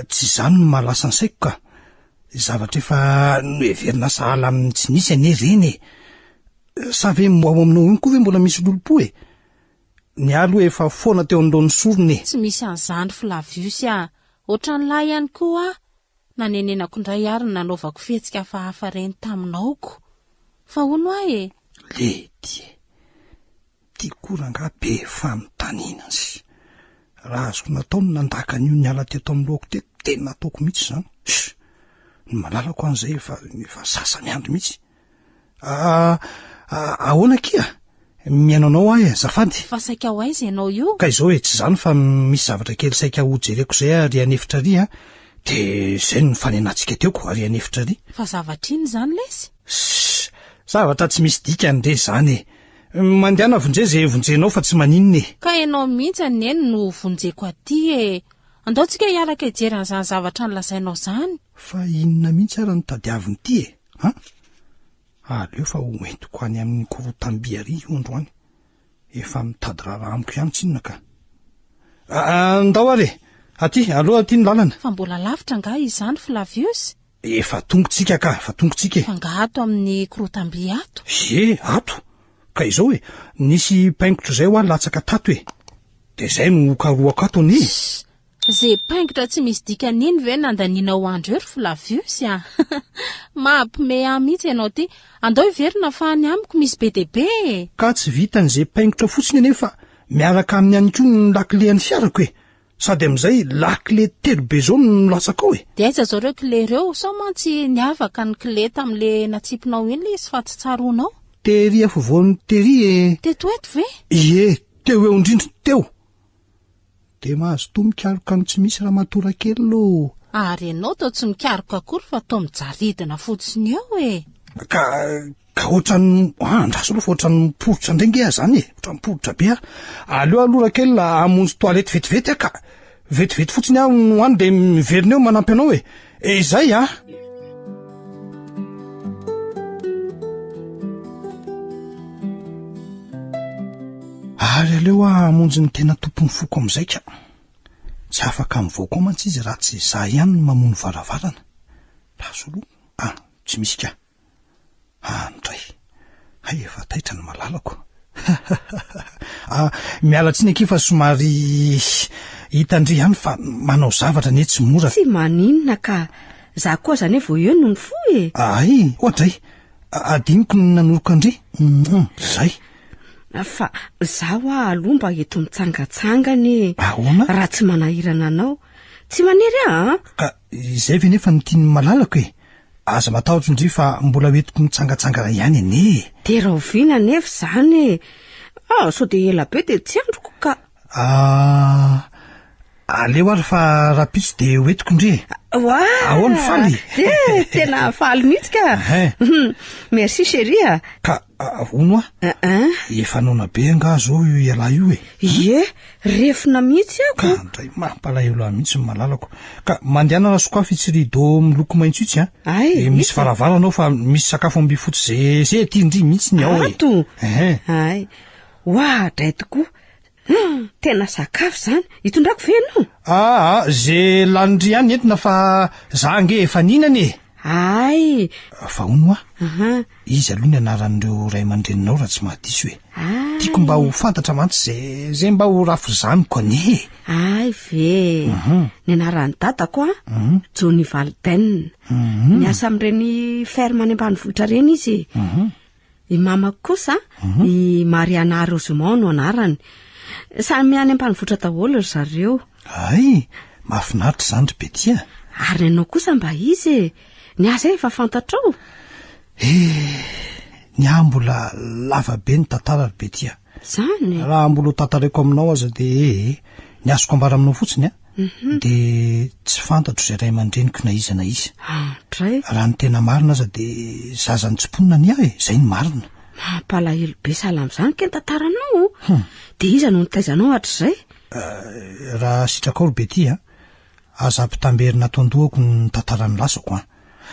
tsy izany no mahalasa ny saiko ka. Zavatra efa noheverina sahala amin'ny tsy nisy anie ireny e! Sa ve ao aminao iny koa ve mbola misy lolompo e? Ny ahy aloha efa foana teo anoloan'ny sorona e! Tsy misy an'izany Flavius a! Ohatran'ny lahy ihany koa aho. Nanenenako indray ary ny nanaovako fihetsika hafahafa ireny taminao ko. Fa hono hoa e? Lady e! Ty koa rangahy be fanontaniana sy. Raha azoko natao ny nandaka an'io niala teto amin'ny lohako teto dia nataoko mihitsy izany. Sh! Ny malalako an'izay efa efa sasa-miandry mihitsy. Ah, ahoana akia? Mihaino anao aho e, azafady. Fa saika ho aiza ianao io? Ka izao e, tsy izany fa misy zavatra kely saika ho jereko izay ary an'efitra ary an. Dia izay no nifanenantsika teo ko, ary an'efitra ary. Fa zavatra inona izany lesy? Ssss, zavatra tsy misy dikany re izany e. Mandehana vonjeo izay vonjenao fa tsy maninona e. Ka ianao mihitsy anie no vonjeko aty e. Andao tsika hiaraka hijery an'izany zavatra nolazainao izany. Fa inona mihitsy ary no tadiavin'ity e? An! Aleo fa ho entiko any amin'ny korotam-by ary io androany. Efa mitady raharaha amiko ihany tsinona ka. Andao ary e! Aty, aloha aty ny lalana. Fa mbola lavitra angaha izany Flavius? Efa tonga tsika ka, efa tonga tsika e. Fa angaha ato amin'ny korotam-by ato? Ie, ato. Ka izao e, nisy paingotra izay hoa latsaka tato e. Dia izay no hokarohako ato anie e. Ssss! Ze paingotra tsy misy dikany iny ve nandanianao andro eo ry Flavius a! Mampime ahy mihitsy ianao ty. Andao hiverina fa any amiko misy be dia be e! Ka tsy vitan' ze paingotra fotsiny anie fa miaraka aminy ihany koa ny lakile an'ny fiarako e! Sady amin'izay lakile telo be zao no milatsaka ao e! Dia aiza zao ireo kle ireo? Sao mantsy niavaka ny kle tamin'le natsipinao iny le izy fa tsy tsaroanao? Tery afovoany tery e! Teto eto ve? Ie, teo eo indrindra, teo! Dia mazotoa mikaroka ny tsy misy ramatoa Rakel ô! Ary ianao toa tsy mikaroka akory fa toa mijaridina fotsiny eo e! Ka ka ohatran'ny ah, andraso aloha fa ohatran'ny miporitra indray nge aho izany e! Ohatran'ny miporitra be aho. Aleo aloha Rakel hamonjy toilette vetivety aho ka! Vetivety fotsiny aho no any dia miverina eo manampy anao e! Izay an! Ary aleo aho hamonjy ny tena tompon'ny foko amin'izay ka. Tsy afaka mivoaka ao mantsy izy raha tsy izaho ihany no mamono varavarana. Lasa aloha. Ah, tsy misy ka. Any indray. Hay efa taitra ny malalako. Ah, miala tsiny akia fa somary hitan-dry ihany fa manao zavatra anie tsy mora. Tsy maninona ka. Za koa aza anie vao eo no nifoha e. Ay, oadray. Adinoko ny nanoroka an-dry. Zay. Fa za hoa aloha mba eto mitsangatsangana e. Ahoana? Raha tsy manahirana anao. Tsy manery ahy an. Ka izay ve nefa no tian'ny malalako e. Aza matahotra ndry fa mbola ho entiko mitsangatsangana ihany anie e. Dia rahoviana anefa izany e? Ah, sao dia ela be dia tsy andriko ka. Ah, aleo ary fa rahampitso dia ho entiko ndry e. Oa! Ahoana, faly? Eh, tena faly mihitsy ka. Ehe. Merci chérie a. Ka hono hoa, efa noana be angaha izao io ialahy io e? Ie, refona mihitsy aho ko. Ka ndray mampalahelo ahy mihitsy ny malalako. Ka mandehana raha sokafy itsy rideau miloko maitso itsy a. Ay, E, misy varavarana ao fa misy sakafo ambifotsy ze ze aty ndry mihitsy ny ao e. Ato? Ehe. Ay, oa dray tokoa. Hum, tena sakafo izany. Hitondrako ve ianao? Aa, ze lanin-dry ihany entina fa za ange efa nihinana e. Ay. Fa hono hoa, Aha. iza aloha ny anaran'ireo ray aman-dreninao raha tsy mahadiso e? Ay. Tiako mba ho fantatra mantsy ze ze mba ho rafozaniko anie e. Ay ve. Mhm. Ny anaran'ny dadako a, Mhm. Johnny Valden. Mhm. Miasa amin'ireny ferme any ambanivohitra ireny izy e. Mhm. I mamako kosa, i Mariana Rosemont no anarany. Samy any ambanivohitra daholo ry zareo. Hay, mahafinaritra izany ry Betty a! Ary ny anao kosa mba iza e? Ny ahy izay efa fantatrao. Eh, ny ahy mbola lava be ny tantara ry Betty a! Izany? Raha mbola ho tantaraiko aminao aza dia eh, ny azoko ambara aminao fotsiny a, dia tsy fantatro izay ray aman-dreniko na iza na iza. Andray. Raha ny tena marina aza dia zaza nitsiponina ny ahy e, izay no marina. Mampalahelo be sahala amin'izany kay ny tantaranao. Dia iza no nitaiza anao hatrizay? Raha sitrakao ry Betty a, aza ampitamberina ato an-dohako ny tantaran'ny lasako an.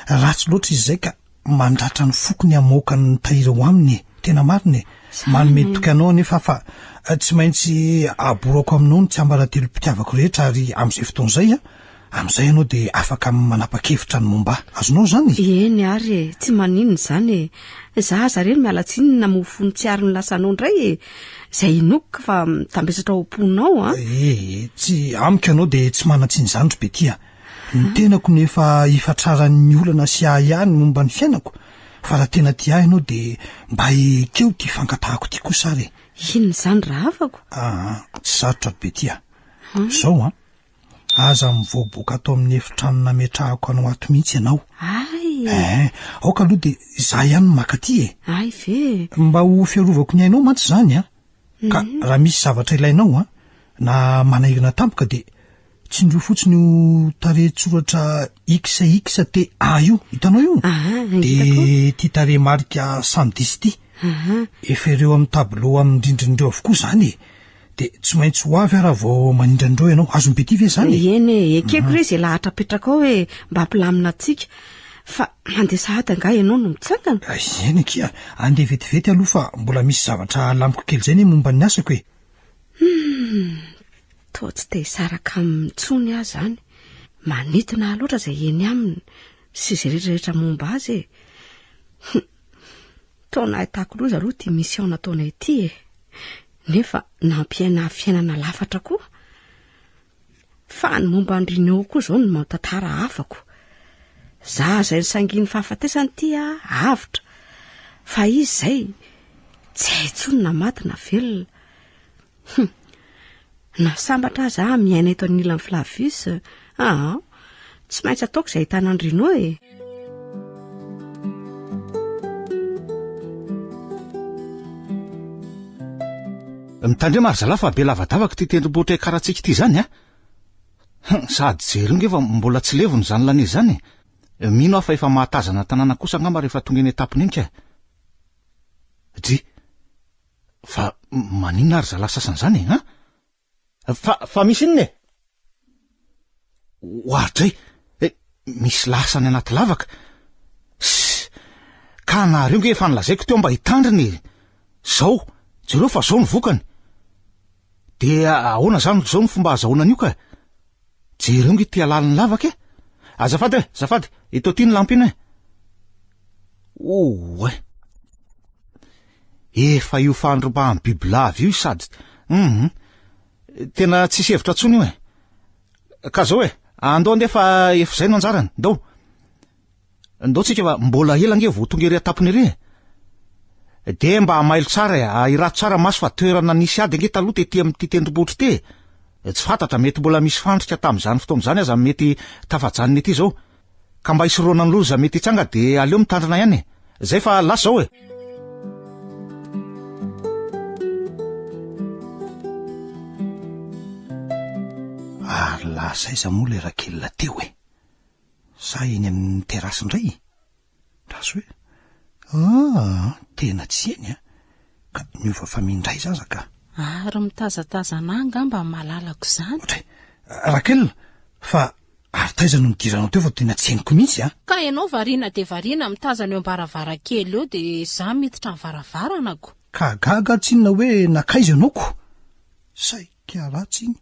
Ratsy loatra izy izay ka mandratra ny foko ny hamoaka ny tahiry ao aminy e! Tena marina e! Manome toky anao anefa aho fa tsy maintsy aborako aminao ny tsiambaratelom-pitiavako rehetra ary amin'izay fotoana izay an, amin'izay ianao dia afaka manapa-kevitra ny momba ahy. Azonao izany e? Eny ary e! Tsy maninona izany e! Za aza re no miala tsiny namoa fo ny tsiaro ny lasanao indray e! Izay inoako fa mitambesatra ao am-ponao an! E, tsy amiko ianao dia tsy manan-tsiny izany ry Betty a! Ny tenako no efa ifatraran'ny olana sy ahiahy ny momba ny fiainako, fa raha tena tia ahy ianao dia mba ekeo ity fangatahako ity kosa ary e! Inona izany rahavako? Aa, tsy sarotra ry Betty a! Izao an, aza mivoaboaka ato amin'ny efitrano nametrahako anao ato mihitsy ianao. Ay! Ee, aoka aloha dia izaho ihany no maka aty e! Ay ve? Mba ho fiarovako ny ainao mantsy izany an! Ka raha misy zavatra ilainao an, na manahirana tampoka dia tsindrio fotsiny io tarehin-tsoratra XXTA io, hitanao io? Dia ity tarehimarika 110 ity. Efa ireo amin'ny tableau amin'ny rindrina ireo avokoa izany e. Dia tsy maintsy ho avy aho raha vao manindry an'ireo ianao. Azon'i Betty ve izany e? Eny e, ekeko re izay lahatra apetrakao hoe mba hampilamina antsika. Fa mandeha sahady angaha ianao no mitsangana? Eny akia, andeha vetivety aloha fa mbola misy zavatra alamiko kely izay anie momba ny asako e. Hum, toa tsy te hisaraka aminy intsony aho izany. Manintona ahy loatra izay eny aminy sy izay rehetra rehetra momba azy e. Hum, toa nahitako loza aloha ity mission nataonay ity e. Nefa nampiaina ahy fiainana lafatra koa. Fa ny momba an-dry Neo koa izao no tantara hafako. Za izay nisangian'ny fahafatesana ity a, avotra. Fa izy izay, tsy hay intsony na maty na velona. Hum. Na sambatra aza aho miaina eto anilan'i Flavius, aa, tsy maintsy ataoko izay ahitana an-dry Neo e. Mitandrema ry zalahy fa be lavadavaka ity tendrombohitra iakarantsika ity izany a! Hum, sady jereo nge fa mbola tsy levona izany lanezy izany e! Mino aho fa efa mahatazana tanàna kosa angamba rehefa tonga eny an-tampony eny ka! Dry! Fa maninona ary zalahy sasany izany e, an? Fa, fa misy inona e? Oadray! Eh, misy lasa any anaty lavaka. Sss! Ka nareo nge efa nolazaiko teo mba hitandrina e! Zao, jereo fa zao ny vokany. Dia ahoana izany izao ny fomba ahazahoana an'io ka? Jereo nge ity halalin'ny lavaka e! Azafady e, azafady, eto aty ny lampy iny e! Oay! Efa io fandrobahan'ny bibilava io sady hum tena tsisy hevitra intsony io e! Ka zao e, andao andeha fa efa izay no anjarany, ndao! Ndao tsika fa mbola ela ange vao tonga ery an-tampony ery e! Dia mba mailo tsara e, ahirato tsara maso fa toerana nisy ady ange taloha tety amin'ity tendrombohitra ity e! Tsy fantatra, mety mbola misy fandrika tamin'izany fotoana izany aza mety tafajanona ety izao. Ka mba hisorohana ny loza mety hitsanga dia aleo mitandrina ihany e! Zay fa lasa izao e! Ary lasa aiza moa ilay Rakelina teo e? Sa eny amin'ny terrasse indray? Raso hoe, ah, tena tsy eny an! Ka niova famille indray zaza ka. Ary mitazatazana ahy angamba ny malalako izany. Ohatray, Raquel, fa ary taiza no nidiranao teo fa tena tsy henoko mihitsy an! Ka ianao variana dia variana mitazana eo am-baravarankely eo dia izaho miditra ny varavarana ko. Ka gaga aho tsinona hoe nankaiza ianao ko! Saika ratsy iny.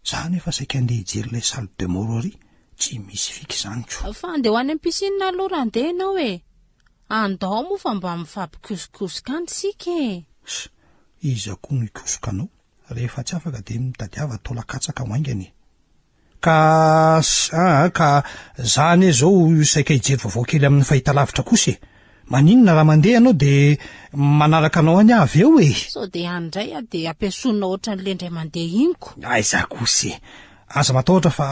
Za anefa saika andeha hijery ilay salle de mort ary, tsy misy fika izany ko. Fa andeha ho any am piscine aloha raha andeha ianao e! Andao moa fa mba mifampikosokosoka any isika e! Ss, iza koa no hikosoka anao? Rehefa tsy afaka dia mitadiava taolan-katsaka ho haingana e! Ka aa ka za anie zao saika hijery vaovao kely amin'ny fahitalavitra kosa e! Maninona raha mandeha ianao dia manaraka anao any aho avy eo e! Sao dia any indray aho dia ampiasoanao ohatran'ilay indray mandeha iny ko! Aiza kosa e! Aza matahotra fa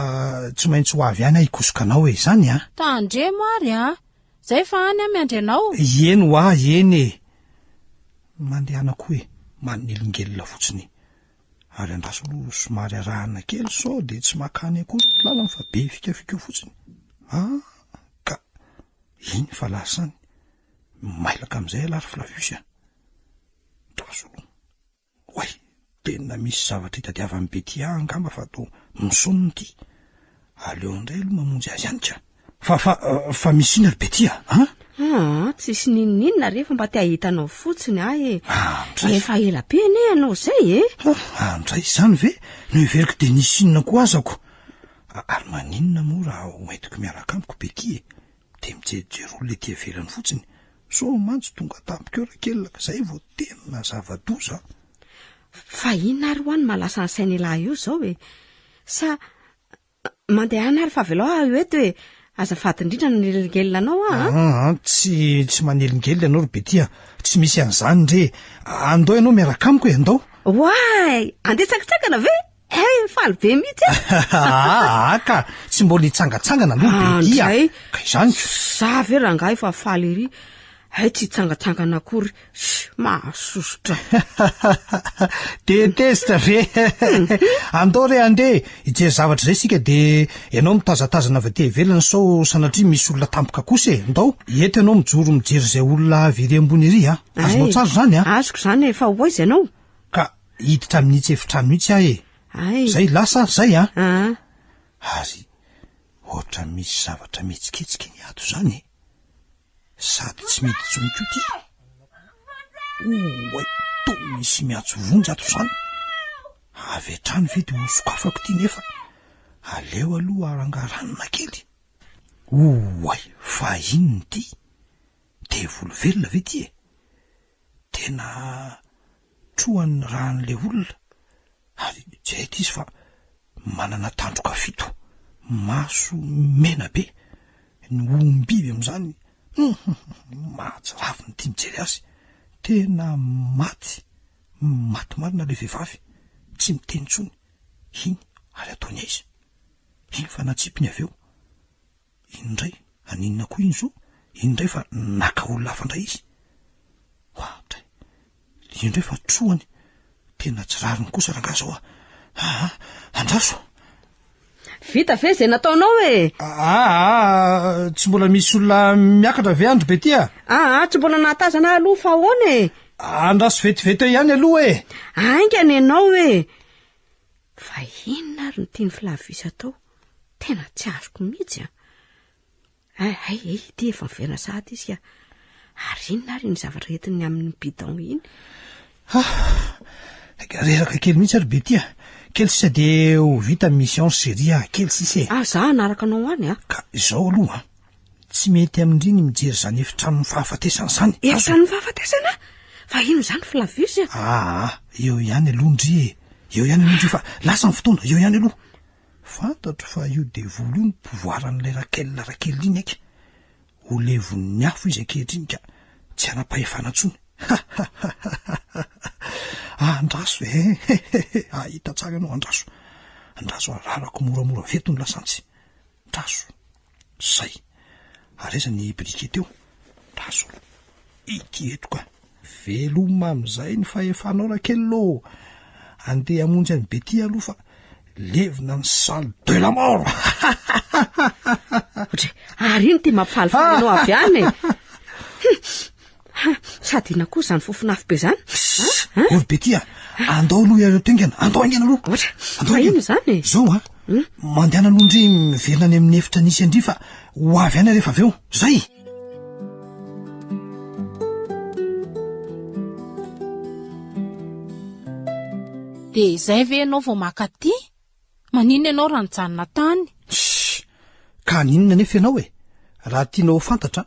tsy maintsy ho avy any aho hikosoka anao e! Izany an! Tandremo ary an! Zay fa any aho miandry anao! Eny hoa, eny e! Mandehana koa e! Manelingelina fotsiny. Ary andraso aloha somary arahana kely sao dia tsy makany akory ny lalana fa be fikafika eo fotsiny. Ah! Ka Iny fa lasa any. Mailaka amin'izay ialahy ry Flavius a! Andraso aloha. Oay, tena misy zavatra itadiavan'i Betty ahy angamba fa toa misaonina ity. Aleo indray aloha mamonjy azy any ka. Fa, fa, fa misy inona ry Betty a? An? Aa, tsisy n'inon'inona re fa mba te hahita anao fotsiny aho e. Andray. Efa ela be anie ianao izay e. Andray, izany ve? Noheveriko dia nisy inona koa azako. Ary maninona moa raha hoentiko miaraka amiko Betty e? Dia mijerijery olona ety ivelany fotsiny. Sao mantsy tonga tampoka eo Rakelina ka izay vao tena zava-doza an! Fa inona ary hoa no mahalasa ny sain'ialahy eo izao e? Sa mandehana ary fa avelao aho eo eto e! Azafady indrindra nanelingelina anao aho an! Aa, tsy, tsy manelingelina ianao ry Betty a! Tsy misy an'izany re! Andao ianao miaraka amiko e, andao! Oay! Andeha hitsangantsangana ve? Hay, faly be mihitsy aho. Aa ka, tsy mbola hitsangatsangana aloha Betty a. Andray. Ka izany ko. Za ve rangahy fa faly ery. Hay tsy hitsangatsangana akory. Sh, mahasosotra. Dia tezitra ve? Andao re andeha hijery zavatra izay isika dia ianao mitazatazana avy aty ivelany sao sanatria misy olona tampoka kosa e. Ndao, eto ianao mijoro mijery izay olona avy ery ambony ery a. Azonao tsara izany a. Azoko izany e, fa ho aiza ianao? Ka hiditra amin'itsy efitrano itsy aho e. Ay. Zay lasa aho zay an. Aa. Ary ohatra misy zavatra mihetsiketsika eny ato izany e. Sady tsy mety intsony koa ity. Oay, toa misy miantso vonjy ato izany. Avy hatrany ve dia hosokafako ity nefa aleo aloha arangaranina kely. Oay, fa inona ity? Devoly velona ve ity e? Tena trohan'ny ràn'ilay olona ary jereko izy fa manana tandroka fito, maso mena be, ny hohom-biby amin'izany hum mahatsiravina ity mijery azy, tena maty, maty marina ilay vehivavy, tsy miteny intsony, iny ary ataony aiza? Iny fa natsipiny avy eo. Iny indray, haninona koa iny zo? Iny indray fa naka olona hafa indray izy. Oadray. Iny indray fa trohany. Tena tsy rariny kosa rangahy zao a. Aa, andraso. Vita ve izay nataonao e? Aa, tsy mbola misy olona miakatra ve andry Betty a? Aa, tsy mbola nahatazana ahy aloha fa ahoana e? Andraso vetivety eo ihany aloha e. Haingana ianao e. Fa inona ary no tian'i Flavius atao? Tena tsy azoko mihitsy an! Hay, hay, hay, ity efa miverina sahady izy ka. Ary inona ary iny zavatra entiny amin'ny bidon iny? Ah! Reraka kely mihitsy ary Betty a. Kely sisa dia ho vita ny mission chérie a, kely sisa e. Ah, za hanaraka anao any a. Ka izao aloha an, tsy mety amin-dry ny mijery izany efitranon'ny fahafatesana izany. Efitranon'ny fahafatesana? Fa inona izany Flavius a? Aa, eo ihany aloha ndry e. Eo ihany aloha ndry fa lasa ny fotoana, eo ihany aloha. Fantatro fa io devoly io no pouvoir-n'ilay Raquel Raquel iny aika. Ho levon'ny afo izy ankehitriny ka tsy hanam-pahefana intsony. Andraso e! Hahita tsara ianao, andraso. Andraso ararako moramora avy eto ny lasantsy. Andraso. Zay. Ary aiza ny briquet teo? Andraso aloha. Ity eto ka. Veloma amin'izay ny fahefanao Raquel ô! Andeha hamonjy an'i Betty aloha fa levona ny salle de la mort! Ohatry, ary ino ty mampifalifaly anao avy any e? Sady inona koa izany fofon'afo be izany? Ô ry Betty a! Andao aloha iareo tingana, andao haingana aloha! Ohatry, fa inona izany e? Izao a, mandehana aloha ndry miverina any amin'ny efitra nisy an-dry fa ho avy any aho rehefa avy eo. Zay! Dia izay ve ianao vao maka aty? Maninona ianao raha nijanona tany? Shh! Ka haninona anefa ianao e? Raha tianao ho fantatra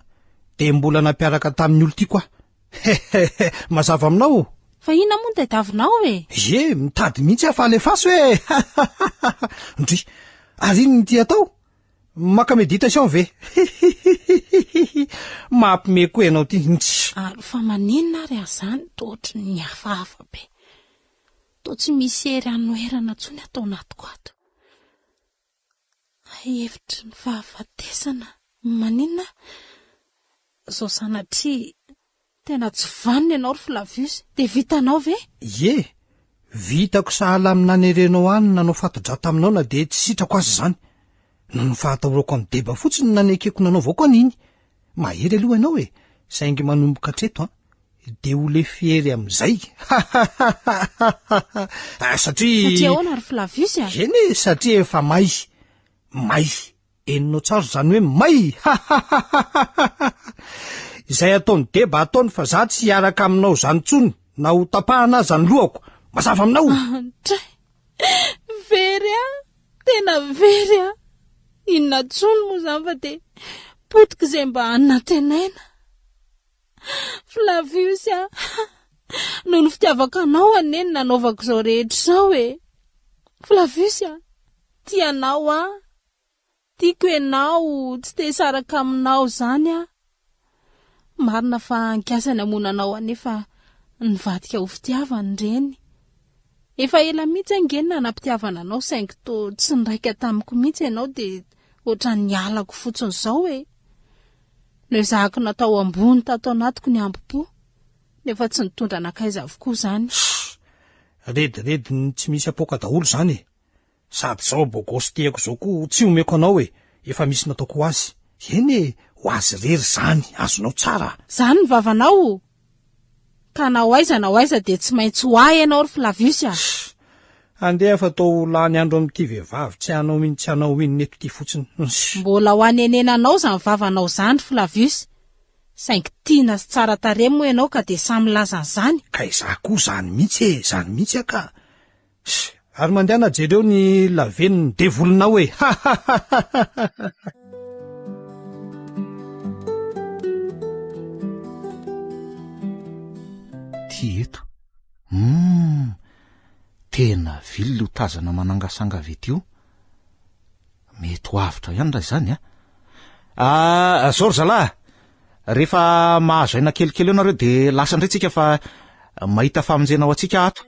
dia mbola nampiaraka tamin'ny olon-tiako aho. Hehehe! Mazava aminao? Fa inona moa no tadiavinao e? Ie, mitady mihitsy aho fa alefaso e! Ndry! Ary inona ity atao? Maka méditation ve? Hihihihihi! Mampime koa ianao ity, ntsy! Ary fa maninona ary aho izany toa ohatry ny hafahafa be? Toa tsy misy hery hanoherana intsony ato anatiko ato. Hay hevitry ny fahafatesana, maninona? Zao sanatria tena tsy vanona ianao ry Flavius, dia vitanao ve? Ie, vitako sahala amin'ny nanerenao ahy ny nanao fati-drà taminao na dia tsy sitrako aza izany. Noho ny fahatahorako an'i Deba fotsiny no nanekeko nanaovako an'iny. Mahery aloha ianao e, saingy manomboka hatreto an, dia ho lefy hery amin'izay. Hahahahaha! Satria. Satria ahoana ry Flavius a? Eny e, satria efa may. May. Henonao tsara izany hoe may! Hahahahaha! Izay ataon'i Deba ataony fa za tsy hiaraka aminao izany intsony na ho tapahana aza ny lohako. Mazava aminao? Andray! Very aho! Tena very aho! Inona intsony moa izany fa dia potika izay mba nantenaina. Flavius a! Noho ny fitiavako anao anie no nanaovako izao rehetra izao e! Flavius a! Tia anao aho, tiako ianao, tsy te hisaraka aminao izany aho. Marina fa nikasa ny hamono anao anefa nivadika ho fitiavana ireny. Efa ela mihitsy ange no nanam-pitiavana anao saingy toa tsy niraika tamiko mihitsy ianao dia ohatran'ny nialako fotsiny izao e! Noezahako natao ambony tato anatiko ny hambom-po, nefa tsy nitondra nankaiza avokoa izany. Shh! Rediredin'ny tsy misy apoaka daholo izany e! Sady izao bogosy tiako izao koa tsy omeko anao e! Efa misy nataoko ho azy. Eny e! Ho azy irery izany, azonao tsara. Izany ny vavanao o! Ka na ho aiza na ho aiza dia tsy maintsy ho ahy ianao ry Flavius a! Shh! Andeha fa toa ho lany andro amin'ity vehivavy tsy hanao inn tsy hanao inn eto ity fotsiny. Shh! Mbola ho hanenenanao izany vavanao izany ry Flavius. Saingy tiana sy tsara tarehy moa ianao ka dia samy milaza an'izany. Ka izaho koa izany mihitsy e! Izany mihitsy aho ka! Shh! Ary mandehana jereo ny lavenon'ny devolinao e! Hahahahaha! Ty eto. Humm! Tena vily io tazana manangasanga avy ety io. Mety ho avotra ihany raha izany a. Ah, zao ry zalahy. Rehefa mahazo aina kelikely eo nareo dia lasa indray tsika fa mahita famonjena ho antsika ato.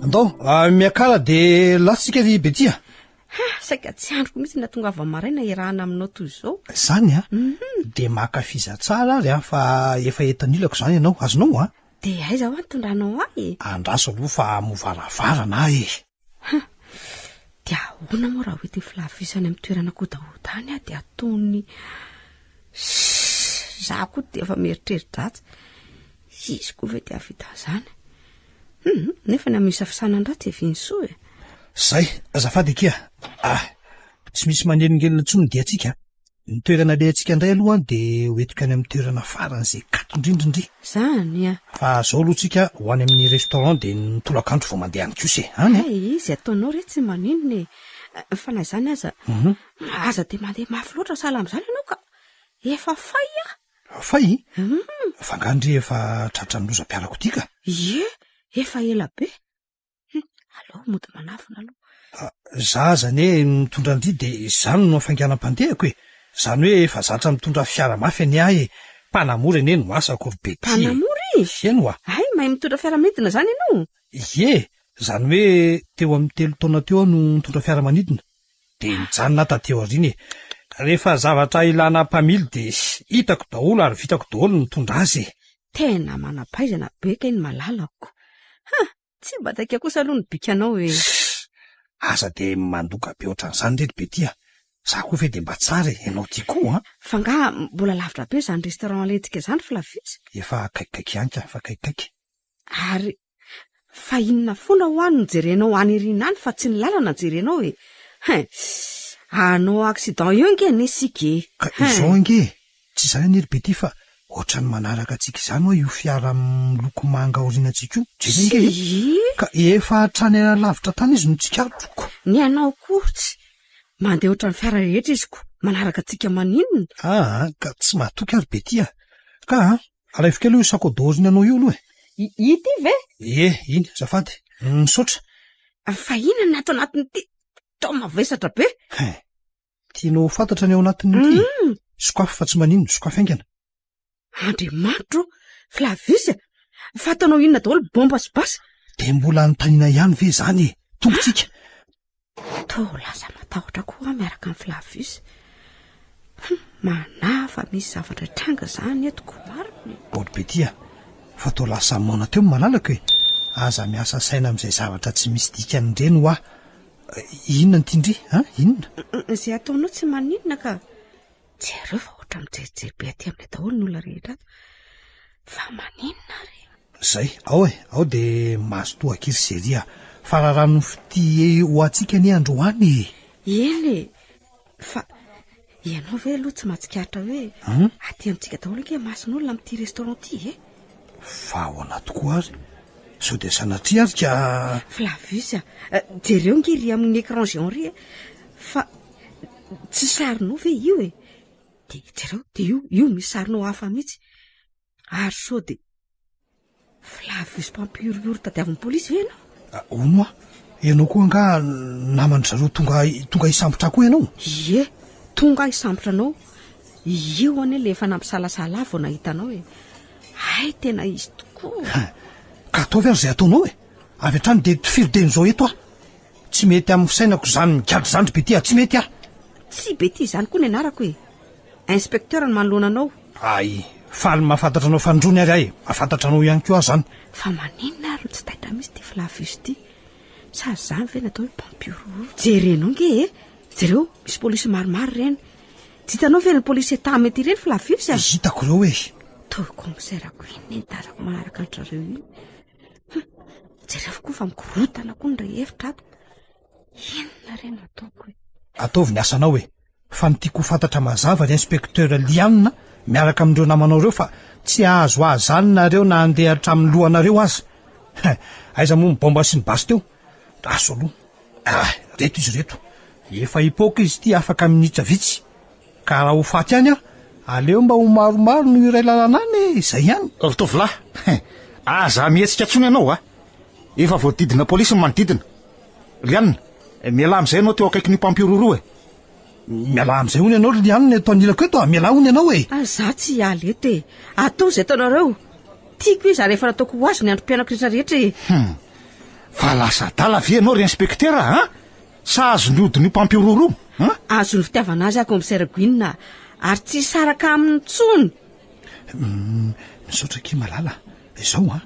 Andao, ah, miakara dia lasa tsika ry Betty a. Ha, saika tsy andriko mihitsy ny hatongavan'ny maraina hiarahana aminao toy izao. Izany a? Dia makafiza tsara ary an, fa efa eto anilako izany ianao, azonao an? Dia aiza hoa nitondranao ahy e? Andraso aloha fa hamoa varavarana aho e. Ha, dia ahoana moa raha hoentin'i Flavius any amin'ny toerana kodahoda any aho dia ataony... Shh, izaho koa dia efa mieritreri-dratsy. Izy koa ve dia hahavita an'izany? Hum, nefa ny amin'ny isafisanan-dratsy e Vinisoa e. Zay, azafady akia. Ah, tsy misy manelingelina intsony ny diantsika. Ny toerana alehantsika indray aloha an dia ho entiko any amin'ny toerana faran'izay kanto indrindra ndry. Zany a! Fa zao aloha tsika ho any amin'ny restaurant dia ny tolakandro vao mandeha any kosa e! Any an! Hay, izay ataonao re tsy maninona e! Fa na izany aza, aza dia mandeha mafy loatra sahala amin'izany ianao ka! Efa fay aho! Fay? Fa angaha ndry efa tratran'ny lozam-piarakodia ka? Ie, efa ela be! Hum, aleo mody manafina aloha. Ah, za aza anie mitondra an-dry dia izany no hafainganam-pandehako e! Izany hoe efa zatra mitondra fiara mafy anie aho e! Mpanamory anie no asako ry Betty e! Mpanamory? Eny oa! Hay, mahay mitondra fiaramanidina izany ianao? Ie! Izany hoe teo amin'ny telo taona teo aho no nitondra fiaramanidina. Dia nijanona aho taty aoriana e! Rehefa zavatra ilana mpamily dia hitako daholo ary vitako daholo ny mitondra azy e! Tena manam-pahaizana be kay ny malalako. Ha! Tsy mba taika kosa aloha ny bikanao e! Sss! Aza dia mandoka be ohatran'izany re ry Betty a! Za koa ve dia mba tsara e! Ianao ty koa an! Fa angaha mbola lavitra be izany restaurant alentsika izany Flavius? Efa akaikikaiky ihany ka, efa akaikikaiky. Ary fa inona foana hoa no jerenao any aoriana any fa tsy ny lalana jerenao e! Hein! Hanao accident eo ange anie isika e! Ka izao ange e! Tsy izany anie ry Betty fa ohatran'ny manaraka antsika izany hoa io fiara miloko manga aorianantsika io. Jereo ange e! Ka efa hatrany alavitra tany izy no tsikaritro. Ny anao koa tsy mandeha ohatran'ny fiara rehetra izy ko manaraka antsika maninona? Aa ka tsy mahatoky aho ry Betty a! Ka a! Alaivo kely io sac à dos aoriananao io aloha e! Ity ve? Ie, iny, azafady. Misaotra. Fa inona ny ato anatin'ity? Toa mavesatra be. Hein! Tianao ho fantatra ny ao anatin'ity? Sokafy fa tsy maninona, sokafy haingana. Andriamanitro ô! Flavius a! Fa ataonao inona daholo bomba sy basy? Dia mbola anontaniana ihany ve izany e? Tonga tsika. Toa lasa matahotra koa aho miaraka amin'i Flavius. Hum, manahy fa misy zavatra hitranga izany eto ko marina e. Paoly Betty a! Fa toa lasa maona teo ny malalako e! Aza miasa saina amin'izay zavatra tsy misy dikany ireny hoa. Inona ny tian-dry an? Inona? Izay ataonao tsy maninona ka. Jereo fa ohatra mijerijery be aty aminay daholo ny olona rehetra ato. Fa maninona ary? Zay, ao e, ao dia mazotoa akia ry Zery a. Fararano fitia ho antsika anie androany e. Eny e, fa ianao ve aloha tsy mahatsikaritra hoe aty amintsika daholo ange mason'olona amin'ity restaurant ity e? Fa ahoana tokoa ary? Sao dia sanatria ary ka... Flavius a, jereo ange ery amin'ny écran géant ery e, fa tsy sarinao ve io e? Dia jereo, dia io, io misy sarinao hafa mihitsy. Ary sao dia Flavius mpampihorohoro tadiavin'ny polisy ve ianao? Ah, hono aho, ianao koa angaha naman-dry zareo tonga tonga hisambotra ahy koa ianao? Ie, tonga aho hisambotra anao. Io anie ilay efa nampisalasala ahy vao nahita anao e. Hay tena izy tokoa. Ka ataovy ary izay ataonao e. Avy hatrany dia tifiro dieny izao eto aho. Tsy mety amin'ny fisainako izany migadra izany ry Betty a, tsy mety aho. Tsy Betty izany koa ny anarako e. Inspecteur no manoloana anao. Hay, faly mahafantatra anao fanindroany ary aho e, mahafantatra anao ihany koa aho izany. Fa maninona ary no tsy taitra mihitsy ity Flavius ity? Sa izany ve no atao hoe mpampihorohoro? Jerenao ange e! Jereo, misy polisy maromaro ireny. Tsy hitanao ve ireny polisy état mety ireny Flavius a? Hitako ireo e! Toa commissaire-ko iny ny tazako manaraka an-dry zareo iny. Hum, jereo koa fa mikorontana koa ny rehetra ato. Inona re no ataoko e? Ataovy ny asanao e! Fa ny tiako ho fantatra mazava ry inspecteur Liana miaraka amin'ireo namanao ireo fa tsy hahazo ahy izany nareo na handeha hatramin'ny lohanareo aza. Hein, aiza moa ny baomba sy ny basy teo? Aso aloha. Ah, reto izy ireto. Efa hipoaka izy ity afaka minitra vitsy. Ka raha ho faty ihany aho, aleo mba ho maromaro no iray lalana any e, izay ihany. Ry tovolahy, hein, aza mihetsika intsony ianao a! Efa voadidina polisy ny manodidina. Liana, mialà amin'izay ianao teo akaikin'io mpampihorohoro e! Mialà amin'izay hono ianao ry Liana eto anilako eto a! Mialà hono ianao e! Ah, za tsy hiala eto e! Ataovy izay ataonareo! Tiako izy ary efa nataoko ho azy ny androm-piainako rehetra rehetra e! Hum! Fa lasa adala ve ianao ry inspektera a? Sa azon'ny hodin'io mpampihorohoro io? Azon'ny fitiavana azy aho commissaire Gwyn a! Ary tsy hisaraka aminy intsony! Hum! Misaotra akia Malala! Izao an!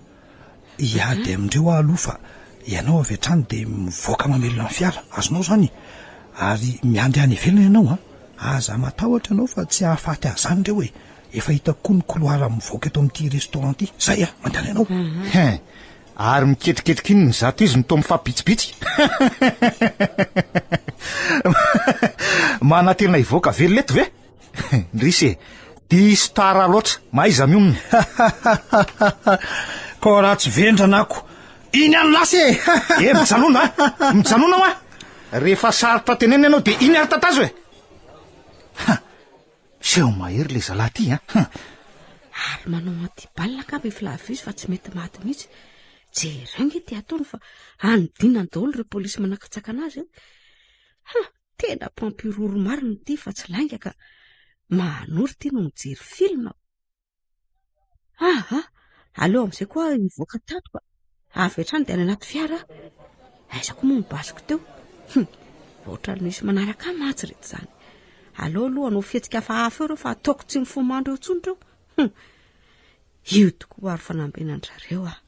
Hiady amin-dreo aho aloha fa ianao avy hatrany dia mivoaka mamelona ny fiara. Azonao izany? Ary miandry any ivelany ianao an! Aza matahotra ianao fa tsy hahafaty ahy izany ireo e! Efa hitako koa ny couloir mivoaka eto amin'ity restaurant ity. Izay an! Mandehana ianao. Hein! Ary miketriketrika iny ny zato izy no toa mifampibitsibitsika. Manantena hivoaka velona eto ve? Ndrisy e! Diso tara loatra, mahaiza mionona. Koa raha tsy vendrana ako, iny any lasa e! E, mijanona a! Mijanona hoa! Rehefa sarotra tenenina ianao dia iny ary tatazo e! Ha! Seho mahery ilay zalahy ity an! Ary manao anti-balle angamba i Flavius fa tsy mety maty mihitsy. Jereo ange ity ataony fa anodinany daholo ireo polisy manakatsakana azy. Ha! Tena mpampihorohoro marina ity fa tsy lainga ka. Manoro ity no mijery film. Aha, aleo amin'izay koa hivoaka tato ka. Avy hatrany dia any anaty fiara aho. Aiza koa moa ny basiko teo? Hum, ohatran'ny misy manaraka ahy mantsy ireto izany. Aleo aloha hanao fihetsika hafahafa eo ireo fa ataoko tsy mifoha mandry eo intsony ireo. Hum, io tokoa ary fanambenan-dry zareo ah.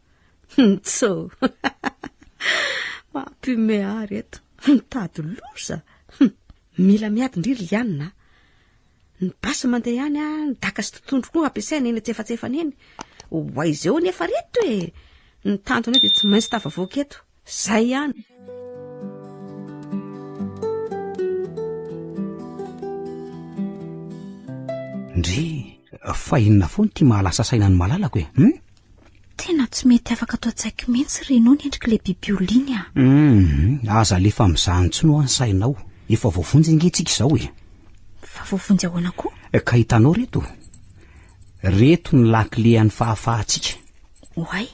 Ntsô! Mampihomehy ahy reto. Mitady loza. Mila miady ndry ry Liana a. Ny basy mandeha ihany a, ny daka sy totohondry koa ampiasaina eny antsefatsefany eny. Ho aiza eo anefa reto e! Ny tanjona dia tsy maintsy tafavoaka eto. Zay ihany. Ndry, fa inona foana ity mahalasa saina ny malalako e? Hum? Tena tsy mety afaka ato an-tsaiko mihitsy ry Reno ny endrik'ilay biby olona iny a. Hum, aza alefa amin'izany intsony hoa ny sainao. Efa voavonjy ange tsika izao e. Fa voavonjy ahoana koa? Ka hitanao reto? Reto ny lakile an'ny fahafahantsika. Oay,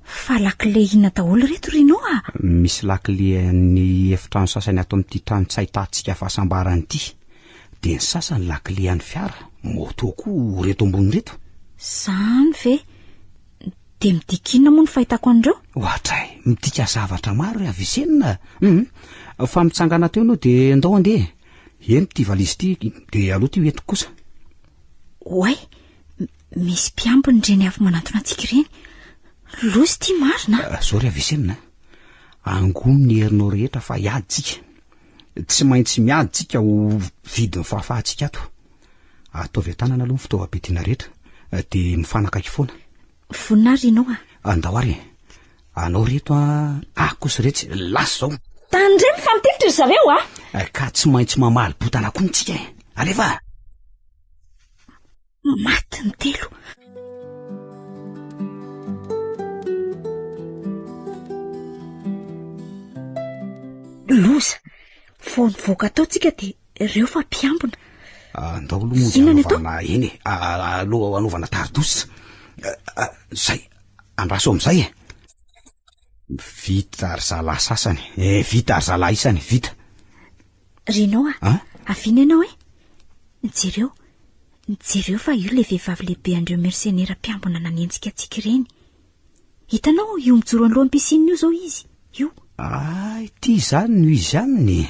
fa lakile inona daholo ireto Reno a? Misy lakile an'ny efitrano sasany ato amin'ity trano tsy ahitantsika fahasambarana ity. Dia ny sasany lakile an'ny fiara, moto koa ireto ambony ireto. Izany ve? Dia midika inona moa ny fahitako an'ireo? Ohatray, midika zavatra maro ry Avicenna. Hum, fa mitsangana teo ianao dia ndao andeha. Ento ity valizy ity, dia aleo ity ho entiko kosa. Oay, misy mpiambina ireny avy manantona antsika ireny. Loza ity marina a! Zao ry Avicenna, angony ny herinao rehetra fa hiady tsika. Tsy maintsy miady tsika ho vidin'ny fahafahantsika ato. Ataovy an-tanana aloha ny fitaovam-piadiana rehetra, dia mifanakaiky foana. Vonona ary ianao a! Andao ary e! Anao reto a, ahy kosa retsy, lasa izao. Tandremo fa mitifitra ry zareo a! Ka tsy maintsy mamaly botana koa tsika e! Alefa! Maty ny telo. Loza! Vao nivoaka tao tsika dia ireo fa mpiambina. Andao aloha mody Inona ny atao? hanaovana eny e, aloha hanaovana tari-dosa. Zay, andraso amin'izay e. Vita ry zalahy sasany, eh, vita ry zalahy isany, vita. Renao a, An? aviana ianao e. Jereo, jereo fa io ilay vehivavy lehibe an'ireo mersenera mpiambina nanenjika antsika ireny. Hitanao io mijoro anoloan'ny piscine io izao izy, io. Ah, ity izany no izy aminy.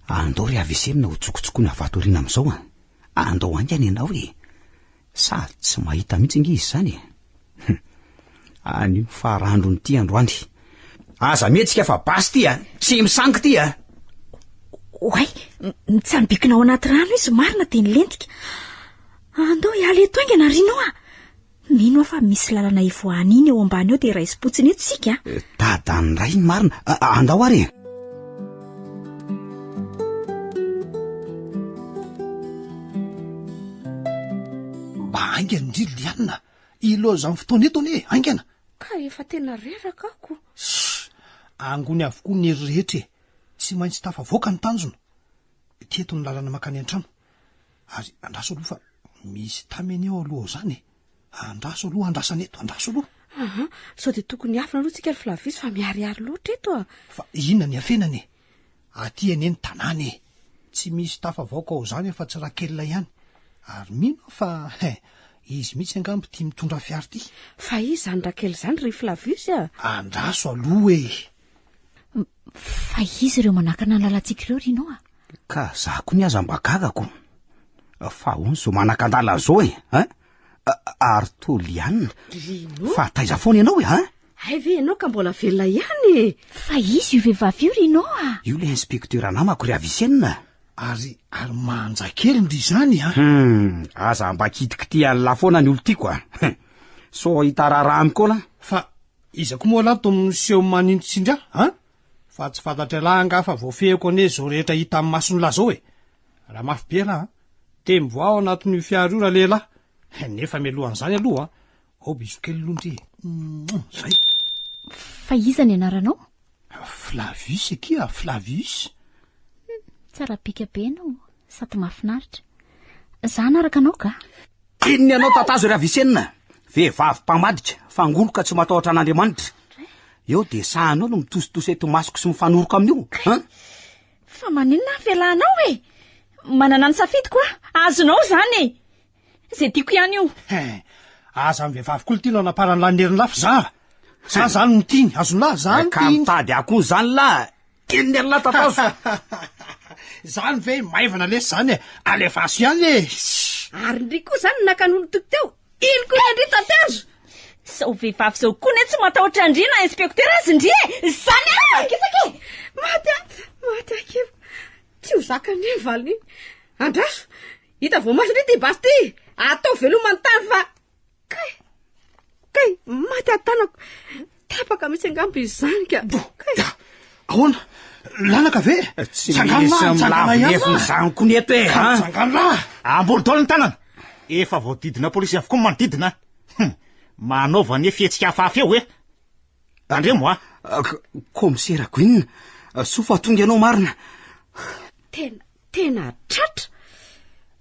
Andao ry AVC-na ho tsokotsokoina vato aoriana amin'izao an. Andao haingana ianao e. Sady tsy mahita mihitsy ange izy izany e. Hum. Anio farandrony ity androany. Aza mihetsika fa basy ity a! Tsy misangy ity a! Oay, mitsambikina ao anaty rano izy marina dia nilentika. Andao hiala eto haingana Rino a! Mino aho fa misy lalana hivoahana iny eo ambany eo dia raisim-potsiny eto isika a! Dadan'ny ray iny marina. Andao ary e! Mba haingana ndry Liana, ilaozan'ny fotoana eto anie e, haingana. Ka efa tena reraka aho ko. Ssss, angony avokoa ny hery rehetra e, tsy maintsy tafavoaka ny tanjona. Ity eto ny lalana mankany an-trano. Ary andraso aloha fa misy tamy anie ao aloha ao izany e. Andraso aloha, andrasana eto, andraso aloha. Aha, sao dia tokony hiafina aloha tsika ry Flavis fa miharihary loatra eto a. Fa inona ny hiafenana e? Aty anie ny tanàna e! Tsy misy tafavoaka ao izany afa-tsy Raquel ihany. Ary mino aho fa he, izy mihitsy angamba ity mitondra fiara ity. Fa iza izany Raquel izany ry Flavius a? Andraso aloha e! Fa iza ireo manakana ny lalantsika ireo ry Noa? Ka za koa ny aza mba gaga ko. Fa ahoana izao manakan-dalana izao e? Hein? Ary toa Liana. Rino. Fa taiza foana ianao e, hein? Hay ve ianao ka mbola velona ihany e? Fa iza io vehivavy io ry Noa? Io ilay inspecteur namako ry Avicenne. Ary ary manja kely ndry izany a! Hum, aza mba kitikitihan'lah foana ny olon-tiako a! Sao hahita raharaha amiko eo lah. Fa iza koa moa lah to miseho manintsindry ahy an? Fa tsy fantatr'ialahy angaha fa voafehiko anie izao rehetra hita amin'ny mason'lah izao e! Raha mafy be ialahy an! Te mivoaha ao anatin'io fiara io ralehilahy. Nefa mialohan'izany aloha an! Ao bisous kely aloha ndry e! Zay! Fa iza ny anaranao? Flavius akia, Flavius! Tsara bika be ianao sady mahafinaritra. Za hanaraka anao ka. Inona ianao tatazo ry Avicenna? Vehivavy mpamadika, fangoloka tsy matahotra an'Andriamanitra. Eo dia sahanao no mitositosy eto masoko sy mifanoroka amin'io, an? Fa maninona aho fialanao e? Manana ny safidiko aho, azonao izany e! Izay tiako ihany io. Hein, aza ny vehivavy koa ity no anaparan'ny lahy ny herin'ny lahy fa za, za zany no tiany, azon'ny lahy, za no Ka tiany. mitady akoho izany lahy, inona ery lahy tatazo? Zany ve maivana lesy zany e, alefaso ihany e. Ary ndry koa zany naka ny olon-tiako teo, iny koa ny an-dry tatazo. Zao vehivavy zao koa ne tsy matahotra an-dry na inspecteur aza ndry e! Zany aho makisaka e! Maty aho, maty aho kely. Tsy ho zaka ndry ny valiny iny. Andraso, hita voamaso ndry ity basy ity. Ataovy veloma ny tany fa kay! Kay, maty aho tanako. Tapaka mihitsy angamba izany ka. Kay. Ahoana? Lanaka ve? Tsy misy milavo lefona izany koa ny eto e. Tsangano lahy. Ambory daholo ny tanana. Efa voadidina polisy avokoa ny manodidina. Hum, manaova anie fihetsika hafahafa eo e. Tandremo a. Kaomisera Gwyn, soa fa tonga ianao marina. Tena, tena tratra.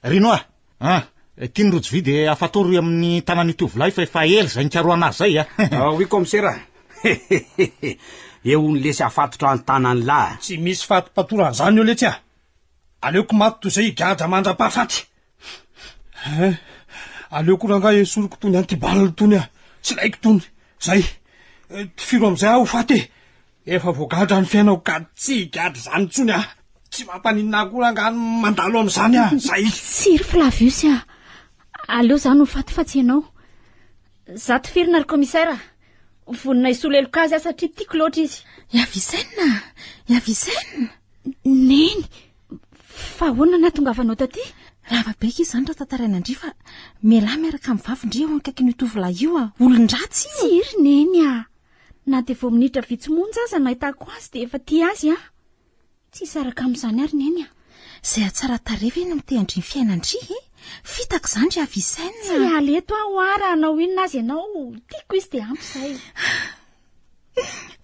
Rino a! Ah, ity ny rojo vy dia afatory amin'ny tanan'io tovolahy fa efa ela izay nikarohana azy izay a. Ah oui kaomisera. Eo ny lesy afatotra ny tanan'ny lahy. Tsy misy fatipatorana izany eo letsy a! Aleoko maty toy izay higadra mandra-pahafaty. Hein, aleoko rangahy esoriko tony anti-balle tony a! Tsy ilaiko tony. Zay. Tifiro amin'izay aho ho faty e! Efa voagadra ny fiainako ka tsy higadra izany intsony aho. Tsy mampaninona ahy koa rangahy ny mandalo amin'izany a! Zay. Tsia ry Flavius a! Aleo izaho no ho faty fa tsy ianao. Za tifirina ry commissaire a! Vonona hisolo heloka azy aho satria tiako loatra izy. I Avicenne! I Avicenne! Neny! Fa ahoana no nahatongavanao taty? Lava be akia izany raha tantaraina an-dry fa mialà miaraka amin'ny vavin-dry eo akaikin'io tovolahy io a! Olon-dratsy io! Tsia ry Neny a! Na dia vao minitra vitsy monja aza no nahitako azy dia efa tia azy aho. Tsy hisaraka amin'izany ary Neny a! Izay hatsara-tarehy ve no mitehan-dry ny fiainan-dry e? Fitaka izany ry Avicenne a! Tsy hiala eto aho hoa raha hanao inona aza ianao, tiako izy dia ampy izay.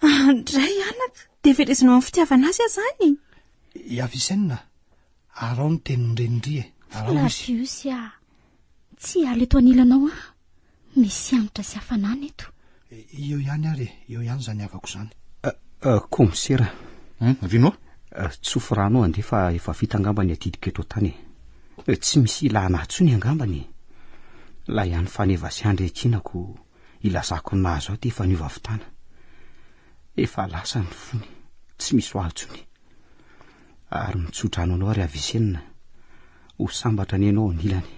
Andray anaka, dia verezinao amin'ny fitiavana azy aho izany? I Avicenne, araho ny tenin'ny renin-dry e! Araho izy. Flavius a! Tsy hiala eto anilanao aho. Misy hanitra sy hafanana eto. Eo ihany ary e, eo ihany izany havako izany. Kaomisera. Vino? Tsofy rano andeha fa efa vita angamba ny adidiko eto an-tany e. Tsy misy ilana ahy intsony angambany e. Ilay hany faneva sy andry ankinako ilazako ny nahazo ahy dia efa niova fitana. Efa lasa ny fony, tsy misy ho ahy intsony. Ary mitsodrano anao ary Avicenna. Ho sambatra anie ianao anilany.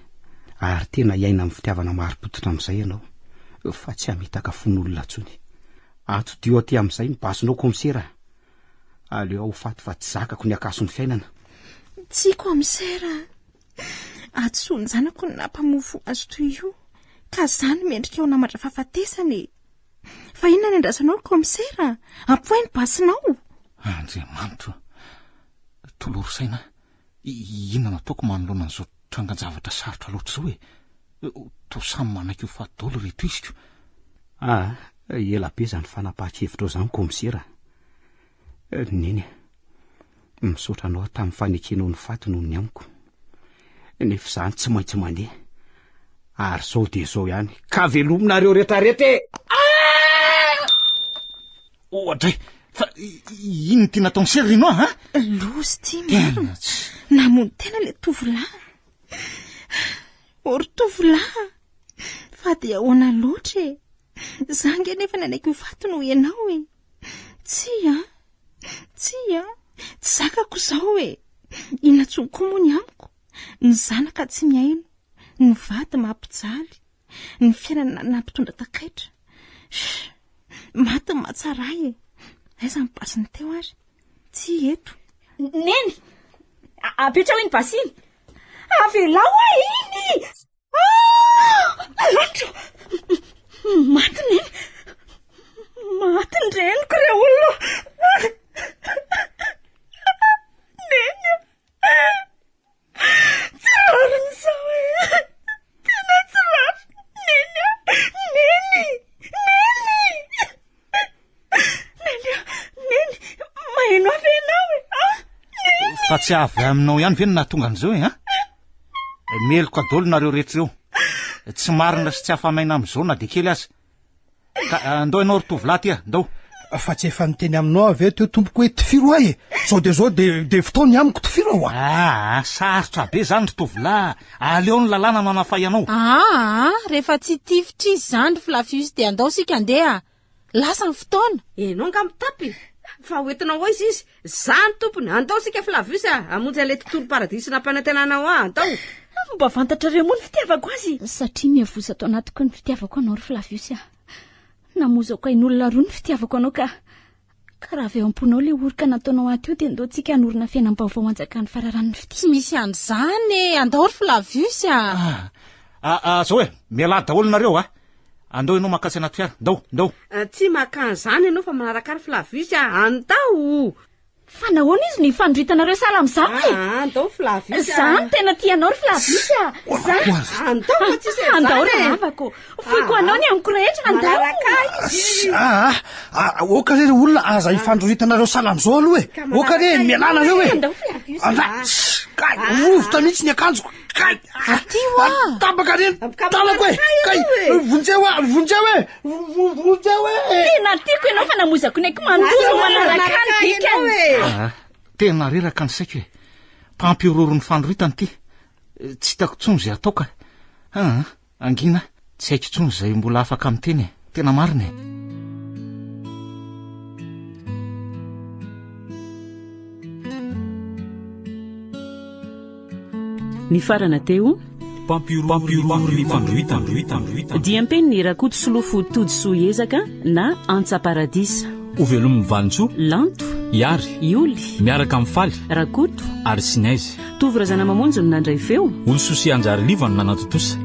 Ary tena hiaina amin'ny fitiavana marim-pototra amin'izay ianao, fa tsy hamitaka fon'olona intsony. Atodiho aty amin'izay ny basinao kaomisera. Aleo aho ho faty fa tsy zakako ny akason'ny fiainana. Tsia kaomisera a! Hadisoan-janako ny nampamofo azy toy io, ka za no mendrika ho naman-drafahafatesana e! Fa inona ny andrasanao ry kaomisera? Ampoay ny basinao! Andriamanitro o! Tolory saina aho. Inona no ataoko manoloana an'izao trangan-javatra sarotra loatra izao e? Toa samy manaiky ho faty daholo ireto iziko. Aa, ela be izany fanapahan-kevitrao izany kaomisera. Neny a, misaotra anao aho tamin'ny fanekenao ny faty noho ny amiko. Nefa izany tsy maintsy mandeha. Ary izao dia izao ihany. Ka velominareo retraretra e! Oadray, fa inona ity nataon'i Sery ry Noa, a? Loza ity marina. Namono tena ilay tovolahy. O ry tovolahy, fa dia ahoana loatra e? Za ange nefa nanaiky ho faty noho ianao e. Tsia, tsia, tsy zakako izao e. Inona intsony koa moa ny amiko? Ny zanaka tsy mihaino, ny vady mampijaly, ny fiainana nampitondra takaitra. Shh, maty ny mahatsara ahy e. Aiza ny basiny teo ary? Tsy eto. Neny, apetraho iny basy iny. Avelao aho iny! Andro! Maty neny! Maty ny reniko re olona! Neny! Fa tsy avy aminao ihany ve no nahatonga an'izao e, an? Meloka daholo nareo rehetra ireo. Tsy marina sy tsy afa-maina amin'izao na dia kely aza. Ka andao ianao ry tovolahy ty a, ndao. Fa tsy efa niteny aminao aho ve teo tompoko hoe tifiro ahy e? Zao dia zao dia dia fotoana ny amiko tifiro aho a. Aa, sarotra be izany ry tovolahy. Aleo ny lalàna no hanafay anao. Aa, rehefa tsy tifitra izy izany ry Flavius dia andao isika handeha. Lasa ny fotoana. Enao nga mitapy? Fa ho entinao aiza izy? Za ny tompony. Andao isika Flavius a! Hamonjy an'ilay tontolo paradisa nampanantenanao ahy. Andao! Mba fantatrareo moa ny fitiavako azy? Satria miavosa ato anatiko ny fitiavako anao ry Flavius a! Namozako ain'olona roa ny fitiavako anao ka ka raha avy ao am-ponao ilay oroka nataonao ahy teo dia ndao tsika hanorina fiainam-baovao hanjakan'ny fararan'ny fitia. Tsy misy an'izany e! Andao ry Flavius a! Ah, ah, zao e! Mialà daholo nareo a! Andao ianao makasy anaty fiara. Ndao, ndao. Tsy maka an'izany ianao fa manaraka ahy ry Flavius a! Andao! Fa nahoana izy no ifandrohitanareo sahala amin'izany e? Ah, andao Flavius a! Za no tena tia anao ry Flavius a! Za! Andao fa tsisy an'izany e! Andao ry havako! Foiko anao ny amiko rehetra, andao! Manaraka ahy izy! Ah, ah, oka re ry olona aza ifandrohitanareo sahala amin'izao aloha e! Oka re, mialà nareo e! Andao Flavius a! Andao! Kay, rovitra mihitsy ny akanjoko! Kay! Aty hoa! Tapaka re ny tanako e! Kay! Vonjeo aho! Vonjeo e! Vonjeo e! Tena tiako ianao fa namozako ny aiko manontolo no manaraka ahy ny dikany. Ah, tena reraka ny saiko e. Mpampihorohoro ny fandroritana ity. Tsy hitako intsony izay atao ka. Ah, angina. Tsy haiko intsony izay mbola afaka miteny e. Tena marina e. Nifarana teo. Mpampihorohoro ny fandroritana. Diam-penin'i Rakotosolofo Todisoa Ezaka na Antsa Paradisa. Ho velomin'i Vanintsoa. Lanto. Iary. Ioly. Miaraka amin'i Faly. Rakoto. Ary Sinaizy. Tovo Razanamamonjy no nandray feo. Olosoa sy Anjary Liva no nanatontosa.